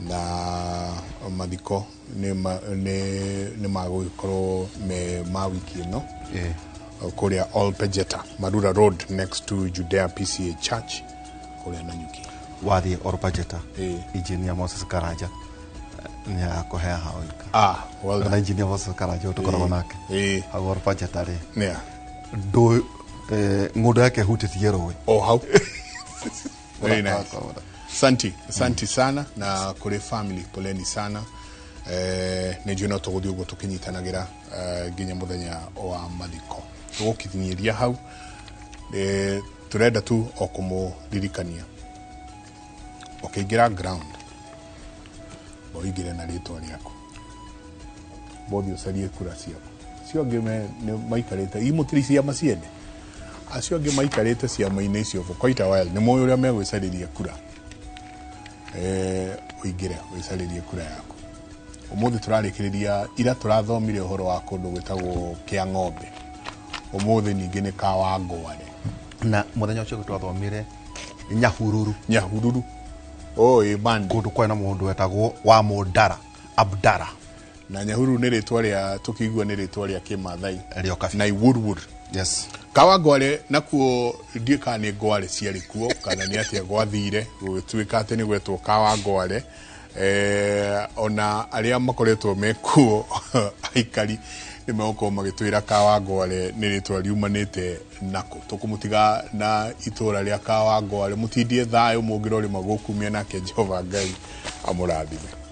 Na mathiko nĩ magũgĩkorwo me ma wiki ĩno. Kũrĩa Olpejeta Marura Road next to Judea PCA Church kũrĩa Nanyuki. Wathiĩ Olpejeta, Engineer Moses Karanja nĩ agakũhea hau. Ah, well done. Na Engineer Moses Karanja tũkoragwo nake hau Olpejeta rĩ, ndũ ng'ũndũ yake hutĩtie rũĩ. O hau. Very nice. Santi, santi sana na kũrĩ family, poleni sana. Nĩ njũĩ no tũgũthiĩ ũguo tũkĩnyitanagĩra nginya mũthenya wa mathiko. Tũgũkinyĩria hau. Tũrenda tu o kũmũririkania ũkĩingĩra ground ũingĩre na rĩtwa rĩaku, bothi ũcarie kura ciaku. Acio angĩ nĩ maikarĩte imũtiri ciama ciene, acio angĩ maikarĩte ciama-inĩ icio for quite a while, nĩ moĩ ũrĩa megwĩcarĩria kura. Ũingĩre wĩcarĩrie kura yaku. Ũmũthĩ tũrarĩkĩrĩria ira tũrathomire ũhoro wa kũndũ gwĩtagwo Kĩa Ng'ombe, ũmũthĩ ningĩ nĩ Kawangware. Na mũthenya ũcio twathomire Nyahururu. Nyahururu oi bandi kũndũ kwarĩ na mũndũ wetagwo wa Mũndara Abdara. Na Nyahururu nĩ rĩtwa rĩa tũkĩigua nĩ rĩtwa rĩa Kĩmathai rĩoka na Iwurwur. Yes. Kawangware nakuo ndiĩ kana nĩ ngware ciarĩ kuo kana nĩ atĩa gwathire gũgĩtuĩka atĩ nĩ gwetwo Kawangware. Ona arĩa makoretwo mekuo aikari nĩ megũkorwo magĩtwĩra Kawangware nĩ rĩtwa riumanĩte nako. Tũkũmũtiga na itũra rĩa Kawangware, mũtindie thayũ mũngĩrorĩma gũkumia, nake Jehova Ngai amũrathime.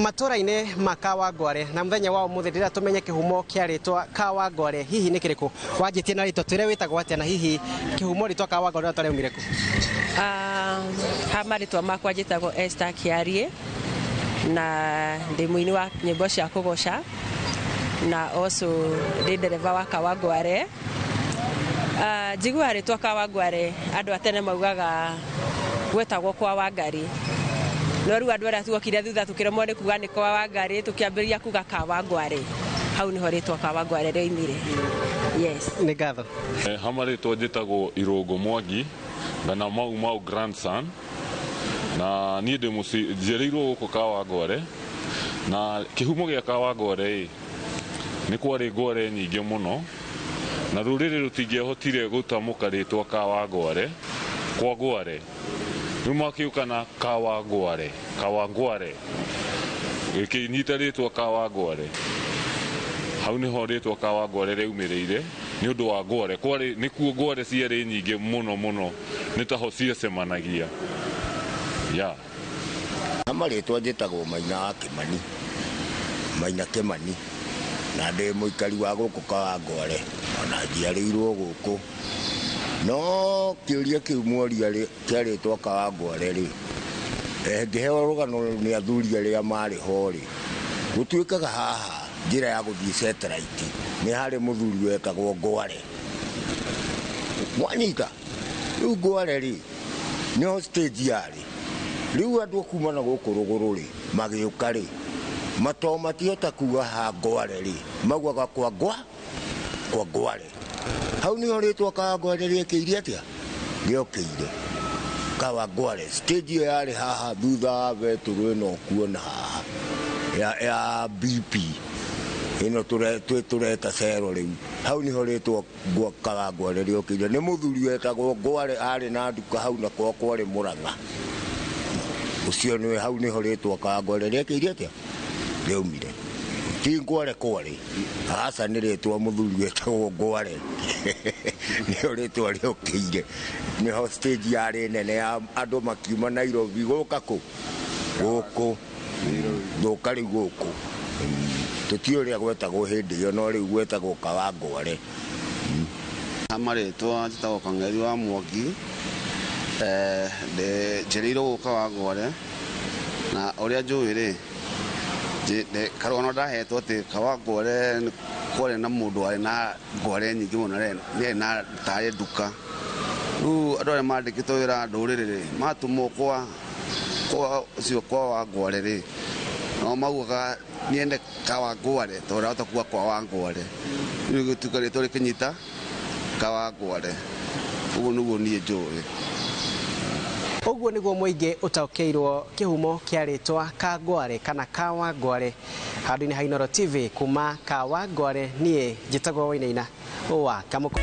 Matũra-inĩ ma Kawangware na mũthenya wa ũmũthĩ ndĩrenda tũmenye kĩhumo kĩa rĩtwa Kawangware hihi nĩ kĩrĩkũ. Wanjĩtie na rĩtwa, twĩre wĩtagwo atĩa na hihi kĩhumo rĩtwa Kawangware rĩtwa rĩaumire kũ? Ha marĩtwa makwa njĩtagwo Esther Kĩarie na ndĩ mũini wa nyĩmbo cia kũgoca na also ndĩ ndereba wa Kawangware. Njiguaga rĩtwa Kawangware andũ a tene maugaga gwetagwo kwa Wangari, no rĩu andũ arĩa tuokire thutha tũkĩremwo nĩ kuga nĩ kwa Wangari, tũkĩambĩrĩria kuga Kawangware. Hau nĩho rĩtwa Kawangware rĩoimire. Yes. Nĩ ngatho. Hama rĩtwa njĩtagwo Irũngũ Mwangi kana Mau Mau grandson, na niĩ ndĩ mũciĩ njiarĩirwo gũkũ Kawangware, na kĩhumo gĩa Kawangware ĩ nĩ kwarĩ ngware nyingĩ mũno na rũrĩrĩ rũtingĩahotire gũtamũka rĩtwa Kawangware kwa ngware. Rĩu makĩũka na Kawangware, Kawangware gĩkĩnyita rĩtwa Kawangware. Hau nĩho rĩtwa Kawangware rĩaumĩrĩire nĩ ũndũ wa ngware. Kwarĩ nĩkuo ngware ciarĩ nyingĩ mũno mũno, nĩ taho ciacemanagia. Yeah. Hama rĩtwa njĩtagwo Maina wa Kĩmani, Maina Kĩmani, na ndĩ mũikari wa gũkũ Kawangware, ona njiarĩirwo gũkũ. No kĩũria kĩu mworia kĩa rĩtwa Kawangware rĩ, ngĩheo rũgano nĩ athuri arĩa marĩ ho rĩ, gũtuĩkaga haha njĩra ya gũthiĩ satellite nĩ harĩ mũthuri wetagwo Ngware. Mwanyita rĩu Ngware rĩ nĩho stage yarĩ. Rĩu andũ kuma na gũkũ rũgũrũ rĩ magĩũka rĩ mato matihota kuga ha Ngware rĩ maugaga kwa kwa Ngware. Hau nĩho rĩtwa Kawangware rĩekĩire atĩa? Rĩokĩire Kawangware. Stage ĩyo yarĩ haha thutha wa betũrũ ĩno ũkuona haha ya BP ĩno tũreta cero rĩu. Hau nĩho rĩtwa Kawangware rĩokĩire. Nĩ mũthuri wetagwo Ngware arĩ na nduka hau na kwa kwarĩ Mũrang'a. Ũcio nĩwe hau nĩho rĩtwa Kawangware rĩekĩire atĩa? Rĩaumire. Ti Ngware kwarĩ, aca nĩ rĩtwa mũthuri wetagwo Ngware nĩho rĩtwa rĩokĩire. Nĩho stage yarĩ nene ya andũ makiuma Nairobi gũka kũ? Gũkũ. Gũka rĩu gũkũ. Tũtiũĩ ũrĩa gwetagwo hĩndĩ ĩyo, no rĩu gwetagwo Kawangware. Marĩtwa njĩtagwo Kang'eri wa Mwangi, njereirwo gũkũ Kawangware, na ũrĩa njũĩ rĩ, karũgano ndahetwo atĩ Kawangware kwarĩ na mũndũ warĩ na ngware nyingĩ mũno, nĩ na tarĩ nduka. Rĩu andũ arĩa mandĩkĩtwo wĩra ndũrĩrĩ rĩ, matũmwo kwa ũcio kwa Wangware rĩ, no maugaga niende Kawangware tondũ ndahota kuga kwa Wangware. Rĩu gĩtuĩka rĩtwa rĩkĩnyita Kawangware. Ũguo nĩguo niĩ njũĩ. Ũguo nĩguo mũingĩ ũtaũkĩirwo kĩhumo kĩa rĩtwa Kangware kana Kawangware. Handũ-inĩ ha Inooro TV kuma Kawangware, niĩ njĩtagwo Wainaina wa Kamũkũ.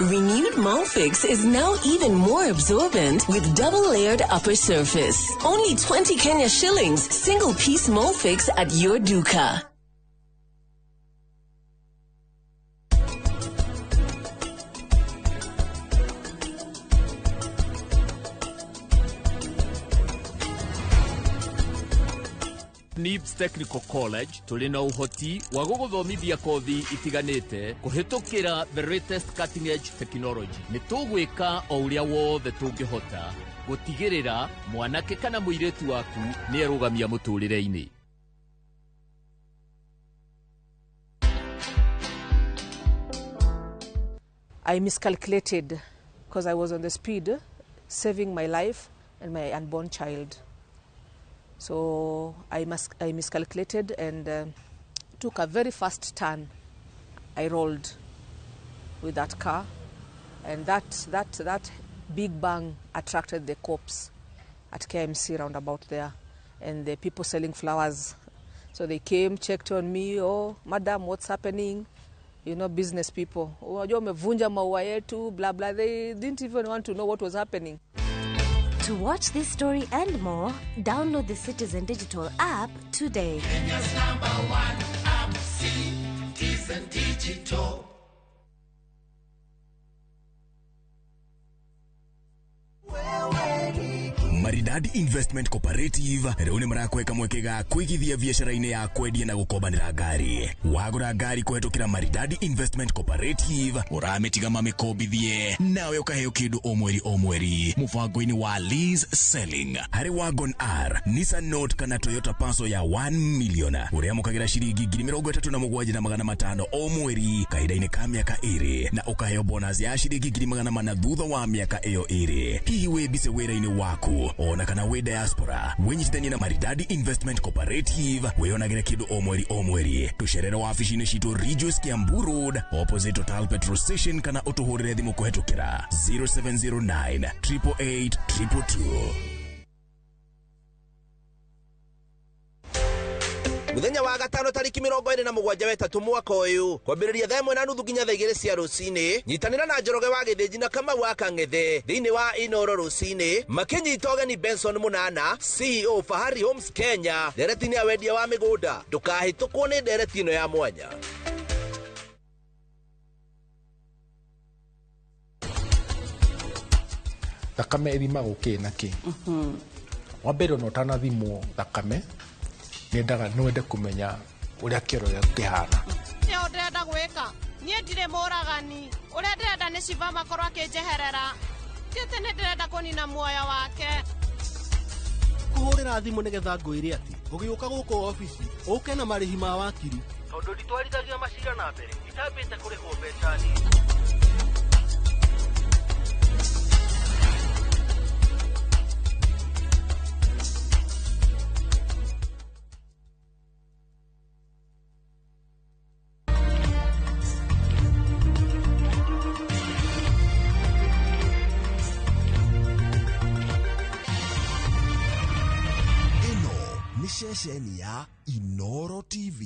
Renewed Molfix is now even more absorbent with double-layered upper surface. Only 20 Kenya shillings, single-piece Molfix at your duka. NIBS Technical College tũrĩ na ũhoti wa gũgũthomithia kothi itiganĩte kũhĩtũkĩra the latest cutting edge technology. Nĩ tũgwĩka o ũrĩa wothe tũngĩhota gũtigĩrĩra mwanake kana mũirĩtu waku nĩ erũgamia mũtũrĩre-inĩ. I miscalculated because I was on the speed, saving my life and my unborn child. So I miscalculated and took a very fast turn. I rolled with that car, and that big bang attracted the cops at KMC roundabout there, and the people selling flowers. So they came, checked on me. Oh, madam, what's happening? You know, business people. Unajua umevunja maua yetu, blah, blah. They didn't even want to know what was happening. To watch this story and more, download the Citizen Digital app today. Kenya's number one app, Citizen Digital. Maridadi Investment Cooperative rĩu nĩ marakweka mweke ga kũigithia biacara-inĩ ya kwendia na gũkombanĩra ngari. Wagũra ngari kũhetũkĩra Maridadi Investment Cooperative ũramĩtiga mamĩkombithie nawe ũkaheo kĩndũ o mweri o mweri mũbango-inĩ wa lease selling. Harĩ Wagon R, Nissan Note kana Toyota Passo ya 1 million ũrĩamũkagĩra ciringi 37,500 o mweri kahinda-inĩ ka mĩaka 2 na ũkaheo bonus ya ciringi 400 thutha wa mĩaka ĩyo 2. Hihi wĩ bice wĩra-inĩ waku ona kana wĩ diaspora, wĩnyitithanie na Maridadi Investment Cooperative wĩonagĩre kĩndũ o mweri o mweri. Tũcerere wabici-inĩ citũ Ridgeways Kiambu Road opposite Total Petrol Station kana ũtũhũrĩre thimũ kũhetũkĩra 0709 888 222. Muthenya wa gatano tariki 27 wetatũ mwaka ũyũ kwambĩrĩria thaa 1:30 nginya thaa 2 cia rũcinĩ nyitanĩra na Njoroge wa Gĩthĩnji na Kamau wa Kang'ethe thĩinĩ wa Inooro rũcinĩ makĩnyita ũgeni Benson Munana CEO Fahari Homes Kenya ndereti-inĩ ya wendia wa mĩgũnda. Ndũkahĩtũkwo nĩ ndereti ĩno ya mwanya. Thakame ĩthimagwo kĩ na kĩ? Wa mbere ona ũtanathimwo thakame nendaga nwende kumenya uria kĩoro gĩaku kĩhana. Nĩ ndĩrenda gwĩka niĩ ndirĩ mũragani ũrĩa ndĩrenda nĩ Shiva makorwo akĩnjeherera ti atĩ nĩ ndĩrenda kũnina muoyo wake. Kũhũrĩra thimũ nĩgetha ngwĩre atĩ ũgĩũka gũkũ obici ũke na marĩhi ma wakiri. Tondũ nditwarithagia macira na mbere itambĩte kũrĩhwo mbeca nini. Ceceni ya Inoro TV.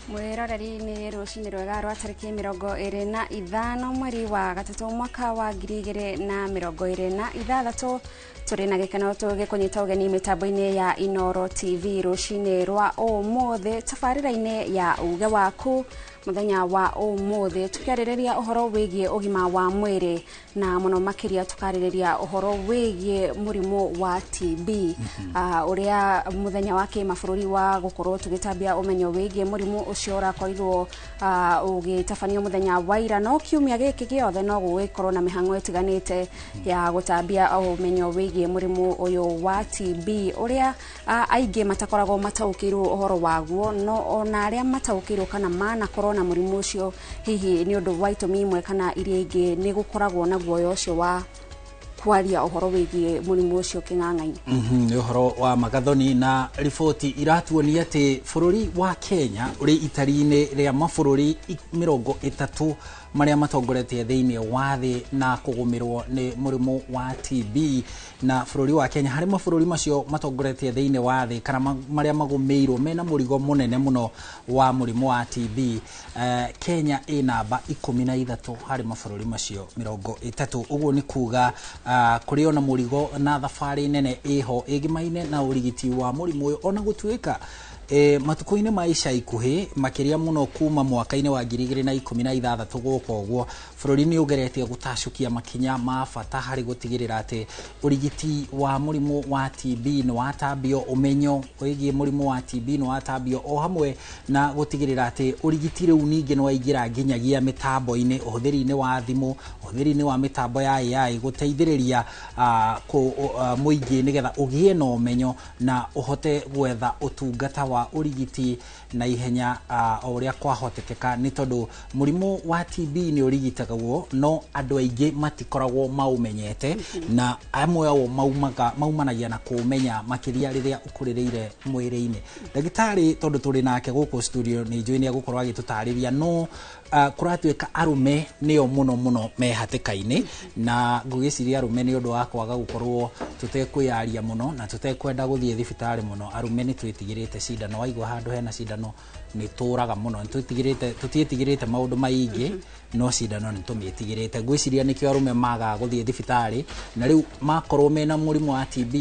Mwiroreri ni rucini rwega rwa tariki 25 mweri wa gatatu mwaka wa 2026 turi na gikeno tugikunyita ugeni mitambo-ini ya Inoro TV rucini rwa umuthi tabarira-ini ya uge waku muthenya wa umuthi tukiaririria uhoro wigie ugima wa mwiri na muno makiria tukaririria uhoro wigie murimu wa TB uria muthenya wa kimabũrũri wa gukorwo tugitambia umenyo wigie murimu ucio urakorirwo ugitabanio muthenya wa ira no kiumia giki giothe no gugikorwo na mihango itiganite ya gutambia umenyo wigie murimu uyu wa TB uria aingi matakoragwo mataukirwo uhoro waguo no ona aria mataukirwo kana manakorwo na murimu ucio hihi ni undu wa itumi imwe kana iria ingi ni gukoragwo na guoya ucio wa kwaria uhoro wigie murimu ucio king'ang'aini. Ni uhoro wa magathoni na riboti iratuonia ati bururi wa Kenya uri itari-inĩ rĩa mabũrũri 30 marĩa matongoretie thĩinĩ wa thĩ na kũgũmĩrwo nĩ mũrimũ wa TB na bũrũri wa Kenya harĩ mabũrũri macio matongoretie thĩinĩ wa thĩ kana marĩa magũmĩirwo mena mũrigo mũnene mũno wa mũrimũ wa TB. Kenya ĩ namba 13 harĩ mabũrũri macio 30 ũguo nĩ kuga kũrĩ ona mũrigo na thabarĩ nene ĩho ĩgimaine na ũrigiti wa mũrimũ ũyũ ona gũtuĩka matukũ-inĩ ma ica ikuhĩ makĩria mũno kuma mwaka-inĩ wa 2016 gũka ũguo bũrũri nĩ ũgeretie gũtacũkia makinya ma bata harĩ gũtigĩrĩra atĩ ũrigiti wa mũrimũ wa TB nĩ watambio, ũmenyo wĩgiĩ mũrimũ wa TB nĩ watambio, o hamwe na gũtigĩrĩra atĩ ũrigiti rĩu ningĩ nĩ waingĩra nginyagia mĩtambo-inĩ, ũhũthĩri-inĩ wa thimũ, ũhũthĩri-inĩ wa mĩtambo ya AI gũteithĩrĩria mũingĩ nĩgetha ũgĩe na ũmenyo na ũhote gwetha ũtungata wa ũrigiti na ihenya o ũrĩa kwahotekeka nĩ tondũ mũrimũ wa TB nĩ ũrigitagwo no andũ aingĩ matikoragwo maũmenyete na amwe ao maumanagia na kũũmenya makĩria rĩrĩa ũkũrĩrĩire mwĩrĩ-inĩ. Ndagĩtarĩ tondũ tũrĩ nake gũkũ studio nĩ njũĩ nĩ egũkorwo agĩtũtarĩria no kũratuĩka arũme nĩo mũno mũno me hatĩka-inĩ na ngũgĩciria arũme nĩ ũndũ wa kwaga gũkorwo tũtekwĩyaria mũno na tũtekwenda gũthiĩ thibitarĩ mũno. Arũme nĩ twĩtigĩrĩte cindano, waigua handũ hena cindano nĩ tũraga mũno, tũtiĩtigĩrĩte maũndũ maingĩ no cindano nĩ tũmĩtigĩrĩte. Ngwĩciria nĩkĩo arũme magaga gũthiĩ thibitarĩ na rĩu makorwo mena mũrimũ wa TB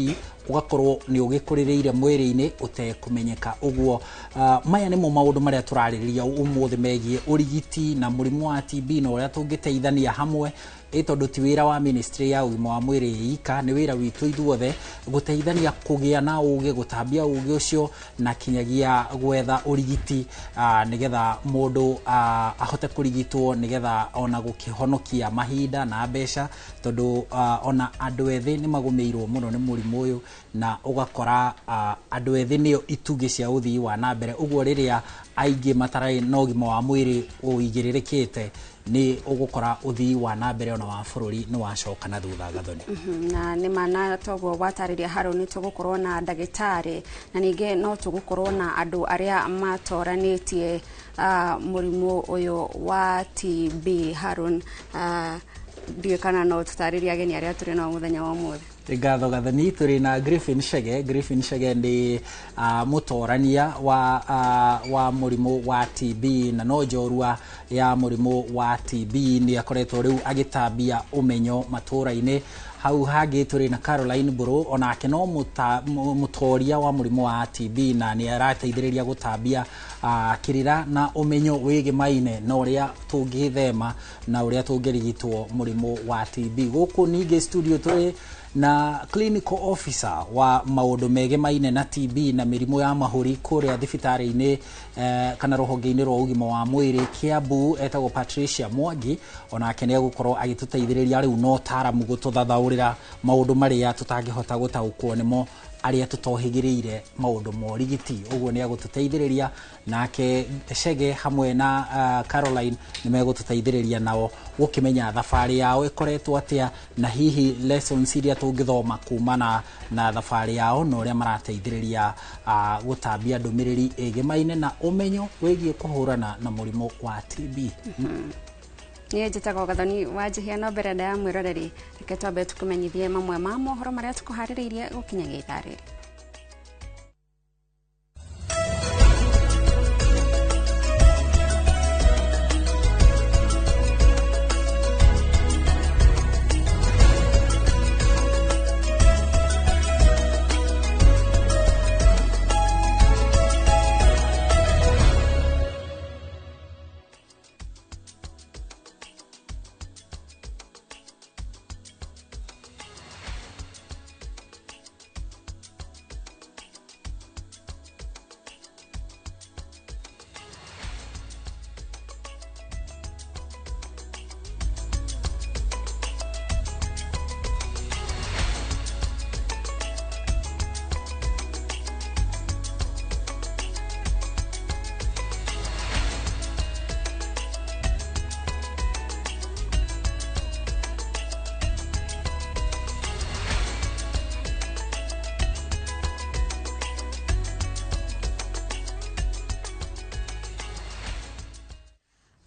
ũgakorwo nĩ ũgĩkũrĩrĩire mwĩrĩ-inĩ ũtekũmenyeka. Ũguo maya nĩmo maũndũ marĩa tũrarĩrĩria ũmũthĩ megiĩ ũrigiti na mũrimũ wa TB na ũrĩa tũngĩteithania hamwe tondũ ti wĩra wa ministry ya ũgima wa mwĩrĩ ika, nĩ wĩra witũ ithuothe gũteithania kũgĩa na ũgĩ, gũtambia ũgĩ ũcio na kinyagia gwetha ũrigiti nĩgetha mũndũ ahote kũrigitwo nĩgetha ona gũkĩhonokia mahinda na mbeca tondũ ona andũ ethĩ nĩ magũmĩirwo mũno nĩ mũrimũ ũyũ na ũgakora andũ ethĩ nĩo itugĩ cia ũthii wa na mbere. Ũguo rĩrĩa aingĩ matarĩ na ũgima wa mwĩrĩ ũigĩrĩrĩkĩte nĩ ũgũkora ũthii wa na mbere ona wa bũrũri nĩ wacoka na thutha Gathoni. Na nĩ mana toguo watarĩria Harũ nĩ tũgũkorwo na ndagĩtarĩ na ningĩ no tũgũkorwo na andũ arĩa matoranĩtie mũrimũ ũyũ wa TB. Harũn, ndiũĩ kana no tũtarĩrie ageni arĩa tũrĩ nao mũthenya wa ũmũthĩ. Ngatho Gathoni, tũrĩ na Griffin Chege. Griffin Chege nĩ mũtorania wa mũrimũ wa TB na no njorua ya mũrimũ wa TB, nĩ akoretwo rĩu agĩtambia ũmenyo matũra-inĩ Hau hangĩ tũrĩ na Caroline Mburu, onake no mũtoria wa mũrimũ wa TB na nĩ arateithĩrĩria gũtambia kĩrĩra na ũmenyo wĩgĩmaine na ũrĩa tũngĩthema na ũrĩa tũngĩrigitwo mũrimũ wa TB. Gũkũ ningĩ studio tũrĩ na clinical officer wa maũndũ megemaine na TB na mĩrimũ ya mahũri kũrĩa thibitarĩ-inĩ kana rũhonge-inĩ rwa ũgima wa mwĩrĩ Kiambu, etagwo Patricia Mwangi. Onake nĩ egũkorwo agĩtũteithĩrĩria rĩu na ũtaaramu gũtũthathaũrĩra maũndũ marĩa tũtangĩhota gũtaũkwo nĩmo arĩa tũtohĩgĩrĩire maũndũ ma ũrigiti. Ũguo nĩ egũtũteithĩrĩria, nake Chege hamwe na Caroline nĩ megũtũteithĩrĩria nao gũkĩmenya thabarĩ yao ĩkoretwo atĩa na hihi lessons iria tũngĩthoma kumana na thabarĩ yao na ũrĩa marateithĩrĩria gũtambia ndũmĩrĩri ĩgĩmaine na ũmenyo wĩgiĩ kũhũrana na mũrimũ wa TB. Niĩ njĩtagwo Gathoni wa Njihia, no mbere nda ya mwĩroreri reke twambe tũkũmenyithie mamwe ma mohoro marĩa tũkũharĩrĩirie gũkinyagia ithaa rĩrĩ.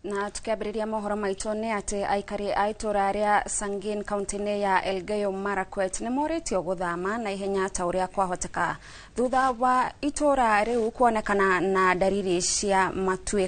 Na tukiambĩrĩria mohoro maitũ nĩ atĩ aikari a itũra rĩa Sangin kaunti-inĩ ya Elgeyo Marakwet nĩ morĩtio gũthama na ihenya ta ũrĩa kwahoteka thutha wa itũra rĩu kuonekana na dariri cia matuĩka.